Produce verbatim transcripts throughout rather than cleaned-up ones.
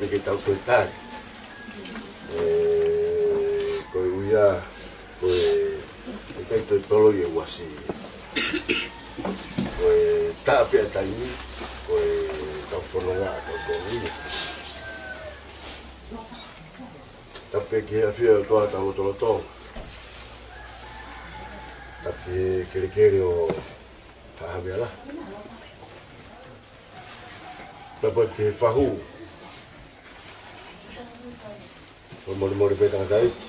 Ke tau toe tali. ʻE, ko e ʻuhinga, ko e, ʻikai toe toloi e uasi. Ko e taʻa pē ʻa e taimi, ko e tau fononga ʻa e tau tolu ia. Tapu pē ki he ʻafio ʻa e ʻOtua ʻi hotau lotolotonga. Tapu ki he kelekele ʻo Haʻa Havea. Tapu ki he fahu. Fakamolemole pē tangataʻeiki.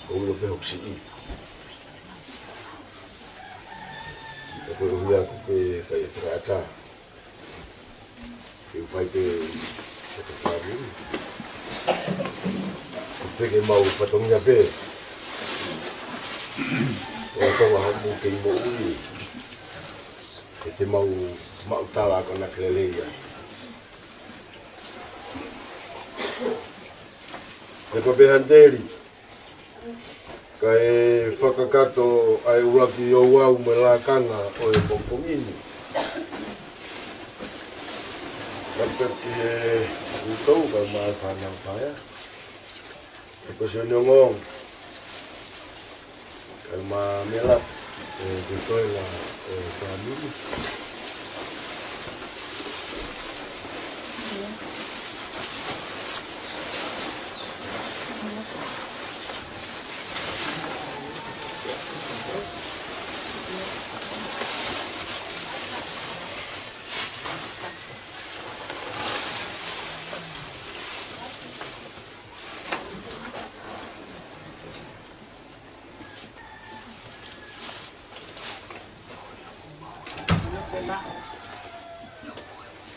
ʻOku ou ʻilo pē hoku siʻi. Tapu, ʻuhinga ʻoku ke fai e fakaʻatā. Ke u fai pē ʻa e fāmili. Pea ke mau fatongia pē. ʻO Tonga hoku kei moʻui. Ke te mau maʻu tala ko ena ke lelei ai. Ke ko pē Hanteli. Kae fakakakato ʻa e ʻuluaki ouau mo e lakanga ʻo e pongipongi ni. Kae pehē ki he utou kae ʻumaʻā e fānau paea. Kae ko Sione Ongoongo. Kae ʻumaʻā Mela, ʻe, ke toe la, ʻe, fāmili.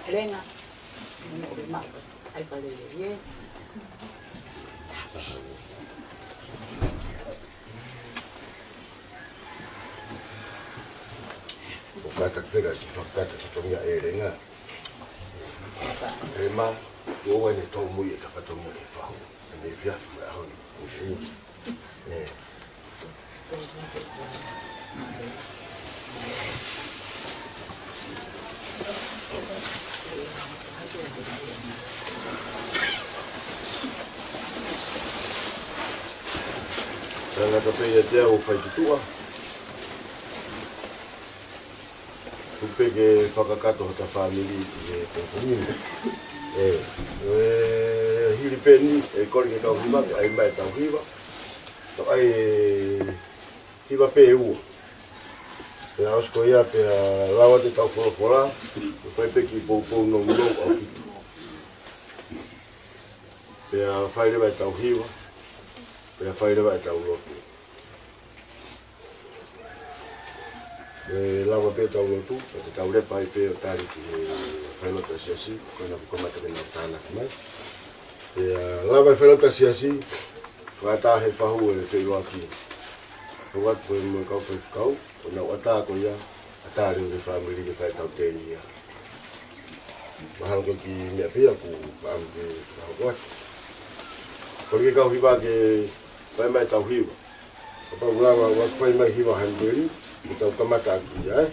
Lenga. ʻAi, fale, yes. ʻOku kātaki pē ke fakakakato e fatongia ʻa e Lenga. ʻE ma, ʻoua ʻe toe mui e ta fatongia ke fahu. ʻE mei fia, mei ʻaho ni. ʻE. Tangata pē ia te au fai ki tuʻa. Tuku pē ke fakakakato hota fāmili ʻi he pongipongi ni. ʻE, ʻe, hili pē eni, ʻe kole ki he kau hiva, ke ʻai mai e tau hiva. Tau ʻai e hiva pē ʻe ua. Pea ʻosi ko ia pea lava atu e tau folofola, ʻo fai pē kiʻi poupou nounou ʻaupito. Pea fai leva e tau hiva, pea fai leva e tau lotu. ʻE lava pē e tau lotu, pea te tau lepa ai pē ʻo tali ki he failotu ʻa e siasi, ko ena kuo kamata ke nau tānaki mai. Pea lava e failotu ʻa e siasi, fakaʻatā he fahu e feʻiloaki. Hoko atu ko e mo e kau faifekau, ko ʻenau ʻatā ko ia, ʻatā leva ki he fāmili ke fai e tau teni ia. Mahalo ko e kiʻi meʻa pē ia ʻoku fakaʻamu ke fakahoko atu. Kole ki he kau hiva ke fai mai e tau hiva. Kapau lava ʻoku fai mai e hiva Hanteli, ke tau kamata ʻaki ia, ē?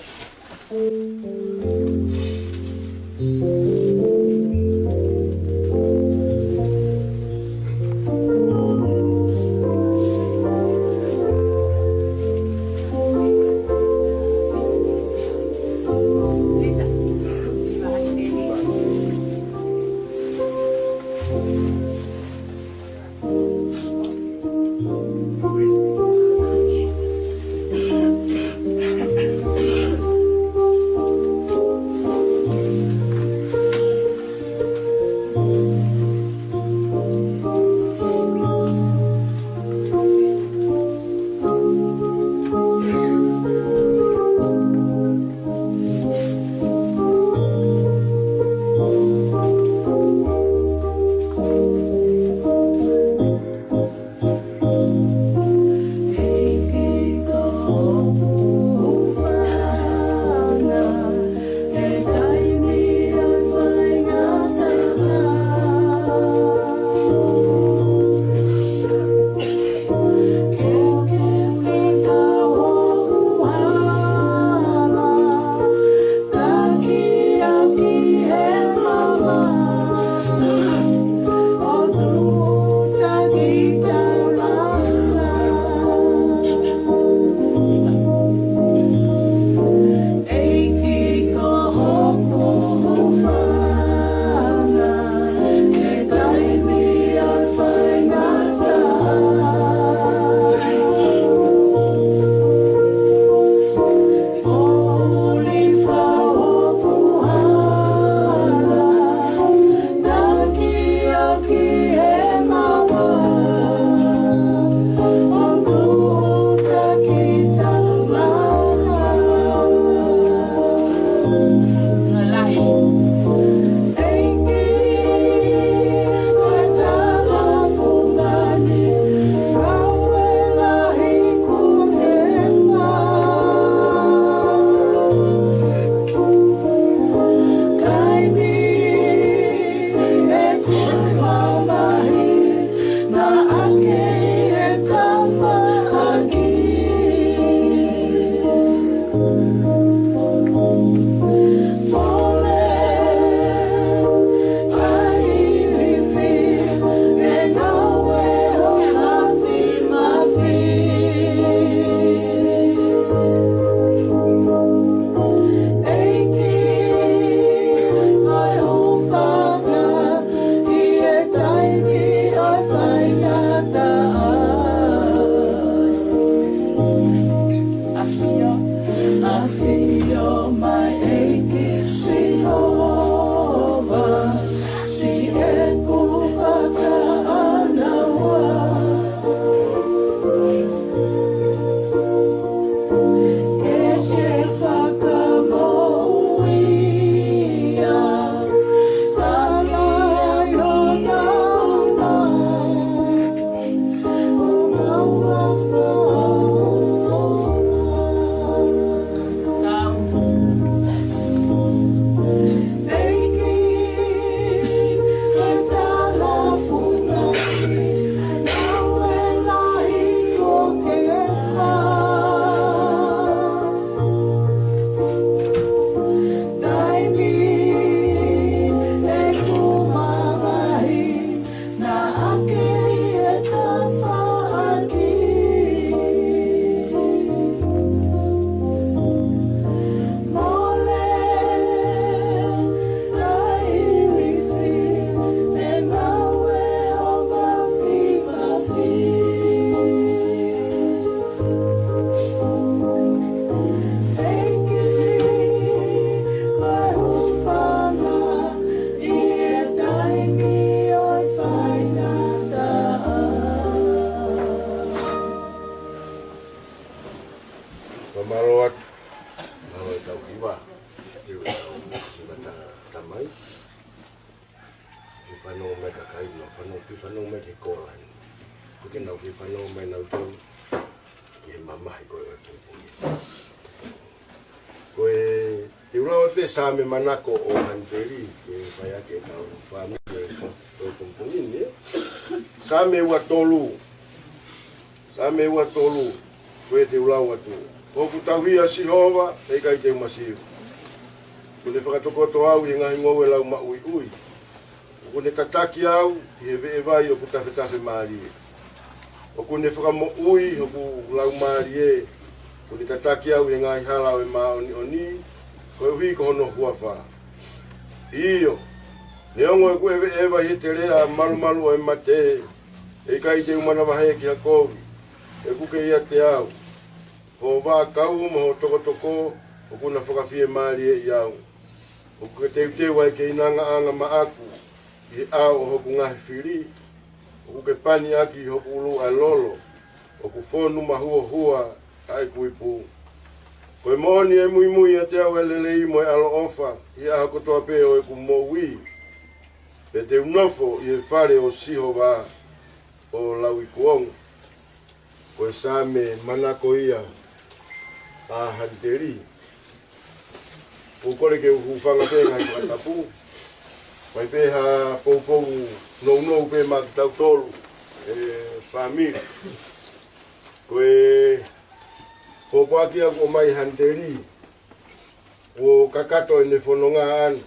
Nau fanongo, fie fanongo mai ki he kola ni. Ko ke nau fie fanongo mai nautolu ki he mamahi ko ē ʻo e pongipongi. Ko e te u lau atu e Saame manako ʻo Haniteli, ke fai ʻaki ʻetau fāmili ʻo e pongipongi ni, ē? Saame ua tolu. Saame ua tolu, ko e te u lau atu. Ko hoku tauhi ʻa Sihova, ʻe ʻikai te u masiva. ʻOku ne fakatokoto au ʻi he ngaahi ngoue lau maʻuiʻui. ʻOku ne tataki au ʻi he veʻe vai ʻoku tafetafe mālie. ʻOku ne fakamoʻui hoku laumālie. ʻOku ne tataki au ʻi he ngaahi hala ʻo e māʻoniʻoni, koeʻuhi ko hono huafa. ʻIo, neongo ʻeku ʻeveʻeva ʻi he teleʻa malumalu ʻo e mate, ʻe ʻikai te u manavahē ki ha kovi, he ʻoku ke ʻiate au. Ho vaʻakau mo ho tokotoko ʻoku na fakafiemālieʻi au. ʻOku ke teuteu ʻa e keinangaʻanga maʻaku ʻi he ʻao ʻo hoku ngaahi fili. ʻOku ke pani ʻaki ʻi hoku ʻulu ʻa e lolo. ʻOku fonu mahuohua ʻa ʻeku ipu. Ko e moʻoni ʻe muimui ʻiate au ʻa e lelei mo e ʻaloʻofa ʻi he ʻaho kotoa pē ʻo ʻeku moʻui. Pea te u nofo ʻi he fale ʻo Sihova ʻo lauikuonga. Ko e Saame manako ia ʻa Haniteli. ʻOku ou kole ke u hūfanga pē he ngaahi fakatapu. Mai pē ha poupou nounou pē maʻa kitautolu, ē, fāmili. Ko e pōpoaki ʻoku ʻomai ʻe Haniteli, kuo kakato ʻene fononga ʻana.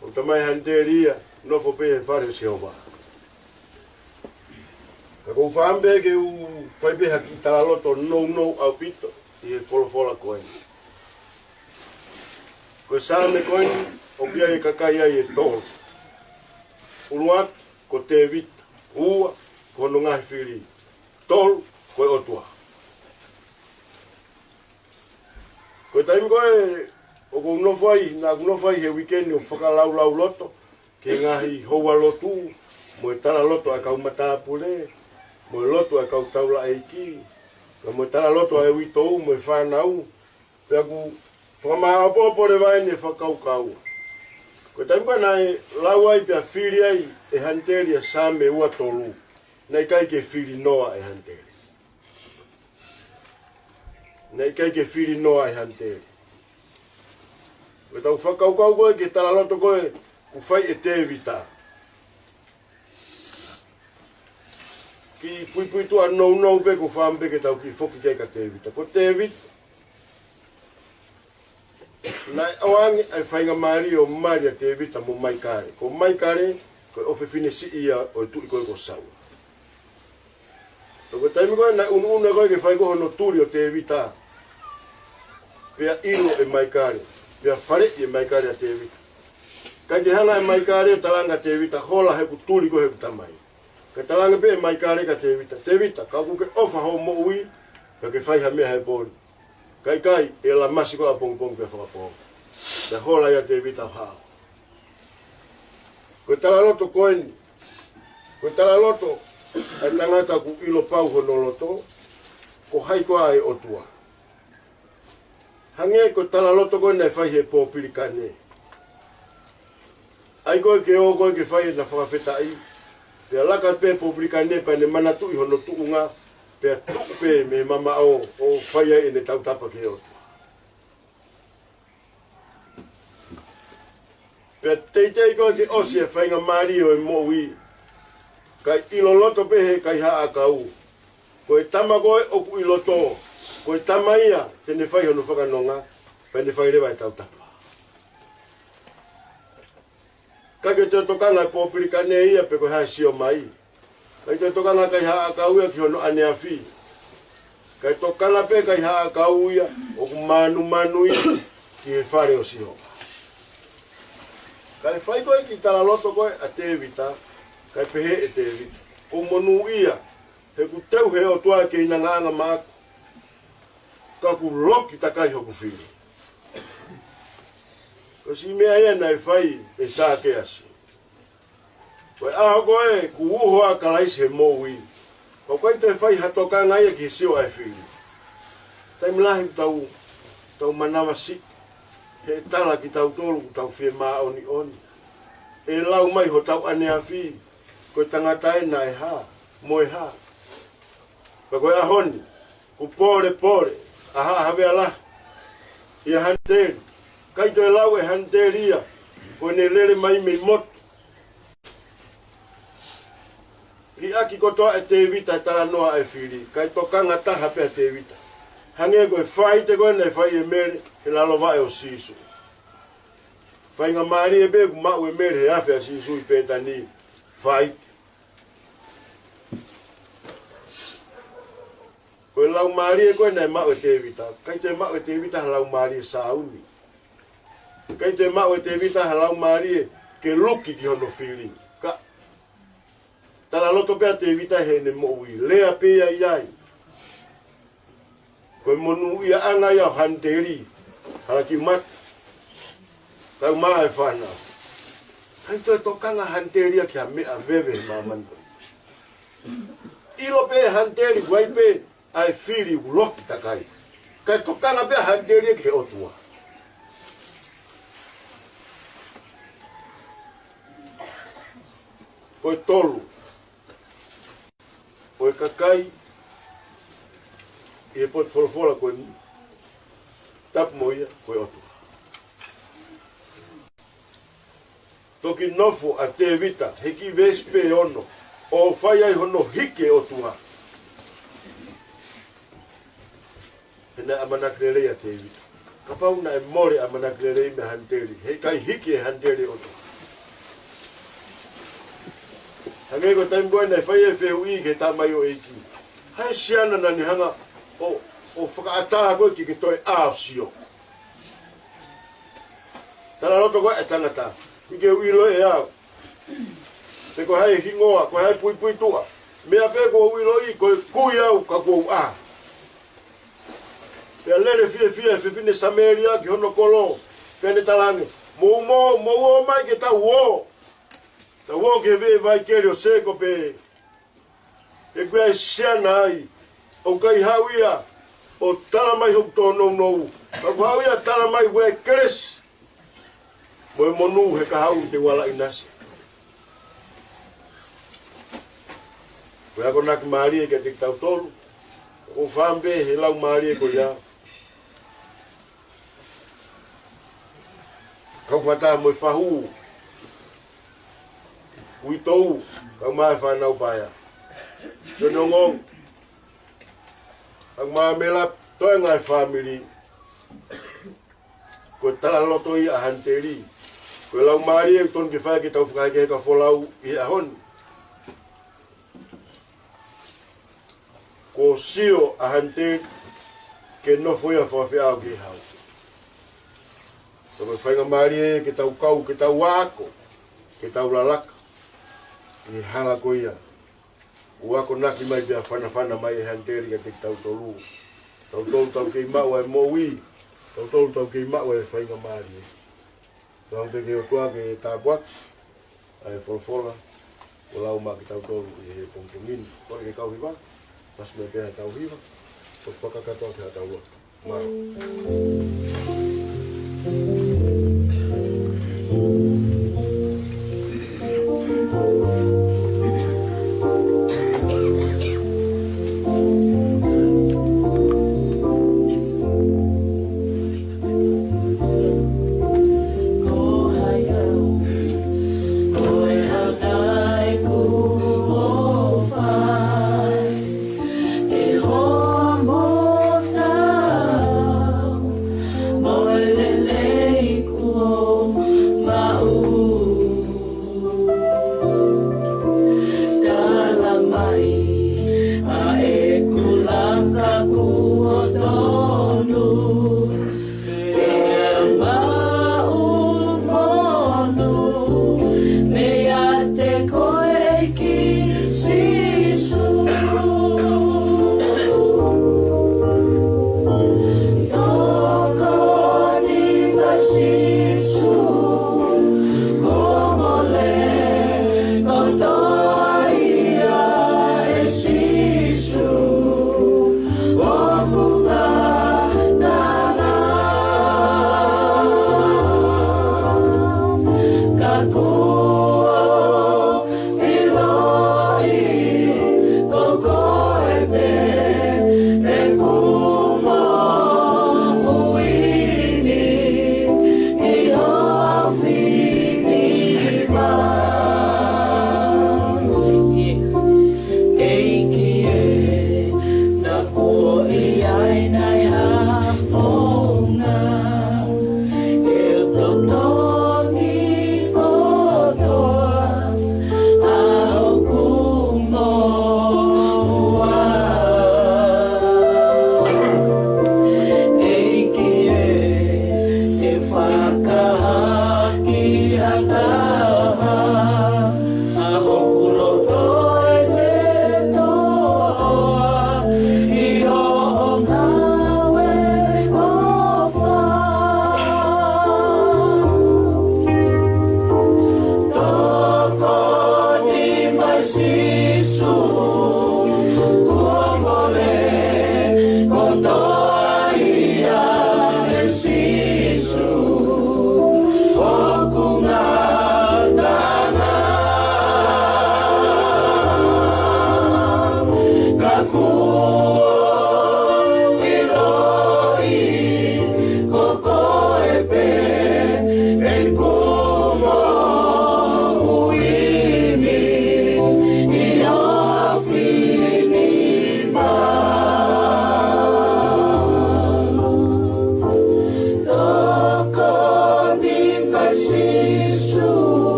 ʻOku talamai ʻe Haniteli ia, nofo pē he fale ʻo Sihova. Ka ʻoku ou fakaʻamu pē ke u fai pē ha kiʻi talaloto nounou ʻaupito ʻi he folofola ko eni. Ko e Saame ko eni, ʻoku ʻi ai e kakai ai ʻe tolu. ʻUluaki, ko Tēvita. Ua, ko hono ngaahi fili. Tolu, ko e ʻOtua. Ko e taimi ko ē ʻoku ou nofo ai, naʻa ku nofo ai he uike ni ʻo fakalaulauloto ki he ngaahi houa lotu, mo e talaloto ʻa e kau matāpule, mo e lotu ʻa e kau taulaʻeiki, pea mo e talaloto ʻa e uitou mo e fānau, pea ʻoku fakamāʻopoʻopo leva ʻene fakakaukau. Ko e taimi ko ē naʻe lau ai pea fili ai ʻe Haniteli ʻa e Saame ua tolu, naʻe ʻikai ke fili noa ʻe Haniteli. Naʻe ʻikai ke fili noa ʻe Haniteli. Ko ʻetau fakakaukau ko ē ki he talaloto ko ē kuo fai ʻe Tēvita. Kiʻi puipuituʻa nounou pē ʻoku ou fakaʻamu pē ke tau kiʻi foki ki ai kia Tēvita. Ko Tēvita, naʻe ʻoange ʻa e faingamālie ʻo mali ʻa Tēvita mo Maikale. Ko Maikale, ko e ʻofefine siʻi ia ʻo e tuʻi ko ē ko Saula. Ko e taimi ko ē naʻe ʻunuʻunu ko ē ke fai ko ē hono tuli ʻo Tēvita, pea ʻilo ʻe Maikale, pea faleʻi ʻe Maikale ʻa Tēvita. ʻIkai ke hanga ʻe Maikale ʻo talaange kia Tēvita, hola he ʻoku tuli koe ʻe hoku tamai. Kae talaange pē ʻe Maikale kia Tēvita, Tēvita, ka ʻoku ke ʻofa hoʻo moʻui, ka ke fai ha meʻa he pō ni. Ka ʻikai, ʻe lamasi koe ʻapongipongi pea fakapoongi. Pea hola ia ʻa Tēvita ʻo haʻu. Ko e talaloto ko eni. Ko e talaloto ʻa e tangata ʻoku ʻilo pau hono loto, ko hai koā ʻa e ʻOtua. Hangē ko e talaloto ko ē naʻe fai ʻe he pōpilikane. ʻAi ko ē ke ō ko ē ke fai ʻena fakafetaʻi. Pea laka pē pōpilikane pea ne manatuʻi hono tuʻunga, pea tuʻu pē mei he mamaʻo ʻo fai ai ʻene tautapa ki he ʻOtua. Pea teitei ko ē ke ʻosi e faingamālie ʻo e moʻui, kae ʻilo loto pē ʻe he kaihaʻa ʻakau, ko e tama ko ē ʻoku ʻi loto, ko e tama ia te ne fai hono fakanonga, pea ne fai leva e tautapa. ʻIkai ke toe tokanga e pōpilikane ia pe ko e hā e sio mai. ʻIkai toe tokanga e kaihaʻa ʻakau ia ki hono ʻaneafi. Kae tokanga pē e kaihaʻa ʻakau ia ʻoku mānumanu ia ki he fale ʻo Sihova. Kae fai ko ē e kiʻi talaloto ko ē ʻa Tēvita, kae pehē ʻe Tēvita, ʻoku ou monūʻia, he ʻoku teu ʻe he ʻOtua e keinangaʻanga maʻaku, ka ʻoku loki takai hoku fili. Ko e siʻi meʻa ia naʻe fai ʻe Sākeasi. Ko e ʻaho ko ē kuo uho ai ʻa Kalaisi he moʻui, ʻoku ʻikai toe fai ha tokanga ia ki he sio ʻa e fili. Taimi lahi ʻoku tau, tau manavasiʻi, he ʻe tala kitautolu ʻoku tau fiemāʻoniʻoni. ʻe lau mai hotau ʻaneafi, ko e tangata ē naʻe hā, mo e hā. Pea ko e ʻaho ni, kuo pōlepole ʻa Haʻa Havea Lahi ʻia Haniteli. ʻIkai toe lau ʻe Haniteli ia, ko ʻene lele mai mei motu. Liʻaki kotoa ʻe Tēvita e talanoa ʻa e fili, ʻikai tokanga taha pē ʻa Tēvita. Hangē ko e faite ko ē naʻe fai ʻe Mele he lalo vaʻe ʻo Sīsū. Faingamālie pē kuo maʻu ʻe Mele he afe ʻa Sīsū ʻi Pētani, faite. Ko e laumālie ko ē naʻe maʻu ʻe Tēvita, ʻikai toe maʻu ʻe Tēvita ha laumālie sāuni. ʻIkai toe maʻu ʻe Tēvita ha laumālie ke luki ki hono fili. Ka talaloto pē ʻa Tēvita heʻene moʻui, lea pē ia ʻi ai. Ko e monūʻiaʻanga ia ʻo Haniteli, hala kiʻi mata. Kau mai e fānau. ʻIkai toe tokanga Haniteli ia ki ha meʻa veve he māmani. ʻIlo pē Haniteli ʻoku ʻi ai pē ʻa e fili ʻoku loki takai. ʻIkai tokanga pē Haniteli ia ki he ʻOtua. Ko e tolu ʻo e kakai ʻi he potu folofola ko eni, tapu mo ia ko e ʻOtua. Toki nofo ʻa Tēvita he kiʻi veesi pē ʻe ono ʻo fai ai hono hiki e ʻOtua. He naʻe ʻamanaki lelei ʻa Tēvita. Kapau naʻe mole ʻamanaki lelei meia Haniteli, heʻikai hiki ʻe Haniteli e ʻOtua. Hangē ko e taimi ko ē naʻe fai e fehuʻi ki he tamaioʻeiki, ko e hā e siana naʻa ne hanga ʻo, ʻo fakaʻatā koe ke ke toe ʻā ʻo sio. Talaloto ko ē ʻa e tangata, ʻikai ke u ʻilo ʻe au pe ko e hā e hingoa, ko e hā e puipuituʻa. Meʻa pē ʻoku ou ʻiloʻi, ko e kui au ka kuo u ʻā. Pea lele fiefia e fefine Samēlia ki hono kolo, pea ne talaange, mou, mou, mou ō mai ke tau ō. Tau ō ki he veʻe vai keli ʻo Sēkope. He ʻoku ʻi ai e siana ai, ʻoku ʻikai haʻu ia ʻo tala mai hoku tōnounou, ka ʻoku haʻu ia ʻo tala mai ʻoku ʻi ai e kelesi mo e monū he kahaʻu te u ala ʻinasi. Ko e akonaki mālie kiate kitautolu, ʻoku ou fāmili he laumālie ko ia. Kau fakataha mo e fahu, uitou, kau mai e fānau paea. Sōnongo, kau mai e mela, toe ngaahi fāmili. Ko e talaloto ia ʻa Haniteli. Ko e laumālie ʻoku tonu ke fai ke tau fakaheke he ka folau ʻi he ʻaho ni. Kuo sio ʻa Haniteli ke nofo ia fakafeʻao ki he hau. Ka ko e faingamālie ke tau kau, ke tau ako, ke tau lalaka ʻi he hala ko ia. ʻOku akonaki mai pea fanafana mai ʻe Haniteli kiate kitautolu. Tautolu tau kei maʻu ʻa e moʻui, tautolu tau kei maʻu ʻa e faingamālie. Tau pehē ki he ʻOtua ke tāpuaki ʻa e folofola kuo lau maʻa kitautolu ʻi he pongipongi ni. Kole ke kau hiva, pasi mai pē haʻatau hiva, ʻo fakakakato atu haʻatau lotu.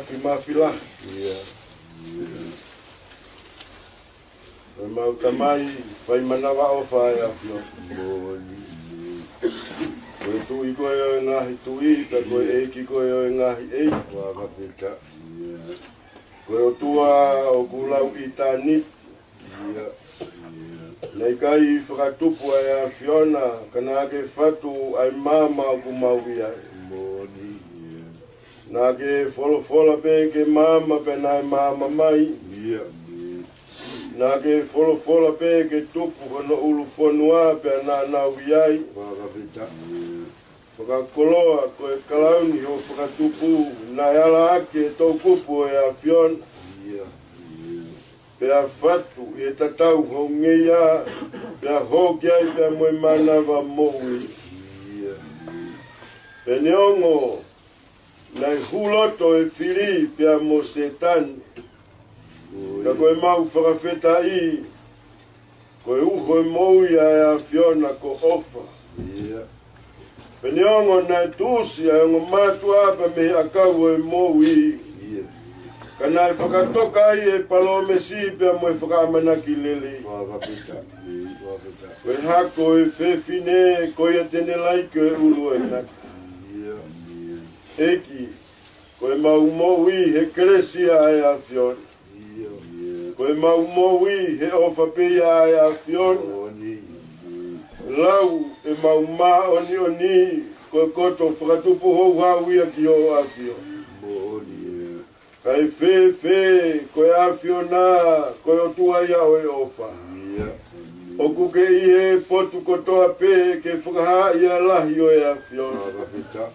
Fimafi lahi. Ia. Ko ʻemau Tamai fai manavaʻofa ʻa e ʻAfiona. Moʻoni. Ko e Tuʻi koe ʻo e ngaahi tuʻi, pea ko e ʻEiki koe ʻo e ngaahi ʻeiki. Fakafetaʻi. Ko e ʻOtua ʻoku lau ʻitāniti. Ia. Naʻe ʻikai fakatupu ʻa e ʻAfiona, ka naʻa ke fatu ʻa e maama ʻoku mau ʻi ai. Moʻoni. Naʻa ke folofola pē ke maama pea naʻe maama mai. Ia. Naʻa ke folofola pē ke tupu hono ʻulu fonua pea naʻa nau ʻi ai. Fakafetaʻi. Fakakoloa ko e kalauni hoʻo fakatupu, naʻe ala ʻaki e toʻukupu ʻo e ʻAfiona. Ia. Pea fatu ʻi he tatau hoʻo ngeia, pea hō ki ai pea mo e mānava moʻui. Ia. Pea neongo naʻe hū loto e fili pea mo Sētane. Ka ko ʻemau fakafetaʻi, ko e uho e moʻui ʻa e ʻAfiona ko ʻofa. Ia. Pea neongo naʻe tuʻusi ʻa e ongo mātuʻa pea mei he ʻakau ʻo e moʻui. Ia. Ka naʻe fakatoka ai e palōmesi pea mo e fakaʻamanaki lelei. Fakafetaʻi. Fakafetaʻi. Ko e hako ʻo e fefine, ko ia te ne laiki ʻo e ʻulu ʻo e tangata. Ia. ʻEiki, ko ʻemau moʻui he kelesi ʻa e ʻAfiona. Ia. Ko ʻemau moʻui he ʻofa pē ia ʻa e ʻAfiona. Moʻoni. Lau ʻemau māʻoniʻoni, ko e koto fakatupu houhau ia ki hoʻo ʻAfiona. Moʻoni. Kae fēfē, ko e ʻAfiona, ko e ʻOtua ia ʻo e ʻofa. Ia. ʻOku ke ʻi he potu kotoa pē ke fakahā ʻa e lahi ʻo e ʻAfiona. Fakafetaʻi.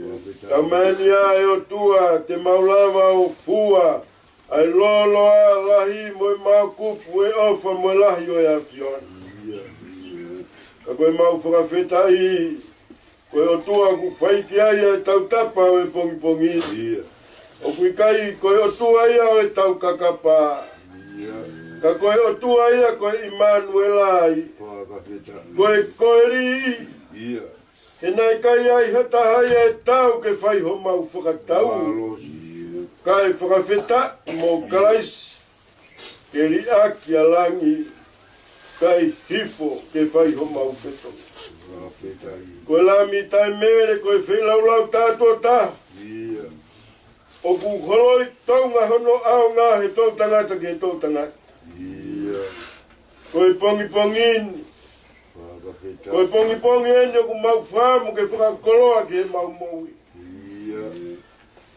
Fakafetaʻi. Tau meʻa ni ʻa e ʻOtua, te mau lava ʻo fua ʻa e lōloa lahi mo e maokupu ʻo e ʻofa mo e lahi ʻo e ʻAfiona. Ia. Ka ko ʻemau fakafetaʻi, ko e ʻOtua ʻoku fai ki ai ʻa e tautapa ʻo e pongipongi. Ia. ʻOku ʻikai ko e ʻOtua ia ʻo e taukakapa. Ia. Ka ko e ʻOtua ia ko e ʻImanuela ia. Fakafetaʻi. Ko e Koeli. Ia. He naʻe ʻikai ai ha taha ia ʻe taau ke fai homau fakatau. Mālō. Kae fakafetaʻi mo Kalaisi. Ke liʻaki ʻa langi, kae hifo ke fai homau fetongi. Fakafetaʻi. Ko e Lami taʻemele, ko e feilaulau tātuʻo taha. Ia. ʻOku holoi tounga hono ʻaonga he toʻutangata ki he toʻutangata. Ia. Ko e pongipongi ni. Fakafetaʻi. Ko e pongipongi eni ʻoku mau fakaʻamu ke fakakoloa ki heʻemau moʻui. Ia.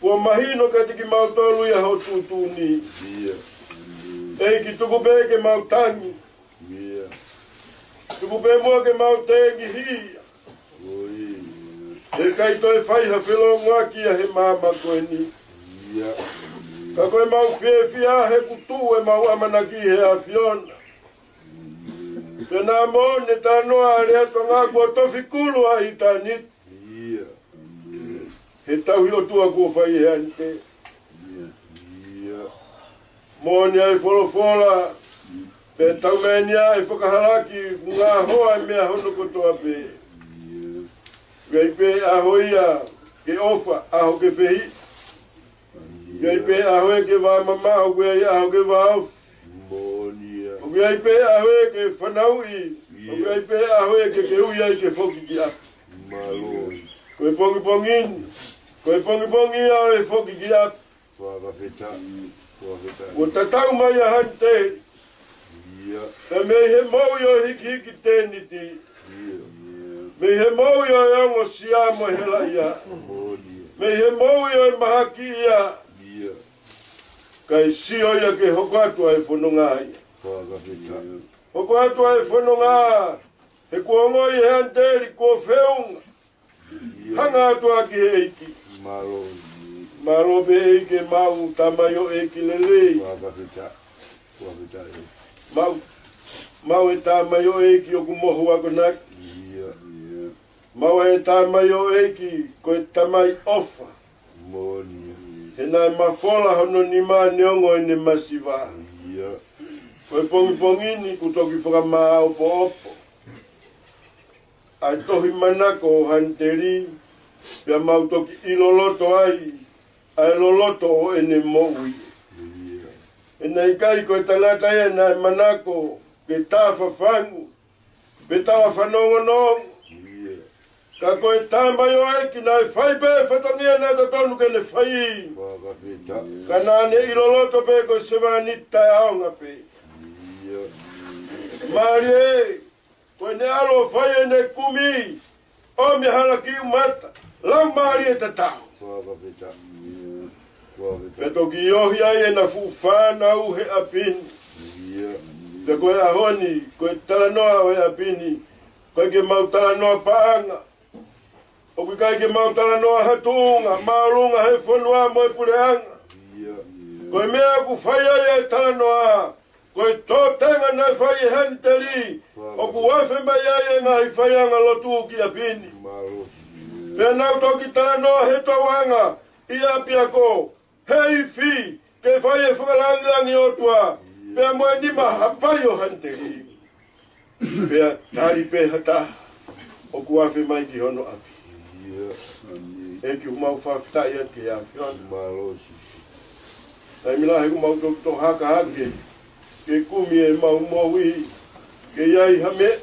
Kuo mahino kiate kimautolu ia ho tuʻutuʻuni. Ia. ʻEiki, tuku pē ke mau tangi. Ia. Tuku pē muʻa ke mau tengihi. ʻOi. He ʻikai toe fai ha felōngoaki ia he maama ko eni. Ia. Ka ko ʻemau fiefia he kuo tuʻu ʻemau ʻamanaki he ʻAfiona. Pea naʻa mo ne talanoa ʻa e lea ʻa e ʻOtua kuo tofi kulu ʻa ʻitāniti. Ia. He tauhi ʻOtua kuo fai ʻe Hante. Ia. Ia. Moʻoni ʻa e folofola, pea tau meʻa ni ʻa e fakahalaki, ngaohi ʻa e meʻa hono kotoa pē. Ia. ʻOku ʻi ai pē ʻaho ia ke ʻofa, ʻaho ke fehiʻa. ʻOku ʻi ai pē ʻaho ia ke vā mamaʻo, ʻoku ʻi ai ʻaho ke vā ofi. Moʻoni ia. ʻOku ʻi ai pē ʻaho ia ke fanauʻi. Ia. ʻOku ʻi ai pē ʻaho ia ke ke ui ai ke foki ki ʻapi. Mālō. Ko e pongipongi ni, ko e pongipongi ia ʻo e foki ki ʻapi. Fakafetaʻi. Fakafetaʻi. Kuo tatau mai ʻa Hante. Ia. Pea mei he moʻui ʻo e hikihiki tēniti. Ia. Mei he moʻui ʻo e ongosia mo e helaʻia. Moʻoni. Mei he moʻui ʻo e mahakiʻia. Ia. Kae sio ia ke hoko atu ʻa e fononga ia. Fakafetaʻi. Hoko atu ʻa e fononga. He kuo ongoʻi ʻe Hante kuo feʻunga. Ia. Hanga atu ā ki he ʻEiki. Mālō. Mālō pē ʻEiki, maʻu tamaioʻeiki lelei. Fakafetaʻi. Fakafetaʻi. Maʻu, maʻu e tamaioʻeiki ʻoku mohu akonaki. Ia. Maʻu e tamaioʻeiki ko e tamai ʻofa. Moʻoni. He naʻe mafola hono nima neongo ʻene masiva. Ia. Ko e pongipongi ni kuo toki fakamāopoopo ʻa e tohi manako ʻo Hanteli, pea mau toki ʻilo loto ai, ʻa e loloto ʻo ʻene moʻui. ʻE naʻe ʻikai ko e tangata ia naʻe manako ke tā fafangu, pe tala fanongonongo. Ka ko e tamaioʻeiki naʻe fai pē fatongia naʻe totonu ke ne fai. Ka naʻa ne ʻi loloto pē ko e sevāniti taʻeʻaonga pē. Mālie, ko ʻene ʻalu ʻo fai ʻene kumi, ʻomi ʻa Halakiumata, laumālie tatau. Pea toki ohi ai ʻena fuʻu fānau he ʻapi ni. Pea ko e ʻaho ni, ko e talanoa ʻo e ʻapi ni, ʻikai ke mau talanoa paʻanga. ʻOku ʻikai ke mau talanoa ha tuʻunga māʻolunga he fonua mo e puleʻanga. Ko e meʻa ʻoku fai ai e talanoa, ko e tōtenga naʻe fai ʻe Haniteli, ʻoku afe mai ai e ngaahi faiʻanga lotu ki ʻapi ni. Pea nau toki talanoa he tauʻanga ʻi ʻapiako, he ifi, ke fai e fakalāngilangi ʻo e ʻOtua, pea mo e nima hapai ʻo Haniteli. Pea tali pē ha taha, ʻoku afe mai ki hono ʻapi. ʻEiki, ʻoku mau fakafetaʻi atu ki he ʻAfiona. Taimi lahi ʻoku mau toutou haka hake ke kumi ʻemau moʻui, ke ʻi ai ha meʻa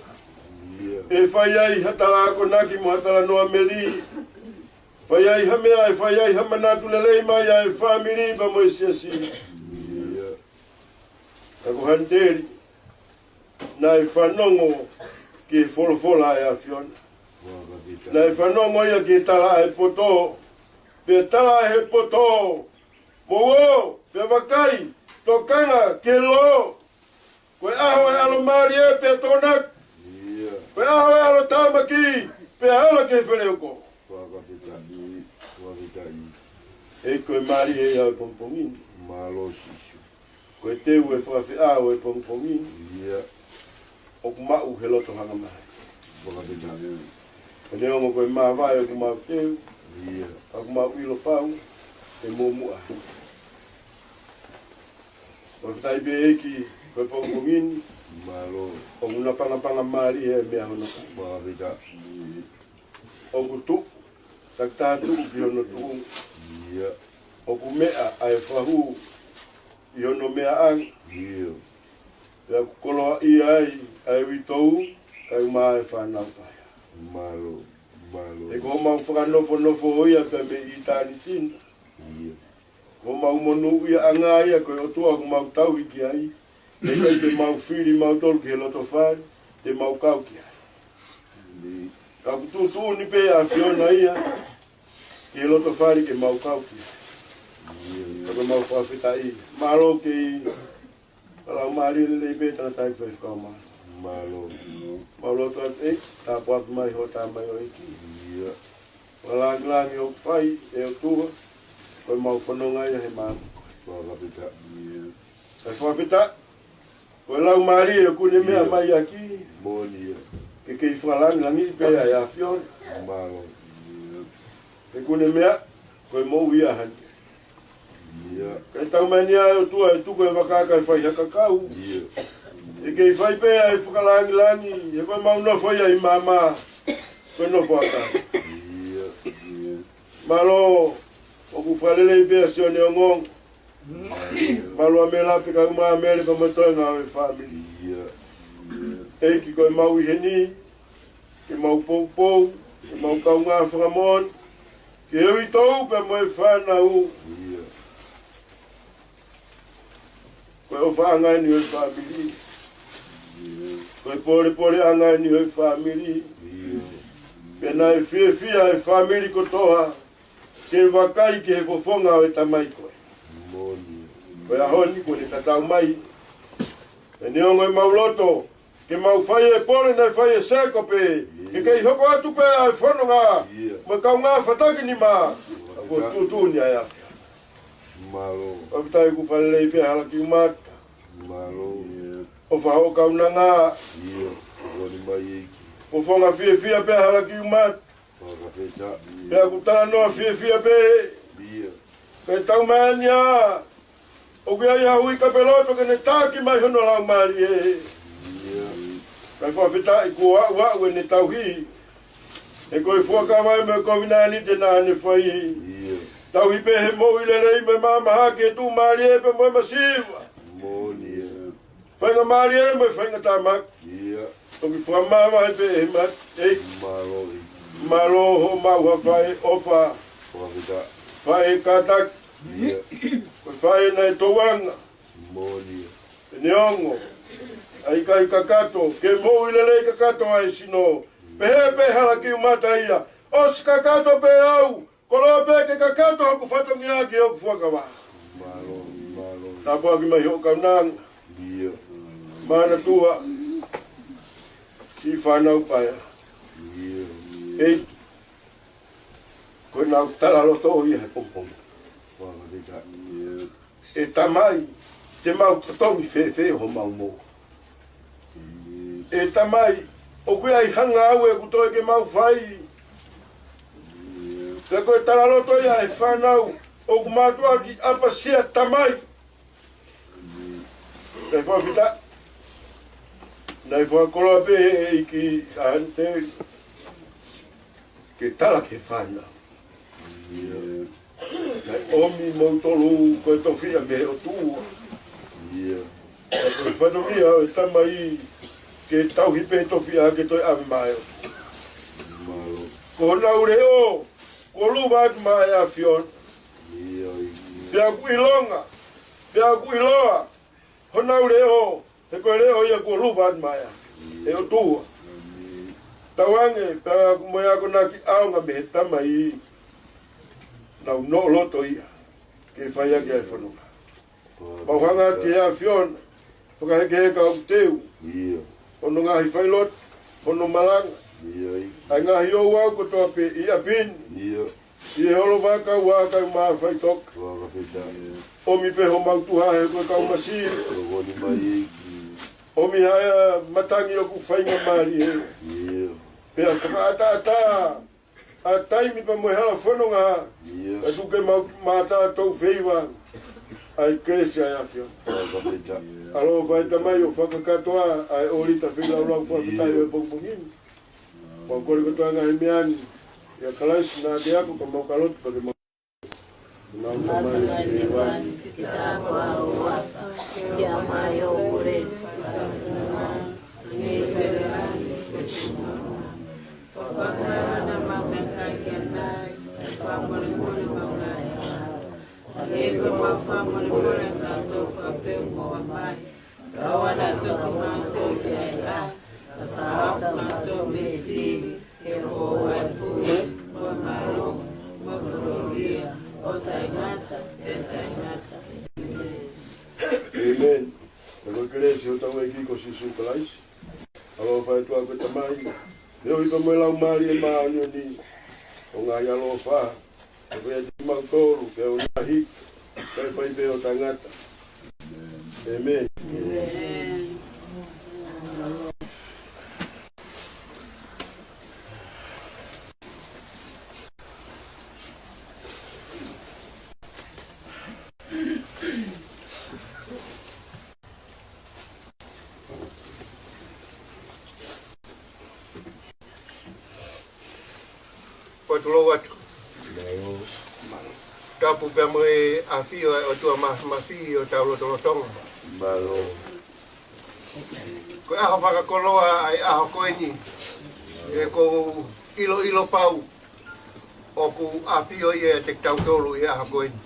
ʻe fai ai ha tala akonaki mo ha talanoa meli. Fai ai ha meʻa ʻe fai ai ha manatu lelei mai ʻa e fāmili pea mo e siasi. Ka ko Haniteli, naʻe fanongo ki he folofola ʻa e ʻAfiona. Naʻe fanongo ia ki he tala ʻa e poto, pea tala ʻe he poto, mou ō, pea vakai, tokanga ki he lō. Ko e ʻaho ʻo e ʻalomālie pea tokonaki. Ko e ʻaho ʻo e ʻalotāmaki pea ala ki he feleoko. ʻEiki, ko e mālie ia ʻo e pongipongi ni. Ko e teu ʻo e fakafeʻao ʻo e pongipongi ni, ʻoku maʻu he loto hangamālie. Neongo ko e māvae ʻoku mau teu, ka ʻoku mau ʻilo pau ʻe muʻomuʻa. Fakafetaʻi pē ʻEiki, ko e pongipongi ni, ʻoku napangapanga mālie e meʻa hono ʻoku tuʻu, takitaha tuʻu ki hono tuʻu. ʻOku meʻa ʻa e fahu ʻi hono meʻaʻanga. Pea ʻoku koloaʻia ai ʻa e uitou, kae ʻumaʻā e fānau paea. He ko homau fakanofonofo ia pea mei ʻitāniti na. Ko homau monūʻiaʻanga ia ko e ʻOtua ʻoku mau tauhi ki ai. He ʻikai te mau fili mautolu ki he loto fale, te mau kau ki ai. Ka ʻoku tuʻutuʻuni pē ʻa e ʻAfiona ia ki he loto fale ke mau kau ki ai. Ka ko e mau fakafetaʻi. Mālō kei fakalaumālie lelei pē tangataʻeiki faifekau mālō. Mālō. Mau lotu atu ʻEiki, tāpuaki mai hoʻo tamaioʻeiki. Fakalāngilangi ʻoku fai ʻe ʻOtua, ko e mau fononga ia he maama. Fakafetaʻi. Kae fakafetaʻi, ko e laumālie ʻoku ne meʻa mai ʻaki, ke kei fakalāngilangiʻi pē ʻa e ʻAfiona. He ʻoku ne meʻa, ko e moʻui ia hake. Kae tau mai ni ʻa e ʻOtua ʻe tuku e vaka kae fai ha kakau. ʻE kei fai pē ʻa e fakalāngilangi, he ko e mau nofo ia ʻi māmā, ko e nofo ʻa e kakai. Mālō, ʻoku fakalelei pē ʻa Sione Ongoongo. Mālō ʻa Mela pea kae ʻumaʻā Mele pea mo e toenga ʻo e fāmili. ʻEiki, ko e mau ʻi heni, ke mau poupou, ke mau kaungā fakamoʻoni ki he uitou pea mo e fānau. Ko e ʻofaʻanga eni ʻo e fāmili. Ko e polepoleʻanga eni ʻo e fāmili. Pea naʻe fiefia e fāmili kotoa ke vakai ki he fofonga ʻo e tamai ko ē. Ko e ʻaho ni kuo ne tatau mai. Pea neongo ʻemau loto ke mau fai e pole naʻe fai ʻe Sēkope, ke kei hoko atu pē ʻa e fononga mo e kaungā fataki nima, ka kuo tuʻutuʻuni ʻa e ʻAfiona. Fakafetaʻi, ʻoku fakalelei pē ʻa Halakiumata. ʻOfa hoʻo kaunanga. Fofonga fiefia pē ʻa Halakiumata. Pea ʻoku talanoa fiefia pē. Kae tau mai ni ā, ʻoku ʻi ai ha ui kapeloto ke ne taki mai hono laumālie. Kae fakafetaʻi kuo aʻu aʻu ʻene tauhi. He ko e fuakava ia mo e kovinānite naʻa ne fai. Tauhi pē he moʻui lelei mo e mahamahaki e tuʻumālie pea mo e masiva. Moʻoni ē. Faingamālie mo e faingatāmaki. ʻIo. Toki fakamāvae pē he mate. Mālō ē. Mālō hoʻo maʻu ha faʻē ʻofa. Fakafetaʻi. Faʻē kātaki. ʻIo. Ko e faʻē naʻe tauanga. Moʻoni ē. Neongo ʻa e ʻikai kakato, ke moʻui lelei kakato ʻa e sino. Pehē pē hala kiʻi mata ia. ʻOsi kakato pē au. Koloa pē ke kakato hoku fatongia ki hoku fuakava. Mālō, mālō. Tāpuaki mai hoʻo kaunanga. ʻIo. Manatua. Siʻi fānau paea. ʻIo. ʻEiki. Ko ʻenau talaloto ia he pongipongi. Fakafetaʻi. ʻE Tamai, te mau totongi fēfē homau moʻui? ʻE Tamai, ʻoku ʻi ai ha ngāue ʻoku toe ke mau fai? Pea ko e talaloto ia ʻa e fānau ʻoku mātuʻaki ʻapasia, Tamai. Naʻe fakafetaʻi. Naʻe fakakoloa pē ʻe he ʻEiki ʻa Hanteli ke tala ki he fānau. ʻIo. Naʻe ʻomi moutolu ko e tofiʻa mei he ʻOtua. ʻIo. Ka ko e fatongia ʻo e Tamai ke tauhi pē tofiʻa ke toe ʻave maʻa e ʻOtua. Mālō. Ko honau leʻo, kuo luva atu maʻa e ʻAfiona. ʻIo, ʻio. Pea ʻoku ʻilonga, pea ʻoku ʻiloa honau leʻo, he ko e leʻo ia kuo luva atu maʻa e ʻOtua. Tauange, pea ʻoku mo e akonaki ʻaonga mei he Tamai. Naʻa nau loto ia ke fai ʻaki ʻa e fononga. Mau hanga ki he ʻAfiona, fakahekeheka ʻoku teu. ʻIo. Hono ngaahi failotu, hono malanga. ʻIo, ʻio. ʻA e ngaahi ouau kotoa pē ʻi ʻapi ni. ʻIo. ʻI he holo vakaua kae ʻumaʻā faʻitoka. Fakafetaʻi. ʻOmi pē homau tuha he ko e kau masiva. Tokoni mai ʻEiki. ʻOmi ha matangi ʻoku faingamālie. ʻIo. Pea fakaʻataʻatā ʻa e taimi pea mo e hala fononga. ʻIo. Ka tuku ke mau mātā tou feiva ʻa e kelesi ʻa e ʻAfiona. Fakafetaʻi. ʻAloʻofa ʻe Tamai ʻo fakakakato ʻa e ʻōlita feilaulau fakafetaʻi ʻo e pongipongi ni. Mau kole kotoa ngaahi meʻa ni ʻia Kalaisi naʻa ke ako ka mau ka lotu pea ke mau. Nau tamai ʻi he langi, ke tāpuhā ho huafa, ke hoko mai hoʻo pule, ke fai ho finangalo, ʻi heni pē ʻi langi, pea mo e ʻaho ni. Fakamolemole ʻemau meʻakai ki ʻanai, fakamolemole ʻemau ngaahi ʻaho. Hangē ko ʻemau fakamolemole ʻa kinautolu fakapeʻuhi mo hapai. Kau ʻa kinautolu ki he ʻahiʻahi, ka fakahaofi kinautolu mei he fili, he ko hoʻo ʻa e pule, mo e mālohi, mo e kolōlia, ʻo taʻengata, pea taʻengata. ʻĒmeni. ʻĒmeni. Pea ko e kelesi ʻa hotau ʻEiki ko Sīsū Kalaisi, ʻaloʻofa ʻa e ʻOtua ko e Tamai, feohi pea mo e Laumālie Māʻoniʻoni, ʻo ngaahi ʻaloʻofa, ʻo fai ʻiate kimautolu, pea ʻo ngaahi, kae fai pē ʻo taʻengata. ʻĒmeni. ʻĒmeni. Ko e tulou atu. Mālō. Tapu pea mo e ʻafio ʻa e ʻOtua Māfimafi ʻi hotau lotolotonga. Mālō. Ko e ʻaho fakakoloa ʻa e ʻaho ko eni, ʻoku ou ʻiloʻilo pau ʻoku ʻafio ia ʻiate kitautolu ʻi he ʻaho ko eni.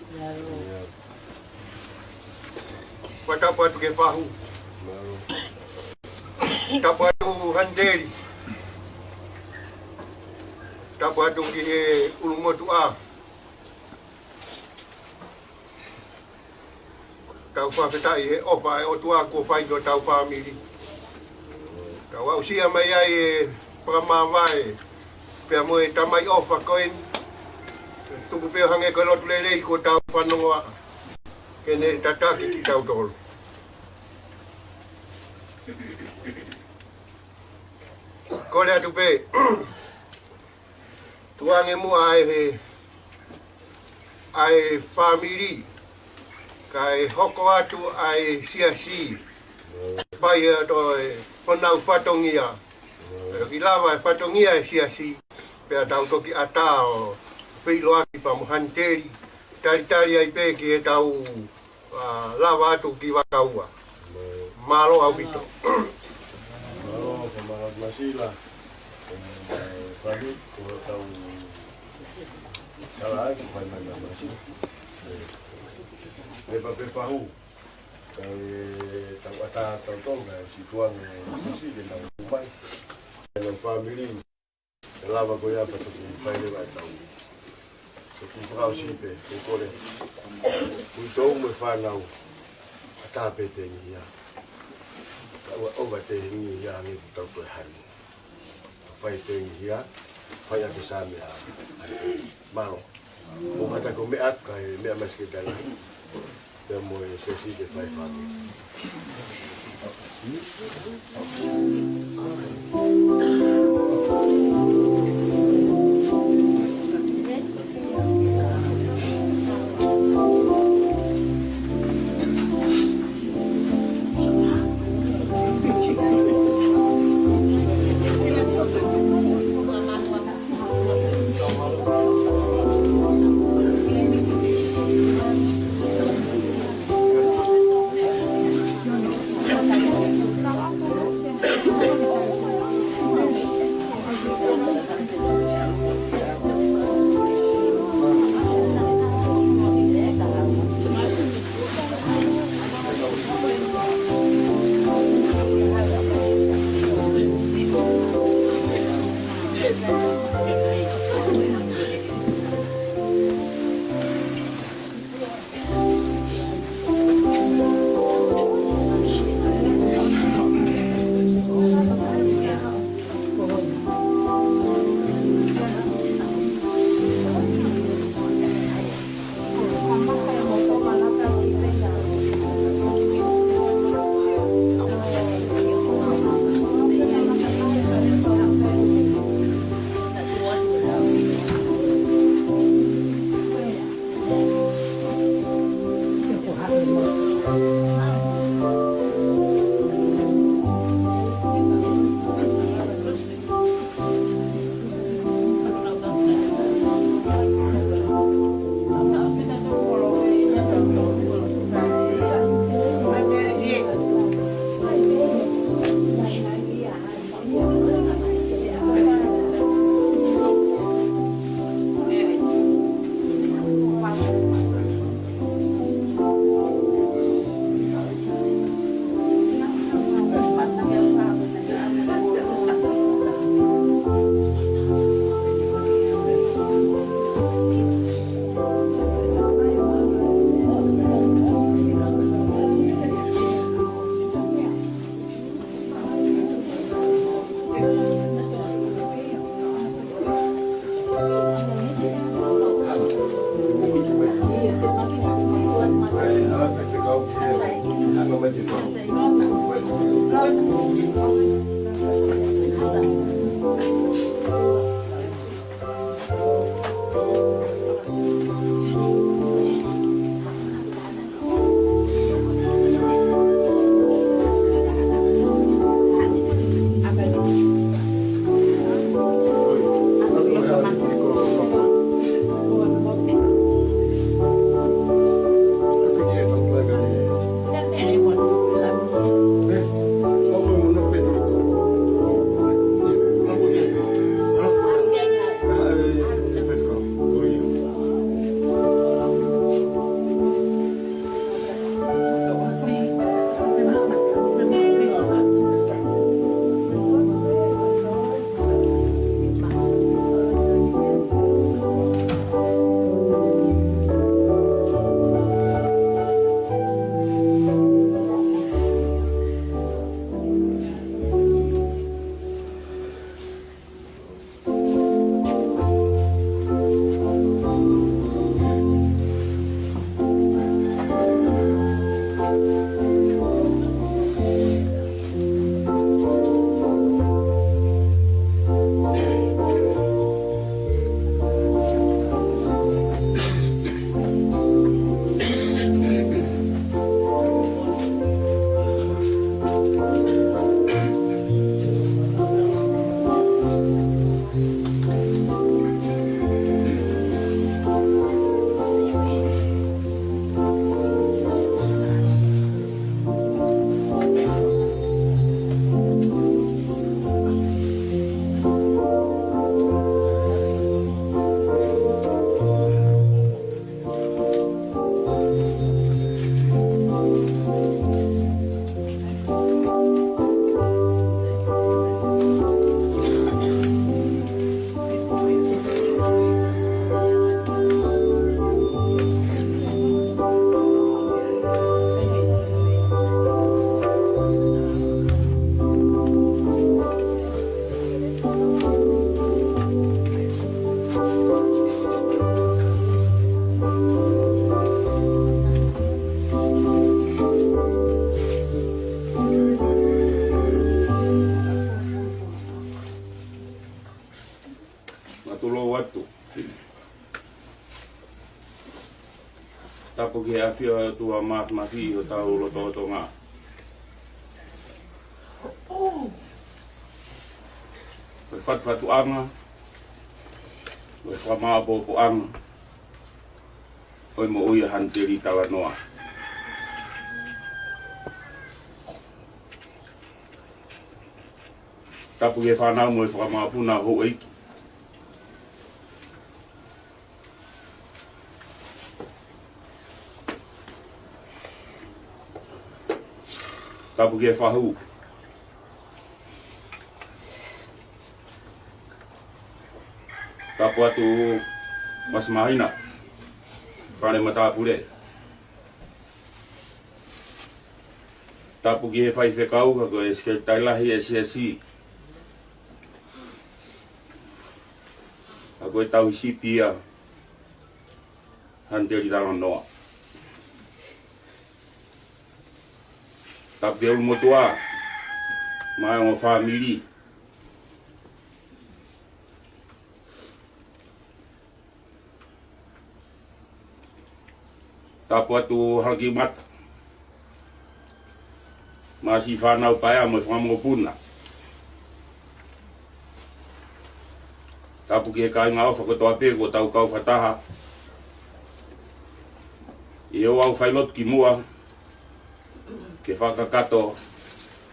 Pea tapu atu ki he fahu. Tapu atu Hanteli. Tapu atu ki he ʻulumotuʻa. Tau fakafetaʻi he ʻofa ʻa e ʻOtua kuo fai ki hotau fāmili. Tau aʻusia mai ai e fakamāvae pea mo e tamai ʻofa ko eni. Tuku pē ʻo hangē ko e lotu lelei kuo tau fanongoa, ke ne tataki kitautolu. Kole atu pē. Tukuange muʻa ʻa e, ʻa e fāmili, kae hoko atu ʻa e siasi. Fai atu e fonau fatongia. Pea toki lava e fatongia e siasi, pea tau toki ʻatā ʻo feʻiloaki pea mo Hanteli, talitali ai pē ki heʻetau, ā, lava atu ki Vakaua. Mālō ʻaupito. Mālō, ko mālō Masila. Ē, fali, ko tau kala atu, fai mai na Masila. Ē, me pa pe fahu. Ka e tau ʻatā tau tonga, e situange, sisi, ke nau mai. E nau fāmili. Ke lava ko ia pea toki fai leva e tau. Toki fakaʻosi pē, ko e kole. Kui tou mo e fānau. ʻAtā pē tengi ia. Ka ʻoua, ʻoua tengi ia ange ku tau ko e hani. Fai tengi ia. Fai ake same a. Mālō. ʻO kata ko meʻa ka e meʻa mai sike tala. Pea mo e sesi ke fai fāmili. Tulou atu. Tapu ki he ʻafio ʻa e ʻOtua Māfimafi ʻi hotau lotolotonga. Ko e fatufatuʻanga, ko e fakamāʻopoʻopoʻanga ʻo e moʻui ʻa Haniteli Talanoa. Tapu ki he fānau mo e fanga mokopuna, houʻeiki. Tapu ki he fahu. Tapu atu Masi Māhina, fale matāpule. Tapu ki he faifekau, ka ko e sekelitali lahi ʻa e siasi. Ka ko e tauhi sipi ia ʻa Haniteli Talanoa. Tapu ki he ʻulumotuʻa mo e ongo fāmili. Tapu atu Halakiumata mo e siʻi fānau paea mo e fanga mokopuna. Tapu ki he kāinga ʻofa kotoa pē kuo tau kau fakataha ʻi he ouau failotu kimuʻa ke fakakakato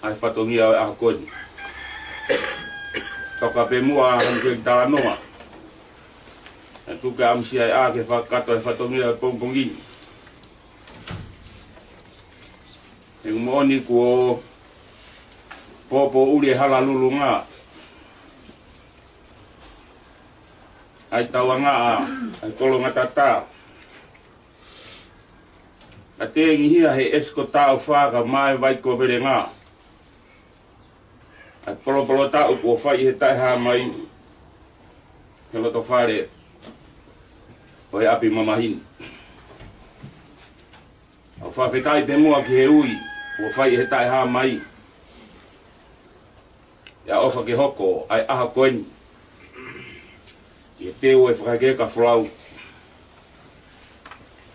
ʻa e fatongia ʻo e ʻaho ko eni. Toka pē muʻa ʻa Haniteli Talanoa, ʻa e tuku ke ʻamusia ʻa e ʻā ke fakakakato ʻa e fatongia ʻo e pongipongi ni. He ʻoku moʻoni kuo pōpōʻuli e hala lulunga ʻa e tauangaʻa ʻa e kolonga tata. ʻA e tengihia he ʻesikota ʻofa ka mo e vai kovelenga ʻa e polopolo taʻu kuo fai he taʻehāmai he loto fale ʻo e ʻapi mamahi ni. ʻOku fakafetaʻi pē muʻa ki he ui kuo fai he taʻehāmai. ʻIo, ʻofa ke hoko ʻa e ʻaho ko eni ʻi he teu ʻo e fakahekeheka folau,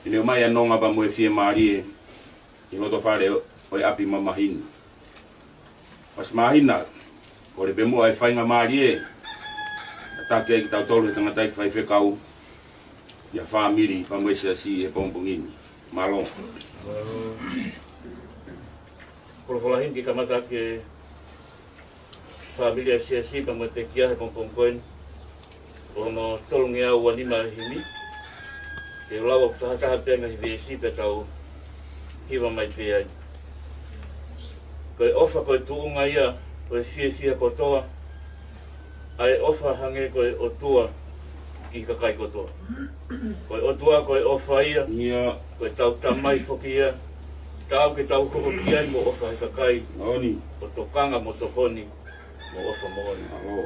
ʻi he ʻomai ʻa e nonga pea mo e fiemālie ʻi loto fale ʻo e ʻapi mamahi ni. Masi Māhina, kole pē muʻa e faingamālie ʻa e taki ai kitautolu he tangataʻeiki faifekau, ʻa e fāmili pea mo e siasi he pongipongi ni. Mālō. Folofola heni ke kamata ki he fāmili ʻa e siasi pea mo e pekia he pongipongi ko eni, ʻo hono tolungeau ua nima ʻa e himi. Ke lau ʻo tahataha pē ngaahi veesi pea tau hiva mai pē ai. Ko e ʻofa ko e tuʻunga ia ʻo e fiefia kotoa, ʻa e ʻofa hangē ko e ʻOtua ki he kakai kotoa. Ko e ʻOtua ko e ʻofa ia. ʻIo. Ko e tau Tamai foki ia. Taau ke tau hoko ki ai mo ʻofa he kakai. Moʻoni. Ko e tokanga mo tokoni mo ʻofa moʻoni. Mālō.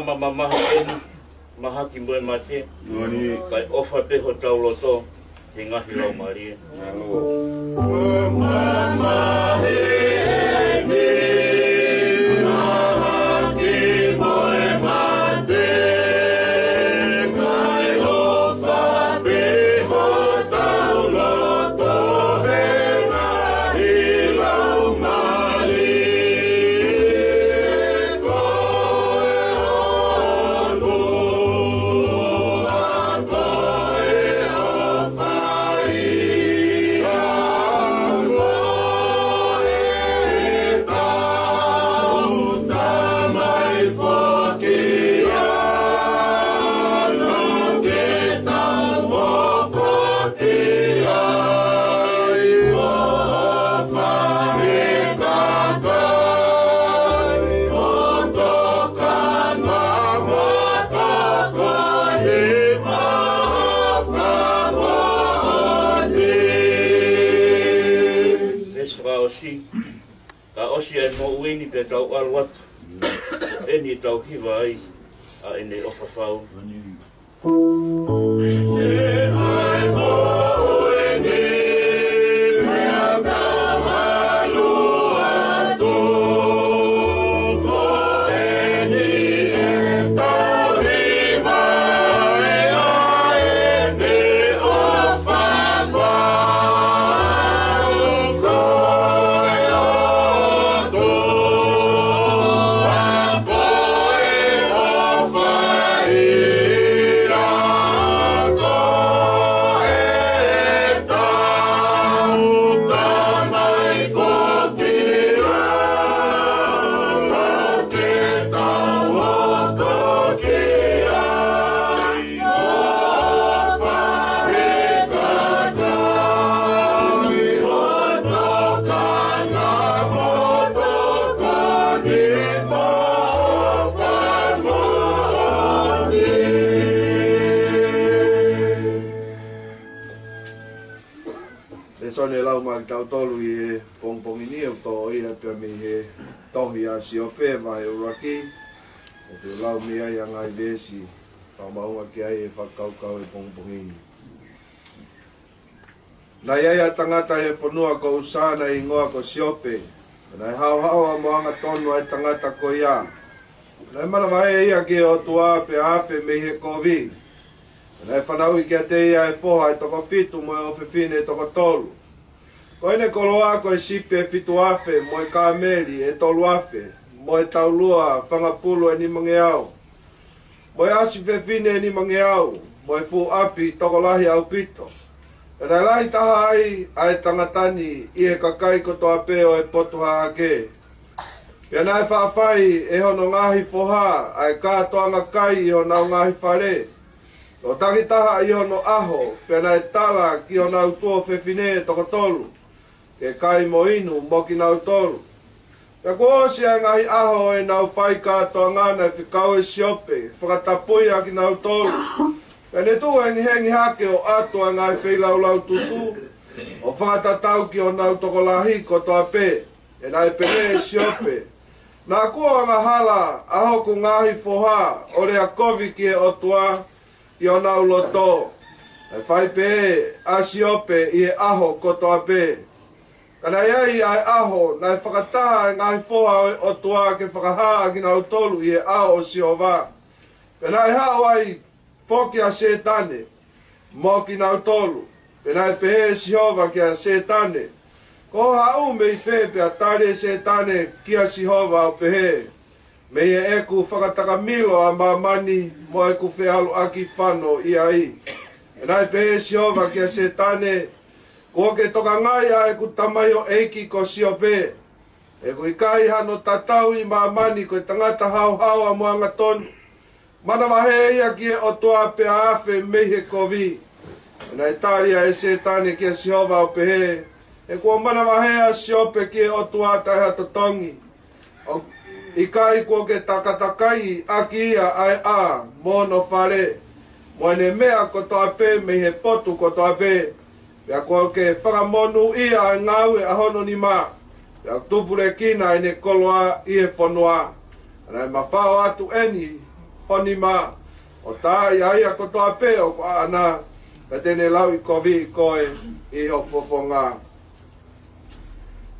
Māmā mamahi eni, mahaki mo e mate. Moʻoni. Kae ʻofa pē hotau loto he ngaahi laumālie. Mālō. Ka ʻosi ʻa e moʻui ni pea tau ʻalu atu, ʻeni ʻe tau hiva ai ʻa ʻene ʻofa fau. Lēsoni ʻe lau maʻa kitautolu ʻi he pongipongi ni ʻoku toʻo ia pea mei he tohi ʻa Siope vahe ʻuluaki. ʻOku lau mei ai ʻa e ngaahi veesi fakamaʻunga ki ai e fakakaukau ʻo e pongipongi ni. Naʻe ʻi ai ʻa e tangata ʻi he fonua ko ʻUsa naʻe hingoa ko Siope. Naʻe haohaoa mo angatonu ʻa e tangata ko ia. Naʻe manavahē ia ki he ʻOtua pea afe mei he kovi. Naʻe fanauʻi kiate ia ʻa e foha ʻe toko fitu mo e ʻofefine ʻe toko tolu. Ko ʻene koloa ko e sipi ʻe fitu afe, mo e kāmeli ʻe tolu afe, mo e taulua fanga pulu ʻe nimangeau, mo e ʻasi fefine ʻe nimangeau, mo e fuʻu ʻapi tokolahi ʻaupito. Pea naʻe lahi taha ai ʻa e tangata ni ʻi he kakai kotoa pē ʻo e potu hahake. Pea naʻe faʻa fai ʻe hono ngaahi foha ʻa e kātoanga kai ʻi honau ngaahi fale, ʻo takitaha ʻi hono ʻaho, pea naʻe tala ki honau tuofefine ʻe toko tolu ke kai mo inu mo kinautolu. Pea kuo ʻosi ʻa e ngaahi ʻaho ʻo ʻenau fai kātoanga, naʻe fekau ʻe Siope ke fakatapui ʻa kinautolu. Pea ne tuʻu hengihengi hake ʻo ʻatu ʻa e ngaahi feilaulau tutu, ʻo fakatatau ki honau tokolahi kotoa pē. Pea naʻe pehē ʻe Siope, Naʻa kuo angahala ʻa hoku ngaahi foha ʻo lea kovi ki he ʻOtua ʻi honau loto. Naʻe fai pehē ʻa Siope ʻi he ʻaho kotoa pē. Ka naʻe ʻi ai ʻa e ʻaho naʻe fakataha ʻa e ngaahi foha ʻo e ʻOtua ke fakahā ʻa kinautolu ʻi he ʻao ʻo Sihova. Pea naʻe haʻu ai foki ʻa Sētane mo kinautolu. Pea naʻe pehē ʻe Sihova kia Sētane, Ko hoʻo haʻu mei fē? Pea tali ʻe Sētane kia Sihova ʻo pehē, Mei heʻeku fakatakamilo ʻa māmani mo ʻeku feʻaluʻaki fano ʻi ai. Pea naʻe pehē ʻe Sihova kia Sētane, Kuo ke tokangaʻi ʻa ʻeku tamaioʻeiki ko Siope. He ʻoku ʻikai hano tatau ʻi māmani ko e tangata haohaoa mo angatonu. Manavahē ia ki he ʻOtua pea afe mei he kovi. Pea naʻe tali ʻe Sētane kia Sihova ʻo pehē, He kuo manavahē ʻa Siope ki he ʻOtua taʻe ha totongi. ʻOku ʻikai kuo ke takatakai ʻaki ia ʻa e ʻā mo hono fale, mo ʻene meʻa kotoa pē mei he potu kotoa pē. Pea kuo ke fakamonūʻia ʻa e ngāue ʻa hono nima, pea ʻoku tupulekina ʻene koloa ʻi he fonua. Pea naʻe mafao atu ʻeni ho nima, ʻo taaʻi ʻa ia kotoa pē ʻoku ʻaʻana, pea te ne lauʻikoviʻi koe ʻi ho fofonga.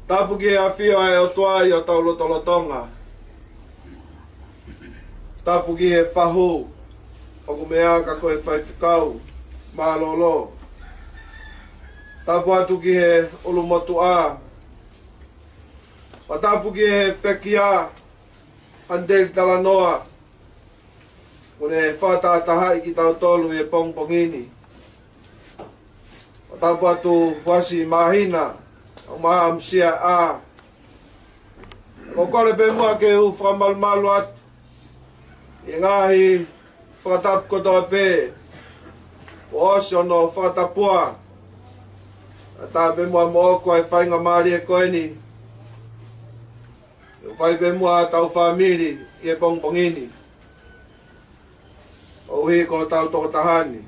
Tapu ki he ʻafio ʻa e ʻOtua ʻi hotau lotolotonga. Tapu ki he fahu ʻoku meʻa ka ko e faifekau mālōlō. Tapu atu ki he ʻulumotuʻa. Pea tapu ki he pekia, Aniteli Talanoa, ʻoku ne fakatahatahaʻi kitautolu ʻi he pongipongi ni. Pea tapu atu Huasi Māhina, ʻo maʻamusia ʻa. ʻOku ou kole pē muʻa ke u fakamalumalu atu ʻi he ngaahi fakatapu kotoa pē kuo ʻosi hono fakatapua. Kae ʻatā pē muʻa moʻoku ʻa e faingamālie ko eni ke u fai pē muʻa ʻa hotau fāmili ʻi he pongipongi ni, koeʻuhi ko hotau tokotaha ni.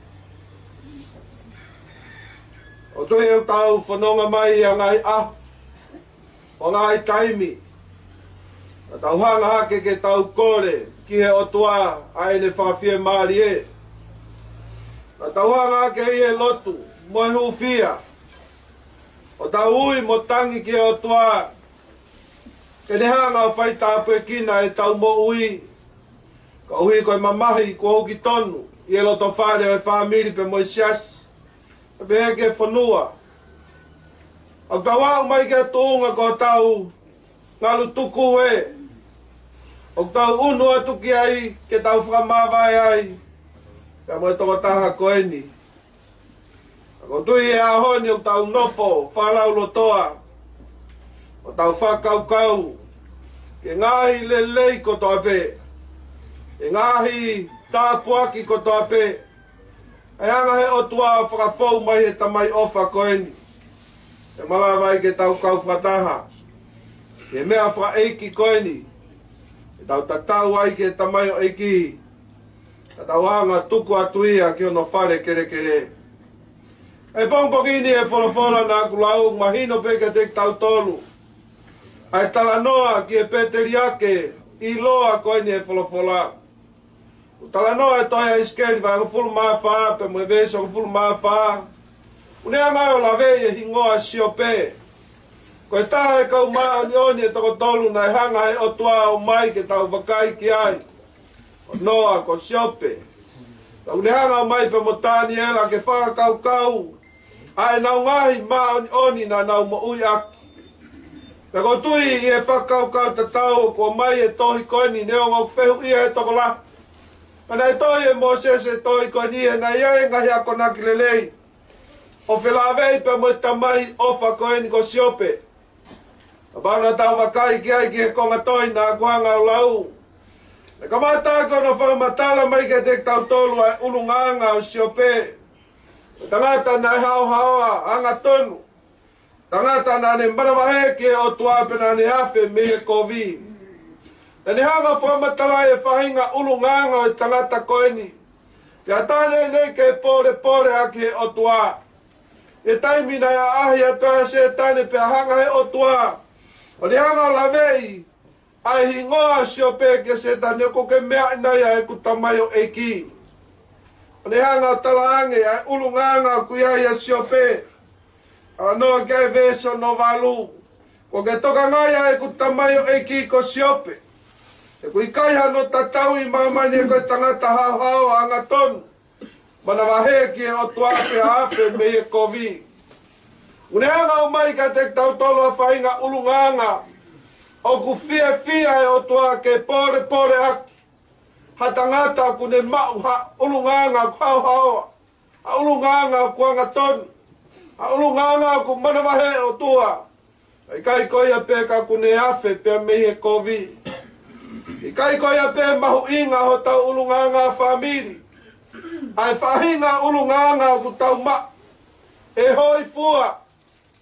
ʻOku tui ʻoku tau fononga mai ʻi he ngaahi ʻaho ʻo ngaahi taimi, naʻa tau hanga hake ke tau kole ki he ʻOtua ʻa ʻene fakafiemālie. Naʻa tau hanga hake ʻi he lotu mo e hūfia, ʻo tau ui mo tangi ki he ʻOtua ke ne hanga ʻo faitāpuekina ʻetau moʻui, koeʻuhi ko e mamahi kuo hiki tonu ʻi he loto fale ʻo e fāmili pea mo e siasi, pea pehē ki he fonua. ʻOku tau aʻu mai ki he tuʻunga ko ʻetau ngalu tuku ē, ʻoku tau ʻunu atu ki ai ke tau fakamāvae ai pea mo e tokotaha ko eni. Ka ʻoku ou tui he ʻaho ni ʻoku tau nofo fakalaulotoa, ʻo tau fakakaukau ki he ngaahi lelei kotoa pē, ki he ngaahi tāpuaki kotoa pē, ʻa e hanga he ʻOtua ʻo fakafou mai he tamai ʻofa ko eni, ʻe malava ai ke tau kau fakataha ʻi he meʻa fakaʻeiki ko eni, ke tau tatau ai ki he tamaioʻeiki, ka tau hanga tuku atu ia ki hono fale kelekele. ʻI he pongipongi ni he folofola naʻa ku lau, mahino pē kiate kitautolu ʻa e talanoa ki he pēteliake ʻiloa ko eni he folofola. ʻOku talanoa e tohi ʻa ʻIsikeli vahe hongofulu mā fā pea mo e veesi hongofulu mā fā, ʻoku ne hanga ʻo laveʻi e hingoa Siope. Ko e taha e kau māʻoniʻoni ʻe toko tolu naʻe hanga he ʻOtua ʻo ʻomai ke tau vakai ki ai, ko Noa, ko Siope, pea ʻoku ne hanga ʻo ʻomai pea mo Taniela ke fakakaukau ʻa ʻenau ngaahi māʻoniʻoni naʻa nau moʻui ʻaki. Pea ʻoku ou tui ʻi he fakakaukau tatau ʻoku ʻomai e tohi ko eni, neongo ʻoku fehuʻia he tokolahi, ka naʻe tohi ʻe Mōsese e tohi ko eni he naʻe ʻi ai e ngaahi akonaki lelei ʻo felāveʻi pea mo e tamai ʻofa ko eni ko Siope. Kapau naʻa tau vakai ki ai ki he konga tohi naʻa ku hanga ʻo lau, ʻe kamata ʻaki hono fakamatala mai kiate kitautolu ʻa e ʻulungaanga ʻo Siope, ko e tangata naʻe haohaoa, angatonu, tangata naʻa ne manavahē ki he ʻOtua pea naʻa ne afe mei he kovi. Naʻa ne hanga ʻo fakamatalaʻi e faʻahinga ʻulungaanga ʻo e tangata ko eni, pea tā neʻineʻi ke pōlepole ʻaki he ʻOtua. ʻI he taimi naʻe ʻaʻahi atu ai ʻa Sētane pea hanga he ʻOtua ʻo ne hanga ʻo laveʻi ʻa e hingoa ʻo Siope kia Sētane, ʻoku ke meaʻi nai ʻa ʻeku tamaioʻeiki? ʻO ne hanga ʻo talaange ʻa e ʻulungaanga ʻoku ʻi ai ʻa Siope. Talanoa ki ai e veesi hono valu: Kuo ke tokangaʻi ʻa ʻeku tamaioʻeiki ko Siope, he ʻoku ʻikai hano tatau ʻi māmani he ko e tangata haohaoa, angatonu, manavahē ki he ʻOtua pea afe mei he kovi. ʻOku ne hanga ʻo ʻomai kiate kitautolu ʻa e faʻahinga ʻulungaanga ʻoku fiefia e ʻOtua ke pōlepole ʻaki ha tangata ʻoku ne maʻu ha ʻulungaanga ʻoku haohaoa, ha ʻulungaanga ʻoku angatonu, ha ʻulungaanga ʻoku manavahē ʻOtua. ʻIkai ko ia pē ka ʻoku ne afe pea mei he kovi. ʻIkai ko ia pē mahuʻinga hotau ʻulungaanga fāmili, ʻa e faʻahinga ʻulungaanga ʻoku tau maʻu, ʻe hōifua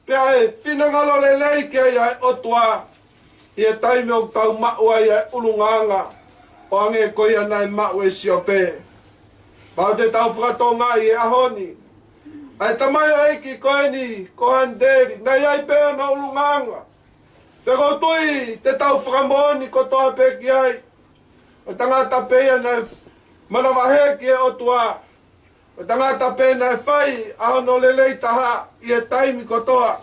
pea ʻe finangalo lelei ki ai ʻa e ʻOtua ʻi he taimi ʻoku tau maʻu ai ʻa e ʻulungaanga ʻo hangē ko ia naʻe maʻu ʻe Siope. Pau te tau fakatokangaʻi he ʻaho ni ʻa e tamaioʻeiki ko eni ko Haniteli, naʻe ʻi ai pē hono ʻulungaanga. Pea ʻoku ou tui te tau fakamoʻoni kotoa pē ki ai. Ko e tangata pē ia naʻe manavahē ki he ʻOtua. Ko e tangata pē naʻe fai ʻa hono lelei taha ʻi he taimi kotoa,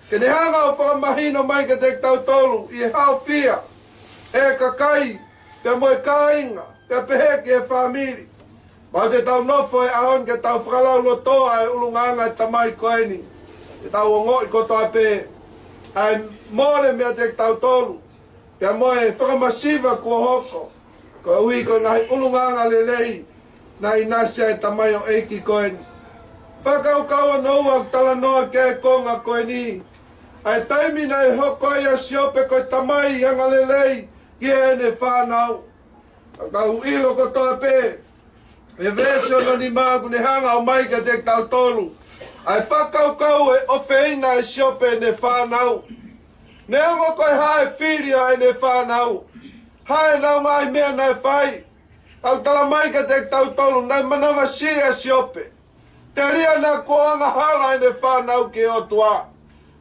ke ne hanga ʻo fakamahino mai kiate kitautolu ʻi he haofia ʻe he kakai pea mo e kāinga, pea pehē ki he fāmili. Pau te tau nofo he ʻaho ni ke tau fakalaulotoa e ʻulungaanga e tamai ko eni, ke tau ongoʻi kotoa pē ʻa e mole meiate kitautolu pea mo e fakamasiva kuo hoko, koeʻuhi ko e ngaahi ʻulungaanga lelei naʻe ʻinasi ai e tamaioʻeiki ko eni. Fakakaukau hono ua ʻoku talanoa ki ai e konga ko eni, ʻa e taimi naʻe hoko ai ʻa Siope ko e tamai angalelei ki heʻene fānau. Ka ʻoku tau ʻilo kotoa pē, he veesi hono nima ʻoku ne hanga ʻo ʻomai kiate kitautolu ʻa e fakakaukau ʻe ʻofeina ʻe Siope ʻene fānau. Neongo ko e hā e fili ʻa ʻene fānau, hā ʻenau ngaahi meʻa naʻe fai, ka ʻoku tala mai kiate kitautolu naʻe manavasiʻi ʻa Siope. Telia naʻa kuo angahala ʻene fānau ki he ʻOtua.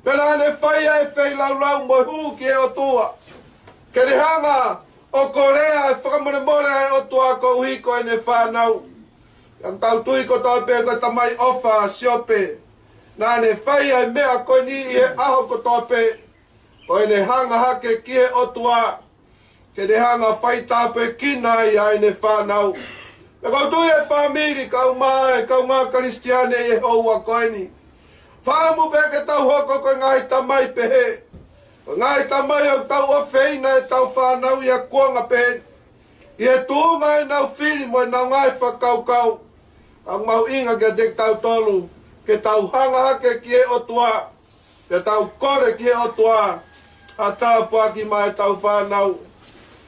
Pea naʻa ne fai ʻa e feilaulau mo e hū ki he ʻOtua, ke ne hanga ʻo kolea e fakamolemole ʻa e ʻOtua koeʻuhi ko ʻene fānau. Pea ʻoku tau tui kotoa pē ko e Tamai ʻofa ʻa Siope, naʻa ne fai ʻa e meʻa ko eni ʻi he ʻaho kotoa pē, ko ʻene hanga hake ki he ʻOtua ke ne hanga ʻo faitāpuekina ai ʻa ʻene fānau. Pea ʻoku ou tui, ʻe fāmili, kaeʻumaʻā e kaungā Kalisitiane ʻi he houa ko eni, fakaʻamu pē ke tau hoko ko e ngaahi tamai pehē, ko e ngaahi tamai ʻoku tau ʻofeina ʻetau fānau ʻi ha kuonga pehē ni, ʻi he tuʻunga ʻenau fili mo ʻenau ngaahi fakakaukau. Ka ʻoku mahuʻinga kiate kitautolu ke tau hanga hake ki he ʻOtua, pea tau kole ki he ʻOtua ha tāpuaki maʻa ʻetau fānau.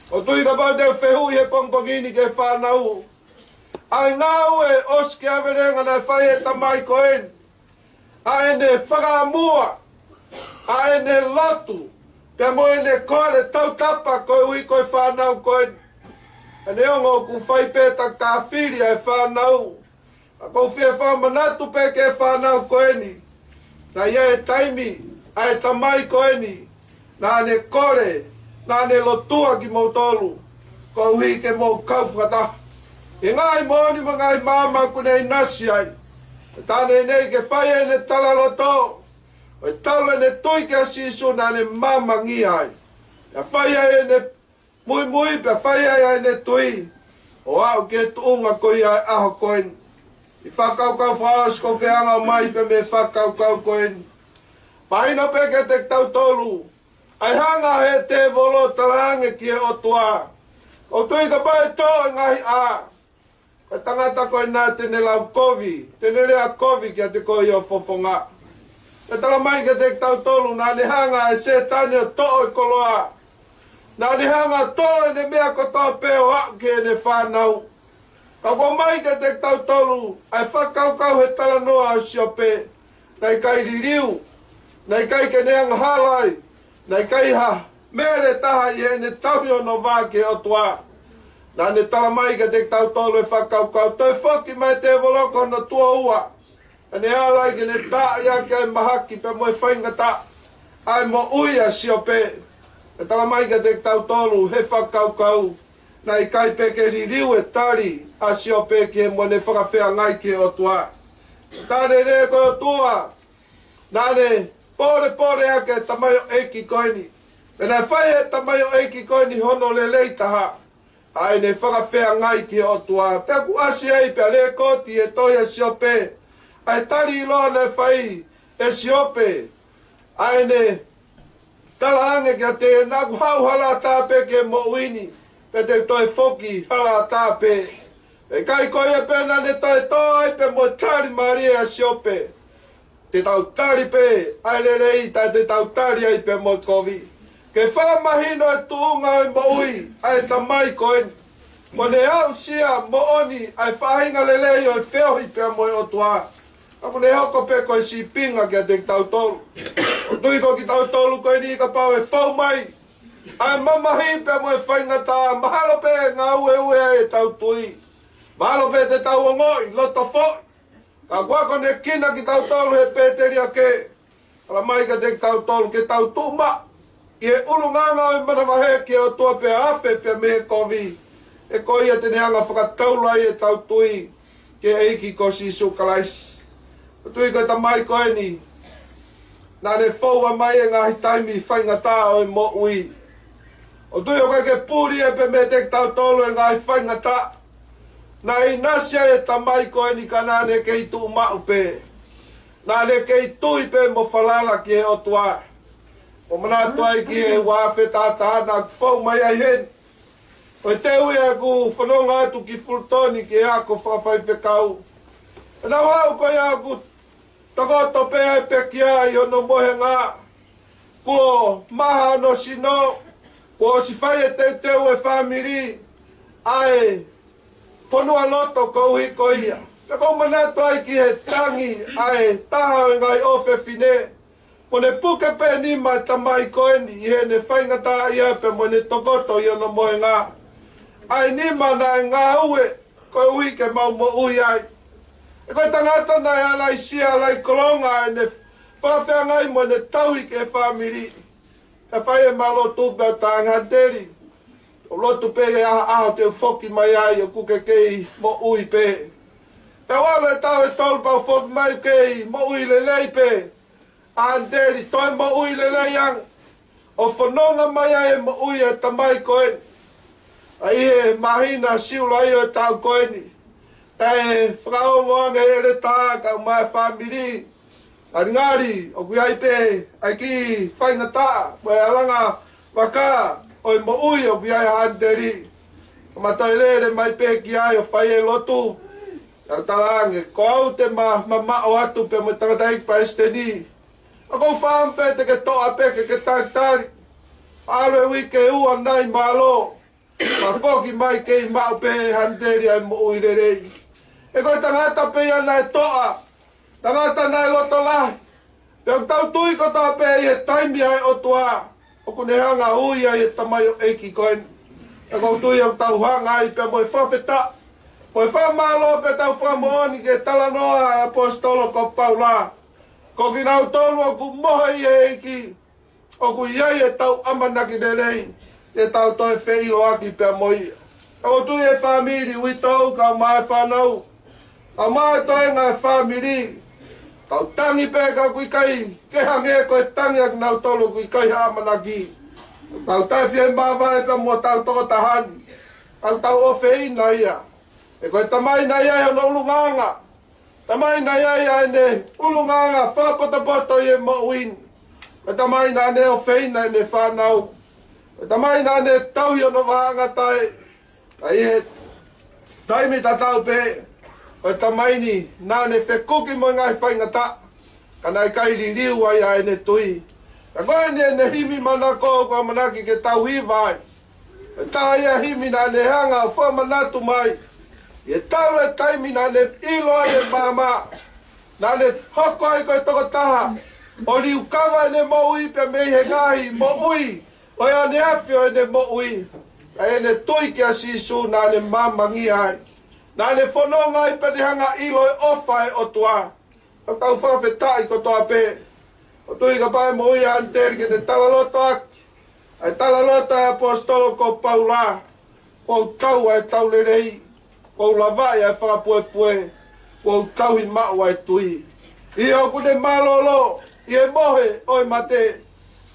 ʻOku ou tui kapau te u fehuʻi he pongipongi ni ki he fānau, ʻa e ngāue ʻosikiavelenga naʻe fai ʻe he tamai ko eni, ʻa ʻene fakaʻamua, ʻa ʻene lotu, pea mo ʻene kole tautapa koeʻuhi ko e fānau ko eni. Ka neongo ʻoku fai pē takitaha fili ʻa e fānau, ka ʻoku ou fie fakamanatu pē ki he fānau ko eni, naʻe ʻi ai e taimi ʻa e tamai ko eni naʻa ne kole, naʻa ne lotua kimoutolu koeʻuhi ke mou kau fakataha ʻi he ngaahi moʻoni mo e ngaahi maama ʻoku ne ʻinasi ai. Pea tā neʻineʻi ke fai ʻene talaloto, ʻo talu ʻene tui kia Sīsū naʻa ne maamangia ai. Pea fai ai ʻene muimui, pea fai ai ʻa ʻene tui, ʻo aʻu ki he tuʻunga ko ia ʻo e ʻaho ko eni. ʻI he fakakaukau fakaʻosi ʻoku ou fie hanga ʻo ʻomai pē mei he fakakaukau ko eni, mahino pē kiate kitautolu ʻa e hanga ʻe he tēvolo ʻo talaange ki he ʻOtua, ʻoku ou tui kapau ʻe toʻo e ngaahi ʻā, ko e tangata ko ena te ne lau kovi, te ne lea kovi kiate koe ʻi ho fofonga. Pea talamai kiate kitautolu naʻa ne hanga ʻe Sētane ʻo toʻo e koloa. Naʻa ne hanga ʻo toʻo ʻene meʻa kotoa pē ʻo aʻu ki heʻene fānau. Ka ʻoku ʻomai kiate kitautolu ʻa e fakakaukau he talanoa ʻo Siope, naʻe ʻikai liliu, naʻe ʻikai ke ne angahala ai, naʻe ʻikai ha meʻa ʻe taha ʻi heʻene tauhi hono vā ki he ʻOtua. Naʻa ne talamai kiate kitautolu e fakakaukau, toe foki mai e tēvolo ko hono tuʻo ua, ʻa ʻene ala ai ke ne taaʻi ʻaki ʻa e mahaki pea mo e faingataʻa ʻa e moʻui ʻa Siope. Pea talamai kiate kitautolu he fakakaukau, naʻe ʻikai pē ke liliu e tali ʻa Siope ki he mo ʻene fakafeangai ki he ʻOtua. Tā neʻineʻi ko e ʻOtua naʻa ne pōlepole ʻaki e tamaioʻeiki ko eni, pea naʻe fai ʻe he tamaioʻeiki ko eni hono lelei taha ʻa ʻene fakafeangai ki he ʻOtua. Pea ʻoku ʻasi ai pea lēkooti ʻi he tohi ʻa Siope ʻa e tali ʻiloa naʻe fai ʻe Siope, ʻa ʻene talaange kiate ia, naʻa ku haʻu halaʻatā pē ki he moʻui ni, pea te u toe foki halaʻatā pē. Pea ʻikai ko ia pē, naʻa ne toe tō ai pē mo e tali mālie ʻa Siope. Te tau tali pē ʻa e lelei, taʻe te tau tali ai pē mo e kovi, ke fakamahino e tuʻunga ʻo e moʻui ʻa e tamai ko eni. Kuo ne aʻusia moʻoni ʻa e faʻahinga lelei ʻo e feohi pea mo e ʻOtua. Ka ʻoku ne hoko pē ko e sīpinga kiate kitautolu. ʻOku ou tui ko kitautolu ko eni, kapau ʻe fou mai ʻa e mamahi pea mo e faingataʻa, mahalo pē ʻe ngāueue ai ʻetau tui. Mahalo pē te tau ongoʻi loto foʻi. Ka ʻoku akonekina kitautolu ʻe he pēteliake, talamai kiate kitautolu ke tau tuʻu maʻu ʻi he ʻulungaanga ʻo e manavahē ki he ʻOtua pea afe pē mei he kovi, he ko ia te ne hanga ʻo fakataulaʻi ʻetau tui ki he ʻEiki ko Sīsū Kalaisi. ʻOku ou tui ko e tamai ko eni, naʻa ne foua mai e ngaahi taimi faingataʻa ʻo e moʻui. ʻOku ou tui ʻoku ʻikai ke puli ia pē meiate kitautolu e ngaahi faingataʻa naʻe ʻinasi ai e tamai ko eni, ka naʻa ne kei tuʻu maʻu pē. Naʻa ne kei tui pē mo falala ki he ʻOtua. ʻOku ou manatu ai ki he uaafe taʻataʻa naʻa ku fou mai ai heni, ko e teu ia ʻeku fononga atu ki Fulutoni ki he ako fakafaifekau. Pea naʻa ku aʻu ko ia ʻoku tokoto pē ʻa e pekia ʻi hono mohenga. Kuo maha hono sino, kuo ʻosi fai e teuteu e fāmili ʻa e fonualoto koeʻuhi ko ia. Pea ʻoku ou manatu ai ki he tangi ʻa e taha ʻo e ngaahi ʻofefine, mo ne puke pē nima e tamai ko eni ʻi heʻene faingataʻaʻia pea mo ʻene tokoto ʻi hono mohenga. ʻA e nima naʻe ngāue koeʻuhi ke mau moʻui ai. He ko e tangata naʻe ala ʻi Siaʻa Laikolonga ʻene Fakafeangai mo ʻene tauhi ki he fāmili. Ka fai ʻema lotu pea tangihāteli. ʻOku lotu pē ʻi he ʻaho, ʻaho te u foki mai ai ʻoku ke kei moʻui pē. Pea ʻalu e taʻu ʻe tolu pea u foki mai kei moʻui lelei pē. ʻAniteli, toe moʻui lelei ange. ʻO fononga mai ai e moʻui e tamai ko eni. ʻA ia ʻi he māhina Siulai ʻo e taʻu ko eni, ʻe fakaongo ange e ʻeletā kae ʻumaʻā e fāmili. Ngalingali ʻoku ʻi ai pē ʻa e kiʻi faingataʻa mo e alanga vaka ʻo e moʻui ʻoku ʻi ai ʻa ʻAniteli. Ka ma toe lele mai pē ki ai ʻo fai e lotu. Ka u talaange, ko au te ma, ma mamaʻo atu pē mo e tangataʻeiki palesiteni. ʻOku ou fakaʻamu pē te ke toʻa pē ke ke talitali. ʻAlu e uike ʻe ua nai mālō. Ma foki mai kei maʻu pē ʻe ʻAniteli ʻa e moʻui lelei. He ko e tangata pē ia naʻe toʻa. Tangata naʻe loto lahi. Pea ʻoku tau tui kotoa pē ʻi he taimi ʻa e ʻOtua ʻoku ne hanga ʻo ui ai e tamaioʻeiki ko eni. Pea ʻoku ou tui ʻoku tau hanga ai pea mo e fakafetaʻi mo e fakamālō pea tau fakamoʻoni ki he talanoa ʻa e ʻaposetolo ko Paula. Ko kinautolu ʻoku mohe ʻi he ʻEiki, ʻoku ʻi ai ʻetau ʻamanaki lelei ke tau toe feʻiloaki pea mo ia. ʻOku ou tui e fāmili uitou kae ʻumaʻā e fānau, kae ʻumaʻā e toenga e fāmili, tau tangi pē ka ʻoku ʻikai ke hangē ko e tangi ʻa kinautolu ʻoku ʻikai ha ʻamanaki. Tau taʻefie māvae pea mo hotau tokotaha ni, tau tau ʻofeina ia. He ko e tamai naʻe ʻi ai hono ʻulungaanga. Tamai naʻe ʻi ai ʻene ʻulungaanga fakapotopoto ʻi he moʻui ni. Ko e tamai naʻa ne ʻofeina ʻene fānau. Ko e tamai naʻa ne tauhi hono vahaʻangatae. Ka ʻi he taimi tatau pē, ko e tamai ni naʻa ne fekuki mo e ngaahi faingataʻa, ka naʻe ʻikai liliu ai ʻa ʻene tui. Ka ko eni ʻene himi manako ʻoku ʻamanaki ke tau hiva ai. Ko e taha ia e himi naʻa ne hanga ʻo fakamanatu mai, ʻi he talu e taimi naʻa ne ʻilo ai e maama, naʻa ne hoko ai ko e tokotaha ʻo liukava ʻene moʻui pea mei he ngaahi moʻui ʻo e ʻaneafi ʻo ʻene moʻui. Ka ʻene tui kia Sīsū naʻa ne maamangia ai. Naʻa ne fononga ai pea ne hanga ʻo ʻilo e ʻofa ʻa e ʻOtua. ʻOku tau fakafetaʻi kotoa pē. ʻOku ou tui kapau ʻe moʻui ʻa ʻAniteli ke ne talaloto ʻaki ʻa e talaloto ʻa e ʻaposetolo ko Paula. Kuo u tau ʻa e tau lelei. Kuo u lavaʻi ʻa e fakapuepue. Kuo u tauhi maʻu ʻa e tui. ʻI heʻeku ne mālōlō ʻi he mohe ʻo e mate.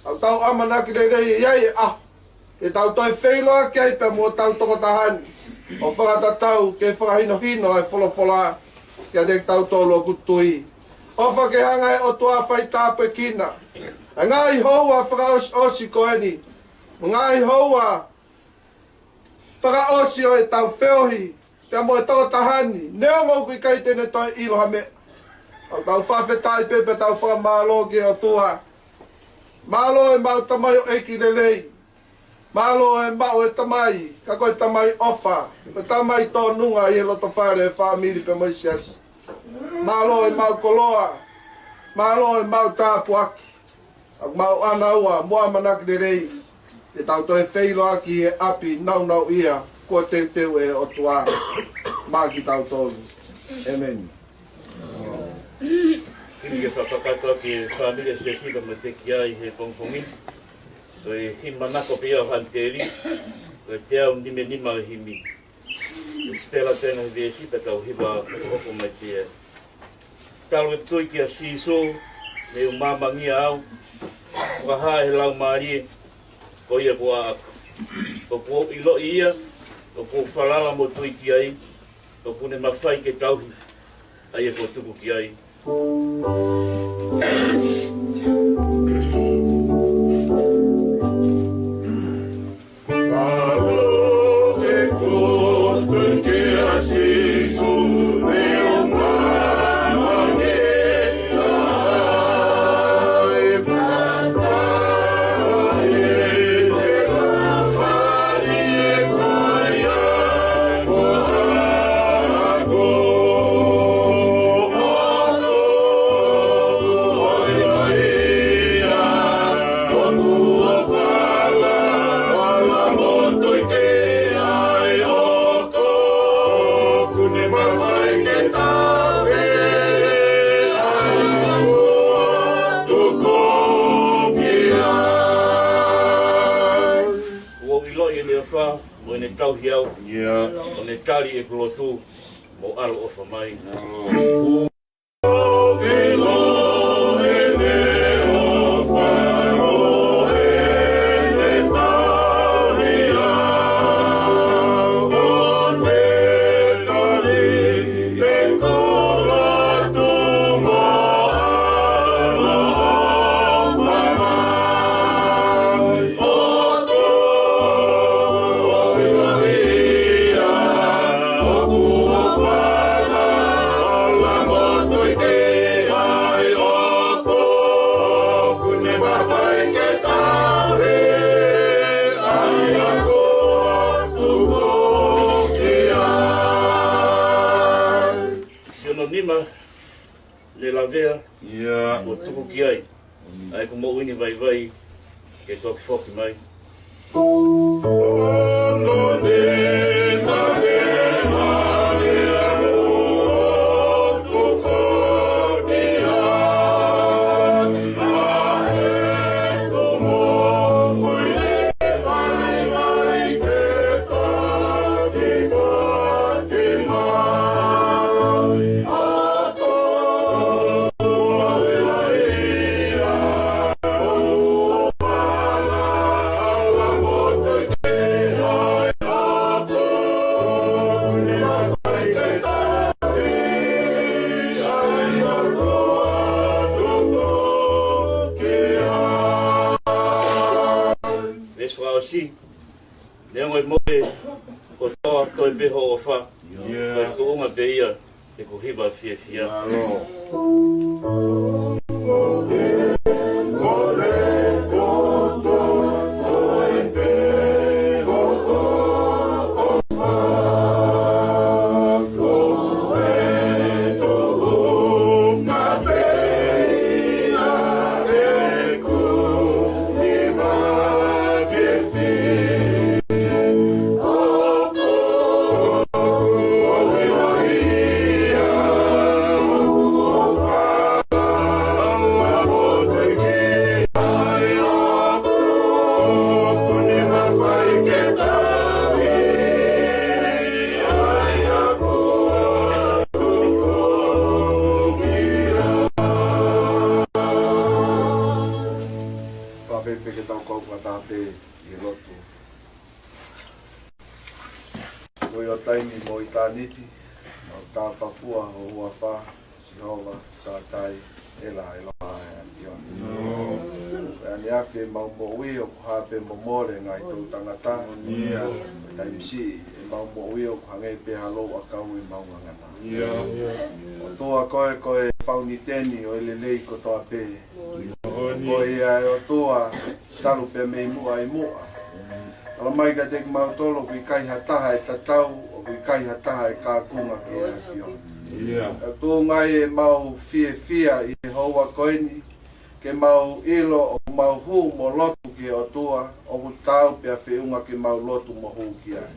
ʻOku tau ʻamanaki lelei ʻe ʻi ai e ʻaho ke tau toe feʻiloaki ai pea mo hotau tokotaha ni, ʻo fakatatau ki he fakahinohino ʻa e folofola kiate kitautolu ʻoku tui. ʻOfa ke hanga ʻe he ʻOtua ʻo faitāpuekina ʻa e ngaahi houa fakaʻosiʻosi ko eni, ngaahi houa fakaʻosi ʻo ʻetau feohi pea mo e tokotaha ni, neongo ʻoku ʻikai te ne toe ʻilo ha meʻa. ʻOku tau fakafetaʻi pē pea tau fakamālō ki he ʻOtua. Mālō e maʻu tamaioʻeiki lelei. Mālō e maʻu e tamai, ka ko e tamai ʻofa, ko e tamai tōnunga ʻi he loto fale e fāmili pea mo e siasi. Mālō e maʻu koloa, mālō e maʻu tāpuaki. ʻOku mau ʻanaua mo ʻamanaki lelei ke tau toe feʻiloaki he ʻapi nāunauʻia kuo teuteu ʻe he ʻOtua maʻa kitautolu. ʻĒmeni. Himi ke fakakakato ki he fāmili ʻa Sesika mo Tekia ʻi he pongipongi ni. Ko e himi manako pē ia ʻo ʻAniteli, ko e teau nimanima ʻo e himi. Sipela tenga he veesi pea tau hiva hokohoko mai pē. Talu e tui kia Sīsū, ne u maamangia au, fakahā ʻe he Laumālie, ko ia kuo ʻaʻaku. ʻOku ou ʻiloʻi ia, ʻoku ou falala mo tui ki ai, ʻoku ne mafai ke tauhi ʻa ia kuo tuku ki ai. tauhi au. ʻIo. ʻO ne tali ʻeku lotu mo ʻaloʻofa mai. Siʻono nima ne lavea. ʻIo. Kuo tuku ki ai ʻa ʻeku moʻui ni vaivai ke toki foki mai. Veesi fakaʻosi. Neongo e moʻe kotoa, toe pē hoʻo ʻofa. ʻIo. Ko e tuʻunga pē ia ʻeku hiva fiefia. Mālō. Pea pehē pē ke tau kau fakataha pē ʻi he lotu. Ko ia ʻo taimi mo ʻitāniti, mau tāpafua ho huafa, Sihova, Sātai, ʻEla, ʻEla, ʻa e ʻAfiona. Ko e ʻaneafi ʻemau moʻui ʻoku hā pē mo mole ngaahi toʻu tangata. ʻIo. Ko e taimi siʻi ʻemau moʻui ʻoku hangē pē ha louʻakau ʻemau ngangana. ʻIo. ʻOtua koe, ko e fauniteni ʻo e lelei kotoa pē. Ko ia ʻe ʻOtua, talu pē mei muʻa ʻi muʻa. Tala mai kiate kimautolu ʻoku ʻikai ha taha ʻe tatau, ʻoku ʻikai ha taha ʻe kākunga ki he ʻAfiona. ʻIo. ʻOku tuʻu ngai ʻemau fiefia ʻi he houa ko eni, ke mau ʻilo ʻoku mau hū mo lotu ki he ʻOtua, ʻoku taau pea feʻunga ke mau lotu mo hū ki ai.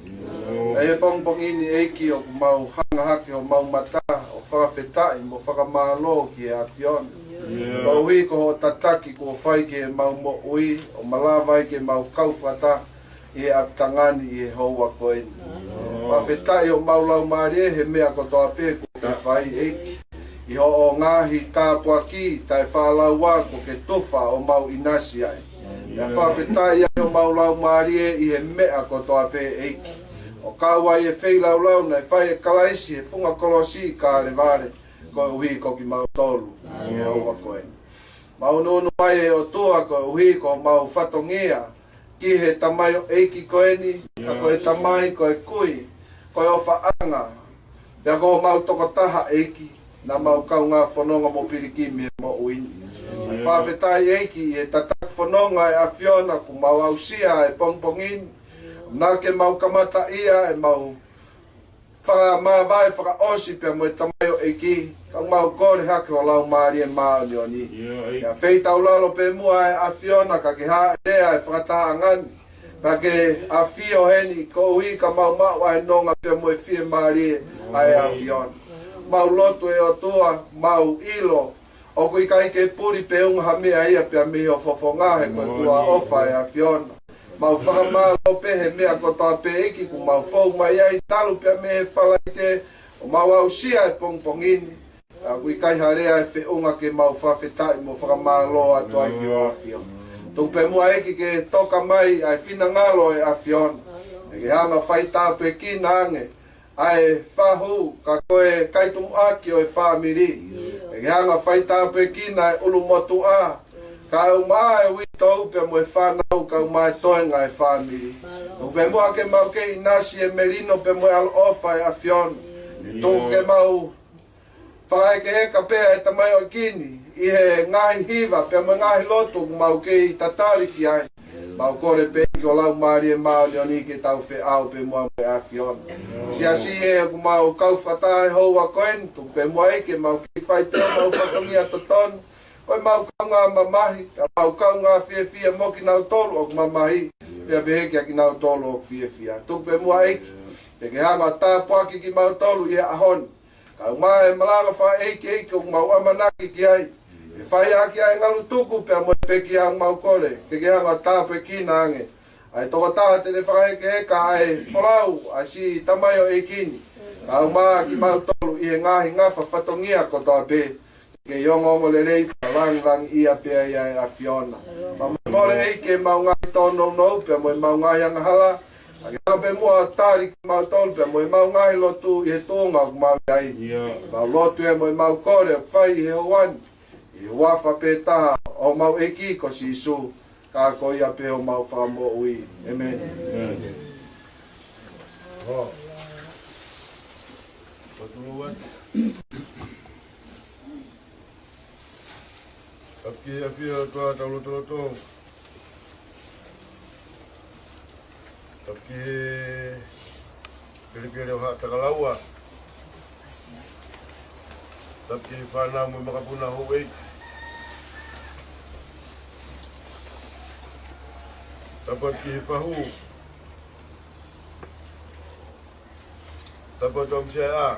ʻI he pongipongi ni ʻEiki ʻoku mau hanga hake homau mata ʻo fakafetaʻi mo fakamālō ki he ʻAfiona. ʻIo. Koeʻuhi ko hoʻo tataki kuo fai ki heʻemau moʻui, ʻo malava ai ke mau kau fakataha ʻi he ʻapitanga ni ʻi he houa ko eni. Fakafetaʻi homau laumālie he meʻa kotoa pē kuo ke fai ʻEiki. ʻI hoʻo ngaahi tāpuaki taʻefaʻalaua kuo ke tufa ʻo mau ʻinasi ai. Pea fakafetaʻi ai homau laumālie ʻi he meʻa kotoa pē ʻEiki. ʻO kau ai e feilaulau naʻe fai ʻe Kalaisi he funga kolosi ʻi Kalevale, koeʻuhi ko kimautolu. ʻI he houa ko eni. Mau ʻunuʻunu mai ʻe ʻOtua koeʻuhi ko homau fatongia ki he tamaioʻeiki ko eni, ka ko e tamai, ko e kui, ko e ʻofaʻanga, pea ko homau tokotaha ʻeiki, naʻa mau kaungā fononga mo pilikimi he moʻui ni. Fakafetaʻi ʻEiki ʻi he tataki fononga ʻa e ʻAfiona kuo mau aʻusia he pongipongi ni, naʻa ke mau kamataʻia ʻemau fakamāvae fakaʻosi pea mo e tamaioʻeiki, ka mau kole hake ho Laumālie Māʻoniʻoni. ʻIo, ʻEiki. Pea feitaulalo pē muʻa ʻa e ʻAfiona ka ke hāʻele ʻa e fakatahaʻanga ni. Pea ke ʻafio heni koeʻuhi ka mau maʻu ʻa e nonga pea mo e fiemālie ʻa e ʻAfiona. Mau lotu ʻe ʻOtua, mau ʻilo ʻoku ʻikai ke puli pe unga ha meʻa ia pea mei ho fofonga he ko e tuʻa ʻofa ʻa e ʻAfiona. Mau fakamālō pē he meʻa kotoa pē ʻEiki kuo mau fou mai ai talu pea mei he Falaite ʻo mau aʻusia e pongipongi ni. ʻOku ʻikai ha lea ʻe feʻunga ke mau fakafetaʻi mo fakamālō atu ai ki ho ʻAfio. Tuku pē muʻa ʻEiki ke toka mai ʻa e finangalo ʻo e ʻAfiona. Ke ke hanga ʻo faitāpuekina ange ʻa e fahu ka ko e kaitumuʻaki ʻo e fāmili. Ke ke hanga ʻo faitāpuekina e ʻulumotuʻa, kae ʻumaʻā e uitou pea mo e fānau, kae ʻumaʻā e toenga e fāmili. Tuku pē muʻa ke mau kei ʻinasi e melino pea mo e ʻaloʻofa ʻa e ʻAfiona. Tuku ke mau fakaekeheka pē ʻa e tamaioʻeiki ni ʻi he ngaahi hiva pea mo e ngaahi lotu ʻoku mau kei tatali ki ai. Mau kole pē ʻEiki ho Laumālie Māʻoniʻoni ke tau feʻao pē muʻa mo e ʻAfiona. Siasi ē, ʻoku mau kau fakataha he houa ko eni, tuku pē muʻa ʻEiki ke mau kei fai pē homau fatongia totonu. Ko e mau kaungā mamahi, pea mau kaungā fiefia mo kinautolu ʻoku mamahi, pea pehē kia kinautolu ʻoku fiefia. Tuku pē muʻa ʻEiki, ke ke hanga ʻo tāpuaki kimautolu ʻi he ʻaho ni. Kae ʻumaʻā e malanga fakaʻeiʻeiki ʻoku mau ʻamanaki ki ai. Ke fai ʻaki ʻa e ngalutuku pea mo e pekia ʻoku mau kole, ke ke hanga ʻo tāpuekina ange ʻa e tokotaha te ne fakaekeheka ʻa e folau ʻa siʻi tamaioʻeiki ni. Kae ʻumaʻā kimautolu ʻi he ngaahi ngafa fatongia kotoa pē. Ke ke ongoongolelei pea langilangiʻia pē ai ʻa e ʻAfiona. Fakamolemole ʻEiki ʻemau ngaahi tōnounou pea mo ʻemau ngaahi angahala. Ka ke hanga pē muʻa ʻo tali kimautolu pea mo ʻemau ngaahi lotu ʻi he tuʻunga ʻoku mau ʻi ai. Mau lotu ē mo ʻemau kole ʻoku fai ʻi he houa ni, ʻi he huafa pē taha ʻo homau ʻEiki ko Sīsū, ka ko ia pē homau Fakamoʻui. ʻĒmeni. Tapu ki he ʻafio ʻa e ʻOtua tau lotolotonga. Tapu ki he kelekele ʻo Haʻa Takalaua. Tapu ki he fānau mo e makapuna houʻeiki. Tapu atu ki he fahu. Tapu atu ʻa Misiaʻa.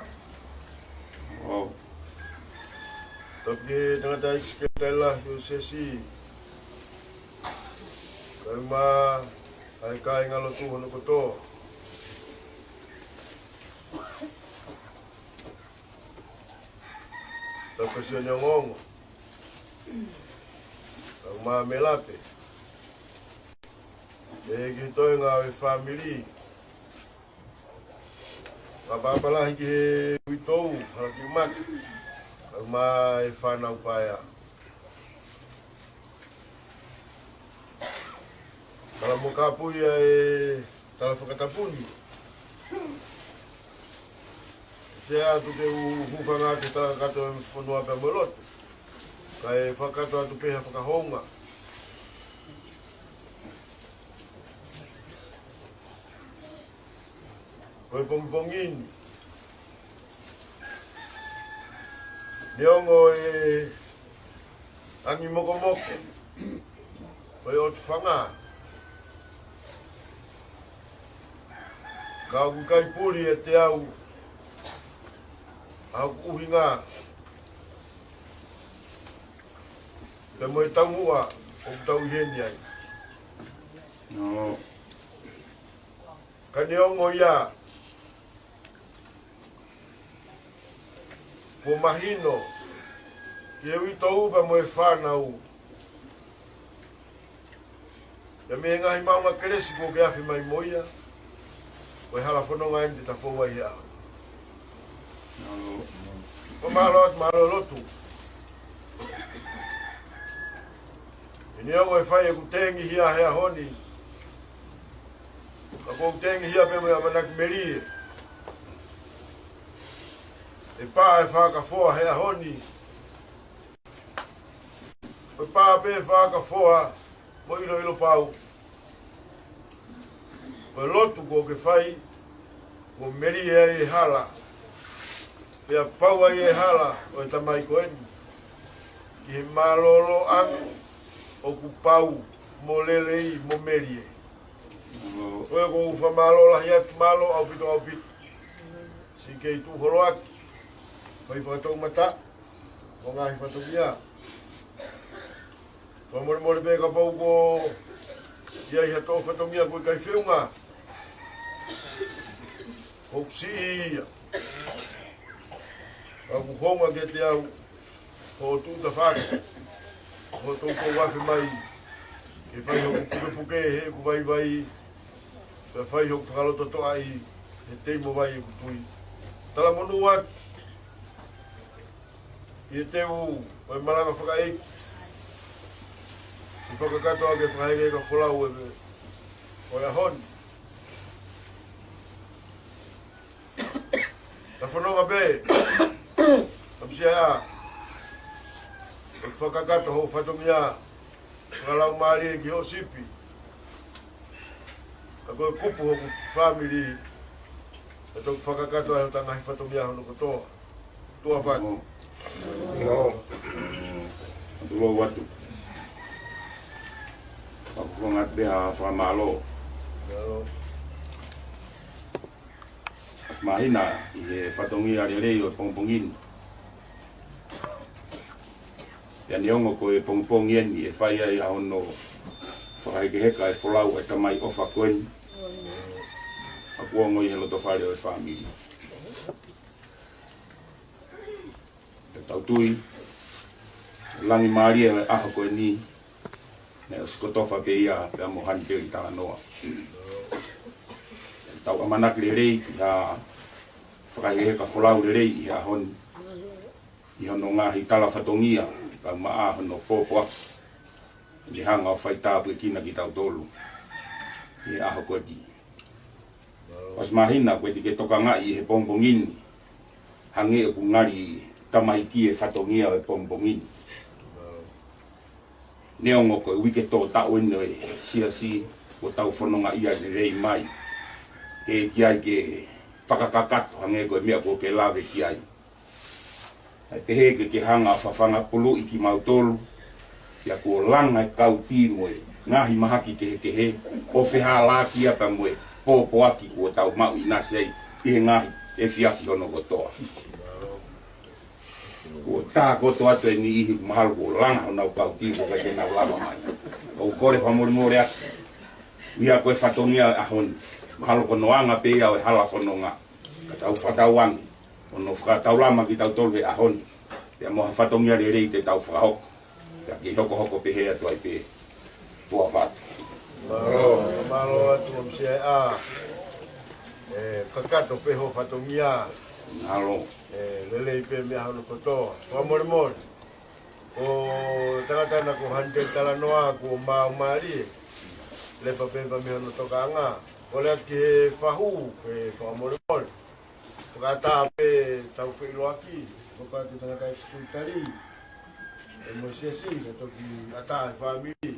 Tapu ki he tangataʻeiki sekelitali lahi ʻo e siasi. Kae ʻumaʻā ʻa e kāingalotu hono kotoa. Tapu ki Sione Ongoongo. Kae ʻumaʻā Melape. Pea ki he toenga ʻo e fāmili. Fakatapu lahi ki he uitou, Halakiumata, kae ʻumaʻā e fānau paea. Tala mo kapu ia e tala fakatapu ni. Sea atu ke u hūfanga atu he tala kakato e fonua pea mo e lotu. Kae fakakakato atu pē ha fakahounga. Ko e pongipongi ni, neongo e angi mokomoko ʻo e ʻotu fanga, ka ʻoku ʻikai puli ʻiate au ʻa hoku ʻuhinga pea mo e taumuʻa ʻoku tau ʻi heni ai. Ka neongo ia, kuo mahino ki he uitou pea mo e fānau, pea mei he ngaahi maʻunga kelesi kuo ke afe mai mo ia, ko e hala fononga eni te ta fou ai he ʻaho ni. Ko e mālō atu, mālō lotu. ʻE neongo e fai ʻeku tengihia he ʻaho ni, ka ʻoku ou tengihia pē mo e ʻamanaki melie. ʻE pā e fakafoa he ʻaho ni. ʻE pā pē e fakafoa mo ʻiloʻilo pau. Ko e lotu kuo ke fai, kuo melie ai e hala, pea pau ai e hala ʻo e tamai ko eni ki he mālōlōʻanga ʻoku pau mo lelei mo melie. Ko ia ʻoku ou fakamālō lahi atu, mālō ʻaupito, ʻaupito. Siʻi kei tuʻu holoaki, fai fakatoumata, mo e ngaahi fatongia. Fakamolemole pē kapau kuo ʻI ai ha tō fatongia ko e kai feunga. Hoku siʻi ia. Ka ʻoku hounga kiate au hoʻo tuʻu tafaʻaki, hoʻo toutou afe mai ke fai hoku pukepuke he ʻeku vaivai, ke fai hoku fakalototoʻa ʻi he teimo vai ʻeku tui. Talamonū atu ʻi he teu ʻo e malanga fakaʻeiki, ʻi he fakakakato ʻa e fakahekeheka folau ʻo e ʻaho ni. Ka fononga pē, ka misia ʻa e fakakakato hoʻo fatongia fakalaumālie ki hoʻo sipi. Ka ko e kupu hoku fāmili, ka toki fakakakato ai hota ngaahi fatongia hono kotoa. Tuʻa ʻofa atu. Tulou atu. Paku fonga pē ha fakamālō. Māhina ʻi he fatongia lelei ʻo e pongipongi ni. Pea neongo ko e pongipongi eni ʻe fai ai ʻa hono fakahekeheka e folau ʻa e tamai ʻofa ko eni, ʻoku ongo ʻi he loto fale ʻo e fāmili. Pea tau tui, langi mālie ʻo e ʻaho ko eni, naʻe ʻosi kotofa pē ia pea mo Hanipeli Talanoa. Tau ʻamanaki lelei ki ha fakahekeheka folau lelei ʻi he ʻaho ni, ʻi hono ngaahi tala fatongia, kae ʻumaʻā hono pōpoaki, ʻe hanga ʻo faitāpuekina kitautolu ʻi he ʻaho ko eni. ʻOsi māhina ko e tike tokangaʻi he pongipongi ni, hangē ʻoku ngali tamaiki e fatongia ʻo e pongipongi ni. Neongo ko e uike tō taʻu eni ʻo e siasi, kuo tau fononga ia lelei mai. Ke ki ai ke fakakakato hangē ko e meʻa kuo ke lave ki ai. ʻAi pehē ke ke hanga fafanga puluʻi kimautolu, pea kuo langa e kau timi mo e ngaahi mahaki kehekehe, ʻo fehālaaki ia pea mo e pōpoaki kuo tau maʻu ʻinasi ai ʻi he ngaahi efiafi hono kotoa. Kuo tā kotoa atu e niʻihi mahalo kuo langa honau kau timi ʻoku ʻikai ke nau lava mai. ʻOku kole fakamolemole atu. ʻIa ko e fatongia ʻo e ʻaho ni. Mahalo ko hono anga pē ia ʻo e hala fononga. Ka tau fakatauange ʻo hono fakataulama kitautolu he ʻaho ni. Pea mo ha fatongia lelei te tau fakahoko. Pea ke hokohoko pehē atu ai pē. Tuʻa ʻofa atu. Mālō, mālō atu ʻa misia ʻa. ʻE, kakato pē hoʻo fatongia. Mālō. ʻE, lelei pē meʻa hono kotoa. Fakamolemole. Ko e tangata na ko Hanipeli Talanoa kuo maau mālie. Lepa pē pea mei hono tokanga. Kole atu ki he fahu, ke fakamolemole. Fakaʻatā pē tau feʻiloaki, fakaʻatā ki he tangata ʻekisekutali. ʻE mo e siasi, ka toki ʻatā e fāmili.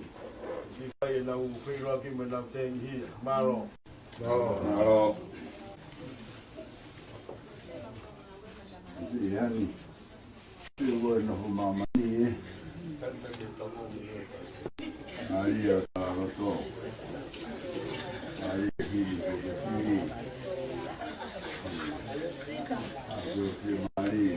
Siʻi fai ʻenau feʻiloaki mo ʻenau tengihia. Mālō. Mālō. Mālō. Siʻi hani. Siʻi ko e noho māmani, ē. Mālie ʻa loto. Mālie hili ko ke hili. Mālie.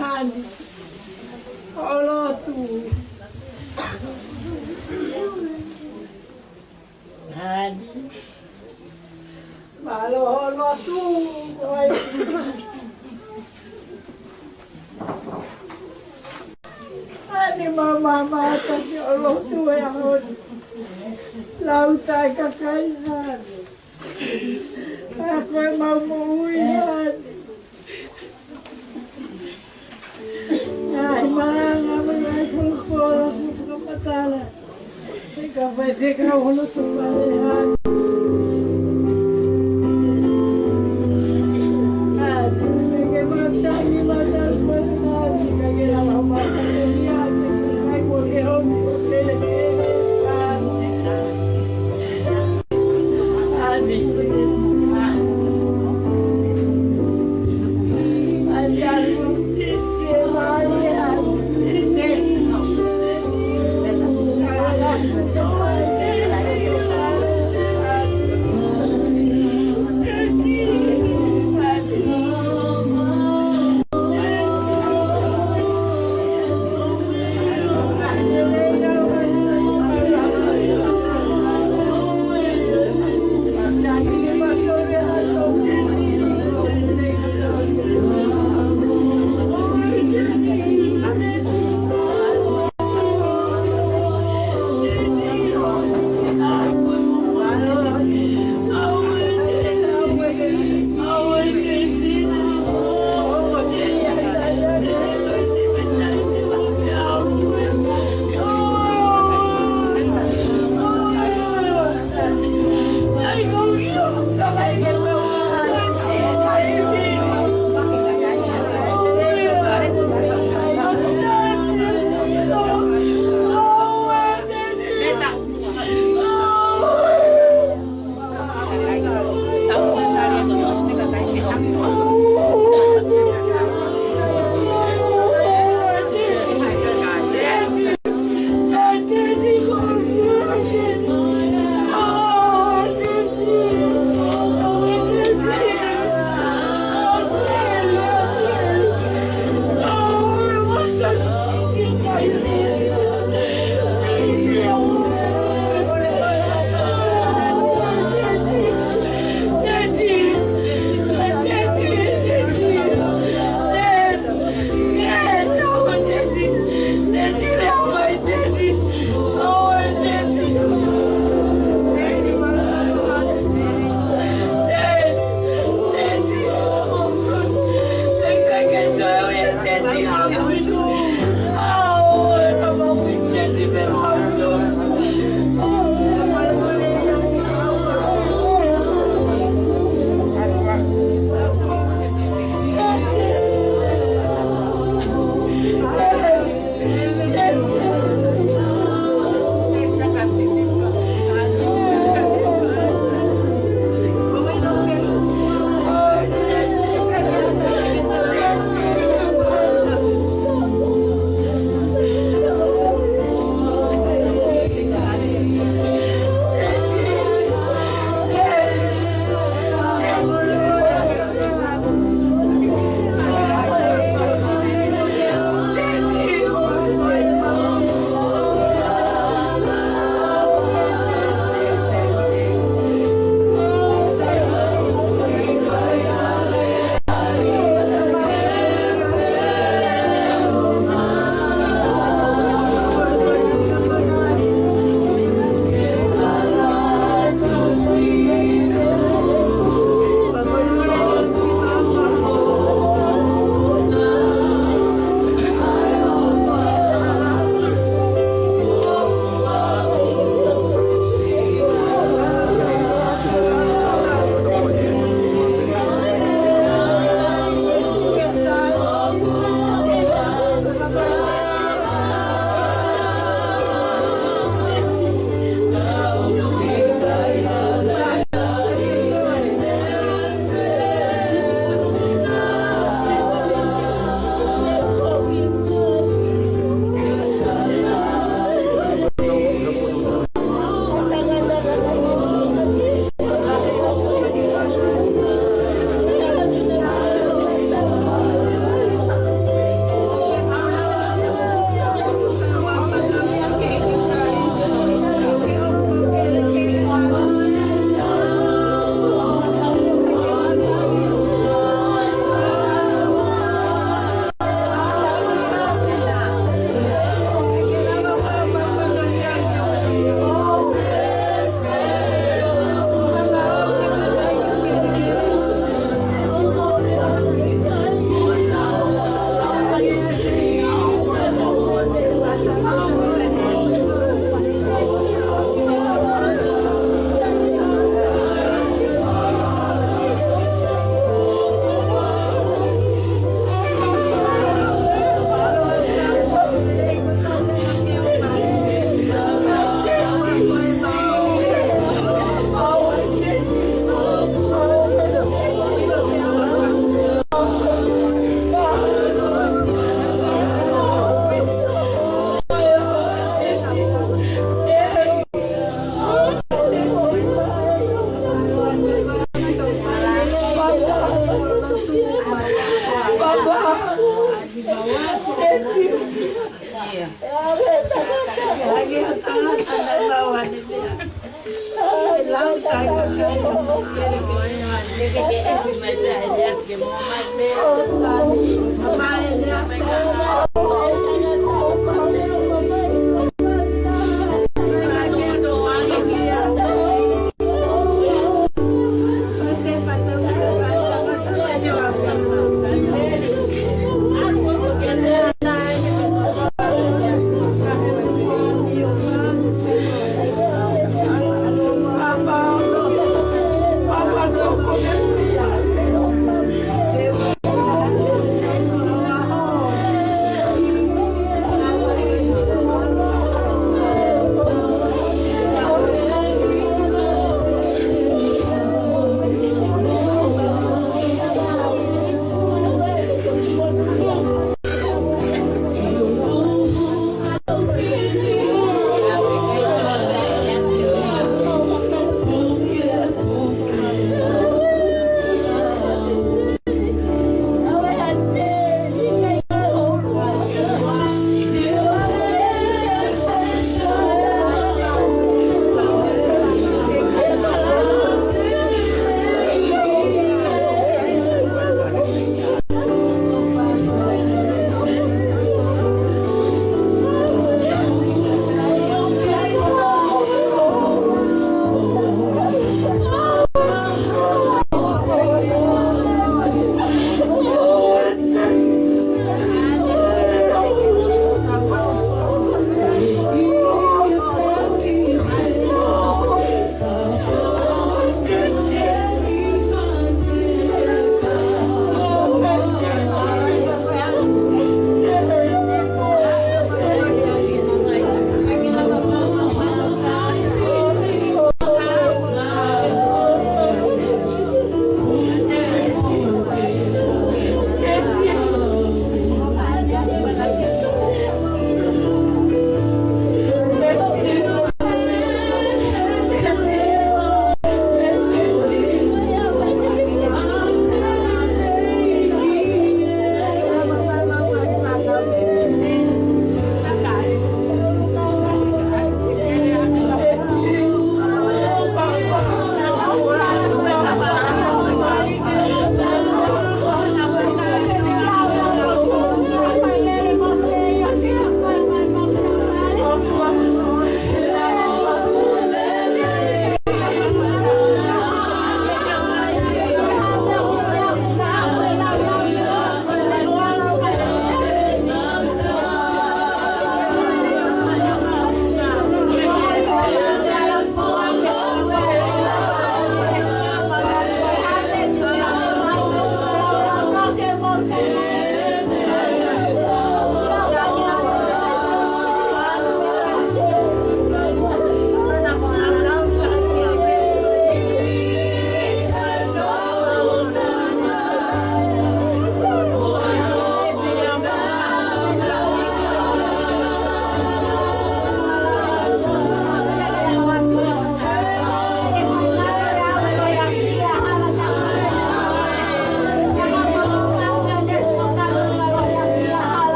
Hāni. ʻO lotu. Hāni. Mālō hoʻo lotu, ko ai. Hāni, māmā, mātaki ʻo lotu e ʻaho ni. Lau taʻekakai, Hāni. ʻA ko e mau moʻui, Hāni. Ngaahi malanga, ngaahi folofola, folofola matala. He ka fai se ka hono tupale, Hāni. Hāni, ke matangi, matangi, Hāni, ka ke lava, Hāni, ke lava, Hāni, ke lava, Hāni,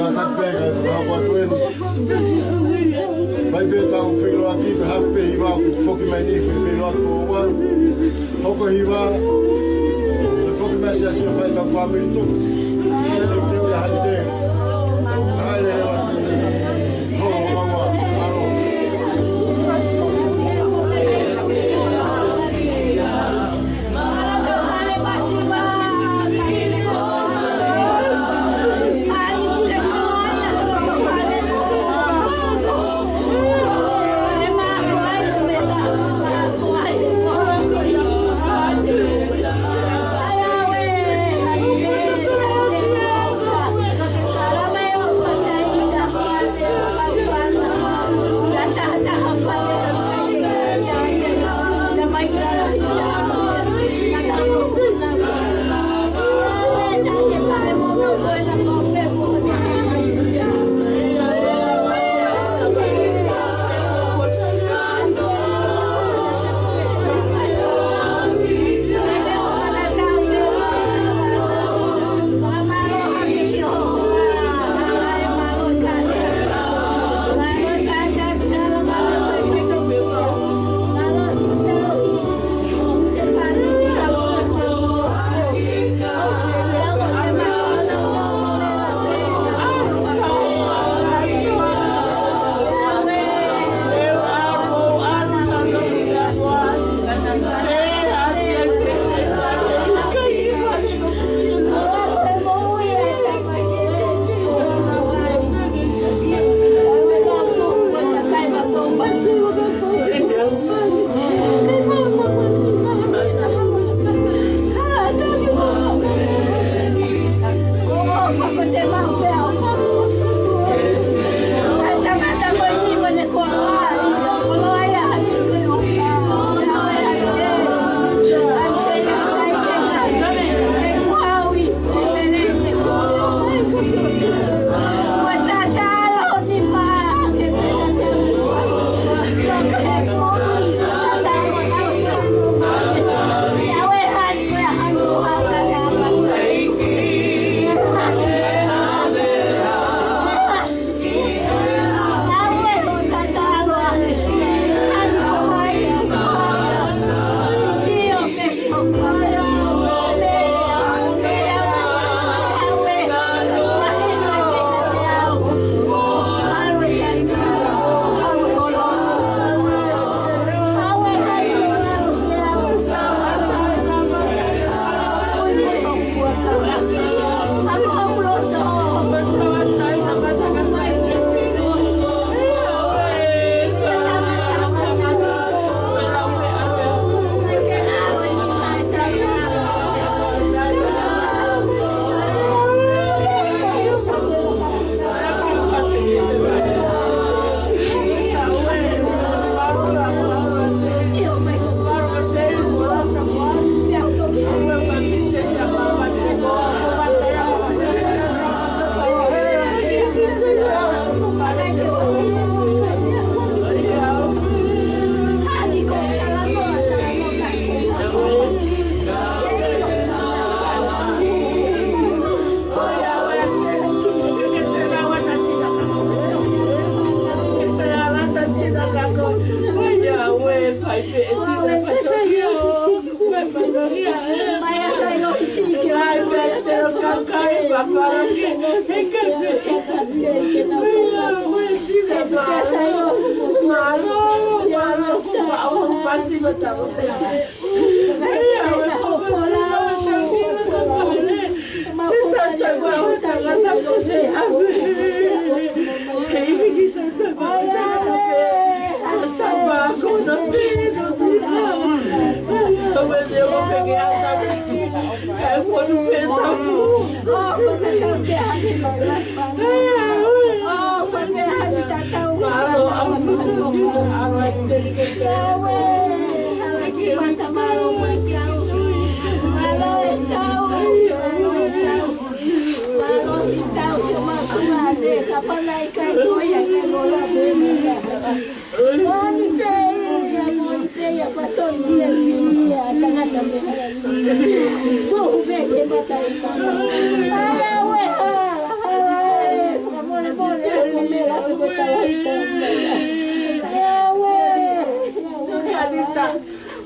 Kātaki pē kae fakahoko atu eni. Fai pē ʻetau feʻiloaki pē hafu pē hiva ʻoku foki mai ni fe-, feʻiloaki ko ua. Hoko hiva, ke foki mai siasi ʻo fai ʻetau fāmili tupu. Teuteu ia holiday. Hale leva.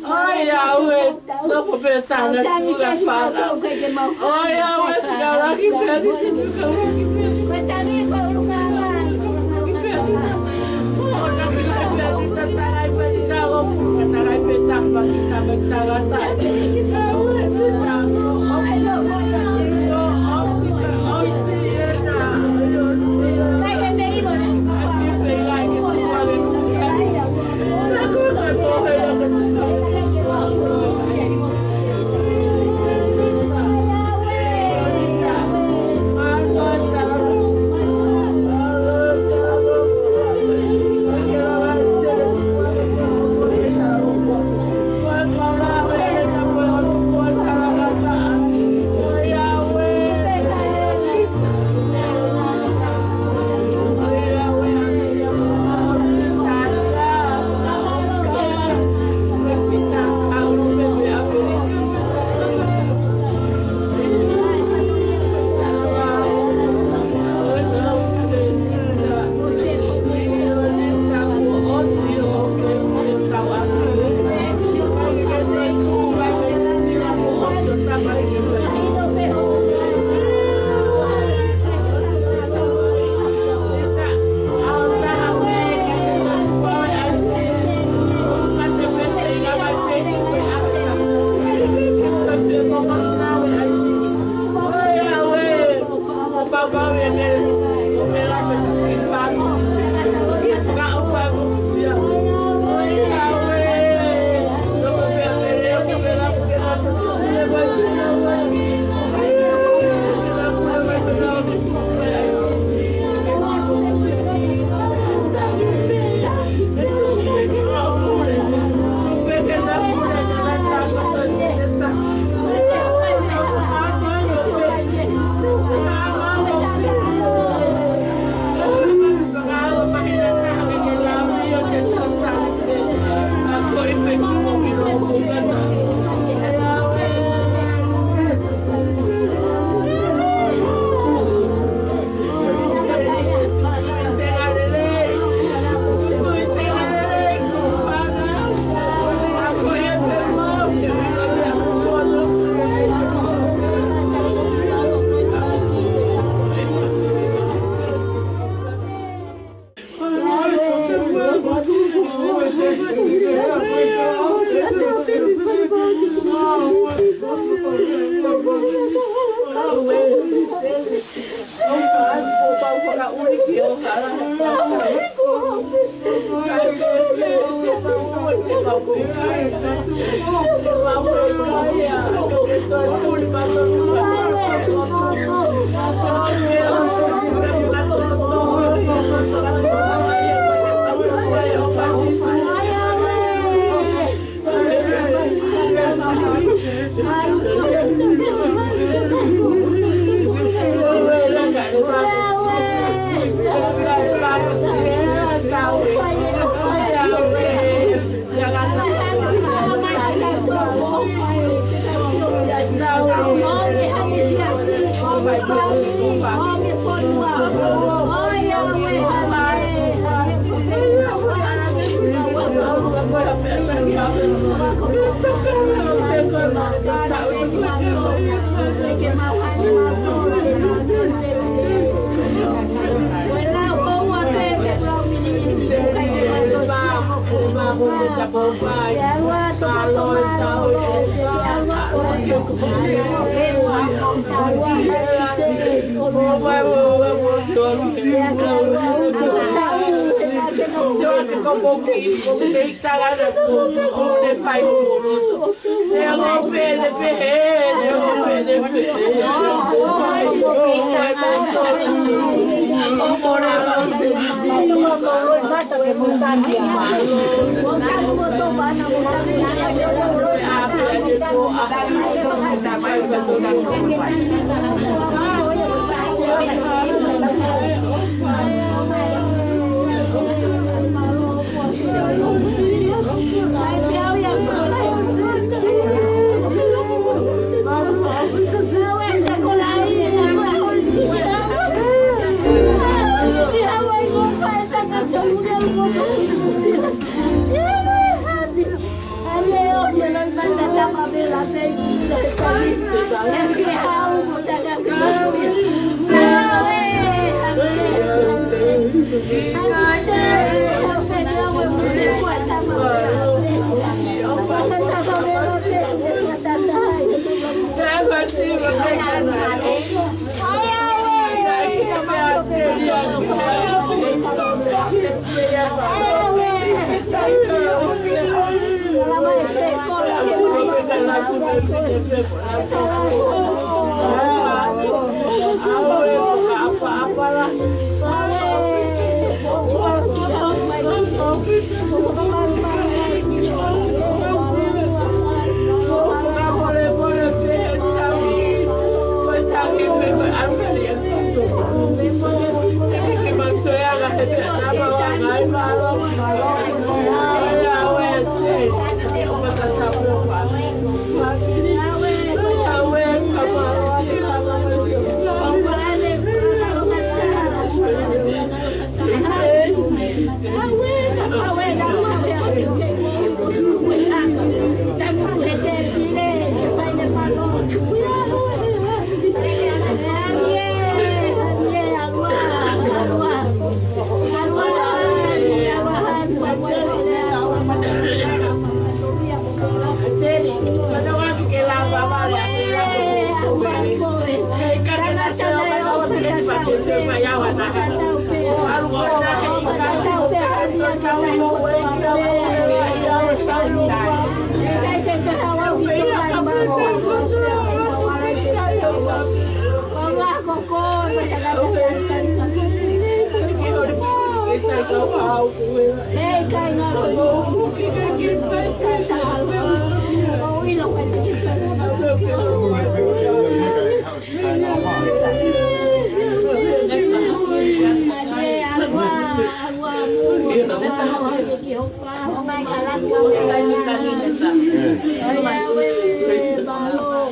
ʻOi, Yahweh, loko pē tāna kuka fana. ʻOi, Yahweh, fika laki pē ni te kuka laki pē ni. Kuka laki pē ni. Fuʻu laki pē ni, tatalai pē ni, talo, kuka talai pē tapa, ki tapa, ki tangata. Yahweh, te talo, ʻosi, ʻosi, ʻosi, ʻosi, ʻena.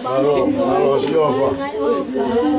Mālō, mālō, Sihova.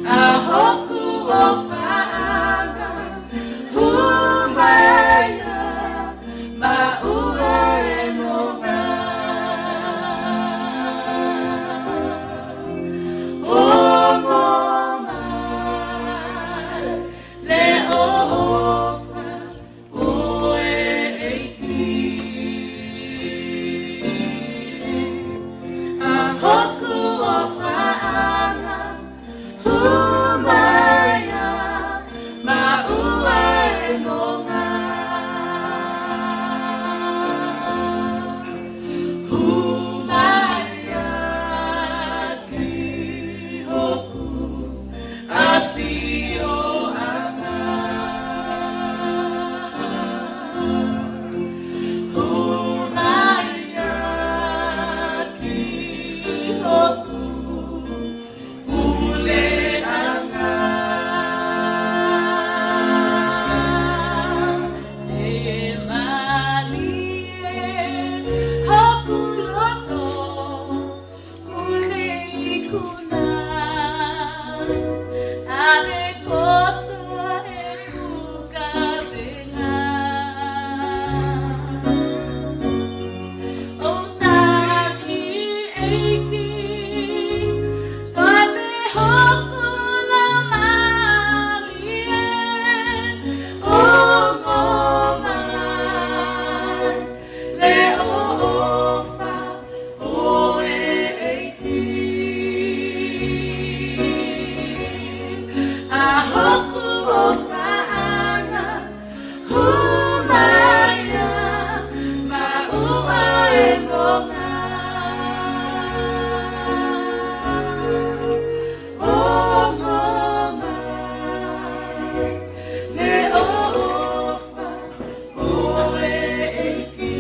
ʻA hoku ʻofaʻanga, hū mai ā, maʻu ʻa e nonga. ʻOngo mai, leʻo ʻofa, ʻo e ʻEiki. ʻA hoku ʻofaʻanga, hū mai ā, maʻu ʻa e nonga. Hū mai ā ki hoku ʻafioʻanga. Hū mai ā ki hoku puleʻanga. Te mālie hoku loto, ʻoku ne ikuna ʻa e kotoa ʻeku kavenga. ʻOku tangi ʻEiki, pea te u hoko ʻo mālie, ʻongo mai, leʻo ʻofa, ʻo e ʻEiki. ʻA hoku ʻofaʻanga, hū mai ā, maʻu ʻa e nonga. ʻOngo mai, leʻo ʻofa, ʻo e ʻEiki.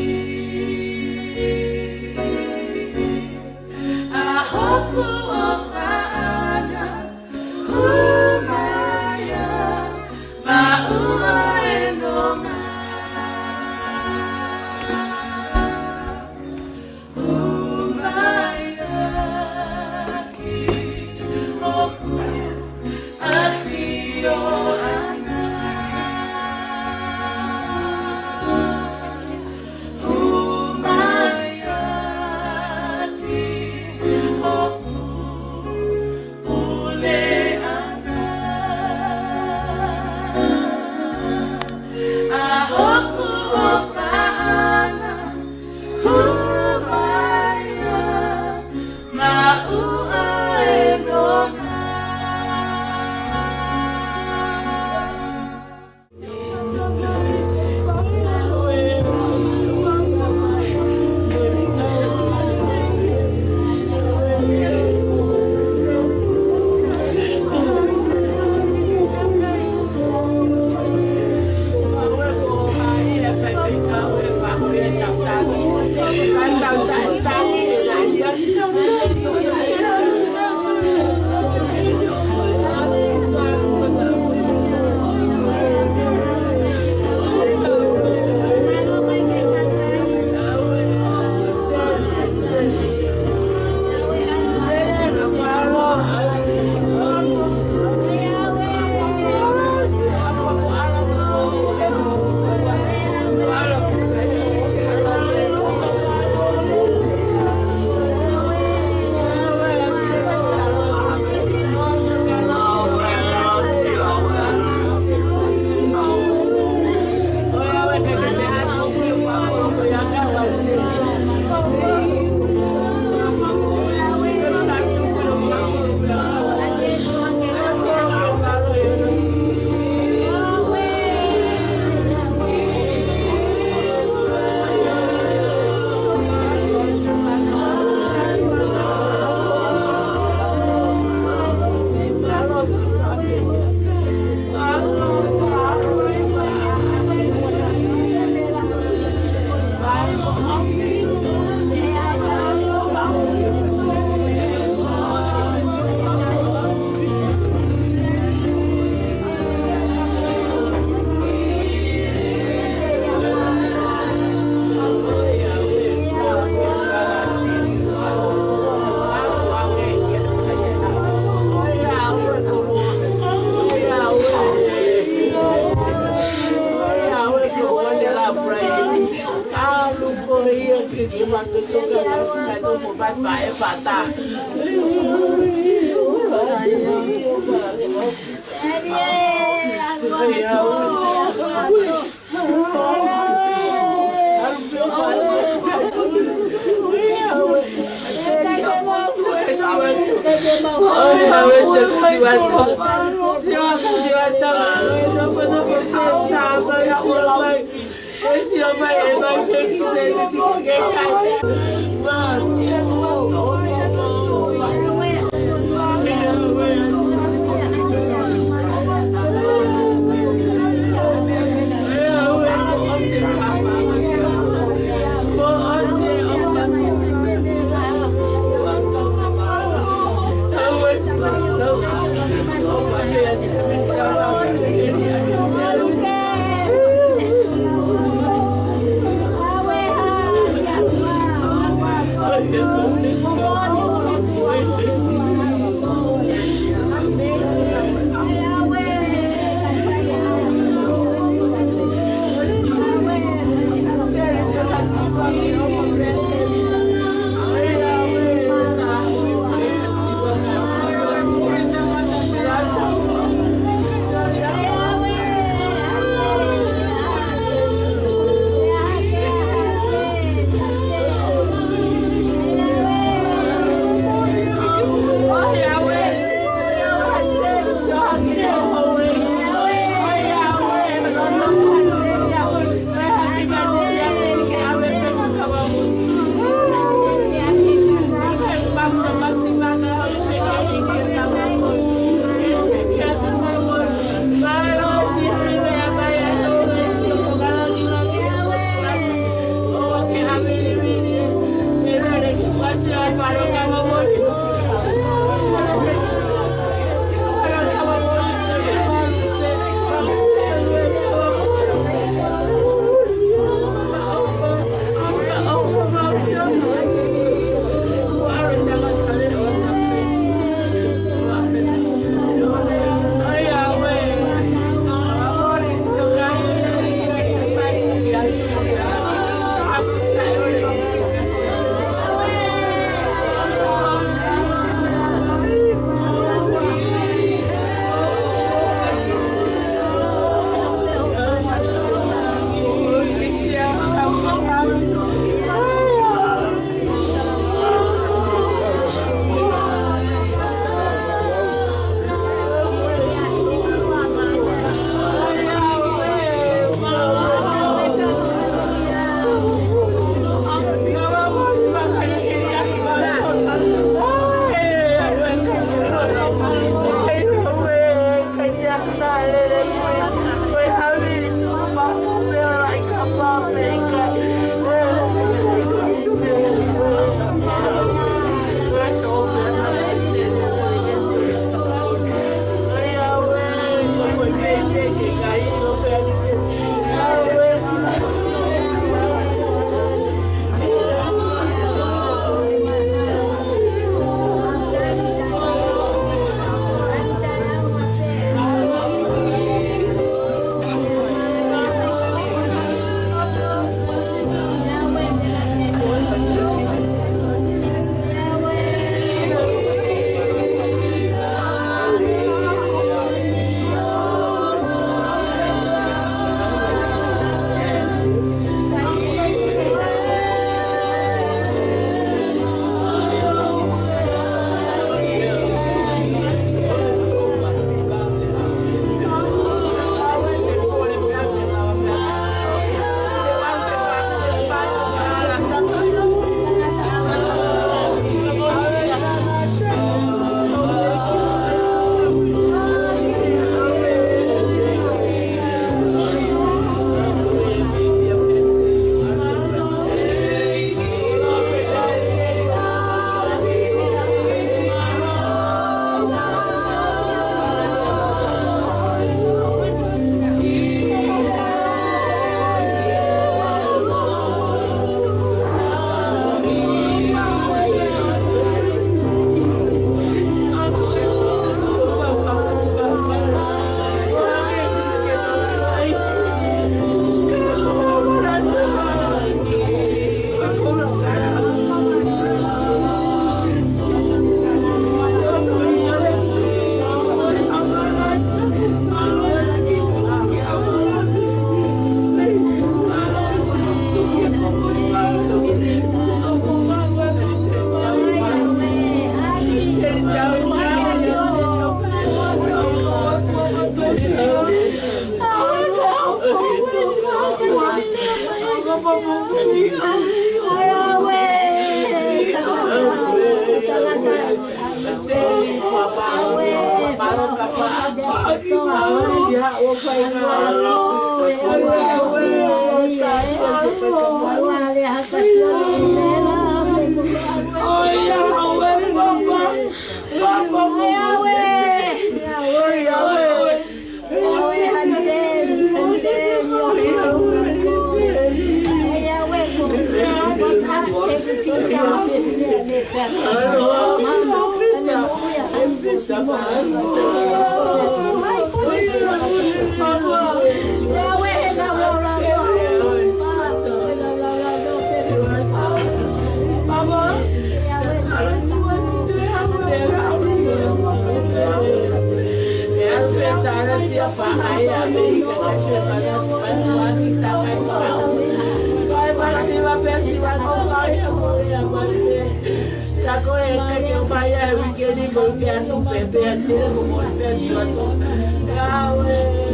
Yahweh,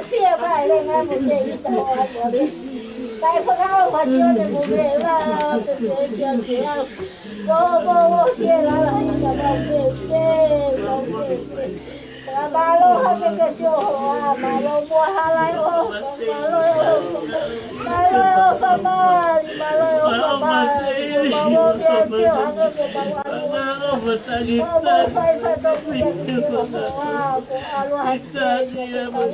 Fie mai lenga mo te ita o atu atu. Kae fakaʻofa Sione mo Vela, pe pe kia kia. Mo mo mo sie lala ita mau pe pe, mau pe pe. Ka mālō hake ke sio hoa, mālō mo hala e ʻofa, mālō e ʻofa. Mālō e ʻofa mali, mālō e ʻofa mali. Ko mau o ke ake o hake ke mau ʻalu. Ko mau fai fai tau ki ake ke sio hoa, ko ʻalu hake ke sio hoa.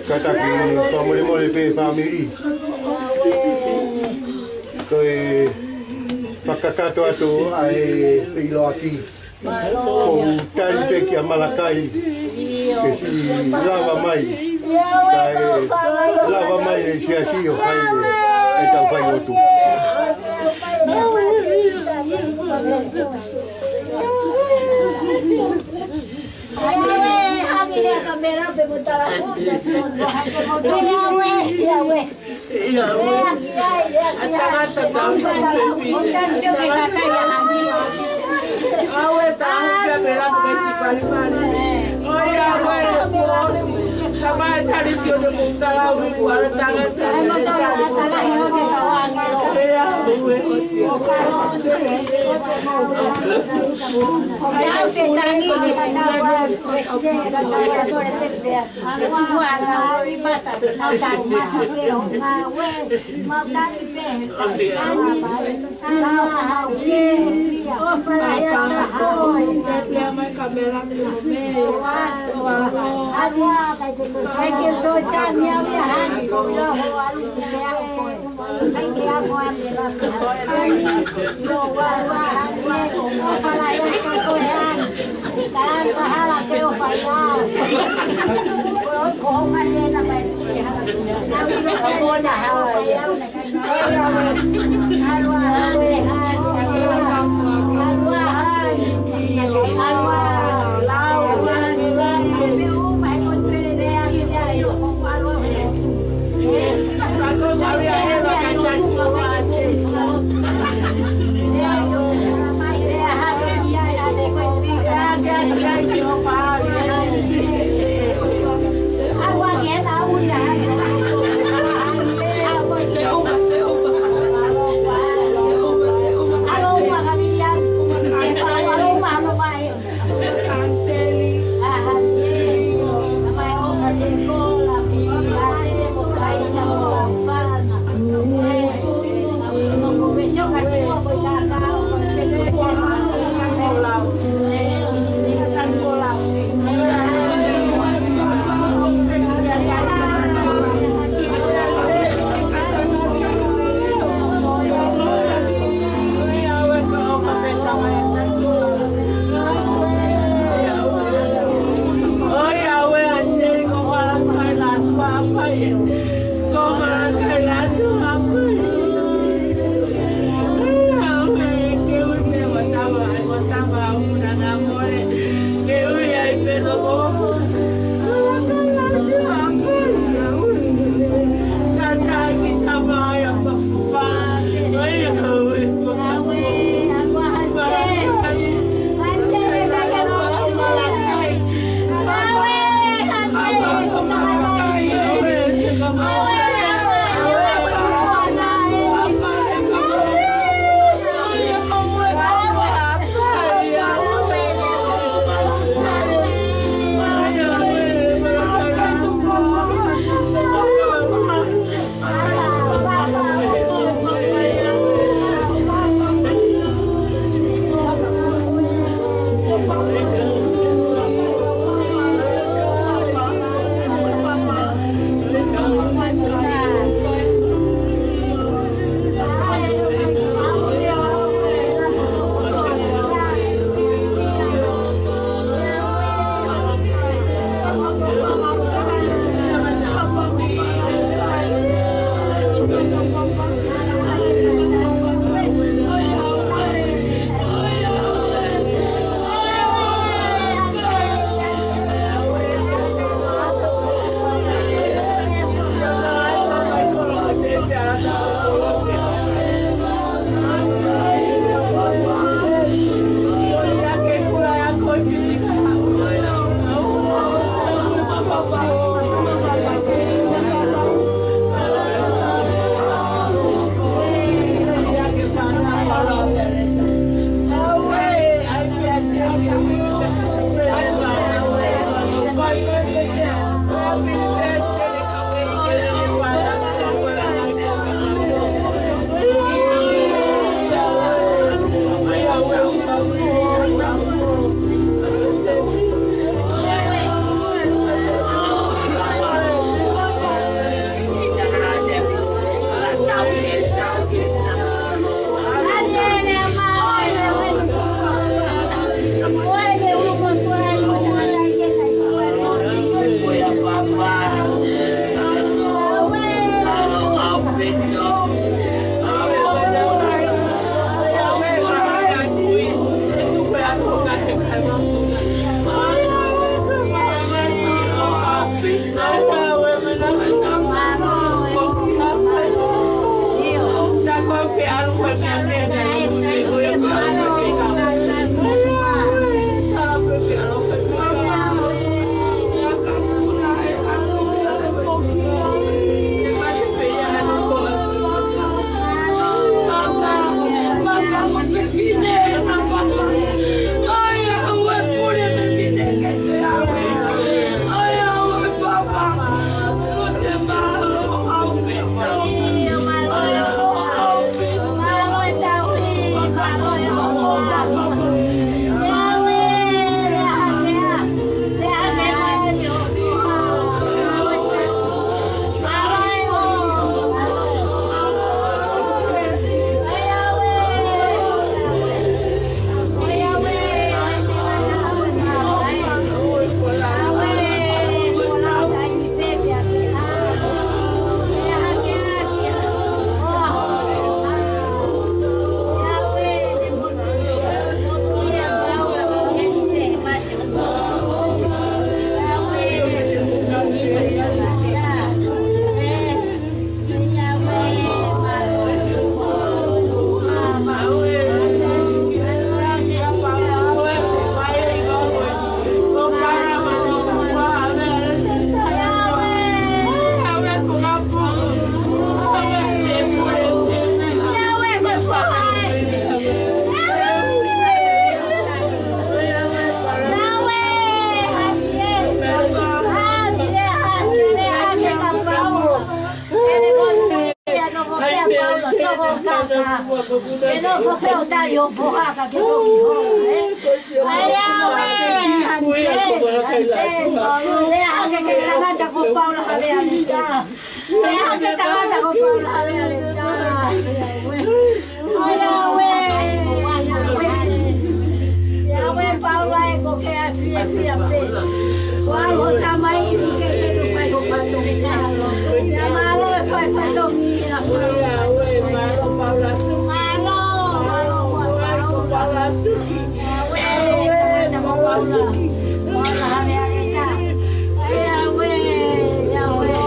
Kātaki fakamolemole pē fāmili. Ko e fakakakato atu ʻa e feʻiloaki. ʻOku ou tali pē kia Malakai ke siʻi lava mai. Kae lava mai e siasi ʻo fai e, e tau fai ʻotu. Yahweh, Paula ē, ko ke ʻa e fiefia pē. Ko au ho tamai ni ke ke no fai ho fatongia. ʻIo mālō e fai fatongia. Mālō, mālō, mālō, mālō. Yahweh, Paula Suki. Paula Halealeta. Yahweh, Yahweh.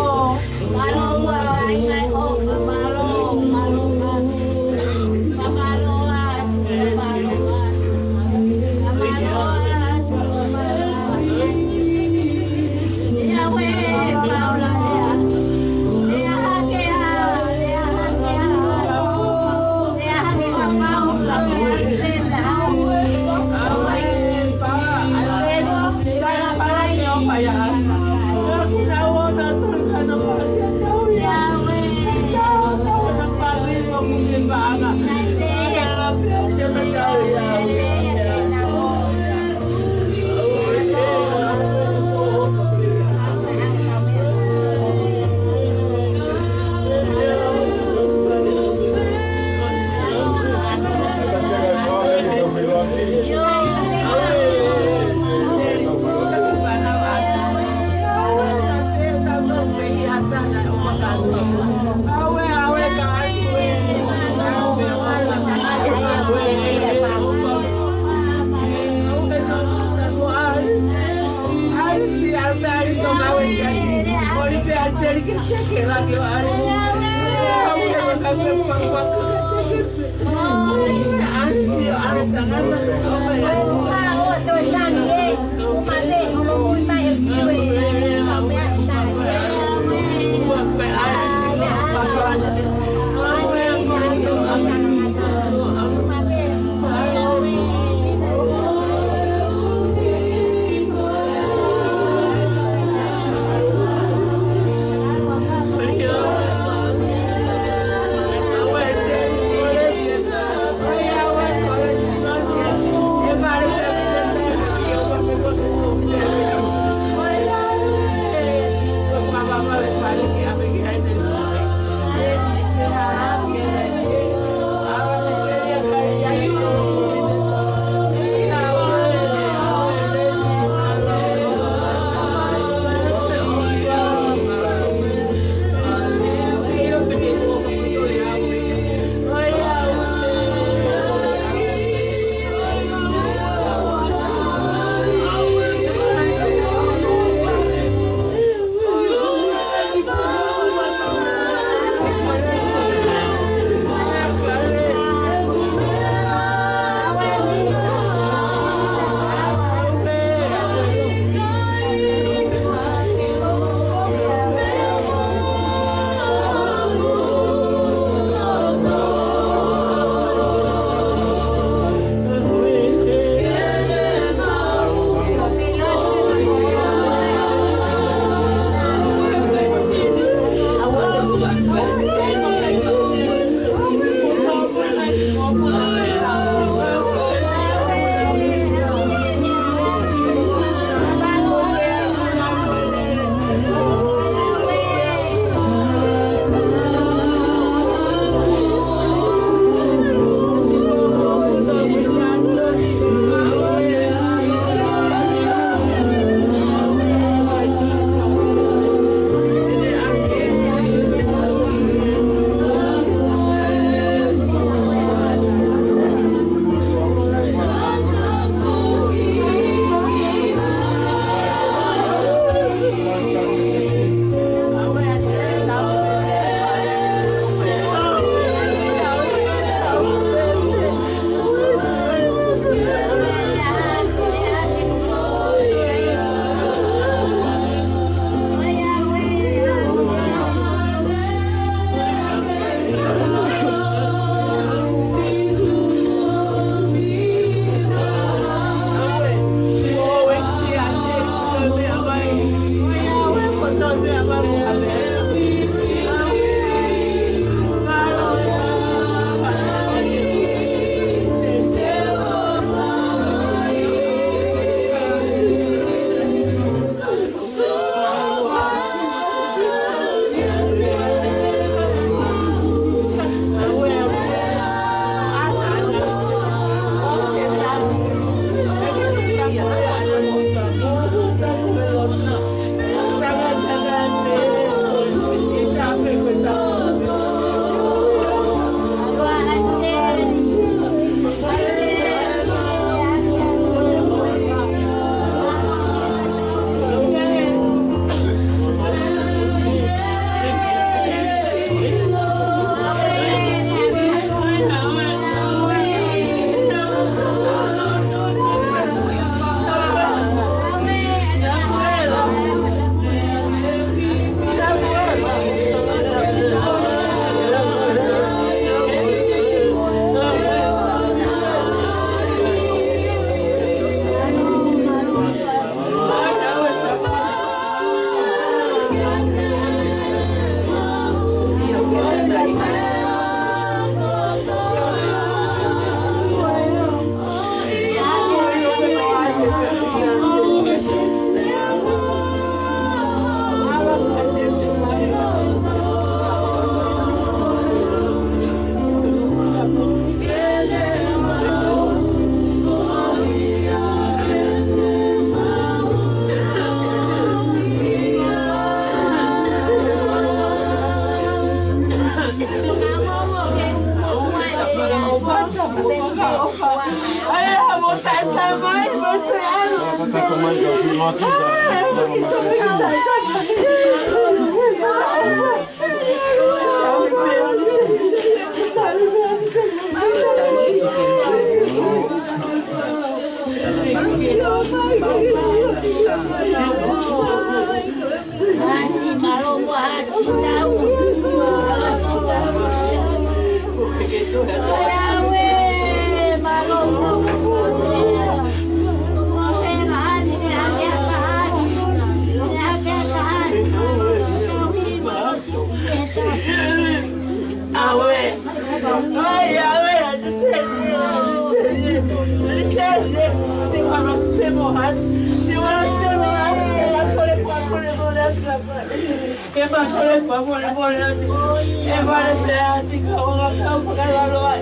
Ke ma kole pa mole mole atu. E vale pe ati ka o ka kau fakalalo ai.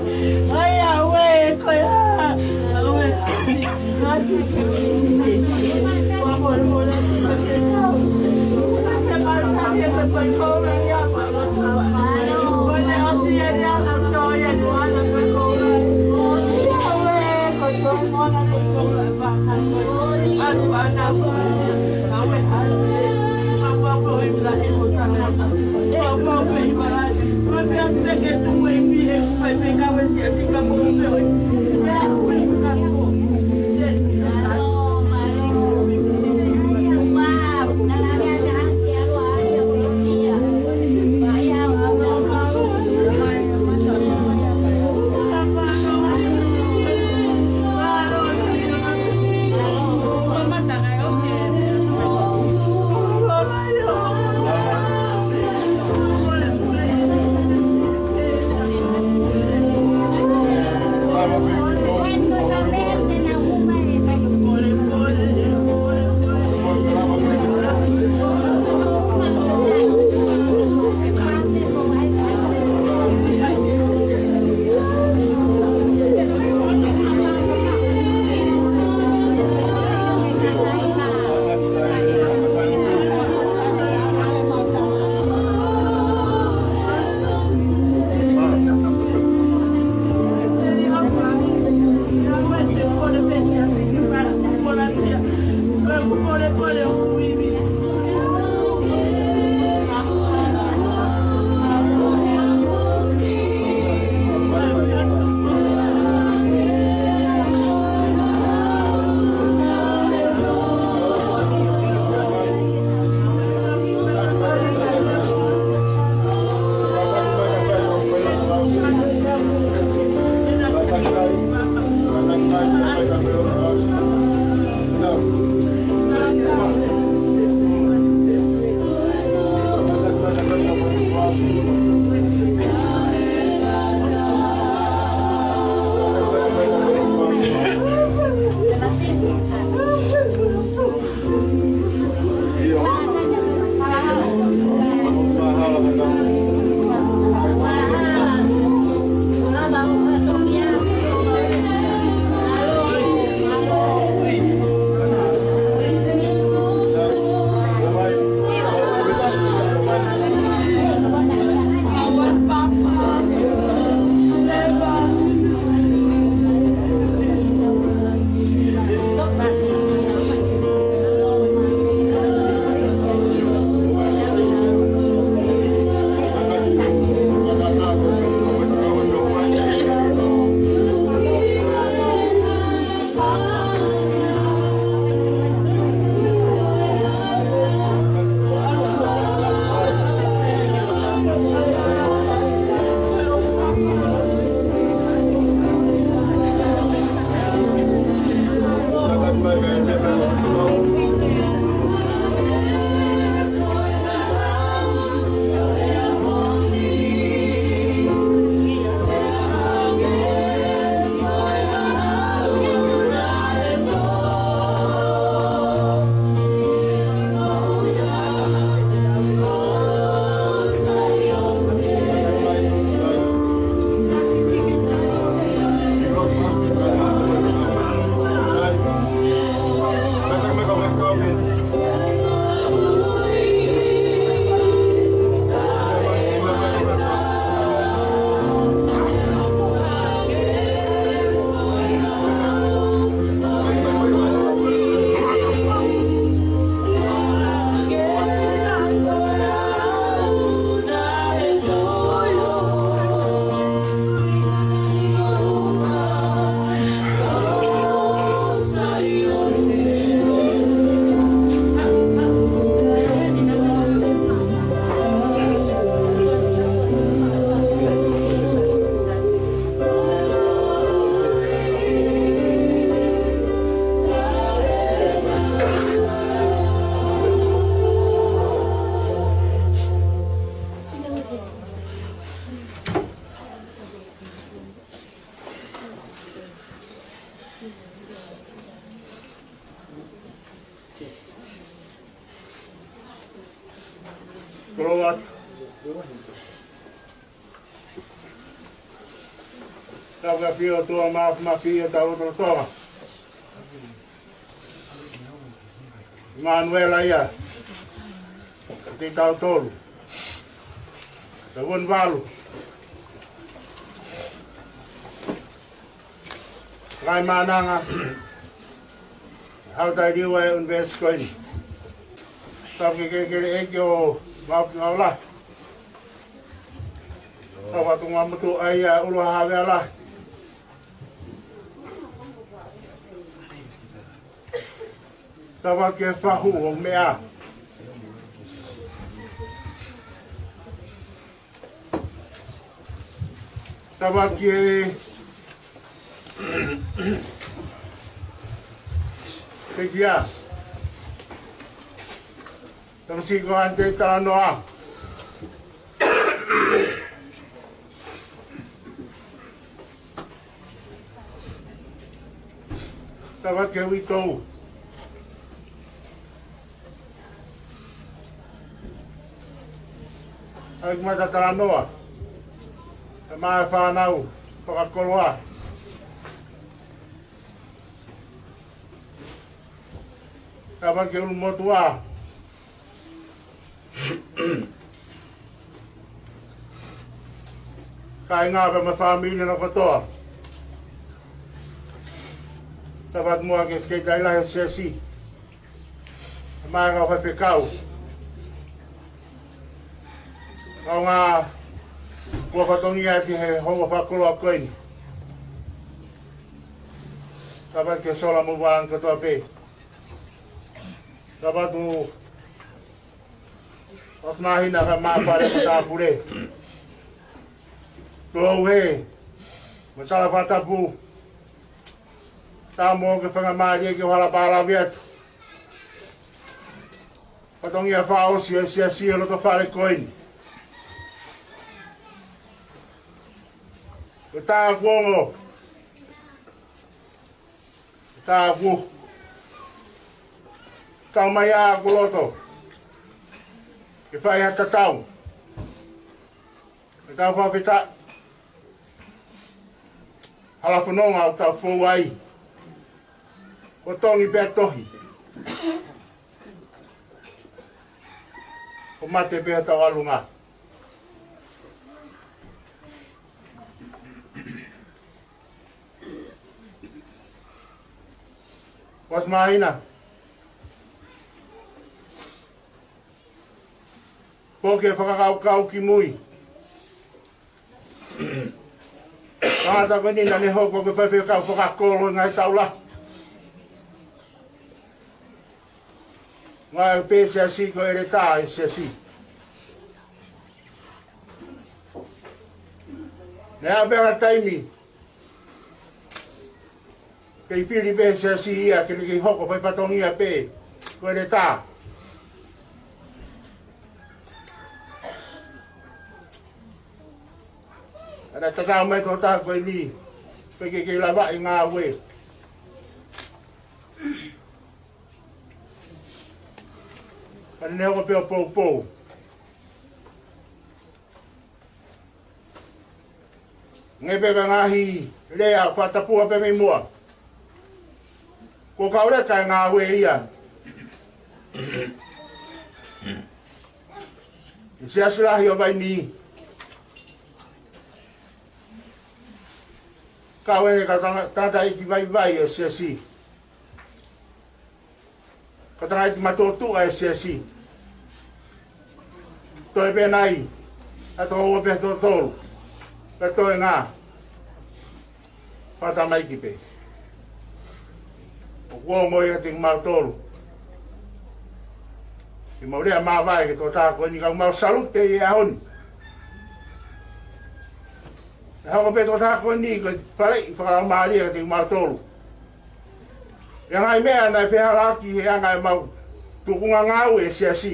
Ai, awe, ko ia. Awe. Ati. Pa mole mole atu ka ke kau. Ke ma sa ke pe koi kau na ia pa ma sa. Ko ne ati e ia ko to ia ko ana ko kau na. Awe, ko to mona ko kau na pa. Atu ana ko. Awe, awe. Koloa. Tau ka pio tua ma ma pio tau to to. Manuela ia. Te tau tolu. Tau on valu. Kai mananga. Hau tai liu e un ves koin. Tau ke ke ke e ke o mau ki ngau la. Tau atu ngā mutu ai a ulu ha vea la. Tau ke fahu o mea. Tava ki e pekia. Tava si ko ante talanoa. Tava ke ui tou. Ai kuma ta talanoa. E mā e whānau fakakoloa. Tava ke ulu motua. Kai ngā pē ma whāmili na kotoa. Tava mua ke skei tai lahi siasi. Mai kau fai fekau. Kau ngā kua fatongia ki he hongo fakoloa koini. Tava ke sola mo vāng kotoa pē. Tava tu ot mahina ka mapare mo tāpure. Tolou he. Mo tala fatapu. Tā mo ke whanga mālie ke hala pālavi atu. Patongia whaosi e siasi e loto fale koini. Ko tā kuongo. Ko tā ku. Tau mai a ku loto. Ke whai ha tatau. Ke tau whawhita. Hala whanonga o tau fou ai. Ko tongi pea tohi. Ko mate pea tau alunga. Was maina. Ko ke fakakaukau ki mui. Tangata ko eni na ne hoko ke fai fekau fakakolo ngai taula. Ngai pē siasi ko ere tā e siasi. Ne a pera taimi. Kei fili pē siasi ia ke ne kei hoko fai fatongia pē. Ko ere tā. Ana tatau mai ko tā ko eni. Pe ke kei lava i ngā ue. Ana ne hoko pē o poupou. Nge pē ka ngaahi lea fakatapua pē mei mua. Ko kauleka e ngāue ia. Siasi lahi o vai ni. Kau ene ka tangata iti vai vai e siasi. Ka tangata iti matotu a e siasi. Toe pē nai. A tō ua pē tō tolu. Pē toe ngā. Pata mai ki pē. O kuo ngoi ati mau tolu. Ki mau lea mā vai ke tō tā ko eni kau mau salute i ahon. E hoko pē tō tā ko eni ko fale i whakamālia ati mau tolu. Ia ngai mea na e fehalaki he anga e mau tukunga ngāue e siasi.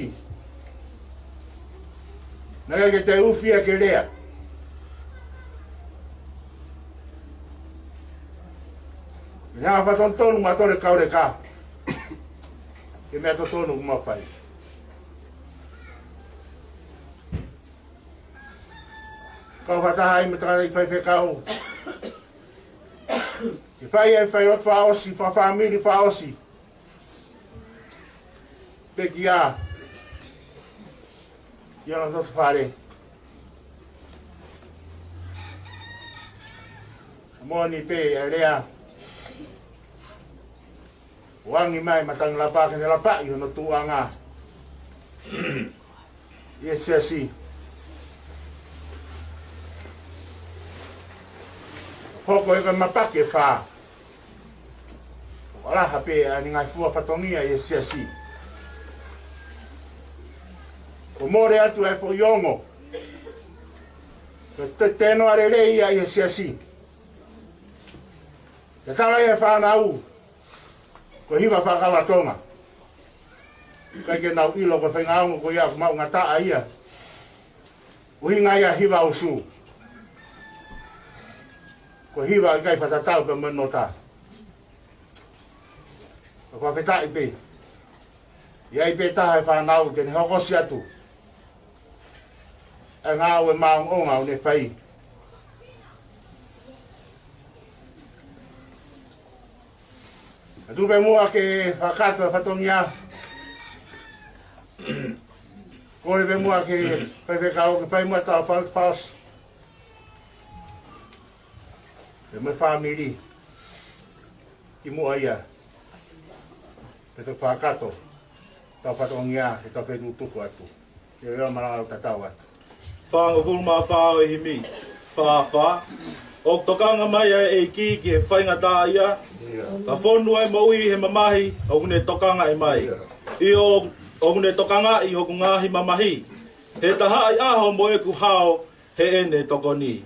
Na ke ke te ufia ke lea. Ia faton tonu ma tole kauleka. Ke mea to tonu kuma fai. Kau fakataha ai mo e tangataʻeiki faifekau. Ke fai e failotu fakaʻosi, fakafāmili fakaʻosi. Pekia. ʻI hono toto fale. Moʻoni pē ʻa e lea ʻoku ʻange mai ʻe Matangi Lapa ke ne lapaʻi hono tuʻuʻanga ʻi he siasi. Hoko ia ko e mapaki ʻe fā. ʻOku lahi pē ʻa e ngaahi fua fatongia ʻi he siasi. ʻOku mole atu ʻa e foʻi ongo. Ko e te-, tēnoa lelei ia ʻi he siasi. Ke tala ia ʻe he fānau, ko e hiva fakakauʻatonga. ʻIkai ke nau ʻilo ko e faʻahinga ongo ko ia ʻoku maʻungataʻa ia. ʻUhinga ia hiva usu. Ko e hiva ʻikai fakatatau pē mo e nota. Ka ko e fakafetaʻi pē. ʻI ai pē taha ʻi he fānau te ne hokosi atu ʻa e ngāue maʻongoʻonga ʻoku ne fai. Ka tuku pē muʻa ke fakakakato e fatongia. Kole pē muʻa ki he faifekau ke fai muʻa ʻetau fal-, fals. Pea mo e fāmili. Kimuʻa ia. Pea toki fakakakato ʻetau fatongia, ʻetau fetukutuku atu. Ke ʻoua malanga ʻo tatau atu. Fāngofulu mā fā ʻo e himi. Fā, fā. ʻOku tokanga mai ʻa e ʻEiki ki he faingataʻaʻia. Ka fonu ʻa e moʻui he mamahi, ʻoku ne tokangaʻi mai. ʻIo, ʻoku ne tokangaʻi hoku ngaahi mamahi. He tahaʻi ʻaho mo ʻeku hao, heʻene tokoni.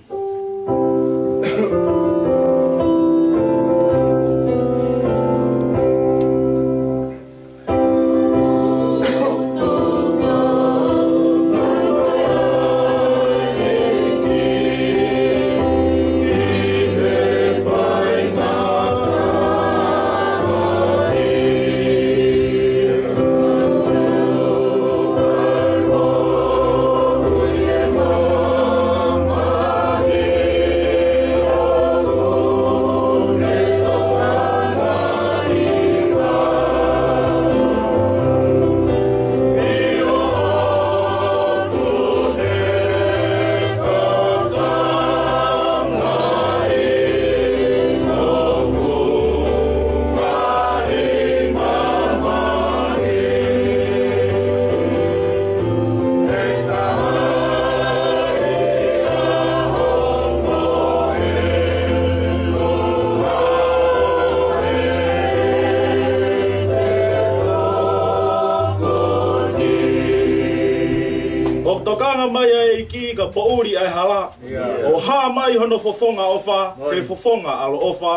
ʻOku tokanga mai ʻa e ʻEiki ka poʻuli ʻa e hala. ʻIo. ʻO hā mai hono fofonga ʻofa, ʻIo. He fofonga ʻaloʻofa.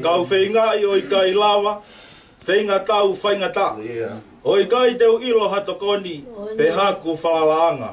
Kau feingaʻi ʻo ʻikai lava, feingatau faingataʻa. ʻIo. ʻO ʻikai te u ʻilo ha tokoni, pe haku falalaʻanga.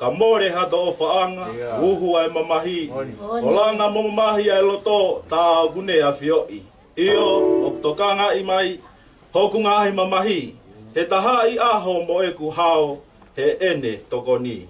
Ka mole hato ʻofaʻanga, uhu ʻa e mamahi, ʻo langa mo mamahi ʻa e loto, tā ʻoku ne ʻafioʻi. ʻIo, ʻoku tokangaʻi mai hoku ngaahi mamahi, he tahaʻi ʻaho mo ʻeku hao, heʻene tokoni.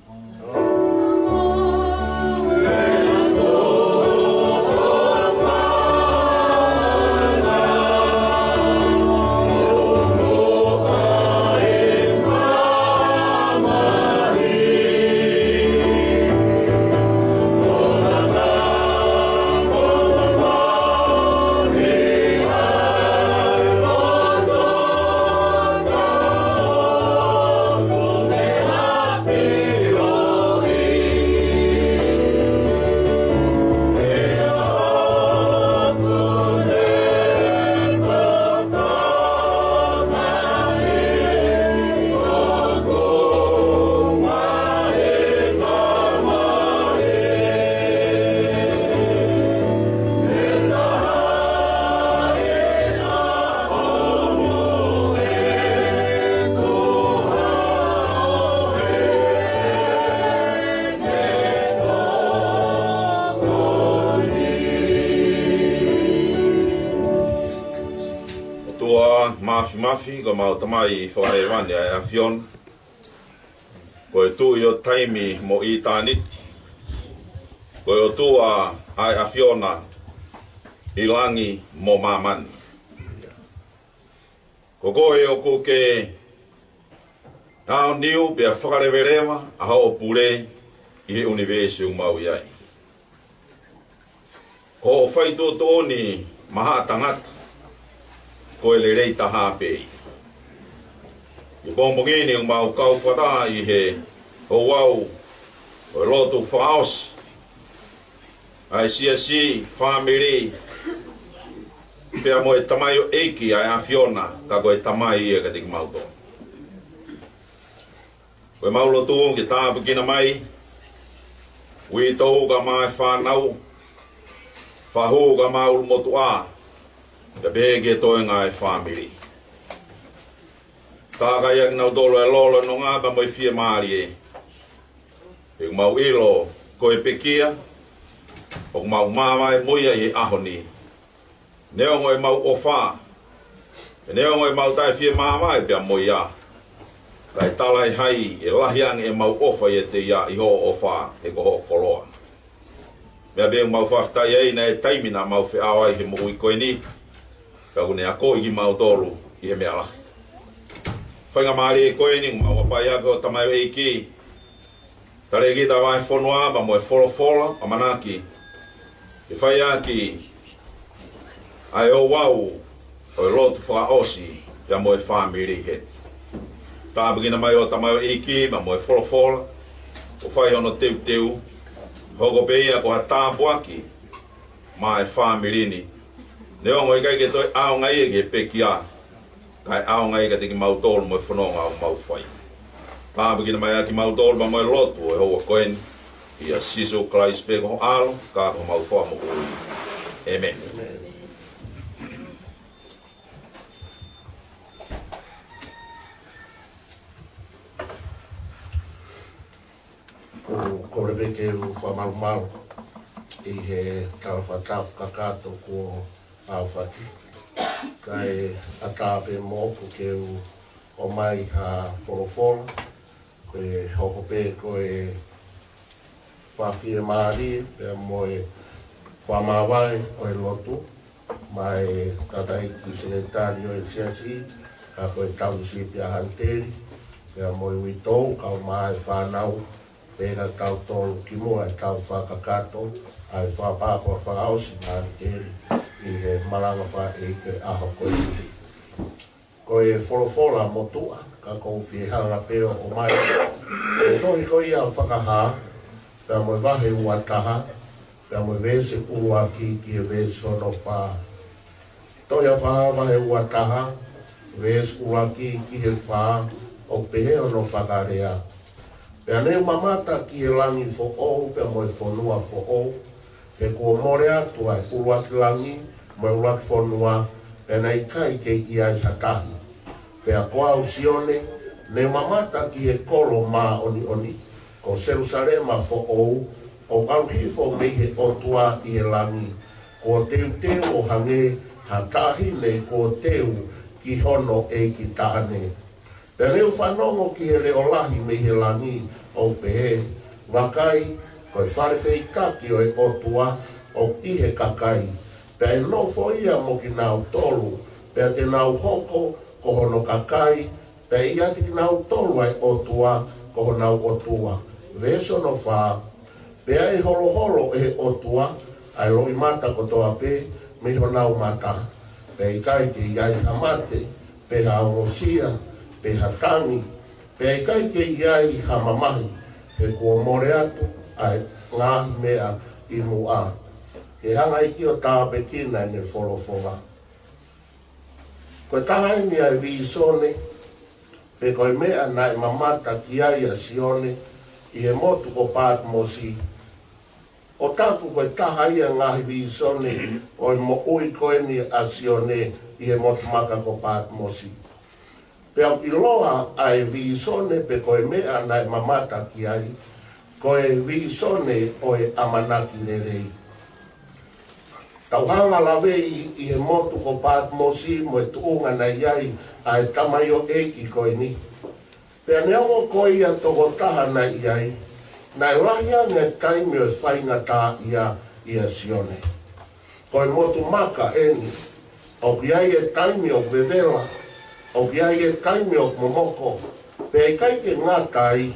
ʻOtua Māfimafi, ko homau Tamai Fakahēvani ʻa e ʻAfiona. Ko e Tuʻi ʻo taimi mo ʻitāniti. Ko e ʻOtua ʻa e ʻAfiona ʻi langi mo māmani. Ko koe ʻoku ke aoniu pea fakaleveleva ʻa hoʻo pule ʻi he ʻunivēsi ʻoku mau ʻi ai. Ko hoʻo faituʻutuʻuni mahaʻa tangata, ko e lelei taha pē ia. ʻI he pongipongi ni ʻoku mau kau fakataha ʻi he ouau ʻo e lotu fakaʻosi ʻa e siasi, fāmili, pea mo e tamaioʻeiki ʻa e ʻAfiona, ka ko e tamai ia kiate kimautolu. Ko ʻemau lotu ke tāpuekina mai uitou kae ʻumaʻā e fānau, fahu kae ʻumaʻā e ʻulumotuʻa, kae pehē ki he toenga ʻo e fāmili. Tākai ʻa kinautolu ʻe he lolo, nonga pea mo e fiemālie. He ʻoku mau ʻilo ko e pekia ʻoku mau māvae mo ia ʻi he ʻaho ni. Neongo ʻemau ʻofa, neongo ʻemau taʻefiemāvae pea mo ia, kae talaʻehai ʻe lahi ange ʻemau ʻofa ʻiate ia ʻi hoʻo ʻofa, he ko hoʻo koloa. Meʻa pē ʻoku mau fakafetaʻi ai naʻe taimi naʻa mau feʻao ai he moʻui ko eni, ka ʻoku ne akoʻi kimautolu ʻi he meʻa lahi. Faingamālie ko eni ʻoku mau ʻapaʻi ʻaki hoʻo tamaioʻeiki, Talēkita Vahefonua pea mo e folofola, ʻamanaki ke fai ʻaki ʻa e ouau ʻo e lotu fakaʻosi pea mo e fāmili heni. Tāpuekina mai hoʻo tamaioʻeiki pea mo e folofola, ʻo fai hono teuteu, hoko pē ia ko ha tāpuaki maʻa e fāmili ni. Neongo ʻikai ke toe ʻaonga ia ki he pekia, kae ʻaonga ia kiate kimautolu mo e fononga ʻoku mau fai. Tāpuekina mai ʻa kimautolu pea mo e lotu ʻo e houa ko eni, ʻia Sīsū Kalaisi pē ko ho ʻAlo, ka ko homau Fakamoʻui. ʻĒmeni. ʻOku ou kole pē ke u fakamalumalu ʻi he tala fakatapu kakato kuo ʻaofaki. Kae ʻatā pē moʻoku ke u ʻomai ha folofola, ko e hoko pē ko e fakafiemālie pea mo e fakamāvae ʻo e lotu, maʻa e tangataʻeiki sekelitali ʻo e siasi, ka ko e tauhi sipi ʻa Hanteli, pea mo e uitou, kau mai e fānau, pea ka tau tolu kimuʻa ʻetau fakakakato ʻa e fakapāpā fakaʻosi maʻa Hanteli ʻi he malanga fakaʻeiki ʻaho ko eni. Ko e folofola motuʻa, ka ʻoku ou fie hanga pē ʻo ʻomai e tohi ko ia ʻa Fakahā, pea mo e vahe ua taha, pea mo e veesi ʻuluaki ki he veesi hono fā. Tohi ʻa Fakahā vahe ua taha, veesi ʻuluaki ki he fā, ʻoku pehē hono fakalea: Pea ne u mamata ki he langi foʻou, pea mo e fonua foʻou, he kuo mole atu ʻa e ʻuluaki langi mo e ʻuluaki fonua, pea naʻe ʻikai kei ʻi ai ha tahi. Pea ko au Sione, ne u mamata ki he kolo māʻoniʻoni, Ko Selūsalema foʻou ʻoku ʻalu hifo mei he ʻOtua ʻi he langi, kuo teuteu ʻo hangē ha taʻahine kuo teu ki hono ʻeiki taʻane. Pea ne u fanongo ki he leʻo lahi mei he langi ʻo pehē, Vakai, ko e fale feitaki ʻo e ʻOtua ʻoku ʻi he kakai, pea ʻe nofo ia mo kinautolu, pea te nau hoko ko hono kakai, pea ʻe ʻiate kinautolu ʻa e ʻOtua ko honau ʻOtua. Veesi ono fā. Pea ʻe holoholo ʻe he ʻOtua ʻa e loʻimata kotoa pē mei honau mata, pea ʻikai ke ʻi ai ha mate, pe ha ongosia, pe ha tangi, pea ʻikai ke ʻi ai ha mamahi, he kuo mole atu ʻa e ngaahi meʻa ʻi muʻa. Ke hanga ʻe ia ʻo tāpuekina ʻene folofola. Ko e taha eni ʻa e vīsone, pe ko e meʻa naʻe mamata ki ai ʻa Sione ʻi he motu ko Patimosi. ʻOku taku ko e taha ia ngaahi vīsone ʻo e moʻui ko eni ʻa Sione ʻi he motu maka ko Patimosi. Pea ʻoku ʻiloa ʻa e vīsone pe ko e meʻa naʻe mamata ki ai, ko e vīsone ʻo e ʻamanaki lelei. Tau hanga ʻo laveʻi ʻi he motu ko Patimosi mo e tuʻunga naʻe ʻi ai ʻa e tamaioʻeiki ko eni. Pea neongo ko ia tokotaha naʻe ʻi ai, naʻe lahi ange e taimi ʻo e faingataʻaʻia ʻia Sione. Ko e motu maka eni, ʻoku ʻi ai e taimi ʻoku vevela, ʻoku ʻi ai e taimi ʻoku momoko, pea ʻikai ke ngata ai,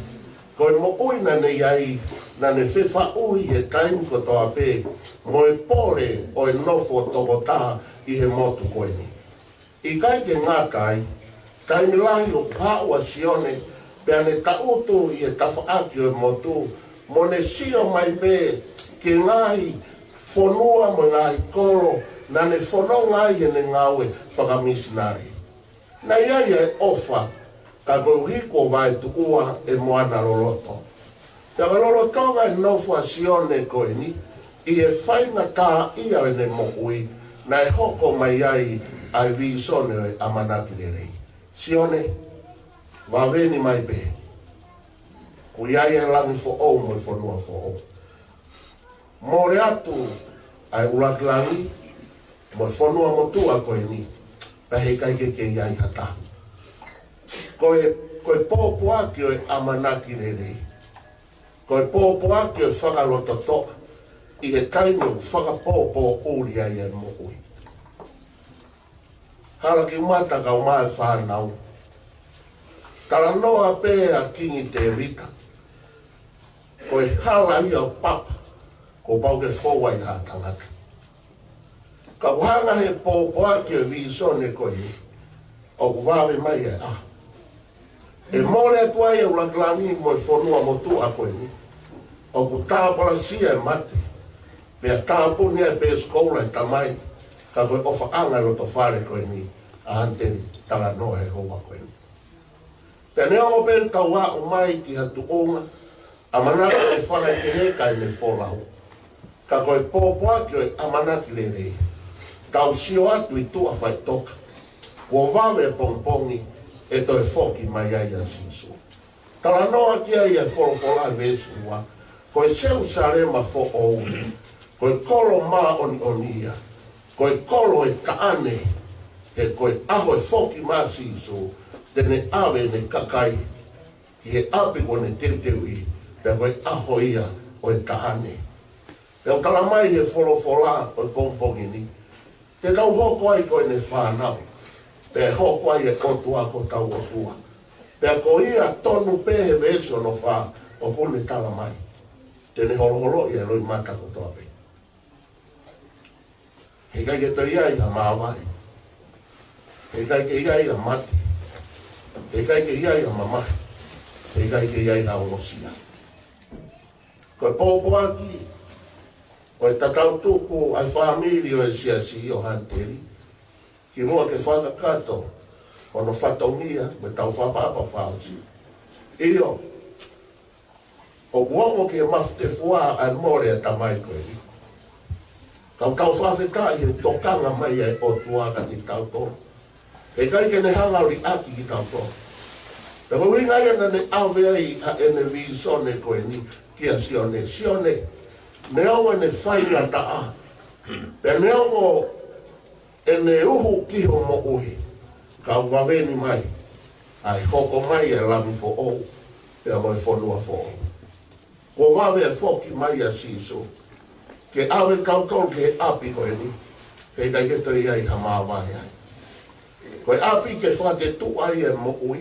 ko e moʻui naʻa ne ʻi ai, naʻa ne fefaʻuhi he taimi kotoa pē mo e pole ʻo e nofo tokotaha ʻi he motu ko eni. ʻIkai ke ngata ai, taimi lahi ʻoku haʻu ʻa Sione, pea ne taʻutu ʻi he tafaʻaki ʻo e motu, mo ne sio mai pē ki he ngaahi fonua mo e ngaahi kolo naʻa ne fononga ai heʻene ngāue fakamisinale. Naʻe ʻi ai e ʻofa, ka koeʻuhi kuo vaetuʻua e moana loloto. Pea ko e lolotonga e nofo ʻa Sione ko eni, ʻi he faingataʻaʻia ʻo ʻene moʻui, naʻe hoko mai ai ʻa e vīsone ʻo e ʻamanaki lelei. Sione, vave ni mai pē. Kuo ʻi ai e langi foʻou mo e fonua foʻou. Mole atu ʻa e ʻuluaki langi mo e fonua motuʻa ko eni, pea heʻikai ke kei ʻi ai ha taha. Ko e, ko e pōpoaki ʻo e ʻamanaki lelei. Ko e pōpoaki ʻo e fakalototoʻa ʻi he taimi ʻoku fakapōpōʻuli ai e moʻui. Hala ki mata kau mai fānau. Talanoa pē ʻa Kingi Tēvita. Ko e hala ia ʻo papa, kuo pau ke fou ai ha tangata. Ka ʻoku hanga he pōpoaki ʻo e vīsone ko eni, ʻoku vave mai e ʻaho. ʻE mole atu ai e ʻuluaki langi mo e fonua motuʻa ko eni, ʻoku tāpalasia e mate, pea tāpuni e peesi koula e tamai, ka ko e ʻofaʻanga e loto fale ko eni, ʻa Hanteni talanoa he houa ko eni. Pea neongo pē ʻoku tau aʻu mai ki ha tuʻunga, ʻamanaki ʻe fakahekeheka ʻene folau. Ka ko e pōpoaki ʻo e ʻamanaki lelei. Tau sio atu ʻi tuʻa faʻitoka. Kuo vave e pongipongi ʻe toe foki mai ai ʻa Sīsū. Talanoa ki ai e folofola he veesi ua. Ko e Selūsalema foʻou. Ko e kolo māʻoniʻoni ia. Ko e kolo e taʻane. He ko e ʻaho ʻe foki mai ai ʻa Sīsū. Te ne ʻave ʻene kakai ki he ʻapi kuo ne teuteuʻi, pea ko e ʻaho ia ʻo e taʻane. Pea ʻoku tala mai he folofola ʻo e pongipongi ni, te tau hoko ai ko ʻene fānau, pea ʻe hoko ai e ʻOtua ko hotau ʻOtua. Pea ko ia tonu pē he veesi ono fā ʻoku ne tala mai, te ne holoholoʻi e loʻimata kotoa pē. Heʻikai ke toe ʻi ai ha māvae. Heʻikai ke ʻi ai ha mate. Heʻikai ke ʻi ai ha mamahi. Heʻikai ke ʻi ai ha ongosia. Ko e pōpoaki ʻo e tatau tupu ʻa e fāmili ʻo e siasi ʻo Hanteni, kimuʻa ke fakakakato hono fatongia mo ʻetau fakaʻapaʻapa fakaʻosi. ʻIo, ʻoku ongo ki he mafu tefua ʻa e mole ʻa e tamai ko eni. Ka ʻoku tau fakafetaʻi he tokanga mai ʻa e ʻOtua kiate kitautolu. Heʻikai ke ne hanga ʻo liʻaki kitautolu. Pea ko e ʻuhinga ia naʻa ne ʻave ai ʻa ʻene vīsone ko eni kia Sione. Sione, neongo ʻene faingataʻa, pea neongo ʻene uhu ki ho moʻui, ka u vave ni mai ʻa e hoko mai ʻa e Lami foʻou pea mo e fonua foʻou. Kuo vave e foki mai ʻa Sīsū ke ʻave kitautolu ki he ʻapi ko eni, he ʻikai ke toe ʻi ai ha māvae ai. Ko e ʻapi ke fakatetuʻa ai e moʻui,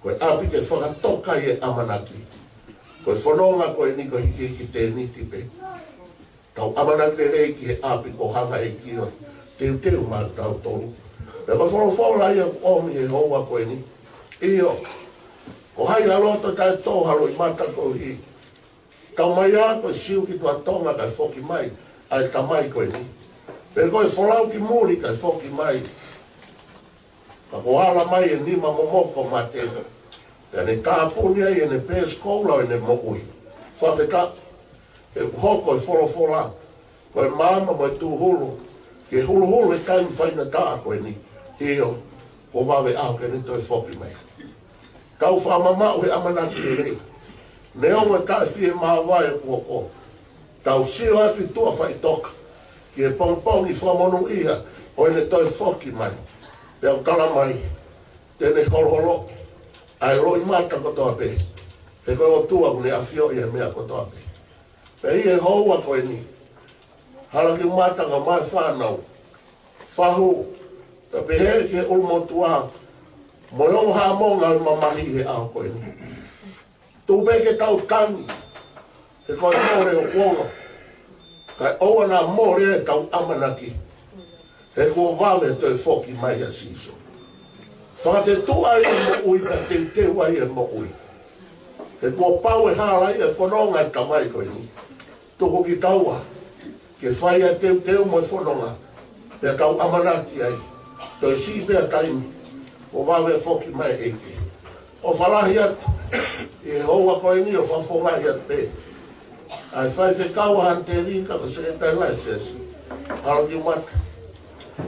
ko e ʻapi ke fakatoka ai e ʻamanaki. Ko e fononga ko eni ko e hikihiki tēniti pē. Tau ʻamanaki lelei ki he ʻapi kuo hanga ʻe he ʻEiki ʻo teuteu maʻatautolu. Pea ko e folofola ia ʻoku ʻomi he houa ko eni. ʻIo, ko hai ha loto taʻetō, ha loʻimata koeʻuhi. Tau mai ā ko e siu ki tuʻa Tonga kae foki mai ʻa e tamai ko eni. Pe ko e folau ki muli kae foki mai. Ka kuo ala mai e nima momoko mate. Pea ne tāpuni ai ʻene peesi koula ʻo ʻene moʻui. Fakafetaʻi, he ʻoku hoko e folofola ko e maama mo e tūhulu ke huluhulu e taimi faingataʻa ko eni. ʻIo, kuo vave ʻaho ke ne toe foki mai. Tau fakamamaʻu he ʻamanaki lelei. Neongo e taʻe fie māvae kuo hoko, tau sio atu ʻi tuʻa faʻitoka ki he pongipongi fakamonūʻia ʻo ʻene toe foki mai. Pea ʻoku tala mai te ne holoholoʻi ʻa e loʻimata kotoa pē. He ko e ʻOtua ʻoku ne ʻafioʻi e meʻa kotoa pē. Pea ʻi he houa ko eni, hala kiʻi mata kae ʻumaʻā e fānau, fahu, kae pehē ki he ʻulumotuʻa mo e ongo Haʻamonga ʻoku mamahi he ʻaho ko eni. Tuku pē ke tau tangi, he ko e mole ʻoku ongo, kae ʻoua naʻa mole ʻetau ʻamanaki, he kuo vave toe foki mai ʻa Sīsū. Fakatetuʻa ai e moʻui, pea teuteu ai e moʻui. He kuo pau e hala ʻi he fononga e tamai ko eni. Tuku kitaua ke fai ʻa e teuteu mo e fononga, pea tau ʻamanaki ai, toe siʻi pē ʻa e taimi kuo vave foki mai e ʻEiki. ʻOfa lahi atu ʻi he houa ko eni, ʻo fakafofongaʻi atu pē ʻa e faifekau ʻa Hanteli, kae ʻumaʻā e sekelitali lahi ʻo e siasi, hala kiʻi mata,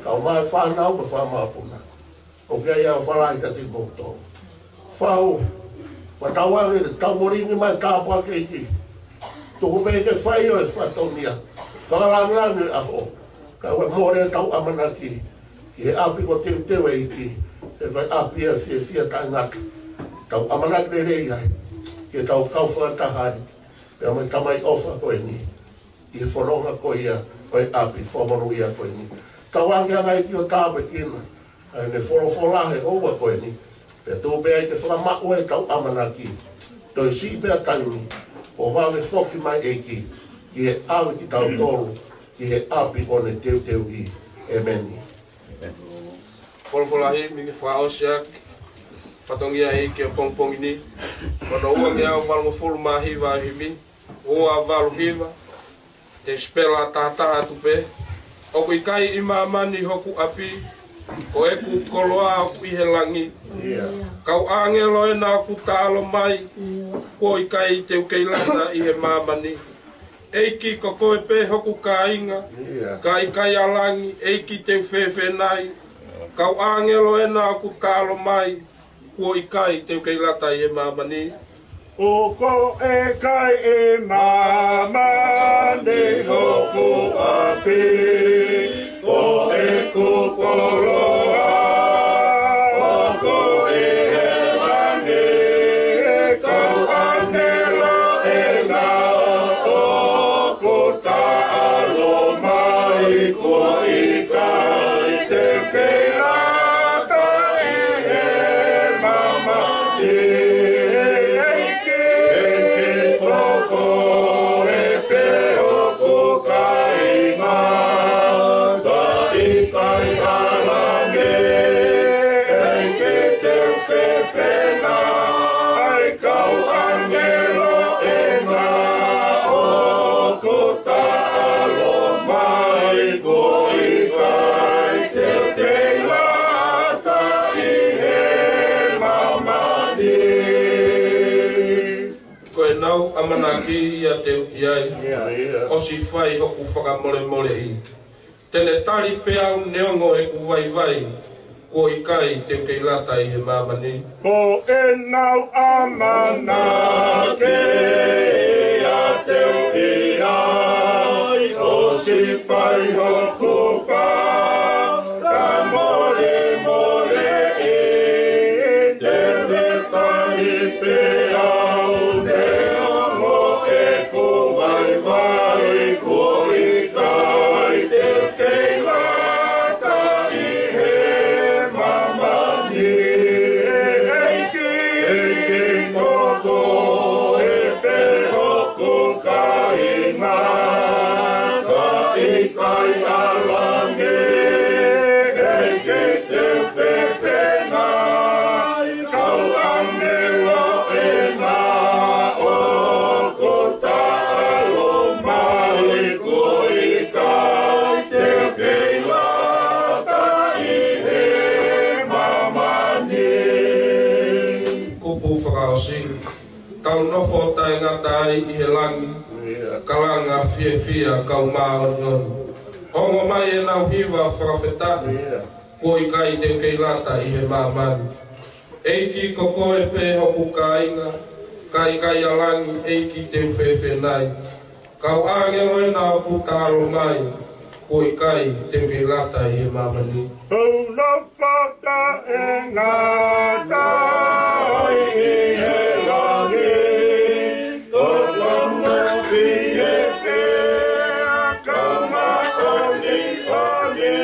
kae ʻumaʻā e fānau mo e fanga mokopuna. ʻOku ʻi ai ʻa e ʻofa lahi kiate kimoutolu. Fahu, fakatauange ke tau molingi mai, tāpuakiʻi. Tuku pē ke fai ʻo e fatongia, fakalāngilangi ʻo e ʻaho, kae ʻoua mole ʻetau ʻamanaki ki he ʻapi kuo teuteu ʻe he ʻEiki, he ko e ʻapi ia fiefia taʻengata. Tau ʻamanaki lelei ai ke tau kau fakataha ai pea mo e tamai ʻofa ko eni ʻi he fononga ko ia ʻo e ʻapi fakamonūʻia ko eni. Tauange ʻa e ʻEiki ʻo tāpuekina ʻa ʻene folofola he houa ko eni, pea tuku pē ai ke fakamaʻu ʻetau ʻamanaki, toe siʻi pē ʻa e taimi kuo vave foki mai e ʻEiki ke ʻave kitautolu ki he ʻapi kuo ne teuteuʻi. ʻEmeni. Folofola himi ke fakaʻosi ʻaki e fatongia ʻo e ʻEiki ʻo e pongipongi ni. Ko hono uangeau valungofulu mā hiva ʻo e himi, ua valu hiva. Te u sipela tahataha atu pē. ʻOku ʻikai ʻi māmani hoku ʻapi, ko ʻeku koloa ʻoku ʻi he langi. Kau ʻāngelo ʻena ʻoku taʻalo mai, kuo ʻikai te u kei lata ʻi he māmani. ʻEiki, ko koe pē hoku kāinga, ka ʻikai ʻa langi, ʻEiki, te u fēfē nai? Kau ʻāngelo ʻena ʻoku taʻalo mai, kuo ʻikai te u kei lata ʻi he māmani. ʻOku ʻikai ʻi māmani hoku ʻapi, ko ʻeku koloa ʻoku ʻi he langi. Kau ʻāngelo ʻena ʻoku taʻalo mai, kuo ʻikai te u kei lata ʻi he māmani. ʻEiki, ko koe pē hoku kāinga, ka ʻikai ʻa langi, ʻEiki, te u fēfē nai? Kau ʻāngelo ʻena ʻoku taʻalo mai, kuo ʻikai te u kei lata ʻi he māmani. Ko ʻenau ʻamanaki ia te u ʻi ai, ʻosi fai hoku fakamolemoleʻi. Te ne tali pē au neongo ʻeku vaivai, Kuo ʻikai te u kei lata ʻi he māmani. Ko ʻenau ʻamanaki ʻiate au ʻi ai, ʻosi fai hoku fakamolemoleʻi, te u tali pē au, neongo ʻeku vaivai, kuo ʻikai te u kei lata ʻi he māmani. ʻEiki, ʻEiki, ko koe pē hoku kāinga, ka ʻikai ʻa langi. ʻEiki, te u fefena ai kau ʻāngelo ʻena ʻoku taʻalo mai, kuo ʻikai te u kei lata ʻi he māmani. Kupu fakaʻosi. Tau nofo taʻengata ai ʻi he langi, kalanga fiefia kau māʻoniʻoni. Ongo mai ʻenau hiva fakafetaʻi, kuo ʻikai te u kei lata ʻi he māmani. ʻEiki, ko koe pē hoku kāinga, ka ʻikai ʻa langi, ʻEiki, te u fefena ai kau ʻāngelo ʻena ʻoku taʻalo mai, kuo ʻikai te u kei lata ʻi he māmani. ʻOku nofo taʻengata ai ʻi he langi, kalanga fiefia kau māʻoniʻoni.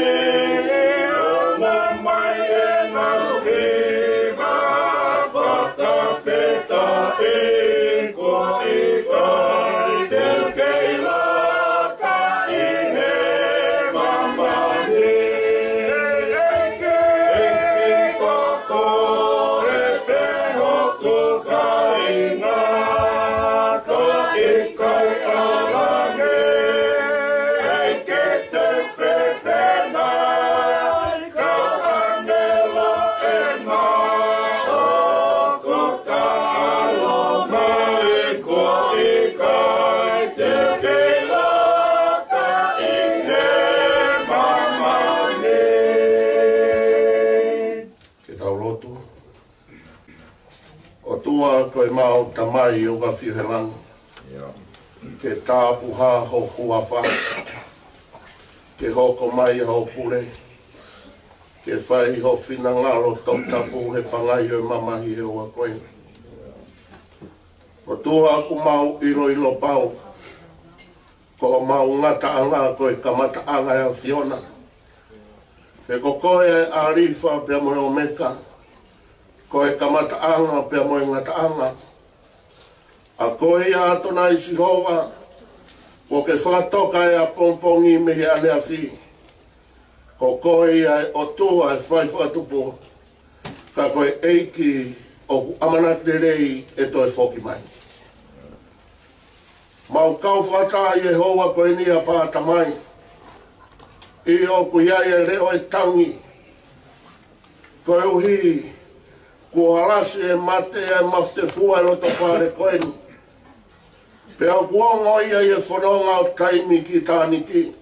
Ongo mai ʻenau hiva fakafetaʻi, kuo ʻikai te u kei lata ʻi he māmani. ʻEiki, ʻEiki, ko koe pē hoku kāinga, ka ʻikai ʻa langi. ʻEiki, te u fefena ai kau ʻāngelo ʻena ʻoku taʻalo mai, kuo ʻikai te u kei lata ʻi he māmani. Ke tau lotu. ʻOtua ko ʻemau Tamai ʻoku ʻafio ʻi he langi, ke tāpuhā ho huafa, ke hoko mai ʻa hoʻo pule, ke fai ho finangalo toputapu he pangai ʻo e mamahi he ʻaho ko eni. ʻOtua, ʻoku mau ʻiloʻilo pau ko homau ngataʻanga ko e kamataʻanga ʻo e ʻAfiona. He ko koe ʻa e ʻAlifa pea mo e ʻOmeka, ko e kamataʻanga pea mo e ngataʻanga. ʻA koe ia ʻAtonai Sihova, kuo ke fakatoka ʻa e ʻapongipongi mei he ʻaneafi. Ko koe ia ʻa e ʻOtua ʻo e fai fakatupu, ka ko e ʻEiki ʻoku ʻamanaki lelei ʻe toe foki mai. Mau kau fakataha ʻi he houa ko eni ʻa pāta mai, ʻi hoʻo ʻoku ʻi ai ʻa e leʻo ʻo e tangi, koeʻuhi kuo halasi ʻe he mate ʻa e mafu tefua ʻo e loto fale ko eni. Pea ʻoku ongo ia ʻi he fononga ʻo taimi ki ʻitāniti.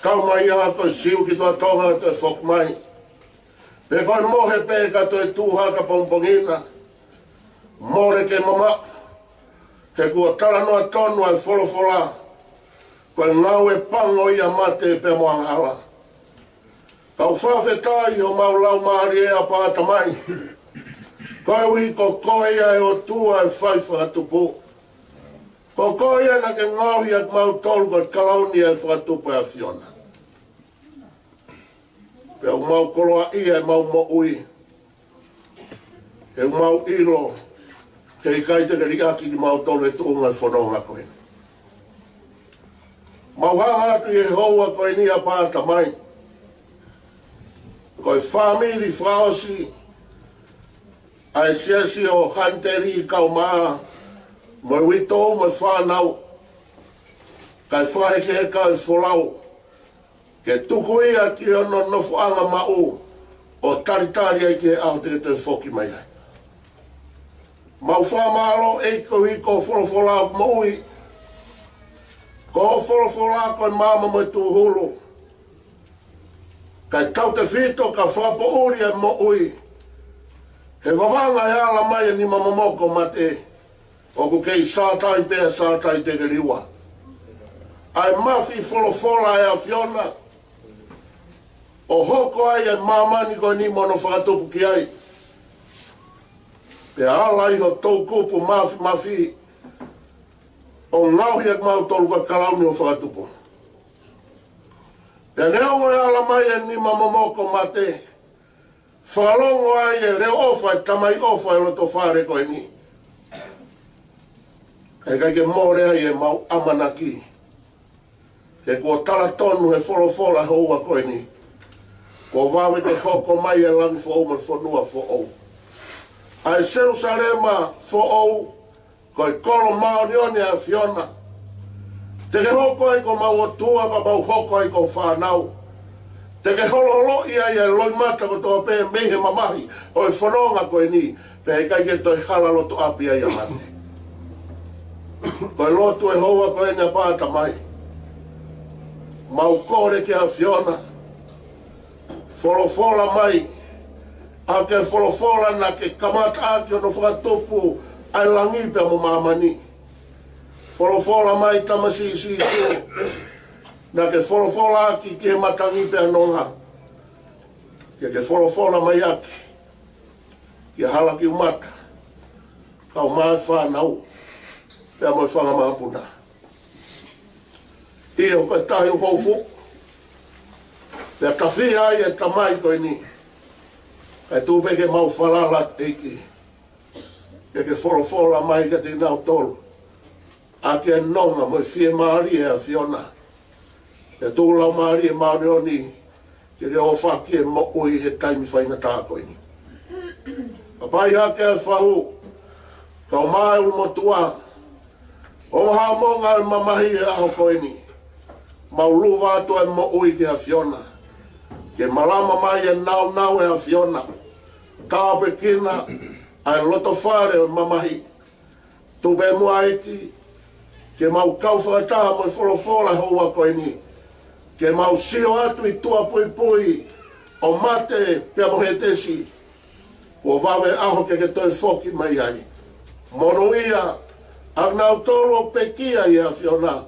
Kau mai ia ko e Siu ki Tuʻa Tonga ʻo toe foki mai. Pe ko e mohe pē ka toe tuʻu hake ʻapongipongi na, mole ke mamaʻo. He kuo talanoa tonu ʻa e folofola, ko e ngāue pango ia ʻa mate pea mo angahala. Kau fakafetaʻi ʻi homau laumālie ʻa pāta mai, koeʻuhi ko koe ia ʻa e ʻOtua ʻo e fai fakatupu. Ko koe ia naʻa ke ngaohi ʻa kimautolu ko e kalauni ʻo e fakatupu ʻo e ʻAfiona. Pea ʻoku mau koloaʻia ʻemau moʻui, he ʻoku mau ʻilo he ʻikai te ke liʻaki kimautolu he tuʻunga ʻo e fononga ko eni. Mau hanga atu ʻi he houa ko eni ʻa pāta mai, ko e fāmili fakaʻosi ʻa e siasi ʻo Haniteli Kaumā, mo e uitou mo e fānau, kae fakahekeheka ʻa e folau, ke tuku ia ki hono nofoʻanga maʻu, ʻo talitali ai ki he ʻaho te ke toe foki mai ai. Mau fakamālō ʻEiki koeʻuhi ko hoʻo folofola moʻui, ko hoʻo folofola ko e maama mo e tūhulu, Kae tautefito ka fakapoʻuli e moʻui he vavanga ʻe ala mai e nima momoko mate, ʻoku kei sātai pea sātai te ke liua. ʻA e mafi folofola ʻa e ʻAfiona ʻo hoko ai e māmani ko eni mo hono fakatupu ki ai. Pea ala ʻi ho toʻukupu mafimafi ʻo ngaohi ʻa kimautolu ko e kalauni ʻo fakatupu. Pea neongo ʻe ala mai e nima momoko mate, fakalongo ai e leʻo ʻofa e tamai ʻofa e loto fale ko eni. Kae ʻikai ke mole ai ʻemau ʻamanaki. He kuo tala tonu he folofola houa ko eni, kuo vave ke hoko mai e langi foʻou mo e fonua foʻou. ʻA e Selusalema foʻou, ko e kolo māʻoniʻoni ʻa e ʻAfiona. Te ke hoko ai ko homau ʻOtua pea mau hoko ai ko ho fānau. Te ke holoholoʻi ai e loʻimata kotoa pē mei he mamahi ʻo e fononga ko eni, pea ʻikai ke toe hala loto ʻapi ai ʻa mate. Ko e lotu e houa ko eni ʻa Pāpā Tamai, mau kole ki he ʻAfiona, folofola mai ʻa e folofola naʻa ke kamata ʻaki hono fakatupu ʻa e langi pea mo māmani. Folofola mai Tamasiʻi Sīsū naʻa ke folofola ʻaki ki he matangi pea nonga. Ke ke folofola mai ʻaki ki he hala kiʻi mata, kau mai fānau pea mo e fanga mokopuna. ʻIo, ko e tahi ʻoku ou fuʻu pea tafi ai e tamai ko eni. Kae tuku pē ke mau falala ʻEiki, ke ke folofola mai kiate kinautolu ʻaki e nonga mo e fiemālie ʻa e ʻAfiona. Ke tuku Laumālie Māʻoniʻoni ke ke ʻofa ki he moʻui he taimi faingataʻa ko eni. Kae ʻai hake ʻa e fahu, kau mai ʻulumotuʻa, ʻo ha monga e mamahi he ʻaho ko eni. Mau luva atu e moʻui ki he ʻAfiona, ke malama mai e nāunau e ʻAfiona. Tāpuekina ʻa e loto fale ʻo e mamahi. Tuku pē muʻa ʻEiki, ke mau kau fakataha mo e folofola houa ko eni, ke mau sio atu ʻi tuʻapuipui ʻo mate pea mo Hētesi. Kuo vave ʻaho ke ke toe foki mai ai. Monūʻia ʻa kinautolu ʻoku pekia ʻi he ʻAfiona,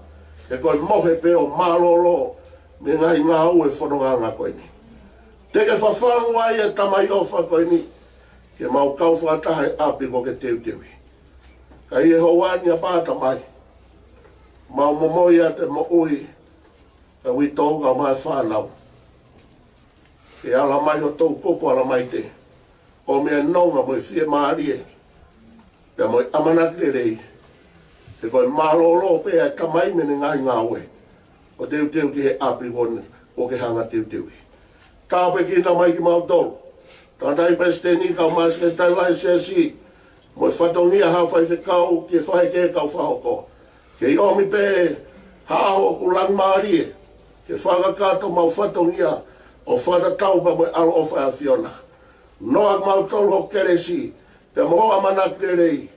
he ko e mohe pē ʻo mālōlō mei he ngaahi ngāue fonongaʻanga ko eni. Te ke fafangu ai e tamai ʻofa ko eni, ke mau kau fakataha he ʻapi kuo ke teuteuʻi. Ka ʻi he houa ni ʻa Pāpā Tamai, mau momoi atu e moʻui, ka uitou kau mai fānau. Ke ala mai ho toʻukupu ʻalamai te, ʻo mei he nonga mo e fiemālie, pea mo e ʻamanaki lelei. He ko e mālōlō pē ʻa e tamai mei heʻene ngaahi ngāue, ʻo teuteu ki he ʻapi kuo ne, kuo ke hanga teuteuʻi. Tāpuekina mai kimautolu, tangataʻeiki palesiteni kau mai sekelitali lahi siasi, mo e fatongia ha faifekau ki he faikehe kau fakahoko. Kei ʻomi pē ha ʻaho ʻoku langimālie, ke fakakakato homau fatongia ʻo fakatatau pea mo e ʻaloʻofa ʻa e ʻAfiona. Noa kimautolu ho kelesi, pea mo ho ʻamanaki lelei,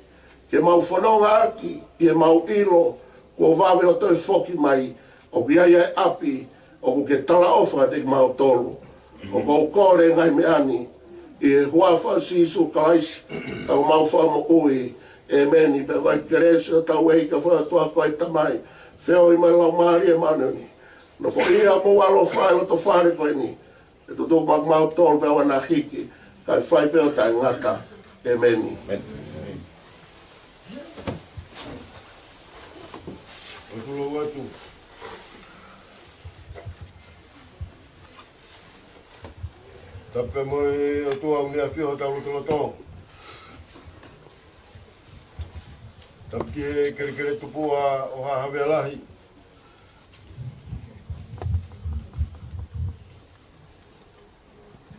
ke mau fononga ʻaki ʻi heʻemau ʻilo kuo vave hoʻo toe foki mai, ʻoku ʻi ai ʻa e ʻapi ʻoku ke talaʻofa kiate kimautolu. ʻOku ou kole e ngaahi meʻa ni ʻi he huafa ʻo Sīsū Kalaisi, ʻa homau Fakamoʻui. ʻĒmeni. Pea ko e kelesi ʻa hotau ʻEiki ko e ʻOtua ko e Tamai, feohi mo e Laumālie Māʻoniʻoni, nofoʻia mo ʻaloʻofa e loto fale ko eni, ke tutu maʻa kimautolu pea ʻoua naʻa hiki, kae fai pē ʻo taʻengata. ʻĒmeni. ʻOku lau atu. Tapu mo e ʻOtua ʻoku ne ʻafio ʻi hotau lotolotonga. Tapu ki he kelekele tupuʻa ʻo Haʻa Havea Lahi.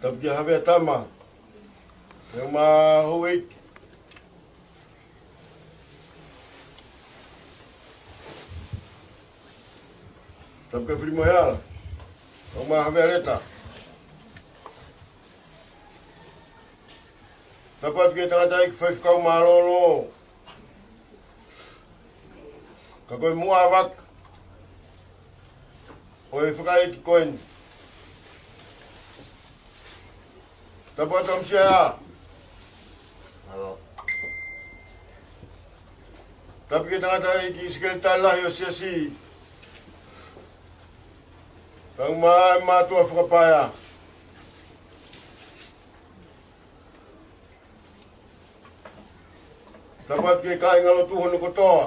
Tapu kia Havea Tama, pea mo houʻeiki. Tapu kia Filimoeala, pea mo Havea Leta. Tapu atu ki he tangataʻeiki faifekau mālōlō, ka ko e muʻa vaka ʻo e fakaʻeiki ko eni. Tapu atu ʻa e M C I A. Tapu ki he tangataʻeiki sekelitali lahi ʻo e siasi. Kae ʻumaʻā e mātuʻa fakapaea. Tapu atu ki he kāingalotu hono kotoa.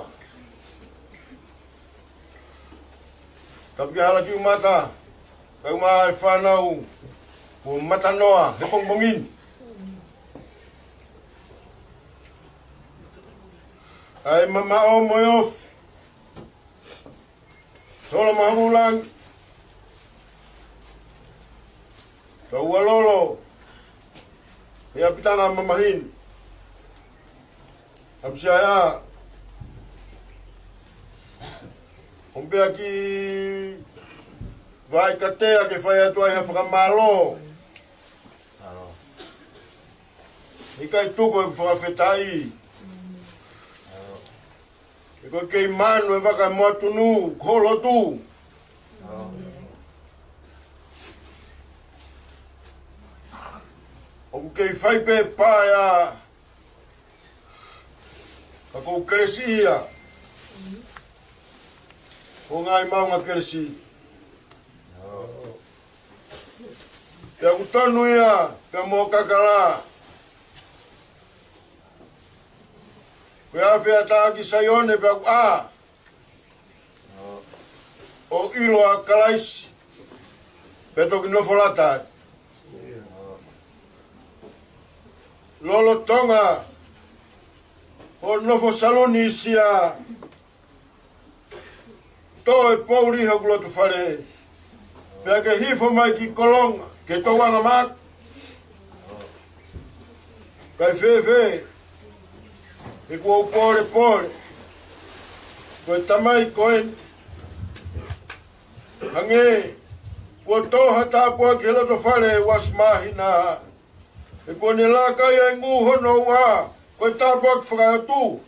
Tapu ki he hala kiʻi mata, kae ʻumaʻā e fānau kuo matanoa he pongipongi ni. ʻA e mamaʻo mo e ofi, Solo Mahuvulangi, Taualolo, he ʻapitanga mamahi ni, M C I A, ʻomi pē ʻa e kiʻi vaʻe katea ke fai atu ai ha fakamālō. ʻIkai tuku e fakafetaʻi. He ko e kei manu e vaka mo e tunu, ko e lotu. ʻOku kei fai pē paea, ka ʻoku ou kelesi ia. Ko e ngaahi maʻunga kelesi. Pea ʻoku tonu ia, pea mo e kakala. Ko e afe ʻa e taʻaki Saione pea ʻoku ʻā. ʻO ʻilo ʻa Kalaisi, pea toki nofo lata. Lolotonga hoʻo nofo saluni sia, tō e poʻuli hoku loto fale. Pea ke hifo mai ki Kolonga, ke tau anga maʻaku. Kae fēfē, he kuo u pōlepole. Ko e tamai ko eni. Hangē kuo tō ha tāpuaki he loto fale ʻo Uasimahina. He kuo ne laka ia ʻi he ngū hono ua, ko e tāpuaki fakaeʻotu.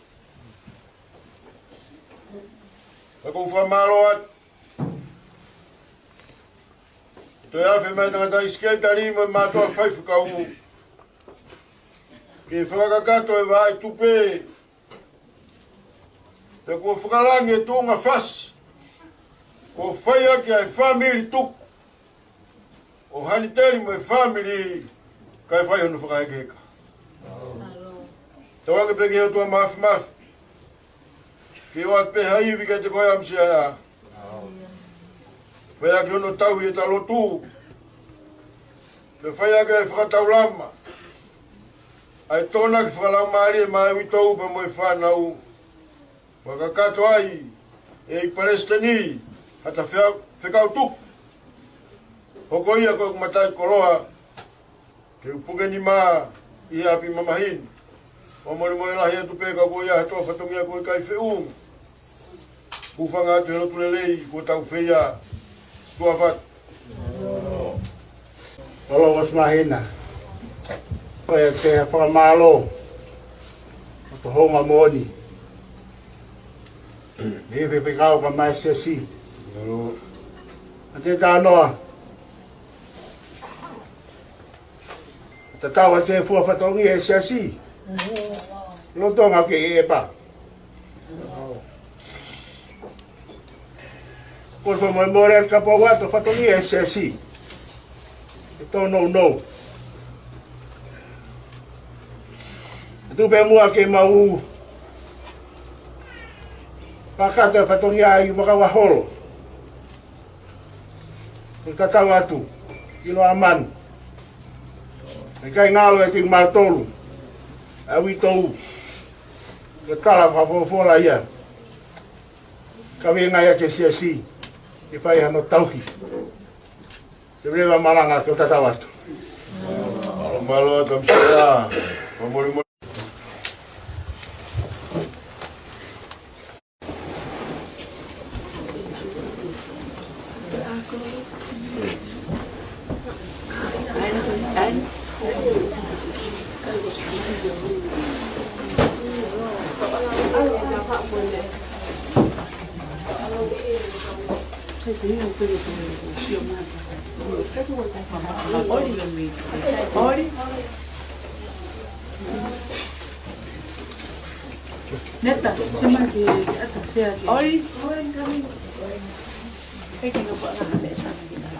Ka ʻoku ou fakamālō atu. Toe afe mai tangataʻeiki sekelitali mo e mātuʻa faifekau ke fakakakato e vaʻe tupe. Pea kuo fakalangi e tuʻunga fasi kuo fai ʻaki ʻa e fāmili tuku ʻo Haniteli mo e fāmili, kae fai hono fakahekeheka. Tauange pē ki he ʻOtua Māfimafi ke ʻoatu pē ha ivi kiate koe M C I A. Fai ʻaki hono tauhi ʻeta lotu. Pea fai ʻaki e fakataulama ʻa e Tokonaki Fakalaumālie maʻa e uitou pea mo e fānau. Fakakakato ai ʻe he Palesiteni ha fea-, fekau tuku. Hoko ia ko e mataʻikoloa ke u puke nima ʻi he ʻapi mamahi ni. Fakamolemole lahi atu pē ka ʻoku ʻi ai ha toe fatongia ʻoku ʻikai feʻunga. Hūfanga atu he lotu lelei kuo tau feia. Tuʻa ʻofa atu. Lolo Uasimahina. Ko e te fakamālō ʻo e hounga moʻoni. Ni fefekau ka mai siasi. ʻA e talanoa. Tatau ʻa e fua fatongia ʻa e siasi. Lolotonga ke ʻepa. Ko e fakamolemole atu kapau ʻoku ʻi ai ha fatongia ʻa e siasi ʻe tōnounou. Tuku pē muʻa ke mau fakakakato e fatongia ʻi Vakauaholo. Ko e tatau atu ki Loʻamanu. ʻIkai ngalo ʻiate kimautolu ʻa e uitou. Ko e tala fakafofola ia. Ka venga ia ke siasi ke fai hano tauhi. Ke veva malanga ke tatau atu. Mālō, mālō atu M C I A. Mālō, mālō. ʻOli. ʻOli. Neta, sema ke, ke ʻata sea ke. ʻOli. ʻEiki no pa na hale sa ki na.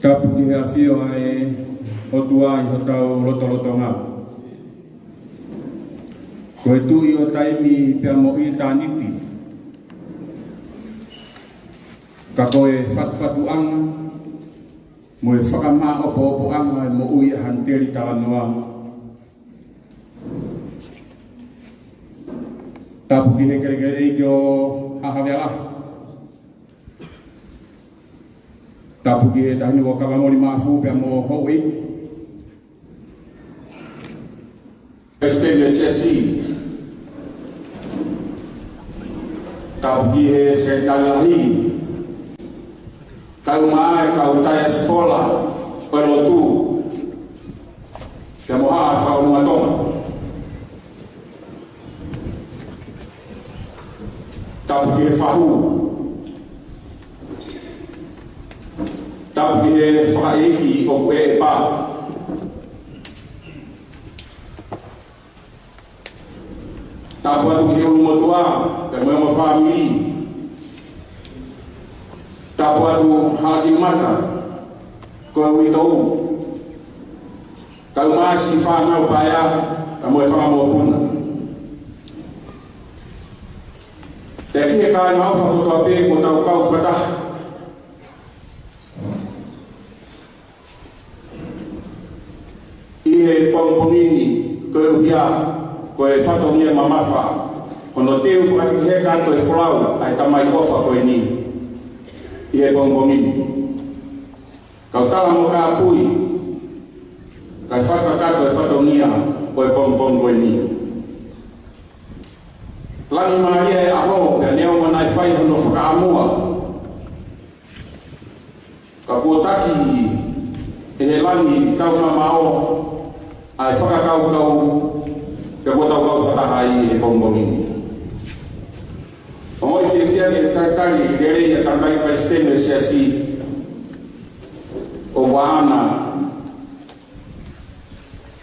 Tapu ki he ʻafio ʻa e ʻOtua ʻi hotau lotolotonga. Ko e Tuʻi ʻo taimi pea mo ʻitāniti. Ka ko e fatufatuʻanga mo e fakamāʻopoʻopoʻanga ʻo e moʻui ʻa Haniteli Talanoa. Tapu ki he kelekele ʻeiki ʻo Haʻa Havea Lahi. Tapu ki he Taʻahine Kavamoli Maʻafu pea mo houʻeiki. Palesiteni ʻo e Siasi. Tapu ki he Sekelitali Lahi. Kae ʻumaʻā e kau taiasipola ʻo e lotu, pea mo Haʻa Fakaʻulungatonga. Tapu ki he fahu. Tapu ki he fakaʻeiki ʻoku ʻeʻepa. Tapu atu ki he ʻulumotuʻa, pea mo e ongo fāmili. Tapu atu Halakiumata, ko e uitou. Kae ʻumaʻā siʻi fānau paea, pea mo e fanga mokopuna. Pea ki he kāinga ʻofa kotoa pē kuo tau kau fakataha ʻi he pongipongi ni, koeʻuhi ko e fatongia mamafa hono teu fakahekeheka atu e folau ʻa e Tamai ʻofa ko eni ʻi he pongipongi ni. Kau tala mo kāpui, kae fakakakato e fatongia ʻo e pongipongi ko eni. Langi mālie e ʻaho, pea neongo naʻe fai hono fakaʻamua, ka kuo taki ʻe he langi taumamaʻo ʻa e fakakaukau, pea kuo tau kau fakataha ai he pongipongi ni. Ongoʻi fiefia ke talitali lelei ʻa e Tangataʻeiki Palesiteni ʻo e Siasi, ʻo ʻoange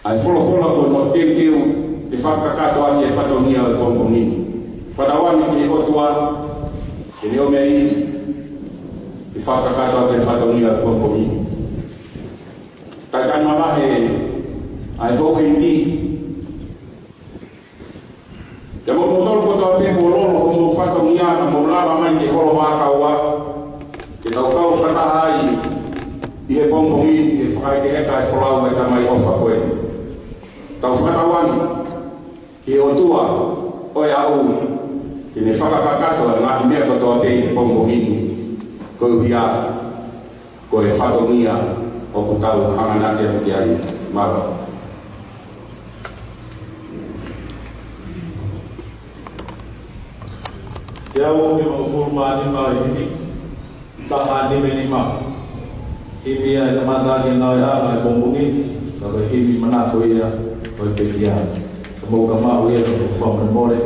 ʻa e folofola ko hono teuteu ke fakakakato ʻaki e fatongia ʻo e pongipongi ni. Fakatauange ki he ʻOtua ke ne ʻomi e ivi ke fakakakato ʻaki e fatongia ʻo e pongipongi ni. Talitali mavahe ʻa e houʻeiki, pea mo kimoutolu kotoa pē kuo lolo homou fatongia, ka mou lava mai ki he holo vaʻa kaua, ke tau kau fakataha ai ʻi he pongipongi ni, ke fakahekeheka e folau ʻa e Tamai ʻofa ko eni. Tau fakatauange ki he ʻOtua ʻo e ʻaho, ke ne fakakakato e ngaahi meʻa kotoa pē ʻi he pongipongi ni, koeʻuhi ko e fatongia ʻoku tau hanganaki atu ki ai. Mālō. Teau nimangofulu mā nima, himi taha nima nima. Himi ia ʻe kamata ʻaki e ngāueʻanga ʻo e pongipongi ni, ka ko e himi manako ia ʻo e pekia. Ka mou ka maʻu ia ʻo fakamolemole,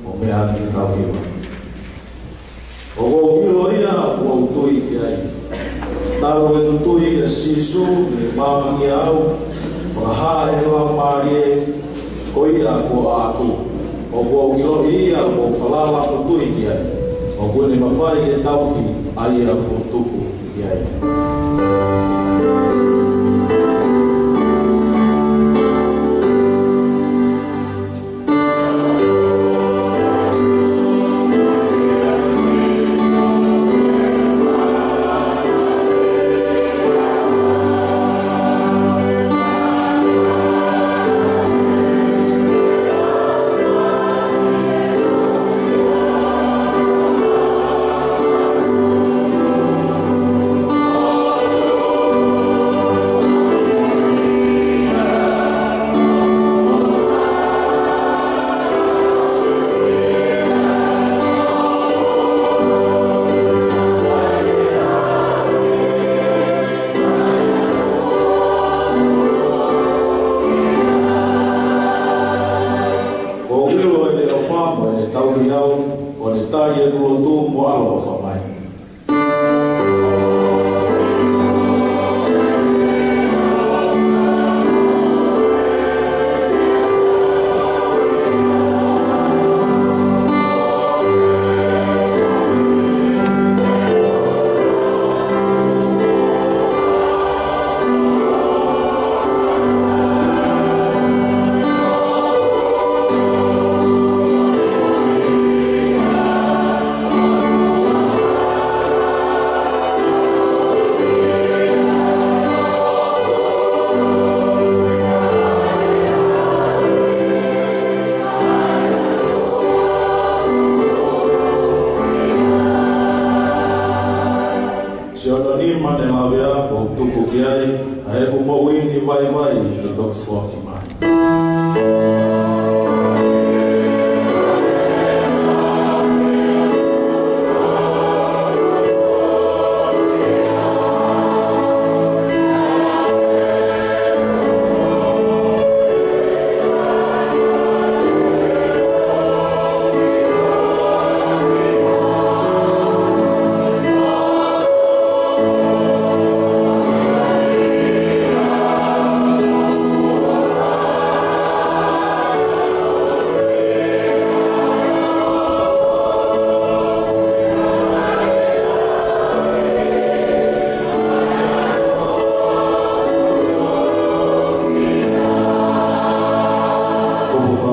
ʻo meʻa ʻaki e kau hiva. ʻOku ou ʻilo ia, ʻoku ou tui ki ai. Talu ʻeku tui kia Sīsū, naʻe malangaʻi au, fakahā ʻe he Laumālie, ko ia kuo ʻaʻaku. ʻOku ou ʻiloʻi ia, ʻoku ou falala mo tui ki ai. ʻOku ne mafai ke tauhi ʻa ia kuo tuku ki ai. ʻOku ou ʻilo ʻene ʻofa mo ʻene tauhi au, ʻo ne tali ʻeku lotu mo ʻaloʻofa mai.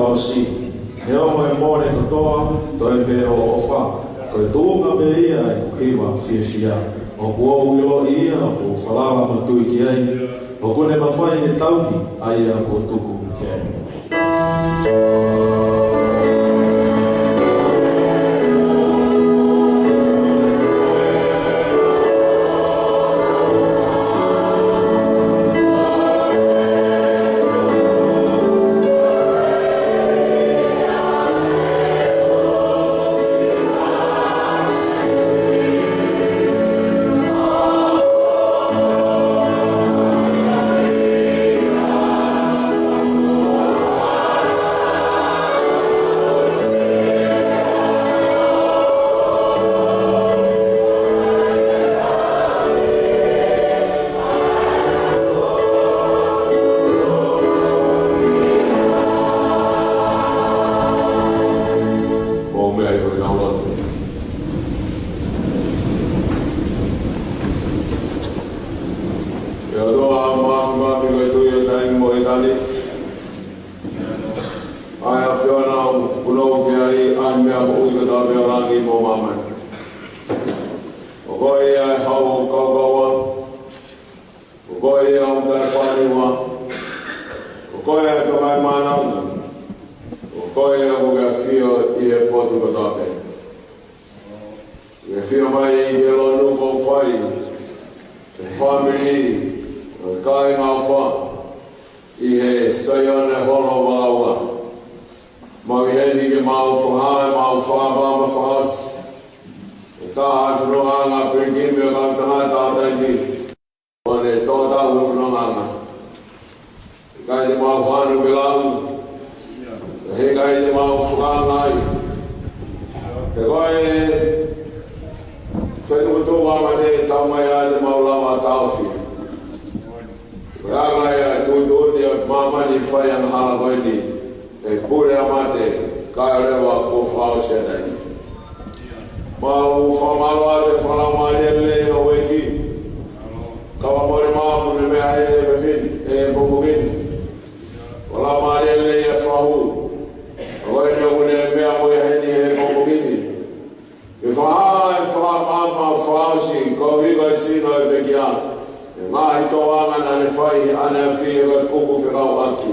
ʻOsi, neongo e mole kotoa, toe pē hoʻo ʻofa, ko e tuʻunga pē ia ʻeku hiva fiefia. ʻOku ou ʻiloʻi ia, ʻoku ou falala mo tui ki ai, ʻoku ne mafai ke tauhi ʻa ia kuo tuku ki ai. ʻOku mou meʻa ʻi he lotu. ʻE ʻOtua māfimafi, ko e Tuʻi ʻo taimi mo ʻitāniti, ʻa e ʻAfiona ʻoku punou ki ai ʻa e meʻa moʻui kotoa pē ʻo langi mo māmani. Ko koe ia ʻa e hau ʻo e kaukaua, ko koe ia ʻa e taʻefaʻahinga, ko koe ʻa e Tamai Māʻoniʻoni, ko koe ia ʻoku ke ʻafio ʻi he potu kotoa pē. ʻOku ke ʻafio mai ʻi he lonu ʻoku fai ʻe he fāmili ʻo e kāinga ʻofa ʻi he Saione holo vāua. Mau ʻi heni ke mau fakahā ʻemau fakamaama fakaʻosi ʻi he taha ʻo e fonongaʻanga pilikimi ʻo e kau tangata ʻo taimi ni. ʻO ne tō tau he fonongaʻanga. ʻIkai te mau hano ke lau, ʻikai te mau fakaangaʻi. He ko e fetukutuku ʻa e mate ʻe taumaiā te mau lava ʻo taʻofi. Ko e anga ia ʻo e tuʻutuʻuni ʻa māmani ʻi he faiangahala ko eni, ʻe pule ʻa e mate, kae ʻoua leva kuo fakaʻosi ʻa e taimi. Mau fakamālō atu he fakalaumālie lelei ʻa e houʻeiki. Kau molemole mo e meʻa ʻi he efiafi ni, ʻi he pongipongi ni. Fakalaumālie lelei ʻa e fahu. Ko eni ʻoku ne meʻa mo ia heni he pongipongi ni. Ke fakahā e fakamaama fakaʻosi, koeʻuhi ko e sino ʻo e pekia, ʻi he ngaahi tōʻonga naʻa ne fai ʻaneafi, ko e kupu fekauʻaki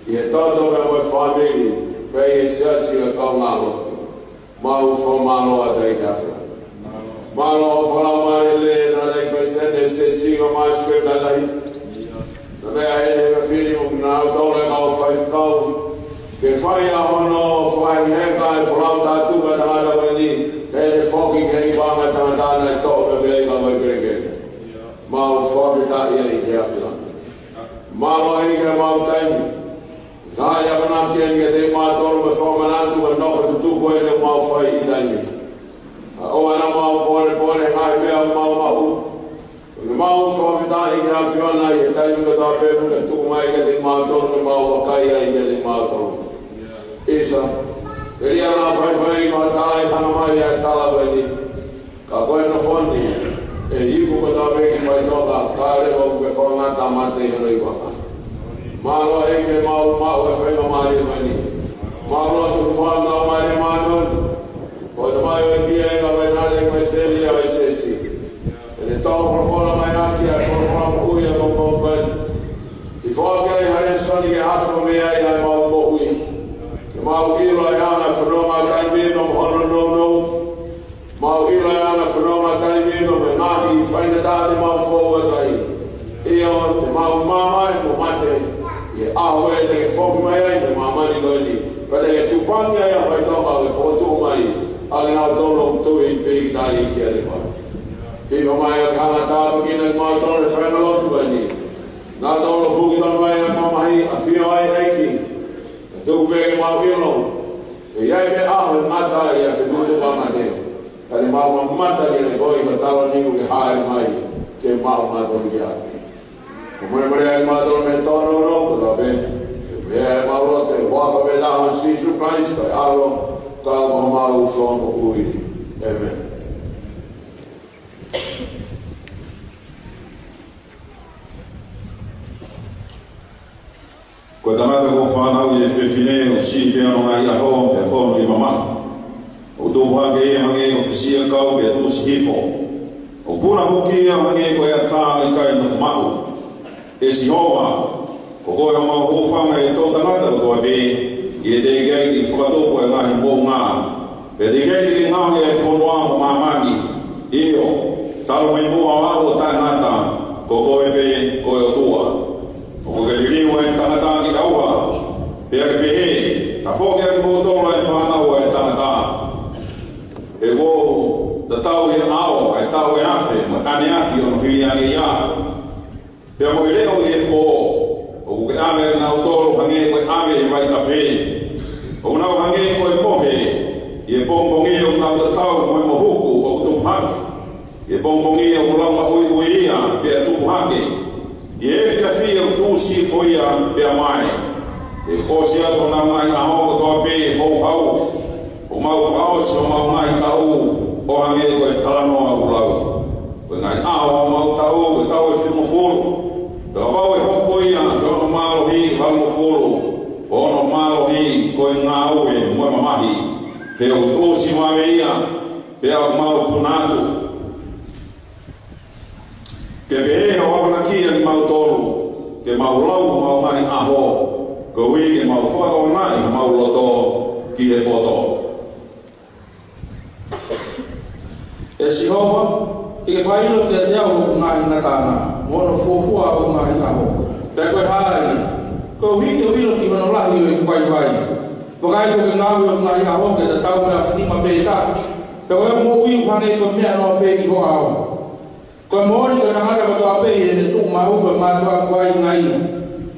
ʻi he toto pea mo e fāmili, pea ʻi he siasi ʻa e kaungālotu. Mau fakamālō atu ʻEiki ʻAfiona. Mālō e fakalaumālie lelei ʻa e Palesiteni ʻo e Siasi, ko Maʻasi Kepalai. Naʻe meʻa heni he efiafi ni mo kinautolu e kau faifekau ke fai ʻa hono fakaheka e folau tātuku ʻa e tangata ko eni, heʻene foki ki he ʻi panga tangata naʻe toʻo pē mei ai ka mai kelekele. Mau fakafetaʻi ʻEiki ʻAfiona. Mālō ʻEiki ʻemau taimi. Ka ʻi ai ha akonaki ʻeni kiate kimautolu mo e fakamanatu mo e nofo tutuku ʻeni ʻoku mau fai ʻi he taimi ni. ʻOua naʻa mau pōlepole he ngaahi meʻa ʻoku mau maʻu. Ko ʻemau fakafetaʻi ki he ʻAfiona ʻi he taimi kotoa pē ʻoku ke tuku mai kiate kimautolu ke mau vakai ai kiate kimautolu. ʻIsa, telia naʻa faifai ko ha tala ʻi hanga mai ʻa e tala ko eni. Ka ko e nofo ni, ʻe iku kotoa pē ki faʻitoka, kae ʻoua leva kuo ke fakangata ʻa e mate ʻi hono ʻi panga. Mālō ʻEiki ʻemau maʻu e faingamālie ko eni. Mālō atu e Fakalāngilangi Māʻoniʻoni. Ko e Tamai ʻo e ʻEiki ʻa e Kaveinate, Palesiteni ʻo e Siasi. ʻEne tō folofola mai ʻaki ʻa e folofola moʻui ʻa e pongipongi ko eni. ʻI he foaki ʻa e lēsoni ke ako mei ai ʻa ʻemau moʻui. Ke mau ʻilo ʻa e anga e fononga ʻo e taimi ni mo hono nounou. Mau ʻilo ʻa e anga e fononga ʻo e taimi ni mo e ngaahi faingataʻa te mau fou atu ai. ʻIo, te mau mamae mo mate ʻi he ʻaho ʻe te ke foki mai ai ki māmani ko eni. Pea te ke tupangi ai ʻa faʻitoka ke fokotuʻu mai ʻa kinautolu ʻoku tui pīkitai kiate koe. Hiva mai ʻa e hanga tāpuekina kimautolu he faʻahinga lotu ko eni. Naʻa tau huki tonu mai ʻa e mamahi ʻafio ai ʻEiki. Ka tuku pē ke mau ʻilo, ʻe ʻi ai pē ʻaho ʻe ngata ai ʻa e fetuʻutaki ʻa e mate. Ka te mau mamata kiate koe ʻi he taloni ʻoku ke hāʻele mai ke mau mātolu ki ʻapi. Ko e molemole ai mātolu mei he tōnounou kotoa pē. Ko e meʻa ʻemau lotu ʻi he huafa pē taha ʻo Sīsū Kalaisi ko e ʻAlo, ka ko homau Fakamoʻui. ʻĒmeni. Ko e tangata kuo fanauʻi ʻe he fefine ʻoku siʻi pē hono ngaahi ʻaho, pea fonu ʻi he mamahi. ʻOku tupu hake ia ʻo hangē ko e fisiʻakau, pea tuʻusi hifo. ʻOku puna foki ia ʻo hangē ko e ata ʻoku ʻikai nofo maʻu. ʻE Sihova, ko koe homau hūfanga ʻi he toʻutangata kotoa pē, ʻi he teʻeki ai ke fakatupu ʻa e ngaahi moʻunga. Pea teʻeki ai ke ke ngaohi ʻa e fonua mo māmani. ʻIo, talu mei muʻa ʻo aʻu ʻo taʻengata, ko koe pē ko e ʻOtua. ʻOku ke liliu ʻa e tangata ki ʻauha, pea ke pehē, Tafoki ʻa kimoutolu ʻa e fānau ʻa e tangata. He kuo tatau ʻi he ʻao ʻa e taʻu ʻe afe mo e ʻaneafi ʻo hono hili ange ia. Pea mo e leʻo ʻi he pō, ʻoku ke ʻave kinautolu hangē ko e ʻave ʻi he vaitafe. ʻOku nau hangē ko e mohe ʻi he pongipongi, ʻoku nau tatau mo e mohuku ʻoku tupu hake. ʻI he pongipongi ʻoku laumaʻuiʻui ia pea tupu hake. ʻI he efiafi ʻoku tuʻusi hifo ia pea mae. ʻE ʻosi atu honau ngaahi ʻaho kotoa pē ʻi he houhau. ʻOku mau fakaʻosi homau ngaahi taʻu ʻo hangē ko e talanoa ʻoku lau. Ko e ngaahi ʻaho ʻo homau taʻu ko e taʻu ʻe fitungofulu. Pea kapau ʻe hoko ia ki hono mālohi ʻe valungofulu, ko hono mālohi ko e ngāue mo e mamahi. He ʻoku tuʻusi vave ia, pea ʻoku mau puna atu. Ke pehē hoʻo akonaki ʻa kimautolu, ke mau lau homau ngaahi ʻaho, koeʻuhi ke mau fakatokangaʻi homau loto ki he poto. ʻE Sihova, ke ke fakaʻilo kiate au hoku ngaahi ngataʻanga, mo hono fuofua hoku ngaahi ʻaho. Pea ko e hā ia, koeʻuhi ke u ʻilo ki hono lahi ʻo ʻeku vaivai. Vakai, kuo ke ngaohi hoku ngaahi ʻaho ke tatau mo e afinima pē taha. Pea ko ʻeku moʻui ʻoku hangē ko e meʻa noa pē ʻi ho ʻao. Ko e moʻoni ko e tangata kotoa pē ʻi heʻene tuʻu maʻu ko e mātuʻaki vaʻinga ia.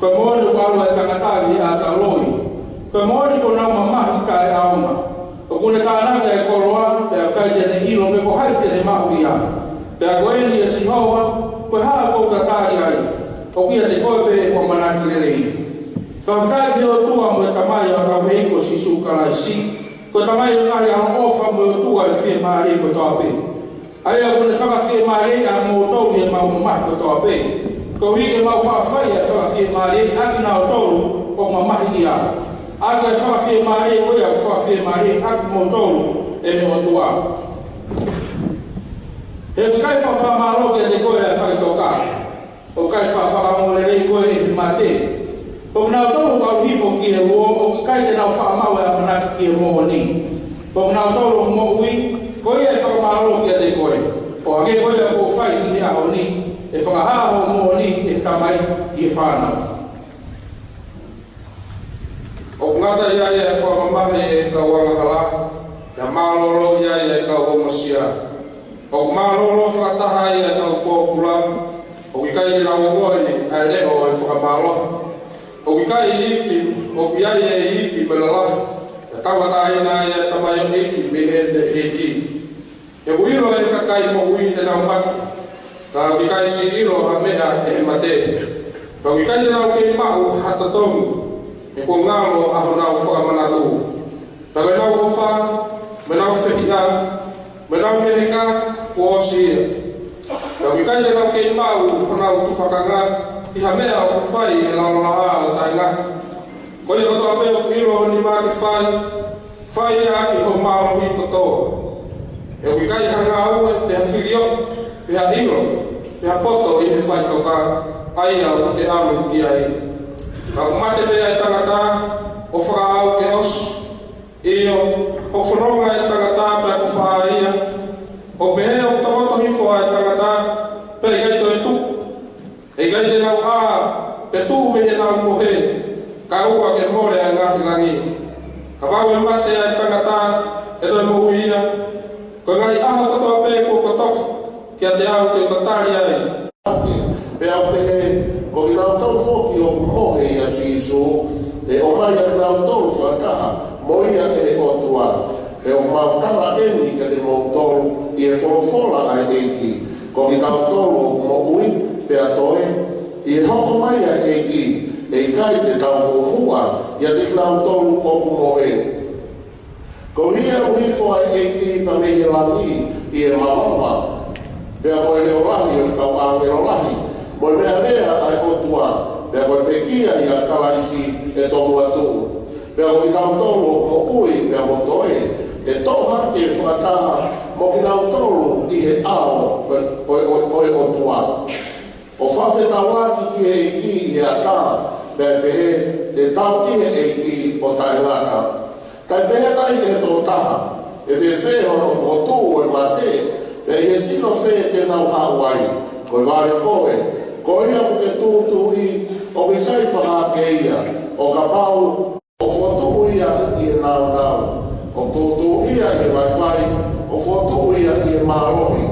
Ko e moʻoni ʻoku ʻalu ʻa e tangata ʻi he ʻata loi. Ko e moʻoni kuo nau mamahi taʻeʻaonga. ʻOku ne tānaki ʻa e koloa, pea ʻikai te ne ʻilo pe ko hai te ne maʻu ia. Pea ko eni, ʻe Sihova, ko e hā ʻoku ou tatali ai? ʻOku ʻiate koe pē ʻeku ʻamanaki lelei. Fakafetaʻi ki he ʻOtua mo e Tamai ʻo hotau ʻEiki ko Sīsū Kalaisi, ko e Tamai ʻo e ngaahi ʻaloʻofa mo e ʻOtua ʻo e fiemālie kotoa pē. ʻA ia ʻoku ne fakafiemālieʻi ʻa kimoutolu ʻi heʻemau mamahi kotoa pē, koeʻuhi ke mau faʻa fai ʻa e fakafiemālieʻi ʻa kinautolu ʻoku mamahi ia, ʻaki ʻa e fakafiemālie ko ia ʻoku fakafiemālieʻi ʻa kimoutolu ʻe he ʻOtua. He ʻoku ʻikai fakafakamālō kiate koe ʻa e faʻitoka, ʻoku ʻikai fakafakamālō lelei koe ʻe he mate. Ko kinautolu ʻoku ʻalu hifo ki he uo, ʻoku ʻikai te nau faʻa maʻu ʻa e ʻamanaki ki he moʻoni. Ko kinautolu ʻoku moʻui, ko ia ʻe fakamālō kiate koe. ʻO hangē ko ia kuo fai ʻi he ʻaho ni, ʻe fakahā hoʻo moʻoni ʻe he Tamai ki he fānau. ʻOku ngata ʻi ai ʻa e fakamamahi ʻa e kau angahala, pea mālōlō ʻi ai ʻa e kau ongosia. ʻOku mālōlō fakataha ai ʻa e kau pōpula, ʻoku ʻikai te nau ongoʻi ʻa e leʻo ʻo e fakamālohi. ʻOku ʻikai iiki, ʻoku ʻi ai ʻa e iiki mo e lalahi, pea tauʻatāina ai ʻa e tamaioʻeiki mei heʻene ʻeiki. He ʻoku ʻilo ʻe he kakai moʻui te nau mate, ka ʻoku ʻikai siʻi ʻilo ha meʻa ʻe he mate. Ka ʻoku ʻikai te nau kei maʻu ha totongi, he kuo ngalo ʻa honau fakamanatu. Ka ko ʻenau ʻofa, mo ʻenau fehiʻa, mo ʻenau meheka, kuo ʻosi ia. Ka ʻoku ʻikai te nau kei maʻu honau tufakanga ʻi ha meʻa ʻoku fai ʻe he lalolahā ʻo taʻengata. Ko ia kotoa pē ʻoku ʻilo ho nima ke fai, fai ia ʻaki ho mālohi kotoa. He ʻoku ʻikai ha ngāue, pe ha filioʻi, pe ha ʻilo, pe ha poto ʻi he faʻitoka, ʻa ia ʻoku ke ʻalu ki ai. Ka ʻoku mate pē ʻa e tangata, ʻo fakaʻau ke ʻosi. ʻIo, ʻoku fononga ʻa e tangata pea kuo faʻa ia. ʻOku pehē ʻoku tokoto hifo ʻa e tangata, pea ʻikai toe tuʻu. ʻE ʻikai te nau ʻā, pe tuʻu mei heʻenau mohe, kae ʻoua ke mole ʻa e ngaahi langi. Kapau ʻe mate ʻa e tangata, ʻe toe moʻui ia. Ko e ngaahi ʻaho kotoa pē kuo kotofa kiate au te u tatali ai. Pea u pehē, ko kinautolu foki ʻoku mohe ʻia Sīsū, ʻe ʻomai ʻa kinautolu fakataha mo ia ʻe he ʻOtua. He ʻoku mau tala eni kiate kimoutolu ʻi he folofola ʻa e ʻEiki, ko kitautolu ʻoku moʻui pea toe, ʻi he hoko mai ʻa e ʻEiki, ʻe ʻikai te tau muʻomuʻa ʻiate kinautolu ʻoku mohe. Koeʻuhi ʻe ʻalu hifo ʻa e ʻEiki pea mei he langi ʻi he mavava, pea mo e leʻo lahi ʻo e kau ʻāngelo lahi, mo e meʻalea ʻa e ʻOtua, Pea ko e pekia ʻia Kalaisi ʻe tomuʻa tuʻu. Pea ko kinautolu ʻoku moʻui pea mo toe, ʻe toʻo hake fakataha mo kinautolu ʻi he ʻao ʻo e, ʻo e, ʻo e, ʻo e ʻOtua. ʻO fakafetaulaki ki he ʻEiki ʻi he ata, pea pehē, te tau ʻi he ʻEiki ʻo taʻengata. Kae pehē nai ʻe he tokotaha, ʻe fēfē hono fokotuʻu ʻo e mate, pea ʻi he sino fē te nau haʻu ai? Ko e vale koe, ko ia ʻoku ke tūtuuʻi, ʻoku ʻikai fakahake ia, ʻo kapau ʻoku fokotuʻu ia ʻi he nāunau, ʻoku tūtuuʻi ia ʻi he vaivai, ʻoku fokotuʻu ia ʻi he mālohi,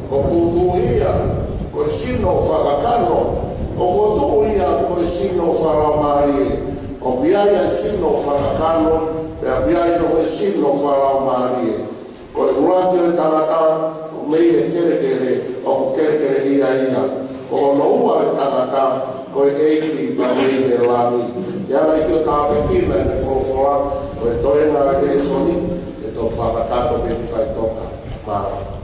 ʻoku tūtuuʻi ia ko e sino fakakakano, ʻoku fokotuʻu ia ko e sino fakalaumālie. ʻOku ʻi ai ʻa e sino fakakakano, pea ʻoku ʻi ai ko e sino fakalaumālie. Ko e ʻuluaki ʻo e tangata ʻoku mei he kelekele, ʻoku kelekeleʻia ia. Ko hono ua ʻo e tangata, ko e ʻEiki ʻoku mei he langi. Ke ʻalu ʻo tāpuekina ʻene folofola, ko e toenga ʻo e lēsoni, ʻe toki fakakakato pē ki faʻitoka. Mālō.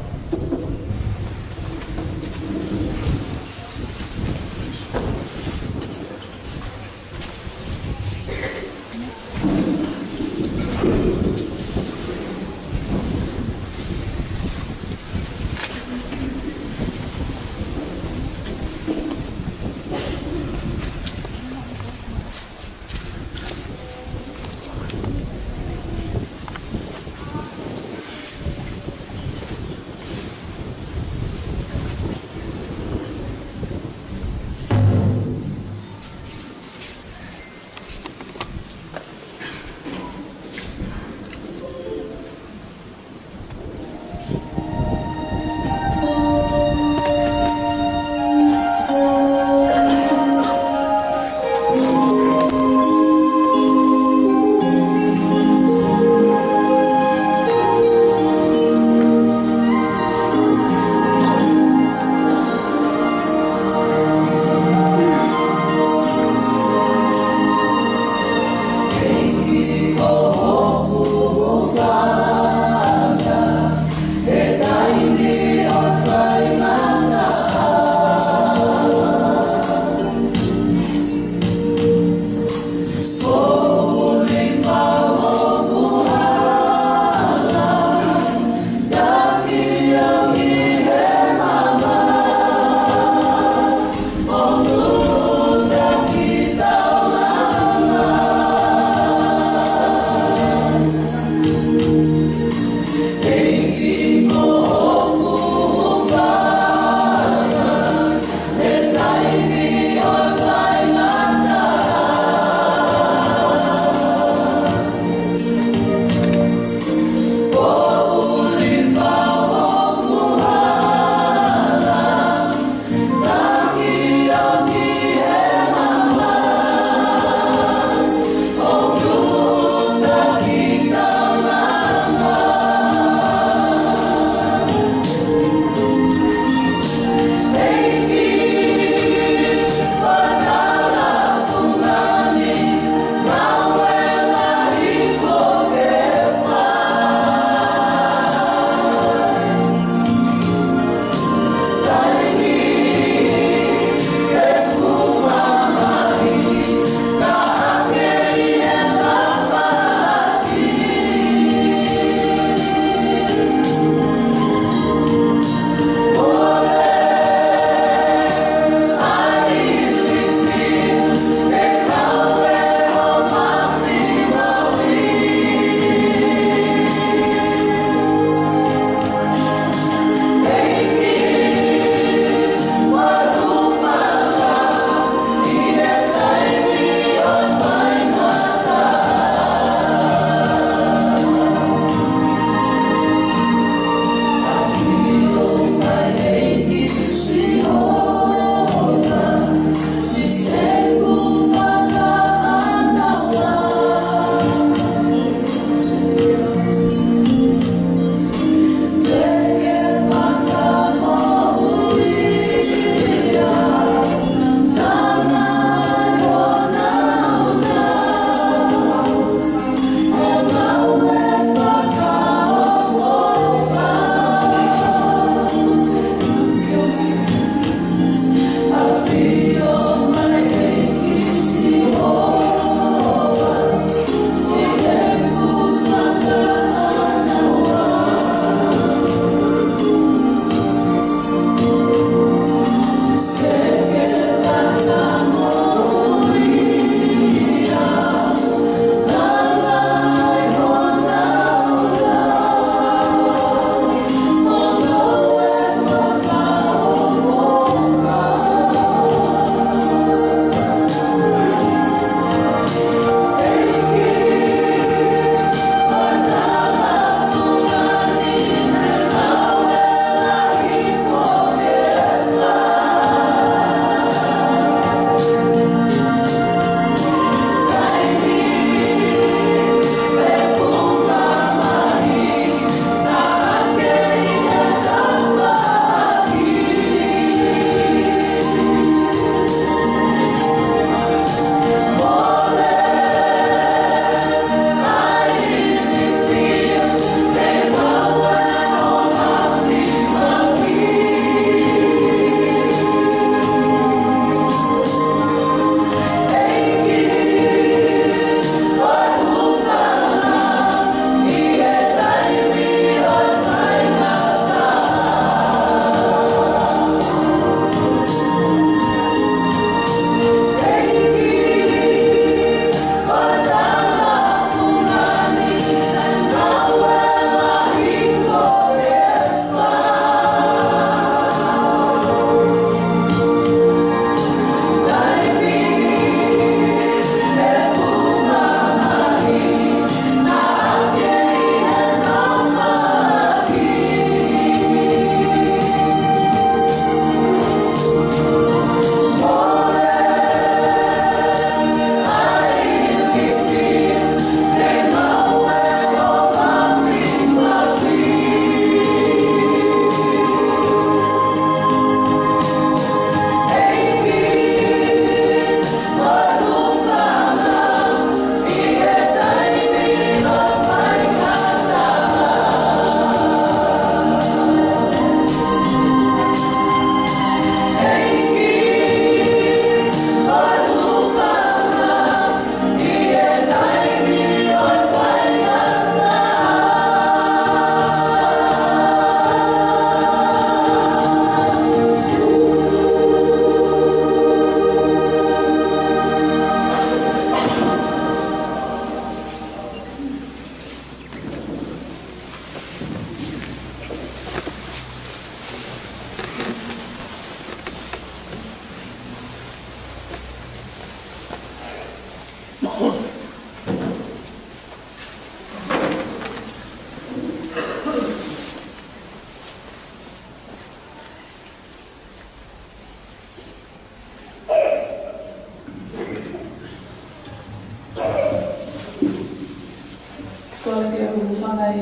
Kole ke u hūfanga he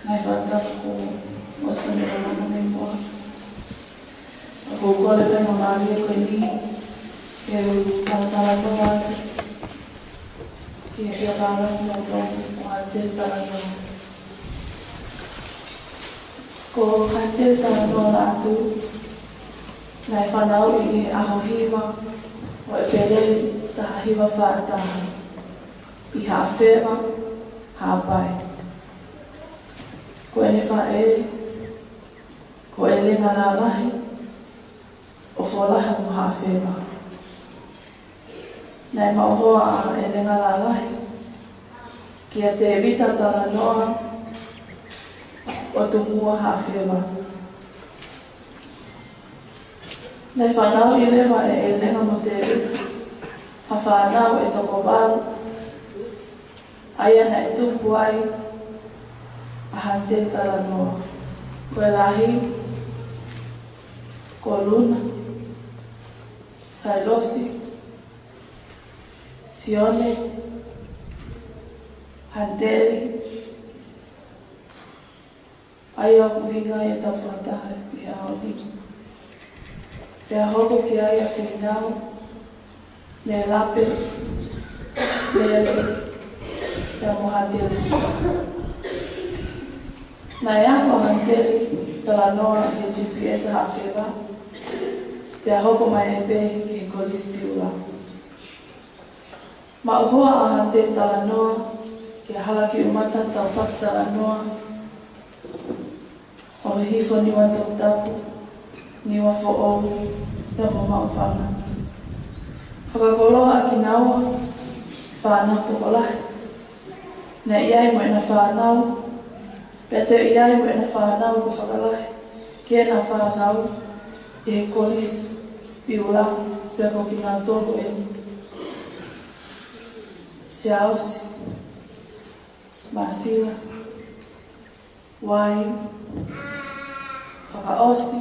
ngaahi fakatapu kuo ʻosi ʻo ne fakamanatu mai muʻa. ʻOku ou kole faingamālie ko eni ke u talatalanoa atu ki he kiʻi palōfita ʻo Hanteli Talanoa. Ko Hanteli Talanoa Laʻatū, naʻe fanauʻi ʻi he ʻaho hiva ʻo ʻEpeleli taha hiva fā taha ʻi Haʻafeva, Haʻapai. Ko ʻene faʻē ko ʻElenga Lalahi ʻo Folaha mo Haʻafeva. Naʻe maʻu hoa ʻa ʻElenga Lalahi kia Tēvita Talanoa ʻo Tumua, Haʻafeva. Naʻe fanauʻi leva ʻe ʻElenga mo Tēvita ha fānau ʻe toko valu, ʻa ia naʻe tupu ai ʻa Hanteli Talanoa. Ko e lahi, ko Luna, Sailosi, Sione, Hanteli, ʻa ia ʻoku ʻuhinga ia ʻetau fakataha ʻi he ʻaho ni. Pea hoko ki ai ʻa Fīnau, Melape, Mele, pea mo Hanteli Sila. Naʻe ako ʻa Hanteli Talanoa ʻi he G P S Haʻafeva, pea hoko mai ai pē ki he Kolisi Piula. Maʻu hoa ʻa Hanteli Talanoa kia Halakiʻumata Taupaki Talanoa ʻo Hihifo, Niua, Toputapu, Niuafoʻou, pea mo Maʻufanga. Fakakoloa ʻa kinaua fānau tokolahi. Naʻe ʻi ai mo ʻena fānau, pea toe ʻi ai mo ʻena fānau ʻoku fakalahi ki heʻena fānau ʻi he Kolisi Piula, pea ko kinautolu eni: Siaosi, Masila, Uai, Fakaʻosi,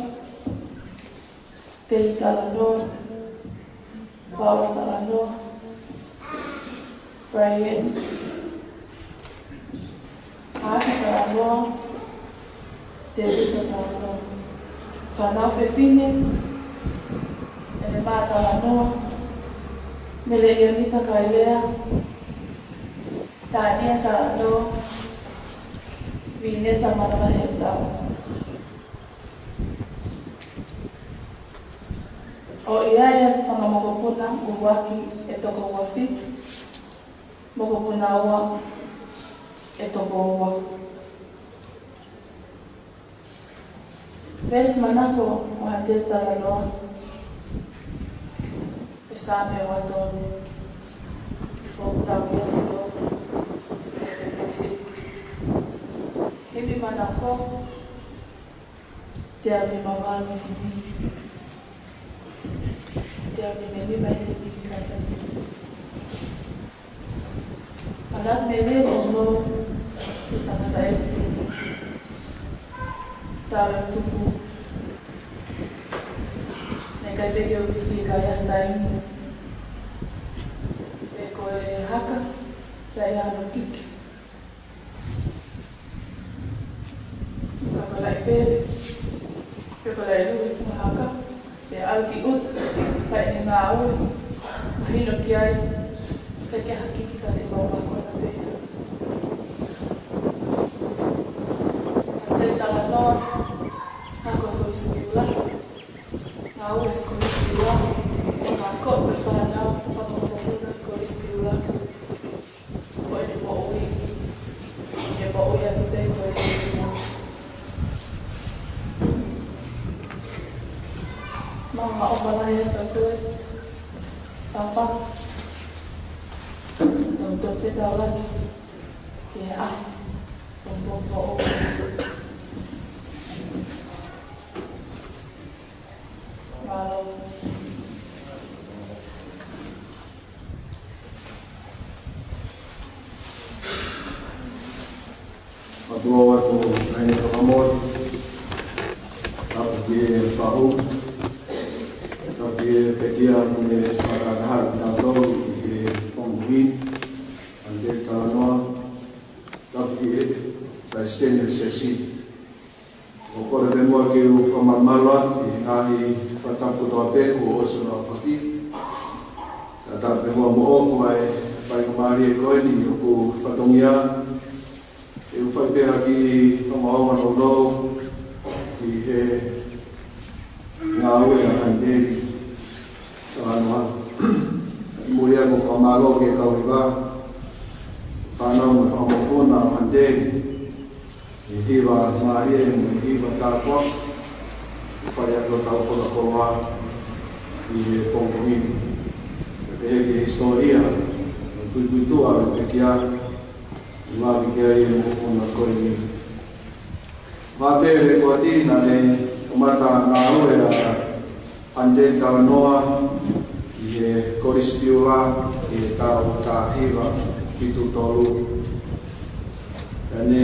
Tei Talanoa, Paula Talanoa, Brian, Haki Talanoa, Tevita Talanoa. Fānau fefine: ʻElema Talanoa, Mele Ionita Kailea, Tania Talanoa, Vineta Manavaheutau. ʻOku ʻi ai e fanga mokopuna ʻuluaki ʻe toko uofitu, mokopuna ua ʻe toko ua. Veesi manako ʻo Hanteli Talanoa, ʻi he Saame ua tolu, ʻoku tau ʻosi ʻo e veesi. Himi manako, teau nimavalu himi, teau nimanima himi kata. Ana mele ono ki he tangataʻeiki. Tala tupu. Naʻe ʻikai pē ke u fika ia taimi. Pe ko e haka, pea ʻi ai hano kiki. Ka ko e laʻi pele, pe ko e laʻi lue funga haka, pea ʻalu ki ʻuta, fai ʻene ngāue, mahino ki ai, ʻikai ke haki ki ka te mau mākona pē. Hanteli Talanoa, ako Kolisi Piula, ngāue he Kolisi Piula, ʻo mākona pē fānau, fanga mokopuna Kolisi Piula. Ko ʻene moʻui, ʻene moʻui ʻaki pē Kolisi Piula. Mau ʻofa lahi atu kia koe, Papa. Tau toe fetaulaki ki he ʻaho pongipongi foʻou. Mālō. Mau ʻoatu ʻa e ngaahi fakamolemole, tapu ki he fahu, tapu ki he pekia mo e fakataha kinautolu ʻi he pongipongi ni, Hanteli Talanoa, ki he Palesiteni ʻo e Siasi. ʻOku ou kole pē muʻa ke u fakamālō atu ki he ngaahi fakatapu kotoa pē kuo ʻosi hono aofaki. Kae ʻatā pē muʻa moʻoku ʻa e faingamālie ko eni ʻoku fatongia ke u fai pē ha kiʻi ongoongo nounou ki he ngāue ʻa Haniteli Talanoa. Muli ʻoku ou fakamālō ki he kau hiva, fānau mo e fanga mokopuna ʻo Haniteli, ʻi he hiva mālie mo e hiva tāpuaki kuo fai ʻaki hotau fakakoloa ʻi he pongipongi ni. Pehē ki he hisitōlia, mo e puipuituʻa ʻo e pekia, ʻoku lave ki ai e mokopuna ko eni. Mapele ko tina ne kamata ngāue ʻa Haniteli Talanoa ʻi he Kolisi Piula ʻi he taʻu taha hiva fitu tolu. Pea ne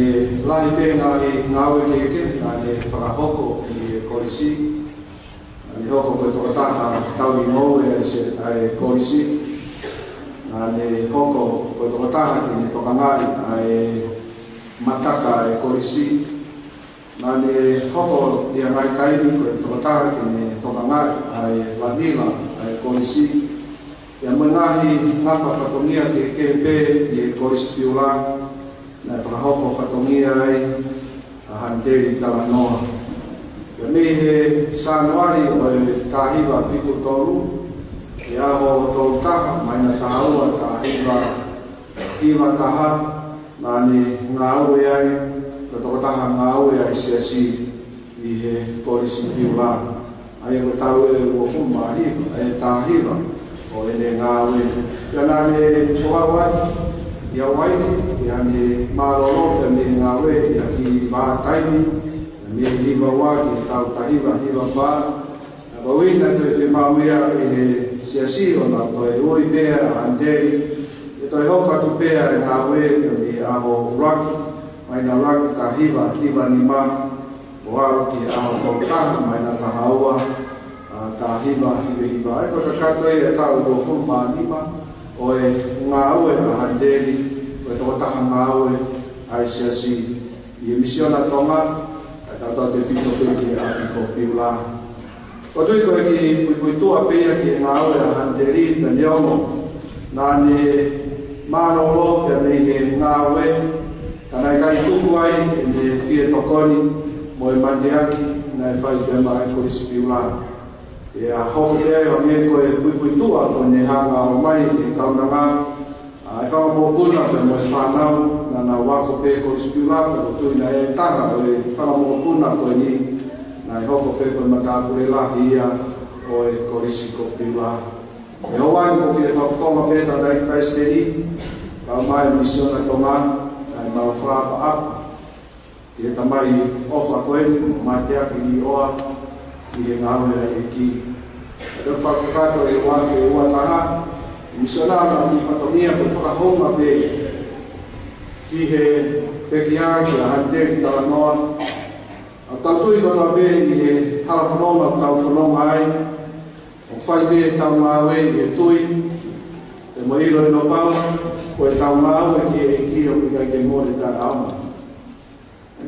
lahi pē ngaahi ngāue kehekehe naʻa ne fakahoko ʻi he kolisi. Naʻa ne hoko ko e tokotaha tauhi ngoue ʻa e se-, ʻa e kolisi. Naʻa ne hoko ko e tokotaha ke ne tokangaʻi ʻa e mataka ʻa e kolisi. Naʻa ne hoko ʻi ha ngaahi taimi ko e tokotaha ke ne tokangaʻi ʻa e vanila ʻa e kolisi. Pea mo e ngaahi ngafa fatongia kehekehe pē ʻi he Kolisi Piula, naʻe fakahoko fatongia ai ʻa Haniteli Talanoa. Pea mei he Sānuali ʻo e taha hiva fitu tolu, ki he ʻaho tolu taha, māhina taha ua, taha hiva hiva taha, naʻa ne ngāue ai ko e tokotaha ngāue ʻa e Siasi ʻi he Kolisi Piula. ʻA ia ko e taʻu ʻe uofulu mā hiva, ʻe taha hiva ʻo ʻene ngāue. Pea naʻa ne folau atu ʻi Hauaiʻi, pea ne mālōlō pē mei he ngāue ʻi ha kiʻi vā taimi, mei he hiva ua ki he taʻu taha hiva hiva fā. Naʻe ʻi ai e toe fiemaʻu ia ʻe he Siasi ʻo na toe ui pē ʻa Haniteli ke toe hoko atu pē ʻa e ngāue, pea mei he ʻaho ʻuluaki, māhina ʻuluaki, taha hiva hiva nima, ʻo aʻu ki he ʻaho tolu taha, māhina taha ua, ʻa, taha hiva hiva hiva. ʻA ia ko e kakato ia e taʻu uofulu mā nima ʻo e ngāue ʻa Haniteli ko e tokotaha ngāue ʻa e Siasi ʻi he Misiona Tonga, kae tautautefito pē ki he ʻapi ko Piula. ʻOku ou tui ko e kiʻi puipuituʻa pē ia ki he ngāue ʻa Haniteli, pea neongo naʻa ne mālōlō pē mei he ngāue, ka naʻe ʻikai tuku ai ʻene fie tokoni mo e mateaki naʻe fai pē maʻa e Kolisi Piula. Pea hoko pē ʻo hangē ko e puipuituʻa ko ʻene hanga ʻo ʻomai ki he kaunanga ʻa e fanga mokopuna pea mo e fānau, naʻa nau ako pē Kolisi Piula, pea ʻoku ou tui naʻe taha ʻo e fanga mokopuna ko eni naʻe hoko pē ko e matāpule lahi ia ʻo e Kolisi ko Piula. ʻI he ʻaho ni ʻoku ou fie fakafofonga pē ʻa e Palesiteni, kae ʻumaʻā e Misiona Tonga, ʻa ʻemau fakaʻapaʻapa ki he tamai ʻofa ko eni, mateaki ʻi ʻOa ʻi he ngāue ʻa e ʻEiki. Pea ʻoku fakakakato ʻi he ua afe ua taha, misiona naʻe ʻi fatongia ko e fakahounga pē ki he pekia kia Haniteli Talanoa. ʻOku tau tui kotoa pē ʻi he hala fononga ʻoku tau fononga ai, ʻoku fai pē ʻetau ngāue ʻi he tui, pea mo e ʻiloʻilo pau ko ʻetau ngāue ki he ʻEiki ʻoku ʻikai ke mole taʻeʻaonga.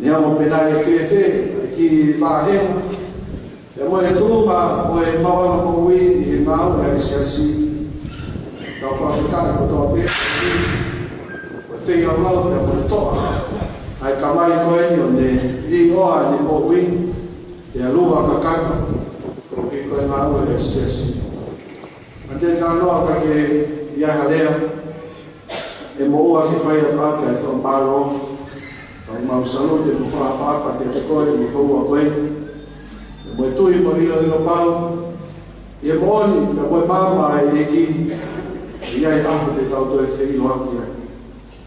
Neongo pe naʻe fēfē ʻa e kiʻi vāhenga, pea mo e tuʻunga ʻo e maʻuʻanga moʻui ʻi he ngāue ʻa e Siasi, tau fakafetaʻi kotoa pē ko e feilaulau pea mo e toʻa ʻa e tamai ko eni ʻo ne līʻoa ʻene moʻui, pea luva kakato koeʻuhi ko e ngāue ʻa e Siasi. Haniteli Talanoa, ʻikai ke ʻi ai ha lea ʻe moʻua ke fai ʻaki ʻa e fakamālō. Ka ʻoku mau salute mo fakaʻapaʻapa kiate koe ʻi he houa ko eni, pea mo e tui mo e ʻiloʻilo pau ʻi he moʻoni pea mo e maama ʻa e ʻEiki, ʻe ʻi ai e ʻaho te tau toe feʻiloaki ai.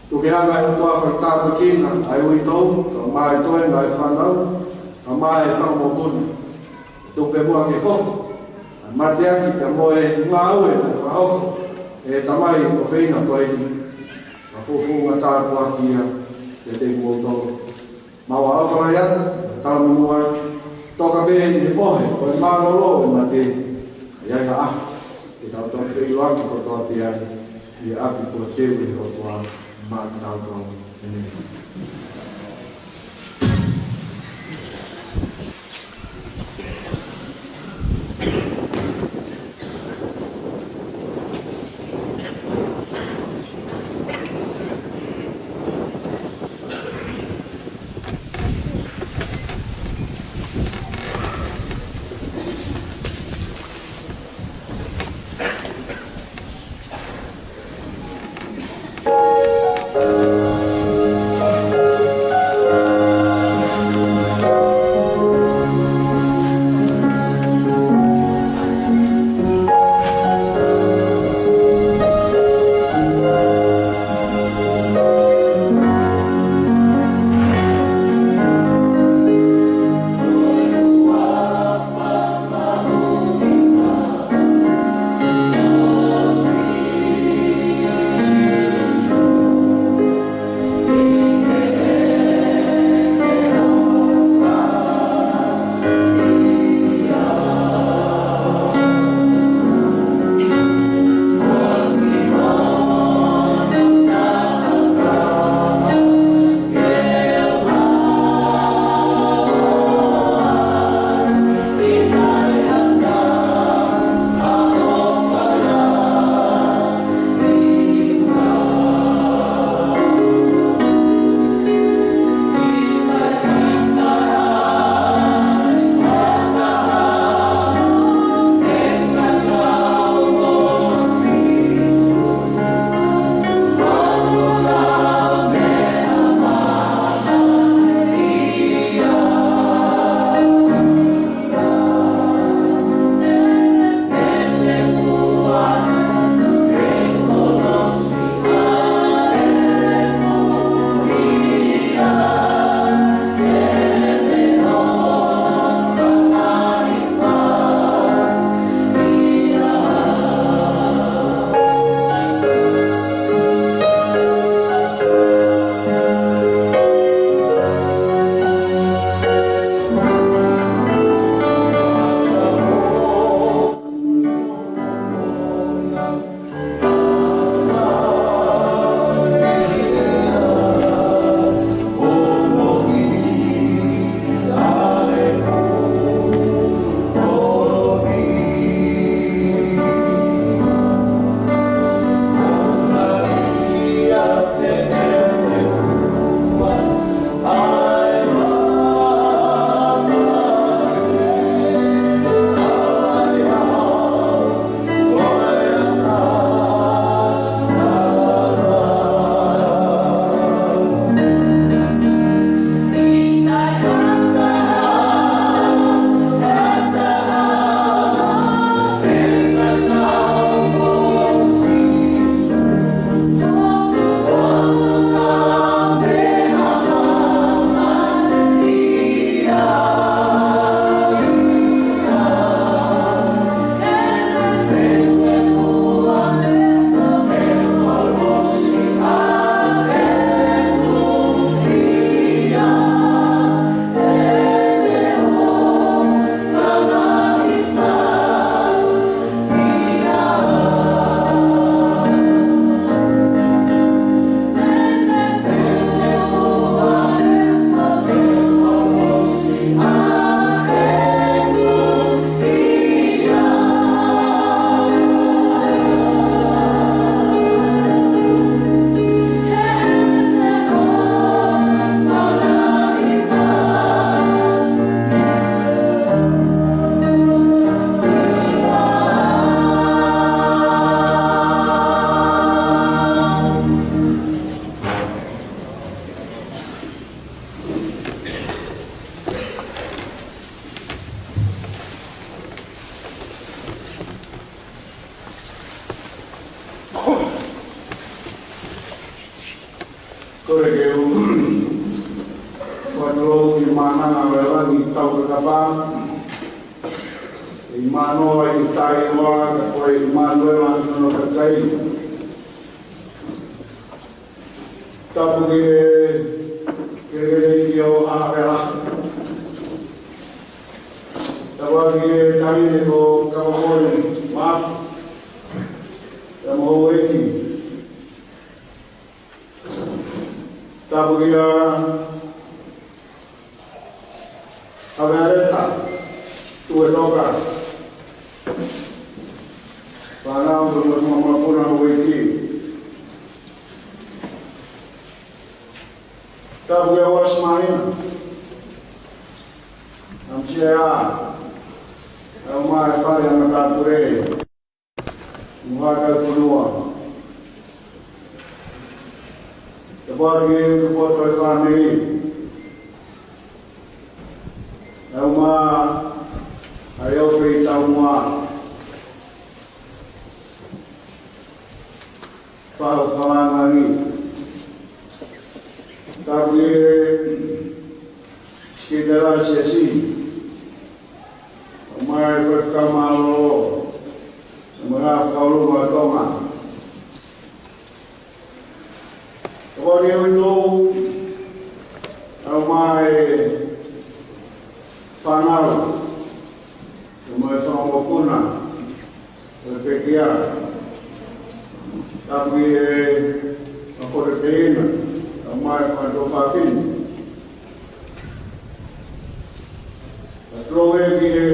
Tuku ke hanga ʻe he ʻOtua ʻo fakatāpuekina ʻa e uitou, kae ʻumaʻā e toenga ʻo e fānau, kae ʻumaʻā e fanga mokopuna. Tuku pē muʻa ke hoko ʻa e mateaki pea mo e ngāue naʻe fakahoko ʻe he tamai ʻofeina ko eni, ke fuofua tāpuakiʻi ia kiate kimoutolu. Mau ʻofa lahi atu, talamonū atu, toka pē ʻi he mohe ʻo e mālōlō ʻo e mate, ʻe ʻi ai ha ʻaho te tau toe feʻiloaki kotoa pē ai ʻi he ʻapi kuo teu ʻe he ʻOtua maʻa kitautolu. ʻĒmeni. Lou ki mānanga ʻo e langi tau kakapa. ʻI mānoa ʻi taimoa ka ko e ʻImanuela ʻi hono kakai. Tapu ki he kelekele ʻi ʻo ʻApela. Tapu ki he taʻahine ko Kapakoi Mafu. Tapu mo houʻeiki. Tapu kia Havealeta Tuʻetoka. Fānau mo e fanga mokopuna houʻeiki. Tapu kia Uasi Māhina. Amsia. ʻAumai fale ana tāpure. Muhaka fonua. Tapu ki he utupoto e fāmili. ʻAumai ʻa e ʻofeina taumuʻa. Fau falangangi. Tapu ki he Sikitela Siasi. ʻAumai faifekau mālōlō. Mo e Fakahuluhulu ʻa Tonga. Tapu ki he uitou. ʻAumai fānau. Mo e fanga mokopuna. Mo e pekia. Tapu ki he fanga fale pehena. ʻAumai fanga tuofāfine. Tapu ki he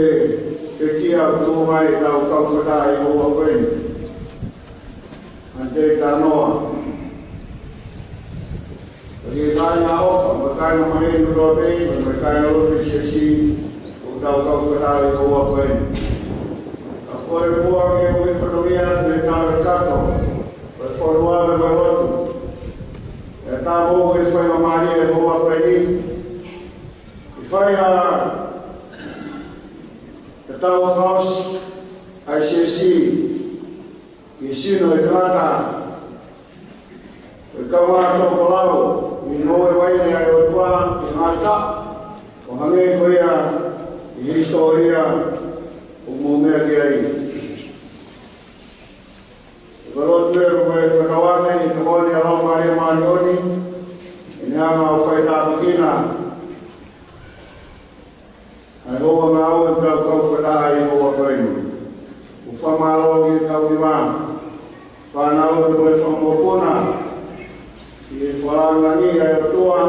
pekia ʻoku tuʻu mai ʻetau kau fakataha ʻi he houa ko eni. ʻAnite Tanoa. Tapu ki he kāinga ʻofa, mo e kāinga maheni kotoa pē, mo e kāinga lotu Siasi, ʻoku tau kau fakataha ʻi he houa ko eni. Ka ko e ua ke ui fatongia, mo e tala kato, mo e fonua mo e lotu. ʻE tau ui faingamālie ʻi he houa ko eni. ʻI fai ha, ke tau fakaʻosi, ʻa e Siasi. ʻI he sino ʻo e tangata, ʻo e kaungā tō ko lau, ʻi he ngoue vaine ʻa e ʻOtua, ʻi he ngaahi taʻu, ʻo hangē ko ia ʻi he hisitōlia ʻoku mou meʻa ki ai. ʻOku ou lotu ē ko e fakatauange ʻi he tokoni ʻa e Laumālie Māʻoniʻoni, ʻi heʻene hanga ʻo faitāpuekina ʻa e houa ngāue ʻoku tau kau fakataha ʻi he houa ko eni. ʻOku fakamālō ki he kau hiva, fānau mo e fanga mokopuna, ʻi he fakalāngilangi ʻa e ʻOtua,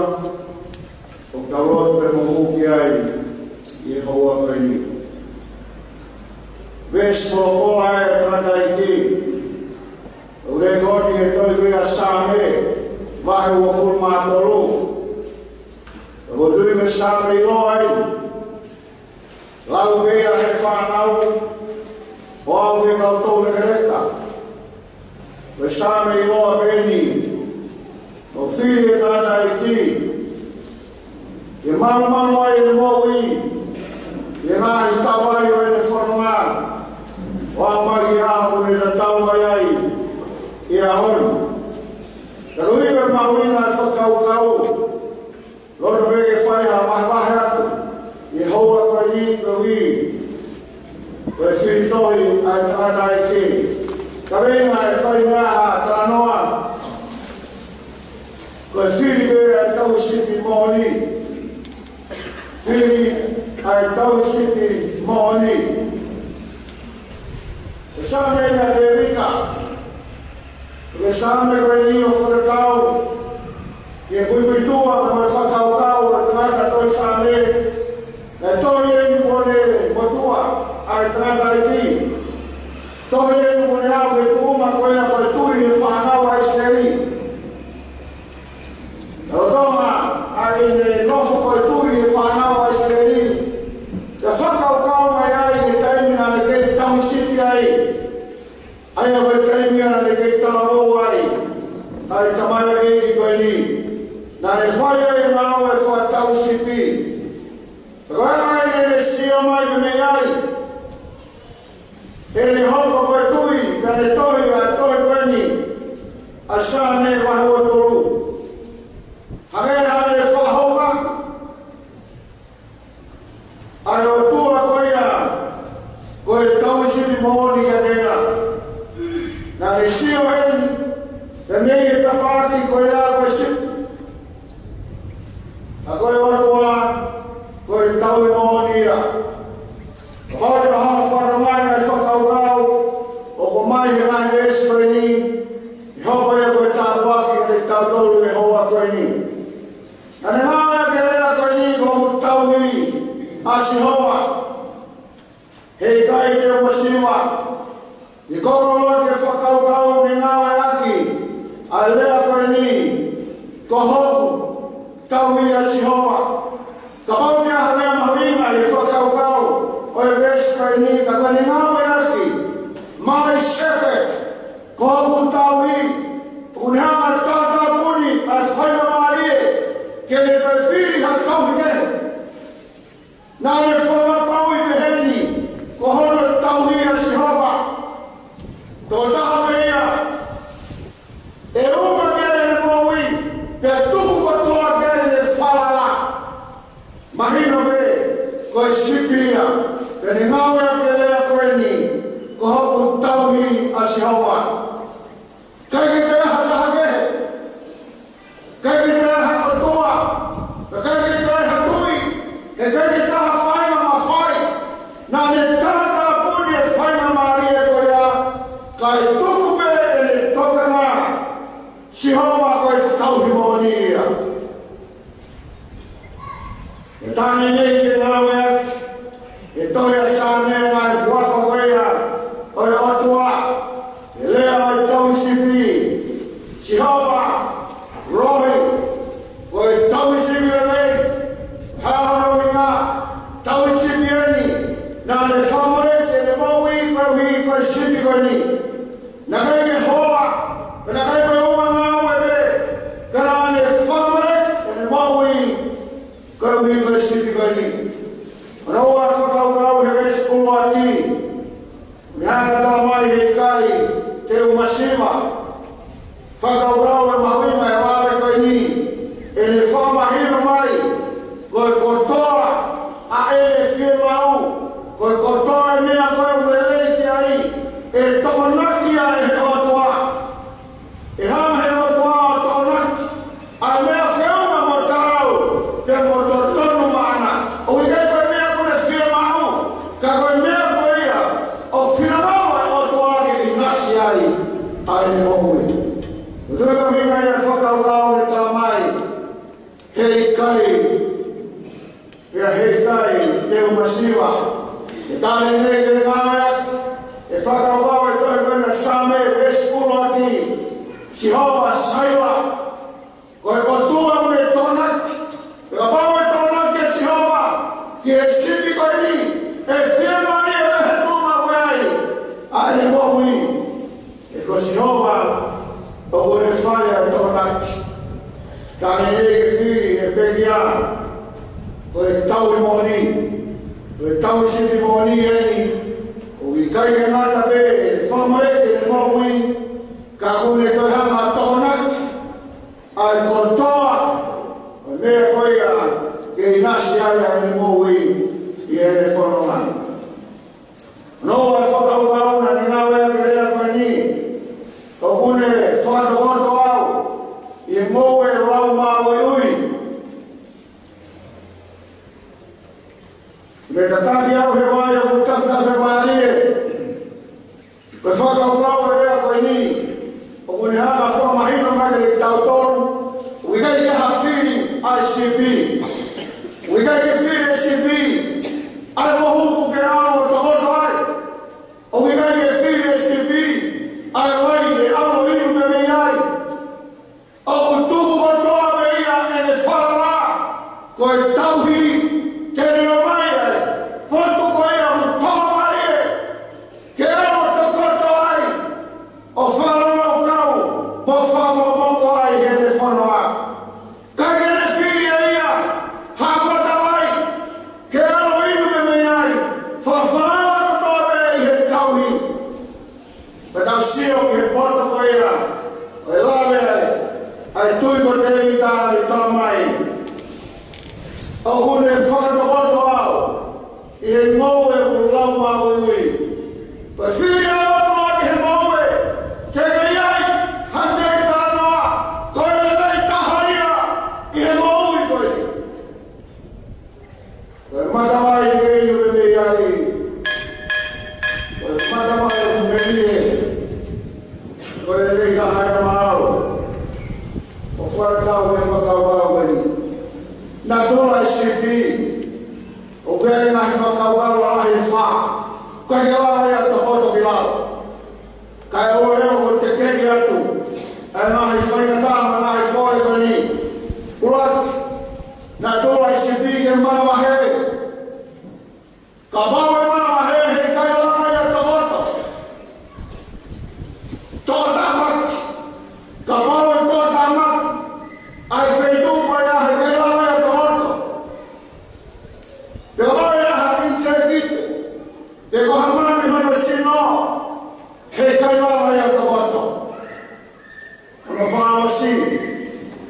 ʻoku tau lotu pea mo hū ki ai ʻi he houa ko eni. Veesi folofola ʻa e tangataʻeiki, ʻoku lekooti ʻi he tohi ko ia Saame, vahe uofulu mā tolu. Ko e tohi ko e Saame ʻiloa eni. Lau pē ia ʻe he fānau, ʻo aʻu ki he kau toulekeleka. Ko e Saame ʻiloa pē eni, ʻoku fili ʻe he tangataʻeiki ke malumalu ai ʻene moʻui, ʻi he ngaahi tauʻaʻi ʻo ʻene fononga, ʻo aʻu mai ki he ʻaho ʻoku ne tatau mai ai, ʻi he ʻaho ni. Ka ʻoku ʻi ai e mahuʻinga ʻo e fakakaukau, loto pē ke fai ha vahevahe atu ʻi he houa ko eni koeʻuhi ko e fili tohi ʻa e tangataʻeiki. Ka ʻi he ngaahi fai meʻa ha talanoa, ko e fili pē ʻa e tauhi sipi moʻoni. Fili ʻa e tauhi sipi moʻoni. Ko e Saame ʻa Tēvita. Ko e Ka ko e ʻOtua, ko e tauhi moʻoni ia. Kapau te ke hanga ʻo fanongo mai ki he fakakaukau ʻoku ʻomai he ngaahi veesi ko eni, ʻe hoko ia ko e tāpuaki kiate kitautolu he houa ko eni. Naʻa ne ngāueʻaki e lea ko eni, ko hoku tauhi ʻa Sihova. He ʻikai te u masiva. ʻI he koloa ke fakakaukau, ne ngāueʻaki ʻa e lea ko eni, ko hoku tauhi ʻa Sihova. Kapau ʻoku ʻi ai ha meʻa mahuʻinga ʻi he fakakaukau ʻo e veesi ko eni, ka ko ʻene ngāueʻaki, my shepherd, ko hoku tauhi, ʻoku ne hanga ʻo tātāpuni ʻa e faingamālie ke ne toe fili ha tauhi kehe. Naʻa ne fakapapauʻi peheni, ko hono tauhi ʻa Sihova. Tokotaha pē ia, ʻe uma ki ai ʻene moʻui, pea tuku kotoa ki ai ʻene falala. Mahino pē, ko e sipi ia, pea ne ngāueʻaki e lea ko eni, ko hoku tauhi ʻa Sihova. ʻIkai ke toe ʻi ai ha taha kehe. ʻIkai ke toe ʻi ai ha ʻotua. ʻIkai ke toe ʻi ai ha tuʻi. ʻIkai ke toe ʻi ai ha faʻahinga mafai. Naʻa ne tātāpuni e faingamālie ko ia, kae tuku pē ʻene tokanga. Sihova ko e tauhi moʻoni ia. ʻE taha eni ke ngāueʻaki e tohi ʻa Saame, ngaahi huafa ko ia ʻo e ʻOtua, e lea ʻo e tauhi sipi. Sihova Rohi, ko e tauhi sipi lelei, hā hono ʻuhinga? Tauhi sipi eni, naʻa ne fakamoleki ʻene moʻui koeʻuhi ko e sipi ko eni. Naʻe ʻikai ke hola, pea naʻe ʻikai ke ʻi ai ha ngāue pē, ka naʻa ne fakamoleki ʻene moʻui koeʻuhi ko e sipi ko eni. Hono ua, fakakaukau he veesi ʻuluaki, ne hanga ʻo talamai he ʻikai te u masiva. Fakakaukau ʻe mahuʻinga e lave ko eni, ʻene fakamahino mai, ko e kotoa ʻa ʻene fiemaʻu, ko e kotoa e meʻa ko ē ʻoku lelei ki ai, ʻe tokonaki ia ʻe he ʻOtua. ʻE hanga ʻe he ʻOtua ʻo tokonaki ʻa e meʻa feʻunga mo taau, pea mo totonu maʻana. ʻOku ʻikai ko e meʻa ʻoku ne fiemaʻu, ka ko e meʻa ko ia ʻoku finangalo e ʻOtua ke ʻinasi ai ʻa ʻene moʻui. Ko e tui ko e ʻuhinga ia e fakakaukau ne talamai, he ʻikai, pea he ʻikai te u masiva. ʻE taha eni ke ngāueʻaki e fakakaukau e tohi ko ena Saame, veesi ʻuluaki, Sihova Saila. Ko e ʻOtua ʻoku ne tokonaki. Pea kapau ʻe tokonaki ʻa Sihova ki he sipi ko eni, ʻe fiemālie pē he tuʻunga ʻoku ʻi ai ʻa ʻene moʻui. He ko Sihova ʻoku ne fai ʻa e tokonaki. Ka ne ʻikai ke fili ʻe he pekia, ko e tauhi moʻoni, ko e tauhi sipi moʻoni eni, ʻoku ʻikai ke ngata pē ʻene fakamoleki ʻene moʻui, ka ʻoku ne toe hanga ʻo tokonaki ʻa e kotoa ʻo e meʻa ko ia ke ʻinasi ai ʻa ʻene moʻui ʻi heʻene fononga. Hono ua e fakakaukau naʻa ne ngāueʻaki e lea ko eni, ʻoku ne fakatokoto au ʻi he ngoue ʻo e lau māʻuiʻui. Ne tataki au he vai ʻoku tafatafa mālie. Ko e fakakaukau e lea ko eni, ʻoku ne hanga ʻo fakamahino mai kiate kitautolu, ʻoku ʻikai ke ʻi ai ha fili ʻa e sipi. ʻOku ʻikai ke fili ʻe he sipi ʻa e mohuku ke ʻalu ʻo tokoto ai. ʻOku ʻikai ke fili ʻe he sipi ʻa e vai ke ʻalu ʻo inu mei ai. ʻOku tuku kotoa pē ia ʻene falala, ko e tauhi, ke ne ʻomai ʻa e potu ko ia ʻoku tōmālie, ke ʻalu ʻo tokoto ai, ʻo fakalaukau, mo fakamomoko ai heʻene fononga. ʻIkai ke ne fili ʻe ia ha matavai ke ʻalu ʻo inu mei ai, fakafalala kotoa pē ʻi he tauhi. Pea tau sio ki he poto ko ia ʻo e lave ai ʻa e tui ko Tēvita, ne talamai, ʻoku ne fakatokoto au ʻi he ngoue ʻo e lau māʻuiʻui. Ko e fili ʻa e ʻOtua ki he ngoue, ke ʻi ai ha tēvita noa, ko e lelei taha ia ʻi he moʻui ko eni. Natula ʻa e sipi, ʻoku ʻi ai e ngaahi fakakaukau lalahi ʻe fā. ʻOku ʻikai ke lava ia ʻo tokoto ki lalo. Kae ʻoua leva ʻo tekeʻi atu ʻa e ngaahi faingataʻa mo e ngaahi kole ko eni. ʻUluaki, natula ʻa e sipi ke manavahē. Kapau ʻe manavahē, he ʻikai lava ia ʻo tokoto. Tokotaʻamaki. Kapau ʻe tokotaʻamaki ʻa e feituʻu ko ia, he ʻikai lava ia ʻo tokoto. Pea kapau ʻe ʻi ai ha ʻinisēkite, pe ko ha manu ʻi hono sino, he ʻikai lava ia ʻo tokoto. Hono fakaʻosi,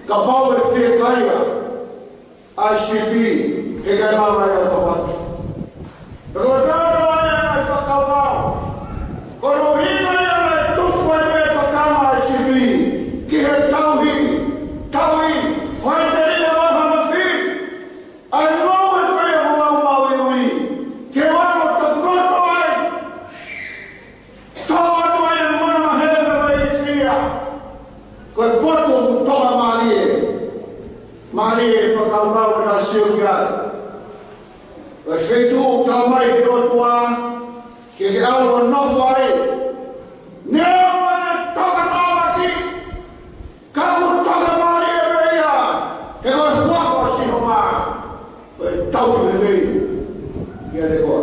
kapau ʻe fiekaia ʻa e sipi, he ʻikai lava ia ʻo tokoto. Pea ko e taha ia ʻa e fakakaukau, ko hono ʻuhinga ia naʻe tuku ai e tokanga ʻa e sipi ki he tauhi, tauhi faʻiteliha ʻo ha mafai, ʻa e ngoue ko ia ʻoku lau maʻuiʻui, ke ʻalu ʻo tokoto ai. Tō atu ai e manavahē mo e ilifia. Ko e potu ʻoku tokamālie. Mālie e fakakaukau ke tau sio ki ai. Ko e feituʻu ʻoku talamai ʻe he ʻOtua ke ke ʻalu ʻo nofo ai. Neongo ʻene tokotaʻamaki, ka ʻoku tokamālie pē ia, he ko e huafa ʻo Sihova, ko e tauhi lelei kiate koe.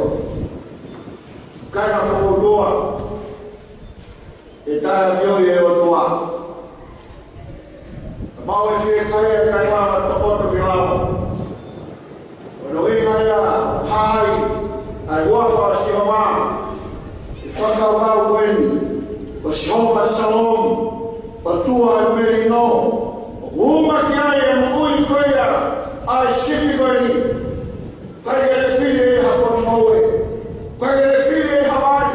Kāinga, fakaʻotua, ʻe taʻeʻafioʻi ʻe he ʻOtua. Kapau ʻe fiekaia, ʻikai lava ʻo tokoto ki lalo. Ko hono ʻuhinga ia ʻoku hā ai ʻa e huafa ʻo Sihova, ʻi he fakakaukau ko eni, ko Sihova Shalom, ʻOtua ʻo e melino, ʻoku uma ki ai e moʻui ko ia ʻa e sipi ko eni. ʻIkai ke ne fili ʻe ia ha potu ngoue. ʻIkai ke ne fili ʻe ia ha vai.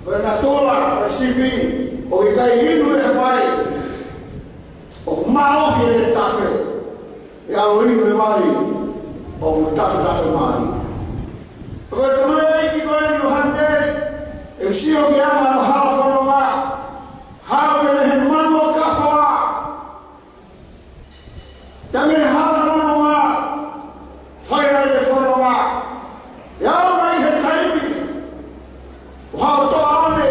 Ko e natula ʻo e sipi, ʻoku ʻikai inu ʻe ia ha vai. ʻOku mālohi ʻene tafe. ʻE ʻalu ʻo inu e vai ʻoku tafetafe mālie. Ko e tamaioʻeiki ko eni ʻo Haniteli, ʻeku sio ki he anga ʻo e hala fononga, haʻu mei he manu ʻo Kafoa, pea mei he hala fononga, fai ai e fononga. ʻE ʻalu mai he taimi, ʻo haʻu ʻo toʻa ʻo ne,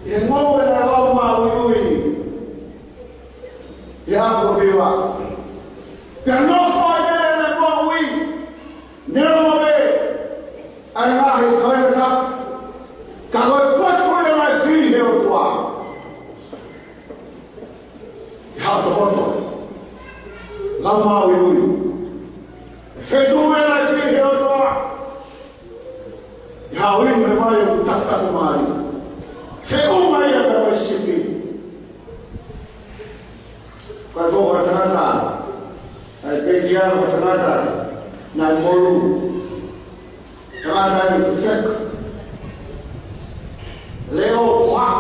ʻi he ngoue naʻe lau maʻuiʻui, ʻi he ʻapi ʻo Piva. Pea nofo ai pē ʻene moʻui, neongo pē ʻa e ngaahi faingataʻa, ka ko e potu ko ia naʻe fili ʻe he ʻOtua ke haʻu ʻo tokoto, lau maʻuiʻui. Feituʻu ia naʻe fili ʻe he ʻOtua ke haʻu ʻo inu e vai ʻoku tafetafe mālie. Feʻunga ia pea mo e sipi. Ko e foʻi tangata, ʻa e pekia, ko e tangata naʻe molu. Tangata naʻe fefeka. Leʻo, koha.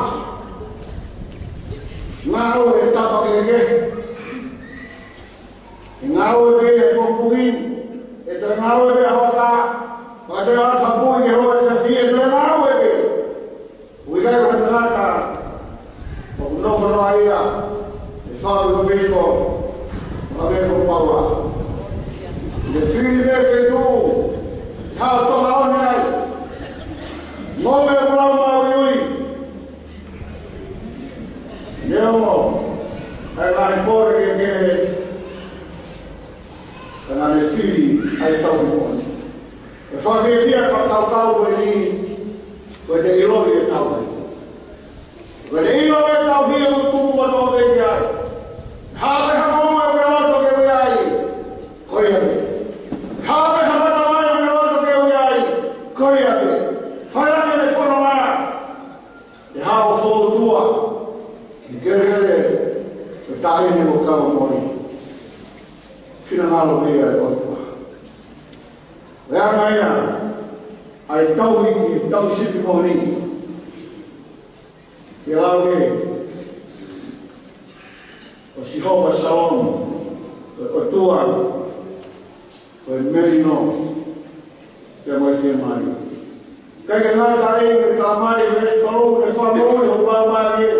Ngāue he tapa kehekehe. ʻE ngāue pē he pongipongi, ʻe toe ngāue pē he hoʻatā, pea toe ʻalu ʻo tapui he hoʻatā, ʻe toe ngāue pē. ʻOku ʻikai ko ha tangata ʻoku nofo noa ia he fale ʻo e piko, ʻo hangē ko Paula. Ne fili pē feituʻu ke haʻu ʻo toʻa ʻo ne ai. Ngoue ʻoku lau maʻuiʻui. Neongo ʻa e ngaahi pole kehekehe, ka naʻa ne fili ʻa e tauhi moʻoni. ʻE fakafiefia e fakakaukau ko eni, ko ʻete ʻiloʻi e tauhi. Ko ʻete ʻilo e tauhi ʻoku tuku kotoa pē ki ai. Hā pē ha moʻunga ʻoku ke loto ke ui ai, ko ia pē. Hā pē ha matavai ʻoku ke loto ke ui ai, ko ia pē. Fai ange ʻene fononga. ʻE haʻu ʻo fōtunga ʻi he kelekele ʻo e taʻahine mo e kau moʻui. Finangalo pē ia ʻe he ʻOtua. Ko e anga ia ʻa e tauhi, ʻa e tauhi sipi ko eni. ʻI he lau ē, ko Sihova Shalom, ko e ʻOtua ʻo e melino pea mo e fiemālie. ʻIkai ke ngata ai, ʻoku talamai ʻe he veesi tolu, ʻe fakamoʻui hoku laumālie,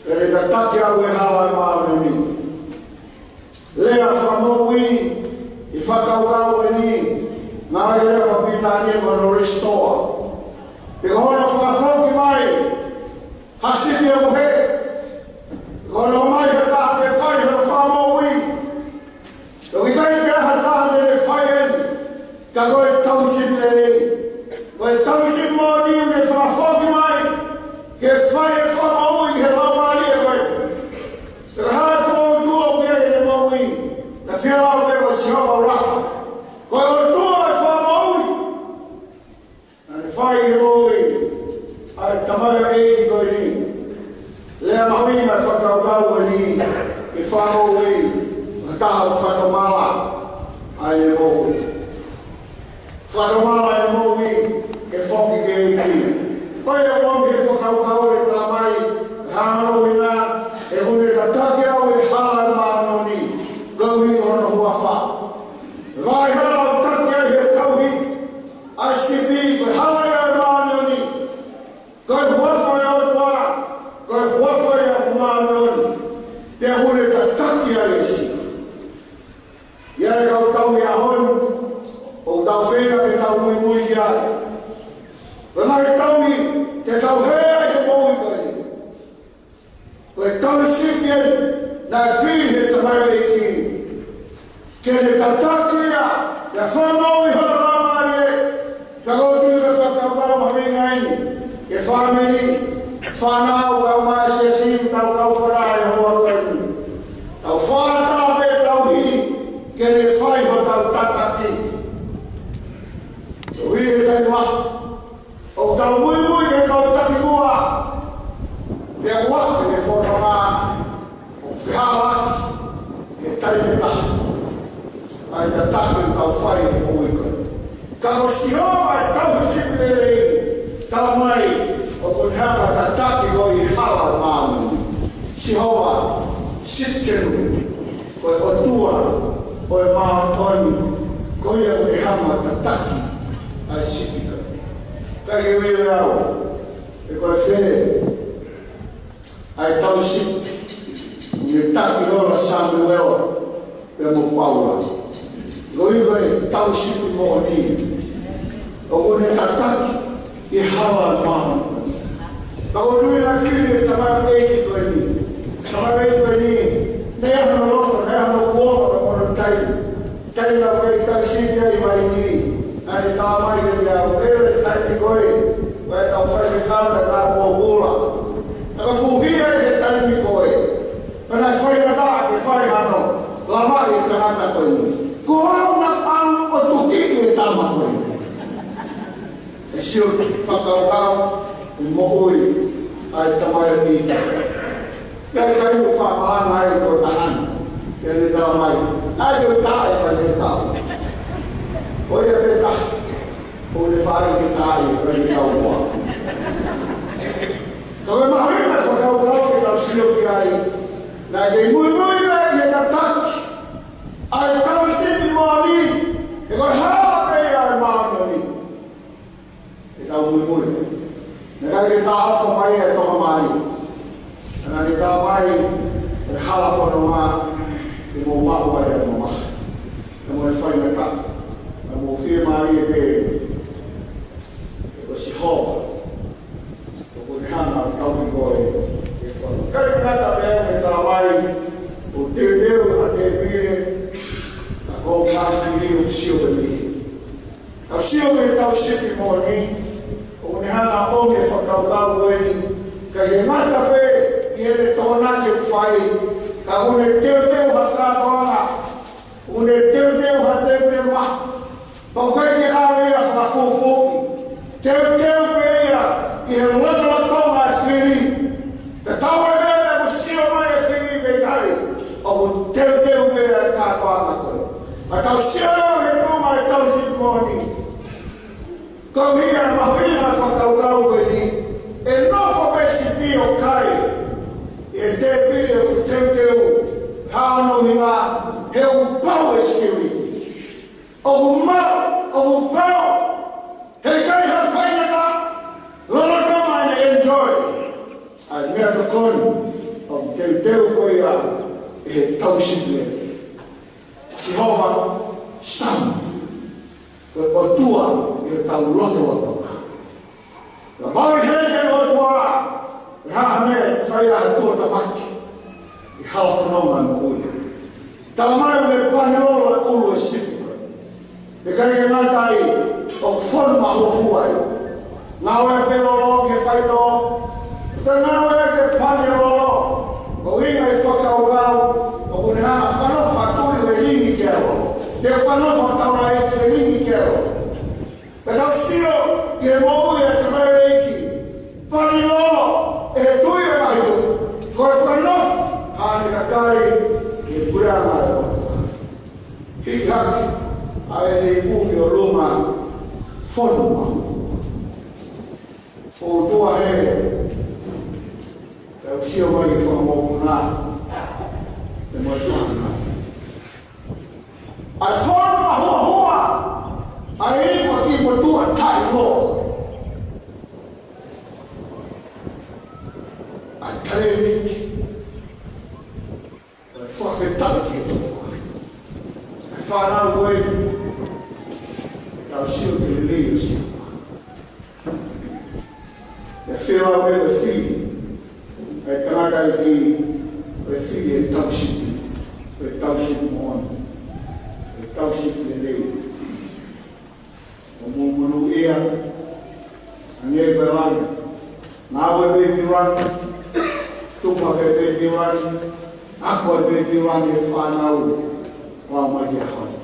pea ʻe tataki au ʻe he hala ʻo e māʻoniʻoni. Lea fakamoʻui Fakakaukau eni, ngāue lea fakapilitānia ko hono restore. Pe ko hono fakafoki mai ha sipi ʻoku hē. Ko hono ʻomai ha taha ke fai hono fakamoʻui. ʻOku ʻikai ke ʻi ai ha taha te ne fai eni, ka ko e tauhi sipi lelei. Ko e tauhi sipi moʻoni ʻoku ne fakafoki mai ke fai e fakamoʻui ki he laumālie ko ē. Pea ko e hā e fakaʻotua ʻoku ʻi ai ʻene moʻui? Naʻe fie lau pē ko Sihova Lafa. Ko e ʻOtua ʻo e fakamoʻui. Naʻa ne fai he moʻui ʻa e tamaioʻeiki ko eni. Lea mahuʻinga mai e fakakaukau ko eni, ke fakamoʻui ha taha ʻoku fakatomala ʻa ʻene moʻui. Fakatomala ʻene moʻui ke foki ki he ʻEiki. Ko ia ʻoku ʻomi he fakakaukau ʻe talamai, hanga ʻo ʻuhinga, ʻoku ne tataki au ʻi he hala ʻo e māʻoniʻoni, koeʻuhi ko hono huafa. Vahe hala ʻoku taki ai he tauhi ʻa e sipi, ko e hala ia ʻo e māʻoniʻoni. Ko e huafa ʻo e ʻOtua, ko e huafa ia ʻoku māʻoniʻoni. Pea ʻoku ne tataki ai e sipi. ʻI ai e kau tauhi ʻaho ni, ʻoku tau feinga ke tau muimui ki ai. Ko e ngaahi tauhi te tau hē ai he moʻui ko eni. Ko e tauhi sipi eni naʻe fili he tamaioʻeiki ke ne tataki ia, ia fakamoʻui hono laumālie. Ka ʻoku ou tui ko e fakakaukau mahuʻinga eni ki he fāmili, fānau, kau mai siasi, kau kau fala e hoa ko eni. Tau fakaʻatā pē tauhi ke ne fai hotau tataki. Tauhi he taimi lahi. ʻOku tau muimui ki he kau taki muʻa, pea ʻoku afe e fononga ʻoku fehālaaki he taimi lahi ʻa e tataki ʻoku tau fai he moʻui ko eni. Ka ko Sihova ʻa e tauhi sipi lelei, talamai ʻoku ne hanga ʻo tataki koe ʻi he hala ʻo e māʻoniʻoni. Sihova Tsidkenu, ko e ʻOtua ʻo e māʻoniʻoni, ko ia ʻoku ne hanga ʻo tataki ʻa e sipi ko ē. Ka ke ui au, pe ko e fē ʻa e tauhi sipi ʻoku ne taki holo ʻa Samuela pea mo Paula? Ko ia ko e tauhi sipi moʻoni ʻoku ne tataki ʻi he hala ʻo e māʻoniʻoni. Ka ʻoku ou tui naʻe fili e tamaioʻeiki ko eni. Tamaioʻeiki ko eni, naʻe ʻi ai hono loto, naʻe ʻi ai hono kuonga mo hono taimi. Taimi naʻe kei tauhi sipi ai ʻi Vaini, naʻa ne talamai kiate au, ʻe, he taimi ko ē, ko e tau faifekau naʻa nau pōpula. Naʻa ku fuhi ai he taimi ko ē. Pea naʻe faingataʻa ke fai hano lavaʻi e tangata ko eni. Ko au naʻa ku ʻalu ʻo tuki e tama ko eni. ʻE sio ki he fakakaukau ʻi he moʻui ʻa e tamaioʻeiki. Pea ʻikai ke u fakamalanga ai ko e taha ni. Pea ne talamai, naʻe ʻikai ke u tā e faifekau. Ko ia pē taha ʻoku ne fai ke tā e faifekau muʻa. Ka ko e mahuʻinga e fakakaukau ke tau sio ki ai. Naʻe kei muimui mai ki he tataki ʻa e tauhi sipi moʻoni, he ko e hala pē ia ʻo e māʻoniʻoni ke tau muimui. Naʻe ʻikai ke tā ʻofa mai e toka mai. Naʻa ne talamai, ko e hala fononga ke mou maʻu ai ʻa e mamahi. Ka mou faingataʻa, ka mou fiemālie pē, he ko Sihova ʻoku ne hanga ʻo tauhi koe ʻi he fononga. ʻIkai ke ngata pē he talamai, ʻoku teuteu ha tēpile, ka ko e fili ʻoku sio pē mei hē. Ka sio ki he tauhi sipi moʻoni, ʻoku ne hanga ʻo ʻomi e fakakaukau ko eni, ʻikai ke ngata pē ʻi heʻene tokonaki ʻoku fai, ka ʻoku ne teuteu ha kātoanga, ʻoku ne teuteu ha tēpile maʻa, pea ʻoku ʻikai ke ʻave ia fakafuofuoki. Teuteu pē ia ʻi he lotolotonga e fili. Ka tau ʻai pē ʻoku sio mai e fili pe ʻikai, ʻoku teuteu pē ʻa e kātoanga ko ē. Ka tau sio he tuʻunga e tauhi sipi moʻoni. Ko ia mahuʻinga e fakakaukau ko eni, ʻe nofo pē sipi ʻo kai ʻi he tēpile ʻoku teuteu, hā hono ʻuhinga? He ʻoku pau e security. ʻOku maʻu, ʻoku pau. Heʻikai ha faingataʻa, lolotonga ʻene enjoy ʻa e meʻatokoni ʻoku teuteu ko ia ʻe he tauhi sipi. Sihova loto ʻo Tonga. Ka mai heni ʻa e ʻOtua, ʻe hā ha meʻa ʻe fai ai ha tuʻutāmaki ʻi he hala fononga ʻo e moʻui. Talamai ʻoku ne pani lolo e ʻulu ʻo e sipi ko ē. ʻIkai ke ngata ai, ʻoku fonu mahuohua ia. Ngāue pē lolo ke fai tō. Ka ngāue ke pani lolo. ʻUhinga e fakakaukau, ʻoku ne hanga ʻo fanongo atu ʻi he lingi ki he lolo. Te fanongo atu ʻi he lingi ki he lolo. Pea tau sio ki he moʻui ʻa e tamaioʻeiki pani lolo ʻi he tui ʻo e ngaahi tuʻi. Ko e fakanofo ʻa e kakai ki he puleʻanga ʻo e ʻOtua. Hiki hake ʻa ʻene ipu ki ʻolunga, fonu mahuohua. Fou tua he, pea u sio mai ki he fanga mokopuna, pea mo e fanga. ʻA e fonu mahuohua ʻa e ipu ʻa e kiʻi motuʻa taʻeʻiloa. ʻA e talēniti. ʻA e fakafetaʻi ki he ʻOtua. ʻA e fānau ko ē, ʻetau sio ki he lelei ʻo Sihova. ʻE fēfē ʻa e fili ʻa e tangataʻeiki, ʻa e fili ʻa e tauhi sipi, ʻa e tauhi sipi moʻoni, ʻa e tauhi sipi lelei. ʻO mumunu ia, ʻa e ngaahi pēlani, ngāue pē pīlani, tupu pē pīlani, ako pē pīlani e fānau, ʻo aʻu mai ki he ʻaho ni.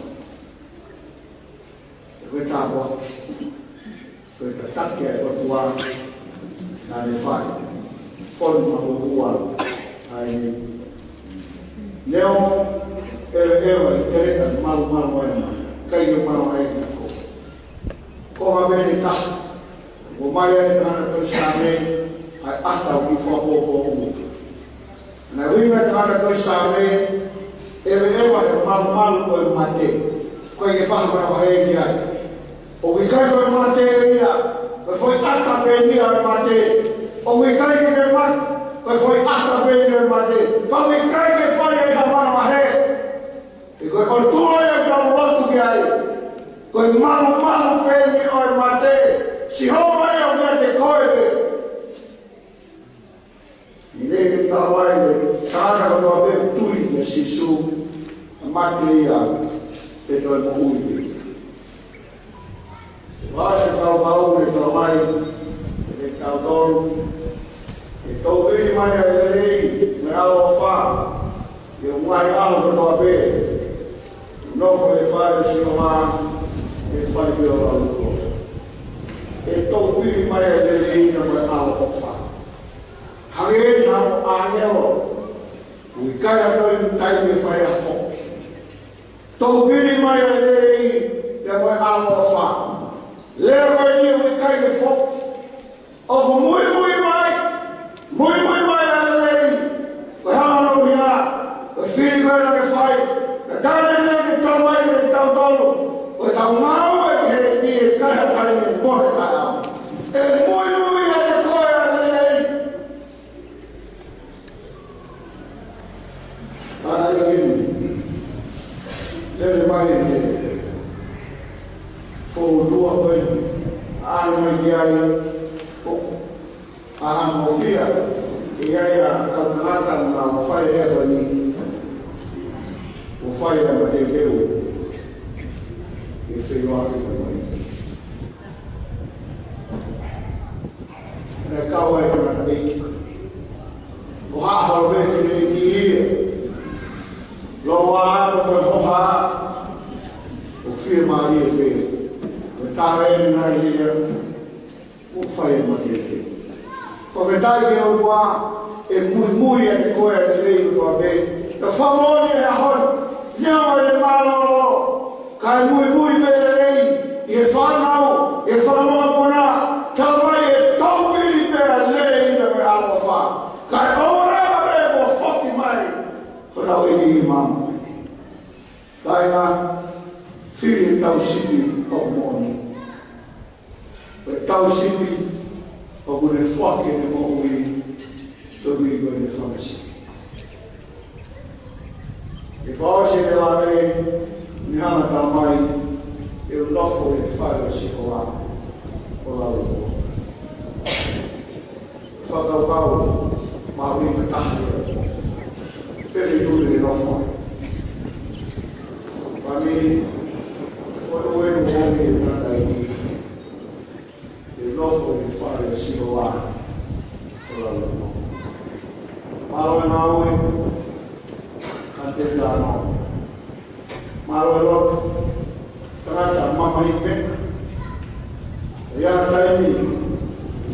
Ko e tāpuaki, ko e tataki ʻa e ʻOtua naʻa ne fai. Fonu mahuohua ʻa e ipu. Neongo ʻeveʻeva ʻi he teleta malumalu ʻa e mata, ʻikai ke malu ai na ko. Ko e meʻa ʻe taha, ʻomai ʻe he tangata tohi Saame ʻa e ʻata ʻoku fakapoʻupoʻu. Naʻe ʻuhinga ʻe he tangata tohi Saame, ʻeveʻeva he malumalu ʻo e mate. ʻOku ʻikai ke fai ha manavahē ki ai. ʻOku ʻikai ko e mate ia, ko e foʻi ʻata pē ia ʻo e mate. ʻOku ʻikai ke ke mate, ko e foʻi ʻata pē ia ʻo e mate. Pea ʻoku ʻikai ke fai ai ha manavahē. He ko e ʻOtua ia ʻoku tau lotu ki ai. Ko e malumalu pē ʻo e mate. Sihova ia ʻoku ʻiate koe pē. Naʻe ʻikai ke tau ai le, tangata kotoa pē ʻoku tui kia Sīsū, ʻe mate ia, pea toe moʻui pē. Vasi kau kau ne tau mai, ʻe tau tolu, ʻe tau vili mai ʻa e lelei, mo e ʻaloʻofa, ʻi he ngaahi ʻaho kotoa pē, nofo he fale ʻo Sihova, ʻe fai pē ʻo lau ko. ʻE tau vili mai ʻa e lelei, mo e ʻaloʻofa. Hangē ha ʻāngelo, ʻoku ʻikai ha toe taimi ke fai ha foki. Tau vili mai ʻa e lelei, pea mo e ʻaloʻofa. Lea ko eni ʻoku ʻikai ke foki. ʻOku muimui mai, muimui mai ʻa e lelei. Ko e hā hono ʻuhinga, ko e fili ko ē naʻa ke fai. Ka taʻe ne ke tau mai ke tau tolu. Ko e tau ngāue ki he ʻEiki ʻe ʻikai ha taimi ke pohe ai au. ʻE muimui ʻiate koe ʻa e lelei. Tana i kini. Lele mai he fou tua ko ē. ʻAi mai ki ai. ʻO, ʻa ha mo fia. ʻI ai ʻa e kau tangata naʻa nau fai e lea ko eni. ʻO fai ʻa e mateuteu. ʻE feiloaki mai. Naʻe kau ai ʻa e tangataʻeiki. ʻO haʻu holo pē fineʻeiki ia. Lōua mo e hoha. ʻO fiemālie pē. Ko e taha eni naʻe ia. ʻO fai ʻa e mateuteu. Fakafetaʻi ki he ʻOtua, ʻe muimui ʻiate koe ʻa e lelei kotoa pē. Ka fakamoʻoni he ʻaho ni, neongo ʻene mālōlō, kae muimui pē lelei, ʻi he fānau, ʻi he fanga mokopuna, talamai ʻe tau vili pē ʻa e lelei mo e ʻaloʻofa. Kae ʻoua leva pē kuo foki mai hotau ʻEiki ki māmani. Kāinga, fili e tauhi sipi ʻoku moʻoni. Ko e tauhi sipi, ʻoku ne foaki ʻene moʻui, tohi ko ʻene fanga sipi. ʻE fakaʻosi ʻene lave, ne hanga ʻo talamai, ʻe u nofo he fale ʻo Sihova. Fonu enu ʻo e tangataʻeiki, ʻe nofo ʻi he fale ʻo Sihova ʻo lauikuonga. Mālō e ngāue, Kapiteni Tano. Mālō e lotu, tangata mamahi pē. ʻI he taimi ni,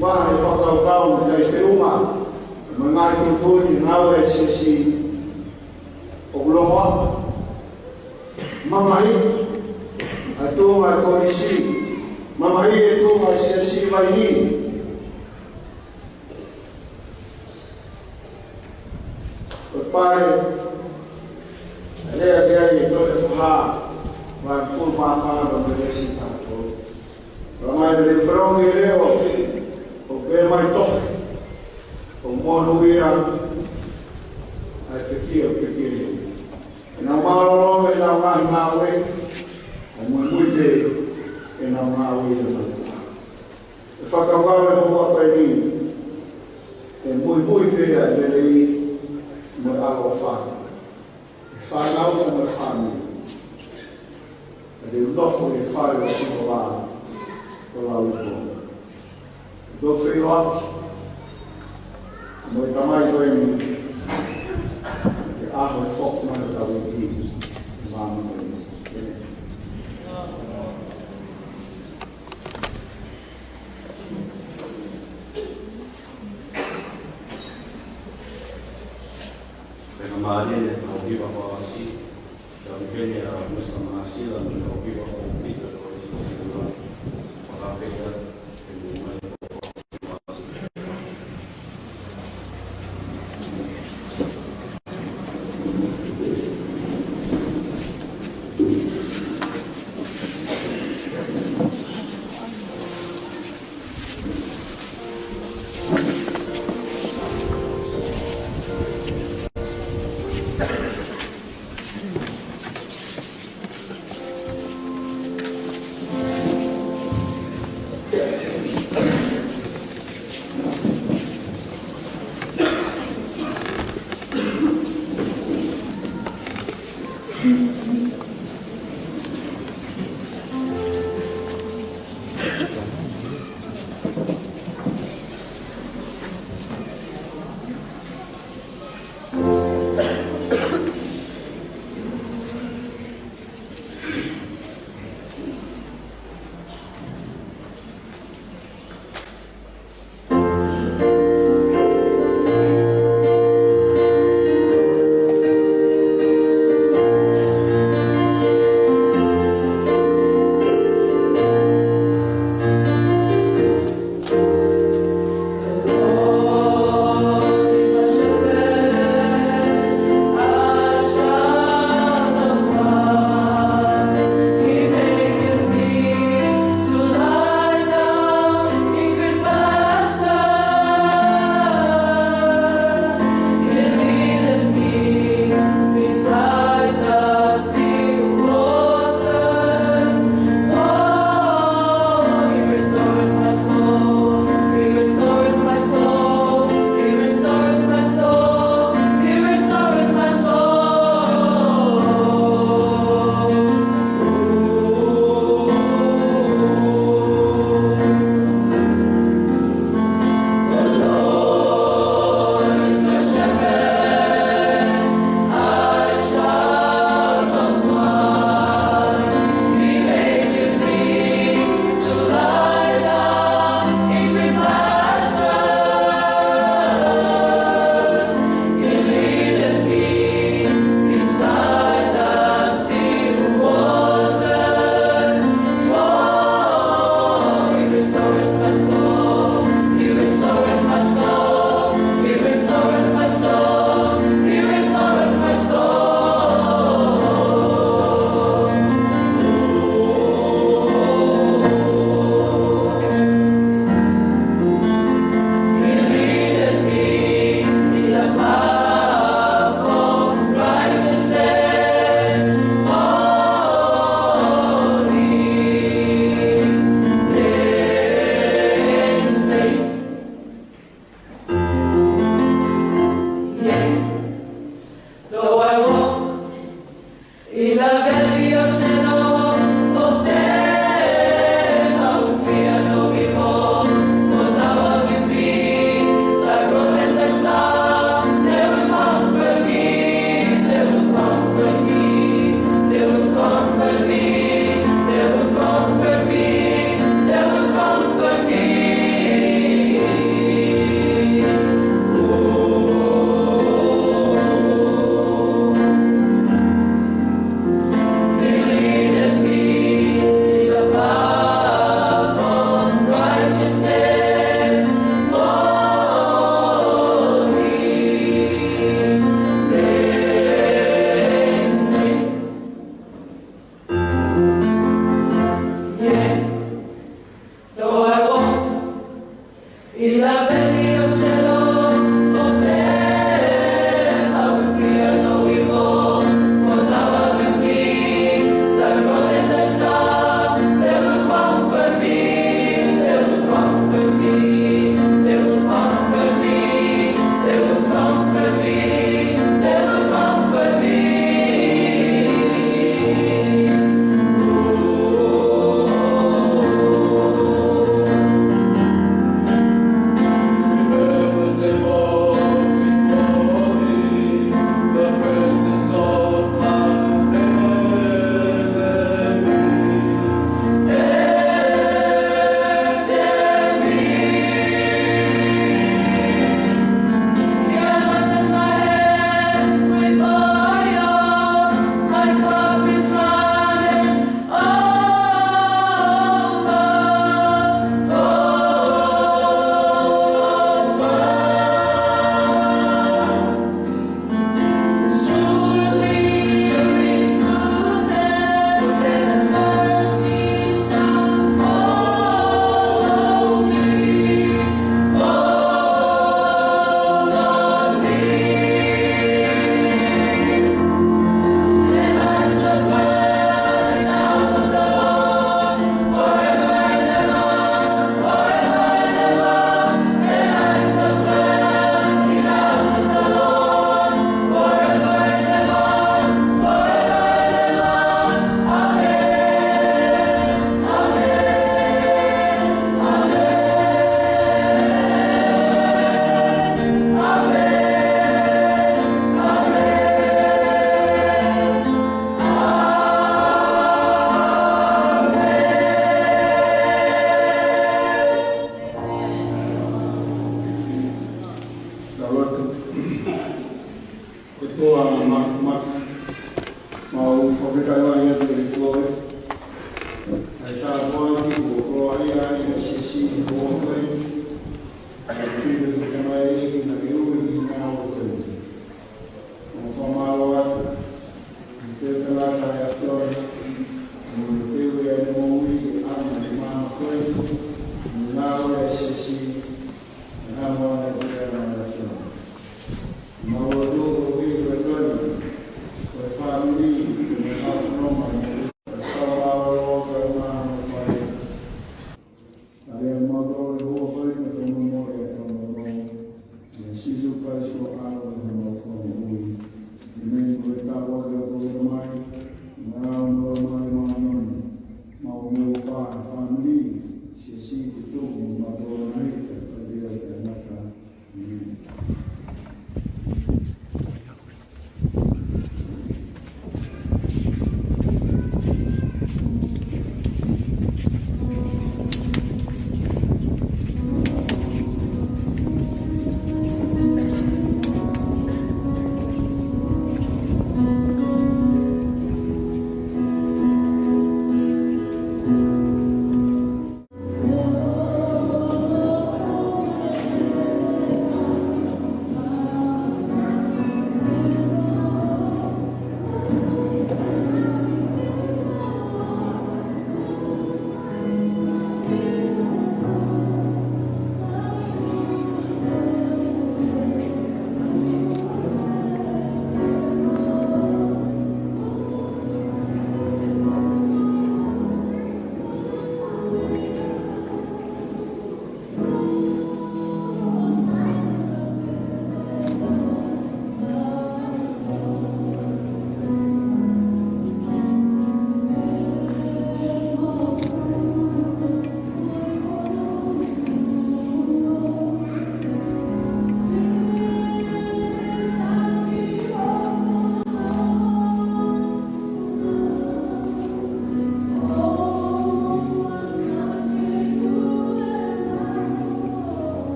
ʻoku ʻi ai e fakakaukau ʻoku ʻikai feʻunga mo e ngaahi tuʻutuʻuni ngāue ʻa e siasi ʻoku longoaʻa. Mamahi ʻa e tuʻunga ʻo e kolisi. Mamahi e tuʻunga ʻo e siasi vaini. ʻOku pau ke lea ki ai e tohi Fakahā, vahe hongofulu mā fā mo e veesi taha tolu. Talamai: Te u fakafanongo ki he leʻo ʻoku pehē mai, tohi, ʻoku monūʻia ʻa e pekia ʻoku pekia ʻi he leʻo. ʻE nau mālōlō ʻi heʻenau ngaahi ngāue, ʻe muimui pē ʻenau ngāue ʻi he lauikuonga. ʻE fakakaukau e houa ko eni, ʻe muimui pē ʻa e lelei mo e ʻaloʻofa ʻi he fānau mo e fāmili. Te u nofo ʻi he fale ʻo Sihova ʻo lauikuonga. Tau feʻiloaki mo e tamai ko eni, ʻi he ʻaho ʻe foki mai ai hotau ʻEiki ki māmani ko eni. ʻĒmeni. Pea ka mālie ʻetau hiva fakaʻosi, tau ʻi heni ʻa Misa Manasila, mo ʻetau hiva fakaʻosi, ʻetau hiva fakaʻosi.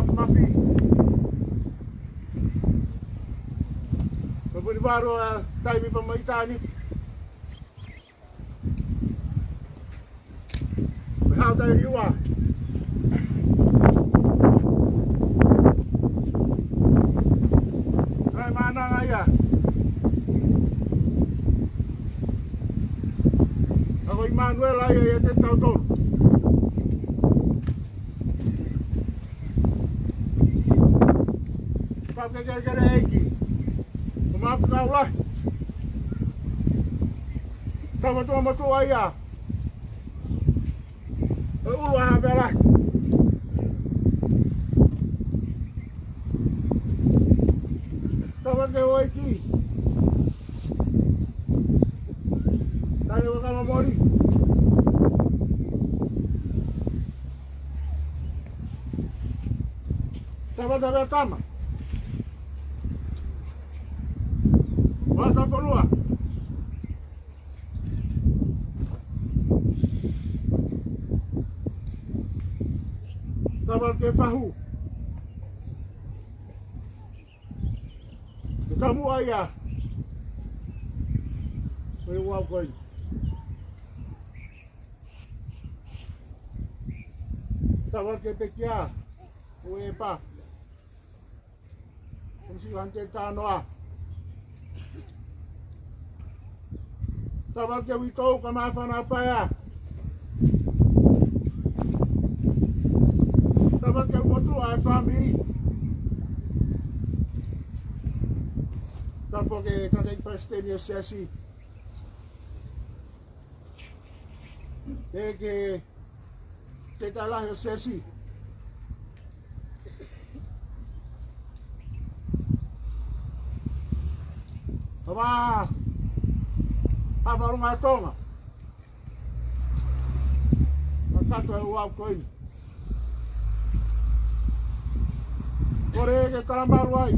Mafi. Ko e puni valu ʻa e taimi pea mo e ʻitāniti. Ko e Haʻu Taʻeliua. Kae maʻananga ia. Ka ko ʻImanuela ia ʻiate kitautolu. Pau ke kelekele ʻEiki. Ko Maʻafu Kaulahi. Tau matuʻa matuʻa ia. ʻE ʻulu ʻa Havea Lahi. Tau ke ʻEiki. Tale ua kama mori. Tama tama tama. Ua tama lua. Tama ke fahu. Te tamu ai a. Ko e ua ko ē. Tama ke pekia. Ko e pa. Ko si ante tanoa. Tama ke uitou ka mafana paea. Tama ke motu ʻa e fāmili. Tapu ke kake i pasiteni ʻo e siasi. Te ke te tala he sesi. Kama, Haʻafaʻalonga Tonga. Kakato e ua ko eni. Kole ke tala malu ai.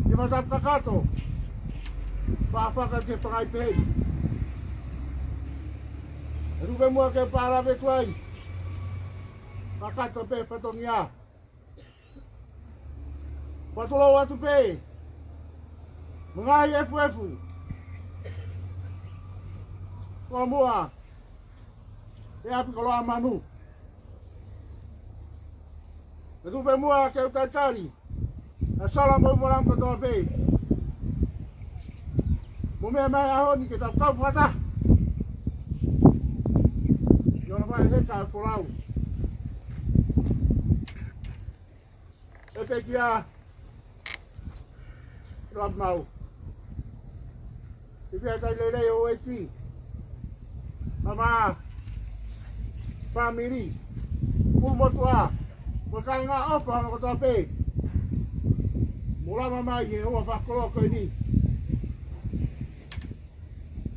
Ke mata kakato. Pafaka ke pangai pei. Rupe mua ke pala vetu ai. Kakato pē fatongia. Patulou atu pē. Mangahi efuefu. Ko mua. Te api koloa manu. Rupe mua ke utaitari. ʻA e sala mo e molang kotoa pē. Mo meʻa mai ʻaho ni ke tau kau fakataha. ʻI ʻona vai he ka folau. ʻE pekia. Love mau. ʻI pea kai lelei ʻo ʻEiki. Mama. Fāmili. Pulu motuʻa. Mo e kāinga ʻofa hono kotoa pē. Mo lava mai he ua fakolo ko eni.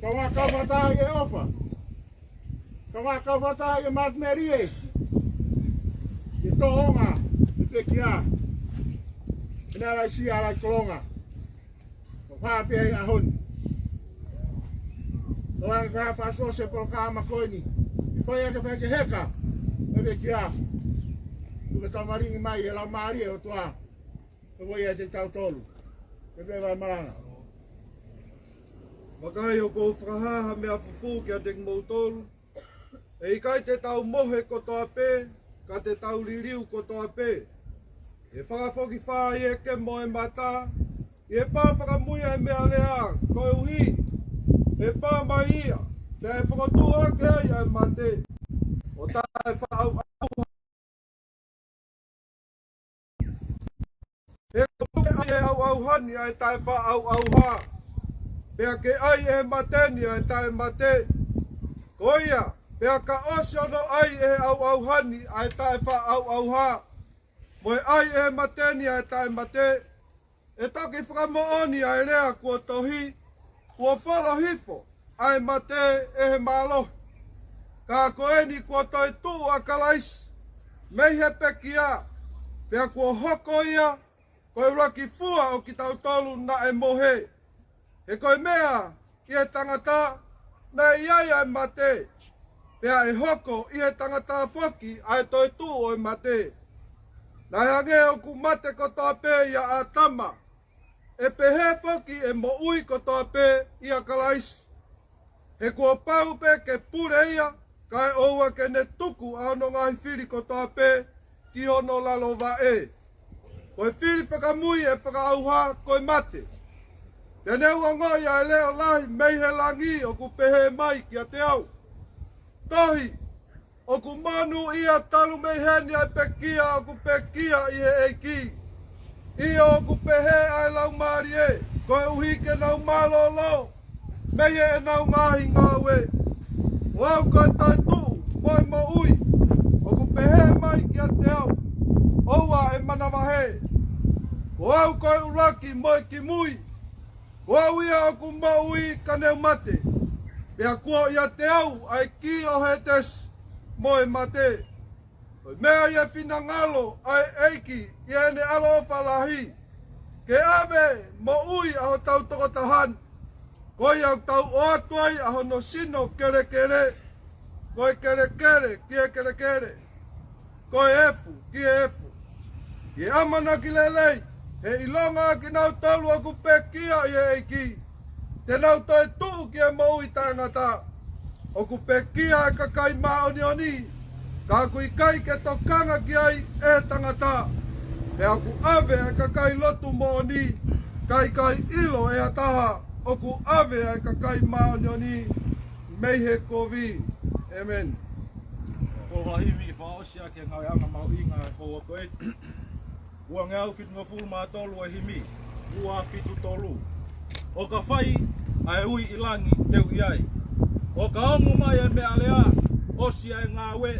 Kau ngā kau mata ʻi he ʻofa. Kau ngā kau mata ʻi he Mount Mary ē. ʻI he toʻonga. ʻI he pekia. ʻI he nā lai sia lai kolonga. Ko fā pē ai ʻaho ni. Ko langi ka fa so se polokalama ko eni. Ko ia ke fai ke heka. Ko ia ke kia. Tuku tamalingi mai e lau mālie ʻOtua. Ko ia te tautolu. Ke fai vai malanga. Vakai ʻoku ou fakahā ha meʻa fufū kiate kimoutolu. ʻE ʻikai te tau mohe kotoa pē, ka te tau liliu kotoa pē. ʻE fakafokifā ʻi he kemo ʻo e mata, ʻi he pā fakamui ʻa e meʻalea, koeʻuhi ʻe pā mai ia, pea ʻe fokotuʻu hake ai ʻa e mate. ʻO taʻefaʻauʻauha. He ko e ʻai ʻe he ʻauʻauha ni ʻa e taʻefaʻauʻauha. Pea ke ʻai ʻe he mate ni ʻa e taʻemate. Ko ia, pea ka ʻosi hono ʻai ʻe he ʻauʻauha ni ʻa e taʻefaʻauʻauha, mo e ʻai ʻe he mate ni ʻa e taʻemate, ʻe toki fakamoʻoni ʻa e lea kuo tohi, kuo folo hifo ʻa e mate ʻe he mālohi. Ka ko eni kuo toetuʻu ʻa Kalaisi mei he pekia, pea kuo hoko ia ko e ʻuluaki fua ʻo kitautolu naʻe mohe. He ko e meʻa ʻi he tangata naʻe ʻi ai ʻa e mate, pea ʻe hoko ʻi he tangata foki ʻa e toetuʻu ʻo e mate. Naʻe hangē ʻoku mate kotoa pē ʻia ʻĀtama, ʻe pehē foki ʻe moʻui kotoa pē ʻia Kalaisi. He kuo pau pē ke pule ia, kae ʻoua ke ne tuku ʻa hono ngaahi fili kotoa pē ki hono lalo vaʻe. Ko e fili fakamui ʻe fakaʻauha ko e mate. Pea ne u ongoʻi ʻa e leʻo lahi mei he langi ʻoku pehē mai kiate au: Tohi, ʻoku monūʻia talu mei heni ʻa e pekia ʻoku pekia ʻi he ʻEiki. ʻIo, ʻoku pehē ʻa e Laumālie, koeʻuhi ke nau mālōlō mei heʻenau ngaahi ngāue. Ko au ko e toetuʻu mo e moʻui, ʻoku pehē mai kiate au, ʻoua ʻe manavahē. Ko au ko e ʻuluaki mo e kimui. Ko au ia ʻoku moʻui ka ne u mate, pea kuo ʻiate au ʻa e kī ʻo Hētesi mo e mate. Ko e meʻa ʻi he finangalo ʻa e ʻEiki ʻi heʻene ʻaloʻofa lahi, ke ʻave moʻui ʻa hotau tokotaha ni. Ko ia ʻoku tau ʻoatu ai ʻa hono sino kelekele, ko e kelekele ki he kelekele, ko e efu ki he efu, ʻi he ʻamanaki lelei, he ʻilonga ʻa kinautolu ʻoku pekia ʻi he ʻEiki, te nau toetuʻu ki he moʻui taʻengata. ʻOku pekia ʻa e kakai māʻoniʻoni, ka ʻoku ʻikai ke tokanga ki ai ʻe he tangata. Pea ʻoku ʻave ʻa e kakai lotu moʻoni, ka ʻikai ʻilo ʻe ha taha ʻoku ʻave ʻa e kakai māʻoniʻoni mei he kovi. ʻĒmeni. Ko e himi fakaʻosi ʻaki e ngāueʻanga mahuʻinga ʻo e pō ko eni. Uangeau fitungofulu mā tolu e himi, ua fitu tolu. ʻO ka fai ʻa e ui ʻi langi te u ʻi ai. ʻO ka ongo mai e meʻalea, ʻosi ʻa e ngāue,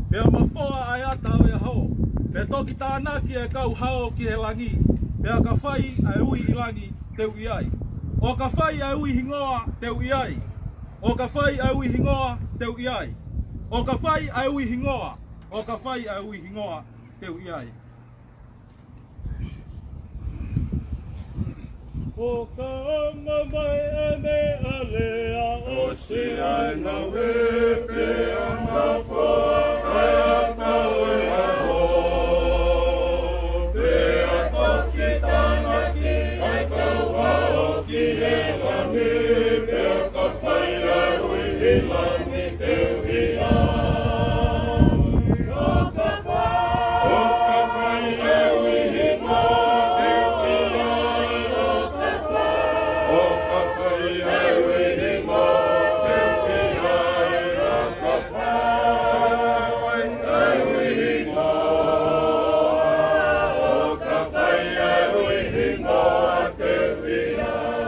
pea mafoa ʻa e ata ʻo e ʻaho, pea toki tānaki e kau hao ki he langi, pea ka fai ʻa e ui ʻi langi te u ʻi ai. ʻO ka fai ʻa e ui hingoa te u ʻi ai. ʻO ka fai ʻa e ui hingoa te u ʻi ai. ʻO ka fai ʻa e ui hingoa. ʻO ka fai ʻa e ui hingoa te u ʻi ai. ʻO ka ongo mai e meʻalea, ʻosi ʻa e ngāue, pea mafoa ʻa e ata ʻo e ʻaho, pea toki tānaki ʻa e kau hao ki he langi, pea ka fai ʻa e ui ʻi langi te u ʻi ai. ʻO ka fai, ʻo ka fai ʻa e ui hingoa te u ʻi ai. ʻO ka fai, ʻo ka fai ʻa e ui hingoa te u ʻi ai. ʻO ka fai ʻa e ui hingoa, ʻo ka fai ʻa e ui hingoa te u ʻi ai.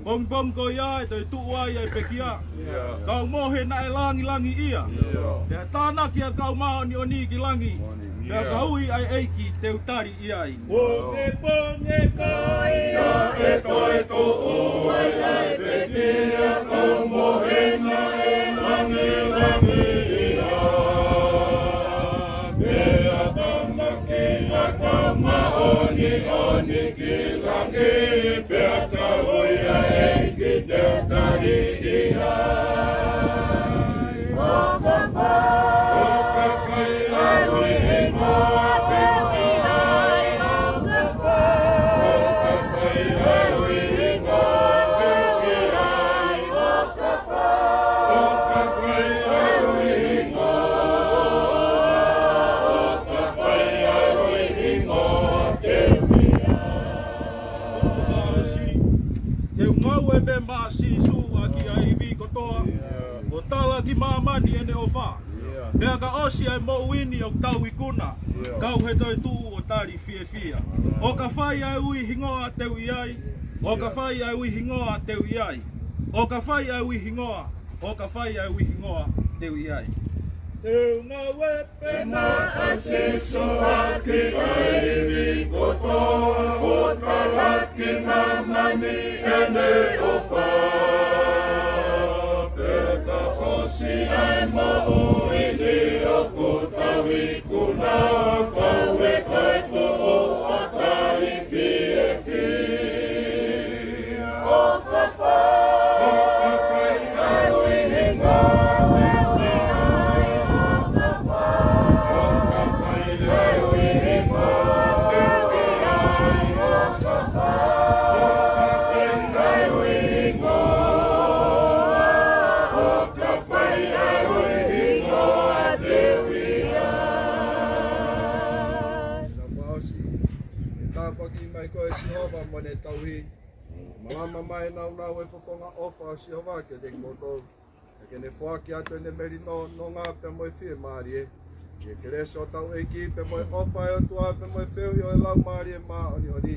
Pongipongi ko ia ʻe toetuʻu ai ʻa e pekia. ʻIo. Kau mohe naʻe langilangiʻia. ʻIo. Pea tānaki ʻa e kau māʻoniʻoni ki langi. Pea ka ui ʻa e ʻEiki te u tali ʻi ai. Pongipongi ko ia ʻe toetuʻu ai ʻa e pekia, kau mohe naʻe langilangiʻia. Pea tānaki ʻa e kau māʻoniʻoni ki langi, pea ka ui ʻa e ʻEiki te u tali ʻi ai. ʻO ka fai, ʻo ka fai ʻa e ui hingoa te u ʻi ai. ʻO ka fai, ʻo ka fai ʻa e ui hingoa te u ʻi ai. ʻO ka fai, ʻo ka fai ʻa e ui hingoa, ʻo ka fai ʻa e ui hingoa te u ʻi ai. ʻOku fakaʻosi, ke u ngāue pē maʻa Sīsū ʻaki ʻa e ivi kotoa, ʻo tala ki māmani ʻene ʻofa. Pea ka ʻosi ʻa e moʻui ni ʻoku tau ikuna, kau he toetuʻu ʻo tali fiefia. ʻO ka fai ʻa e ui hingoa te u ʻi ai. ʻO ka fai ʻa e ui hingoa te u ʻi ai. ʻO ka fai ʻa e ui hingoa. ʻO ka fai ʻa e ui hingoa te u ʻi ai. Te u ngāue pē maʻa Sīsū ʻaki ʻa e ivi kotoa, ʻo tala ki māmani ʻene ʻofa. Pea ka ʻosi ʻa e moʻui ni ʻoku tau ikuna, kau he toetuʻu ʻo tali fiefia. ʻO ka fai, ʻo ka fai ʻa e ui hingoa mo ʻene tauhi. Malama mai ʻa e nāunau ʻo e fofonga ʻofa ʻo Sihova kiate kimoutolu. Pea ke ne foaki atu ʻene melino, nonga pea mo e fiemālie. ʻI he kelesi ʻa hotau ʻEiki pea mo e ʻofa ʻa e ʻOtua pea mo e feohi ʻo e Laumālie Māʻoniʻoni,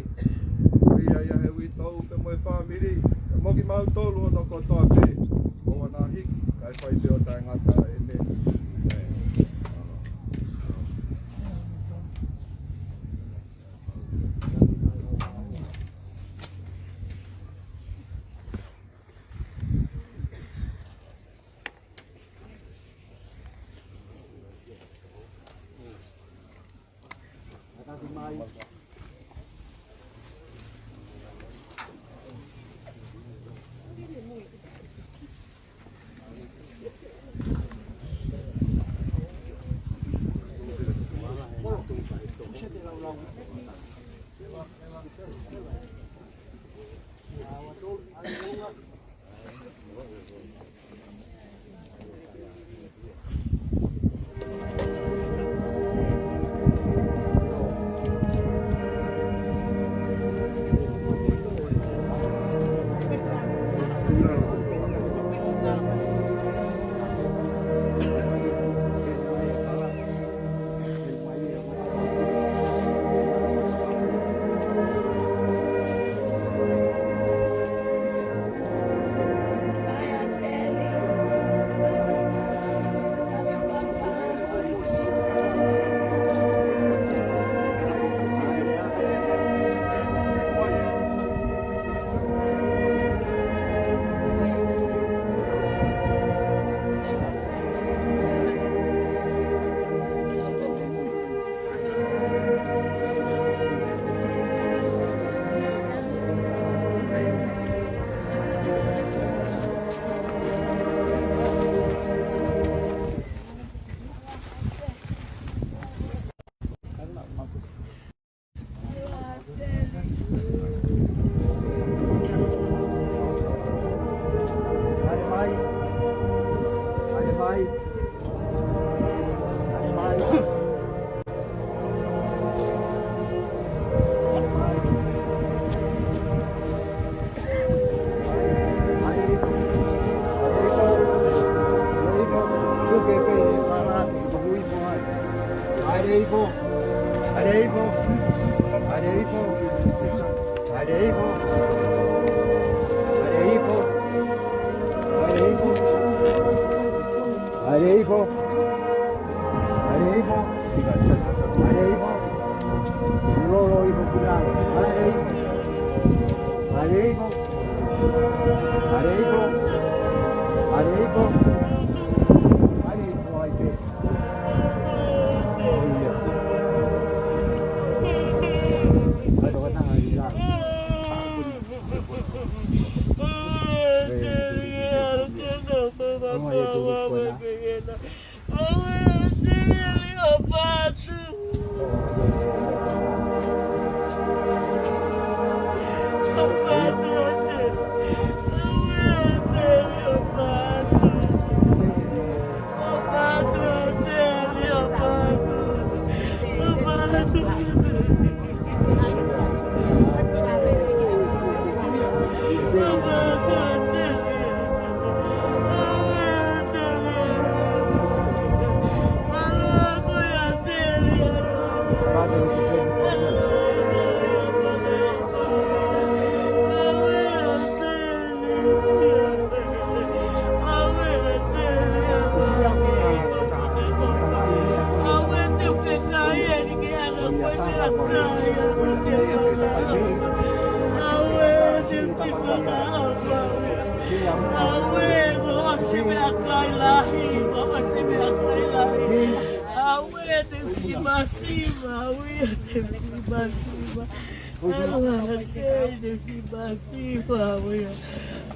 ko ia ʻi he uitou pea mo e fāmili, pea mo kimautolu hono kotoa pē, ʻo ʻoua naʻa hiki, kae fai pē ʻo taʻengata. ʻĒmeni.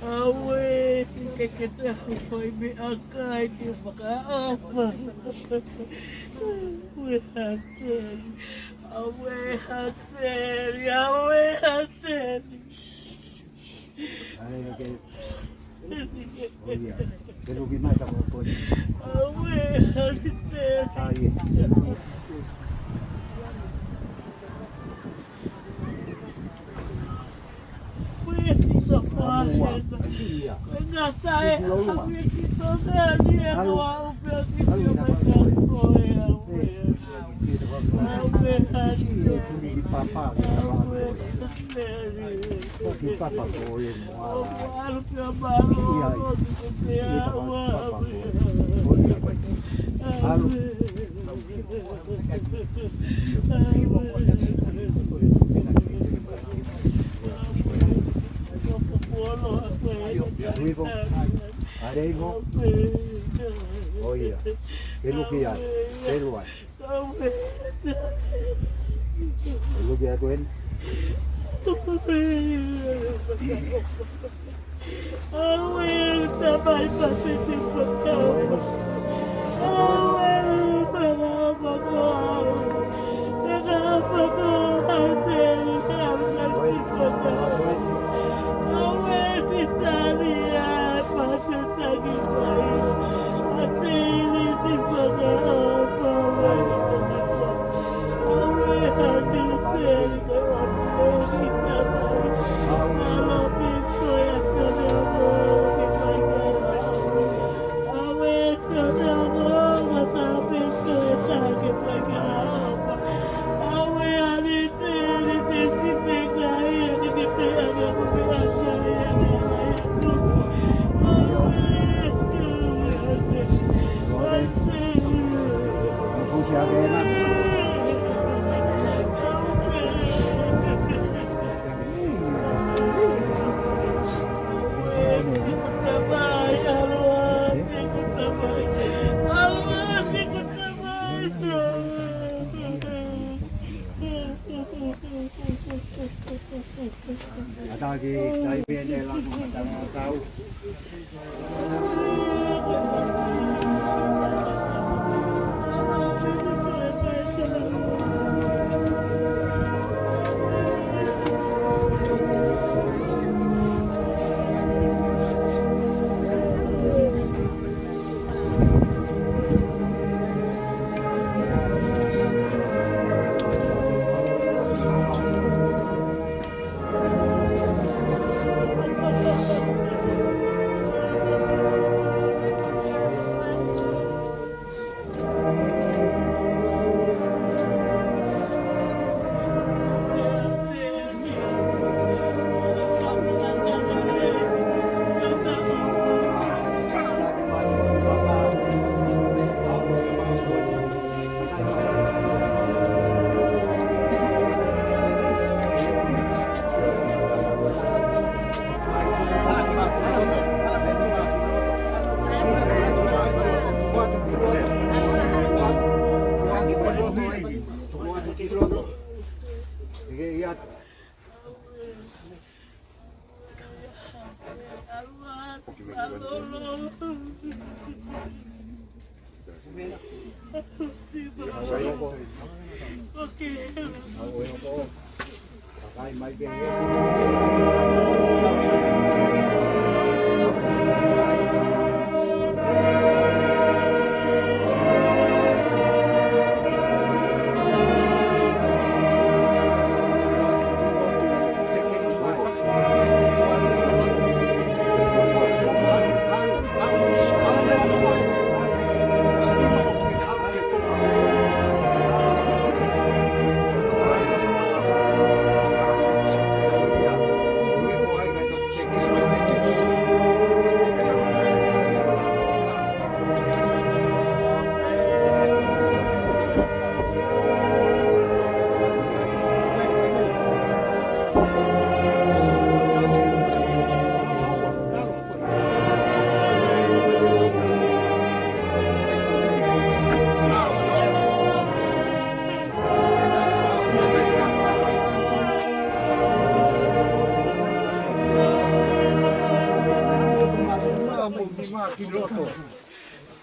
Aue, te ke te fai meʻakai te fakaʻofa. Aue, Hateli. Aue, Hateli. Aue, Hateli. Aue, Hateli. Ua, ʻai ia. Ko e ngata e ʻalu e ki tō te ani e ʻalu. Noa upe o ki tio mai ka koe au e. Au e ani e. Au e ani e. Ko ki papa ko e moa. Au e ani e. Ia, ia, papa ko e. Ko ia ko e. ʻAlu. Uivo. ʻAle ivo. ʻO ia. Ke luki ai. Ke luai. Ke luki ai ko eni. Aue, tamai Pasifika. Aue, Pasifika. Aue, Sitania, Pasifika. Ataki, tai pene la mo kata mo tau.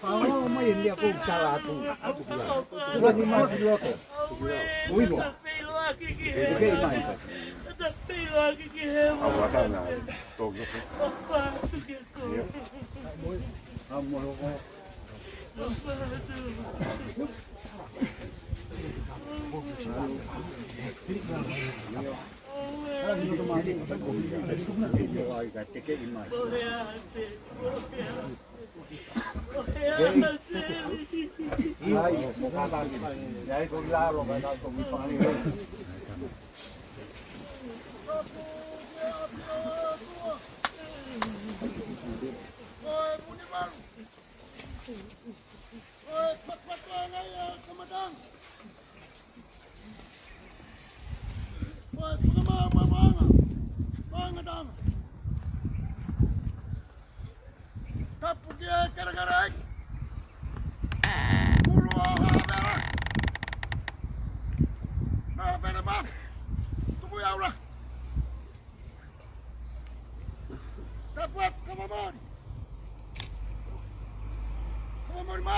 Pao mai e meʻa ʻoku ou tala atu. Tula ni mā ki loto. Uivo. Ke mai. Au ata na. Tō ki loto. Ia. Au mo loko. Ko e patuanga ia ʻa Kamatanga. Ko e fakamaauʻanga, maangatanga. Tapu ki he kelekele ʻeiki. Mulu ʻo Havea. Nō pene mā. Tuku ia ula. Tapu atu, kava moni. Kava moni mā.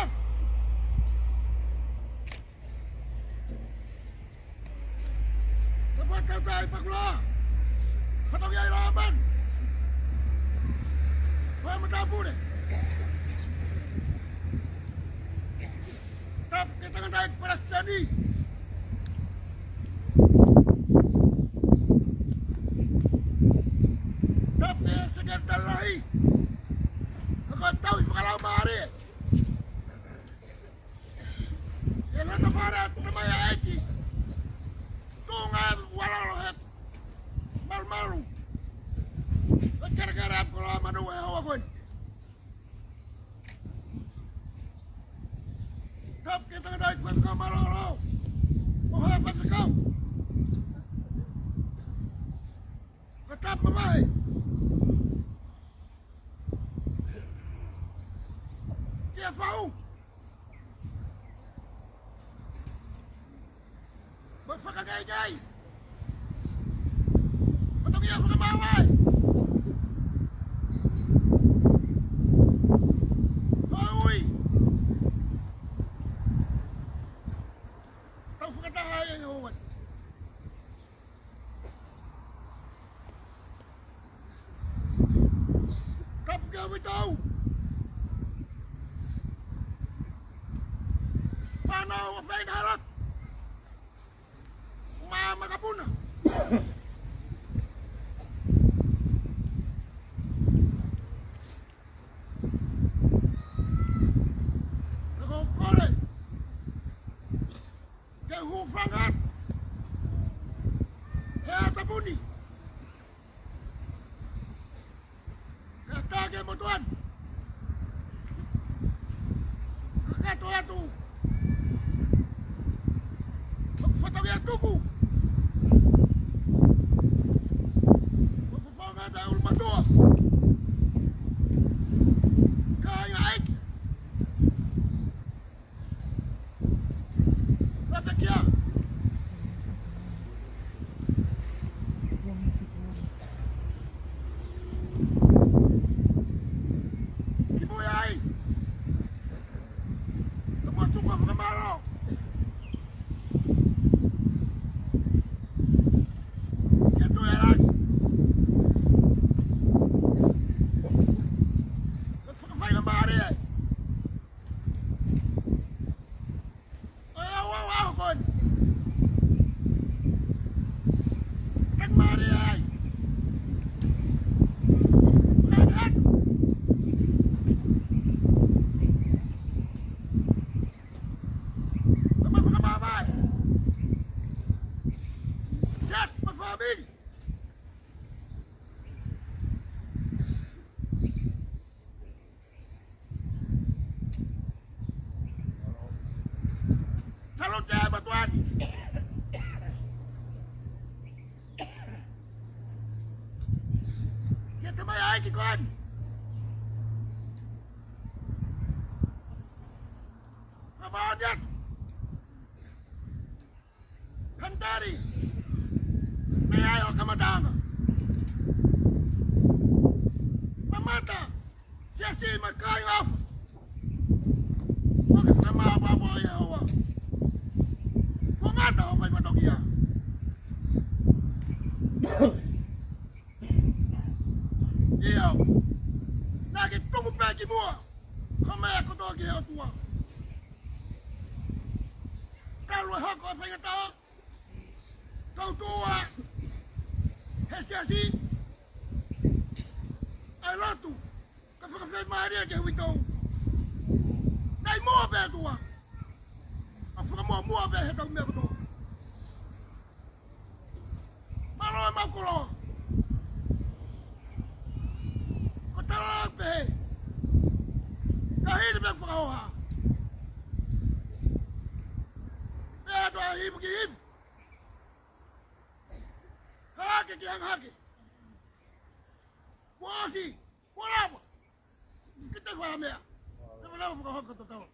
Tapu atu, tautai pakula. Fatongia ʻi Laman. Ko e matāpule. Tapu ki he tangataʻeiki palesiteni. Tapu ki he sekelitali lahi. Ka ko e tauhi fakalaumālie. ʻE lata fale atu mai ʻa ʻEiki. Tuʻunga e ualalo he malumalu. ʻE kelekele ʻa e koloa manu he houa ko eni. Tapu ki he tangataʻeiki faifekau mālōlō ʻo e faifekau. Ka tapu mai. Ki he fau. Mo e fakangeingai. Fatongia fakamaau ai. Mo e ui. Tau fakataha ai ʻi he houa ni. Tapu ki he ʻoku tau. Fānau ʻo Feinhalot. Mā makapuna. Ka ko e kole ke u hūfanga atu he ʻaho tapu ni. He ʻatā ki he motuʻa ni. Kakato atu. Ko e fatongia tuku. Ko e fatongia ʻulumatua. Kāinga ʻEiki. Lata kia. Ki mui ai. Ka mo tuku ʻa e fakamālō. Ki he Tuʻi ʻa Langi. Ka fakafaingamālie ai. ʻOi, au, au, au, kon. Tan mare ai. Tan hat. Tama fakamāvae. Yes, my family. Talo te ai matuani. Ke te mai ai ki koani. Ka maoni atu. Hantari, mei ai ʻo Kamatanga. Mamata, siasi makai afu. Ko ke fakamāvae ʻa Iehova. Ko ngata ʻo fai matokia. ʻIo. Naʻa ke tuku pē ki muʻa. Ko e meʻa kotoa ki he ʻOtua. Talu e hoko e faingataʻa. Tautua. He siasi, ʻa e lotu, ka fakafiemālie ki he uitou. Naʻe muʻa pē ʻOtua. ʻA fakamuʻomuʻa pē he tau meʻa kotoa. Mālō e mau koloa. Ko tala pē. Ka hili pē fakahoha. Pea toa hivu ki hivu. Hake ki hanga hake. Kuo ʻosi, kuo lava. Kita kua meʻa. Pea lava fakahoko totau.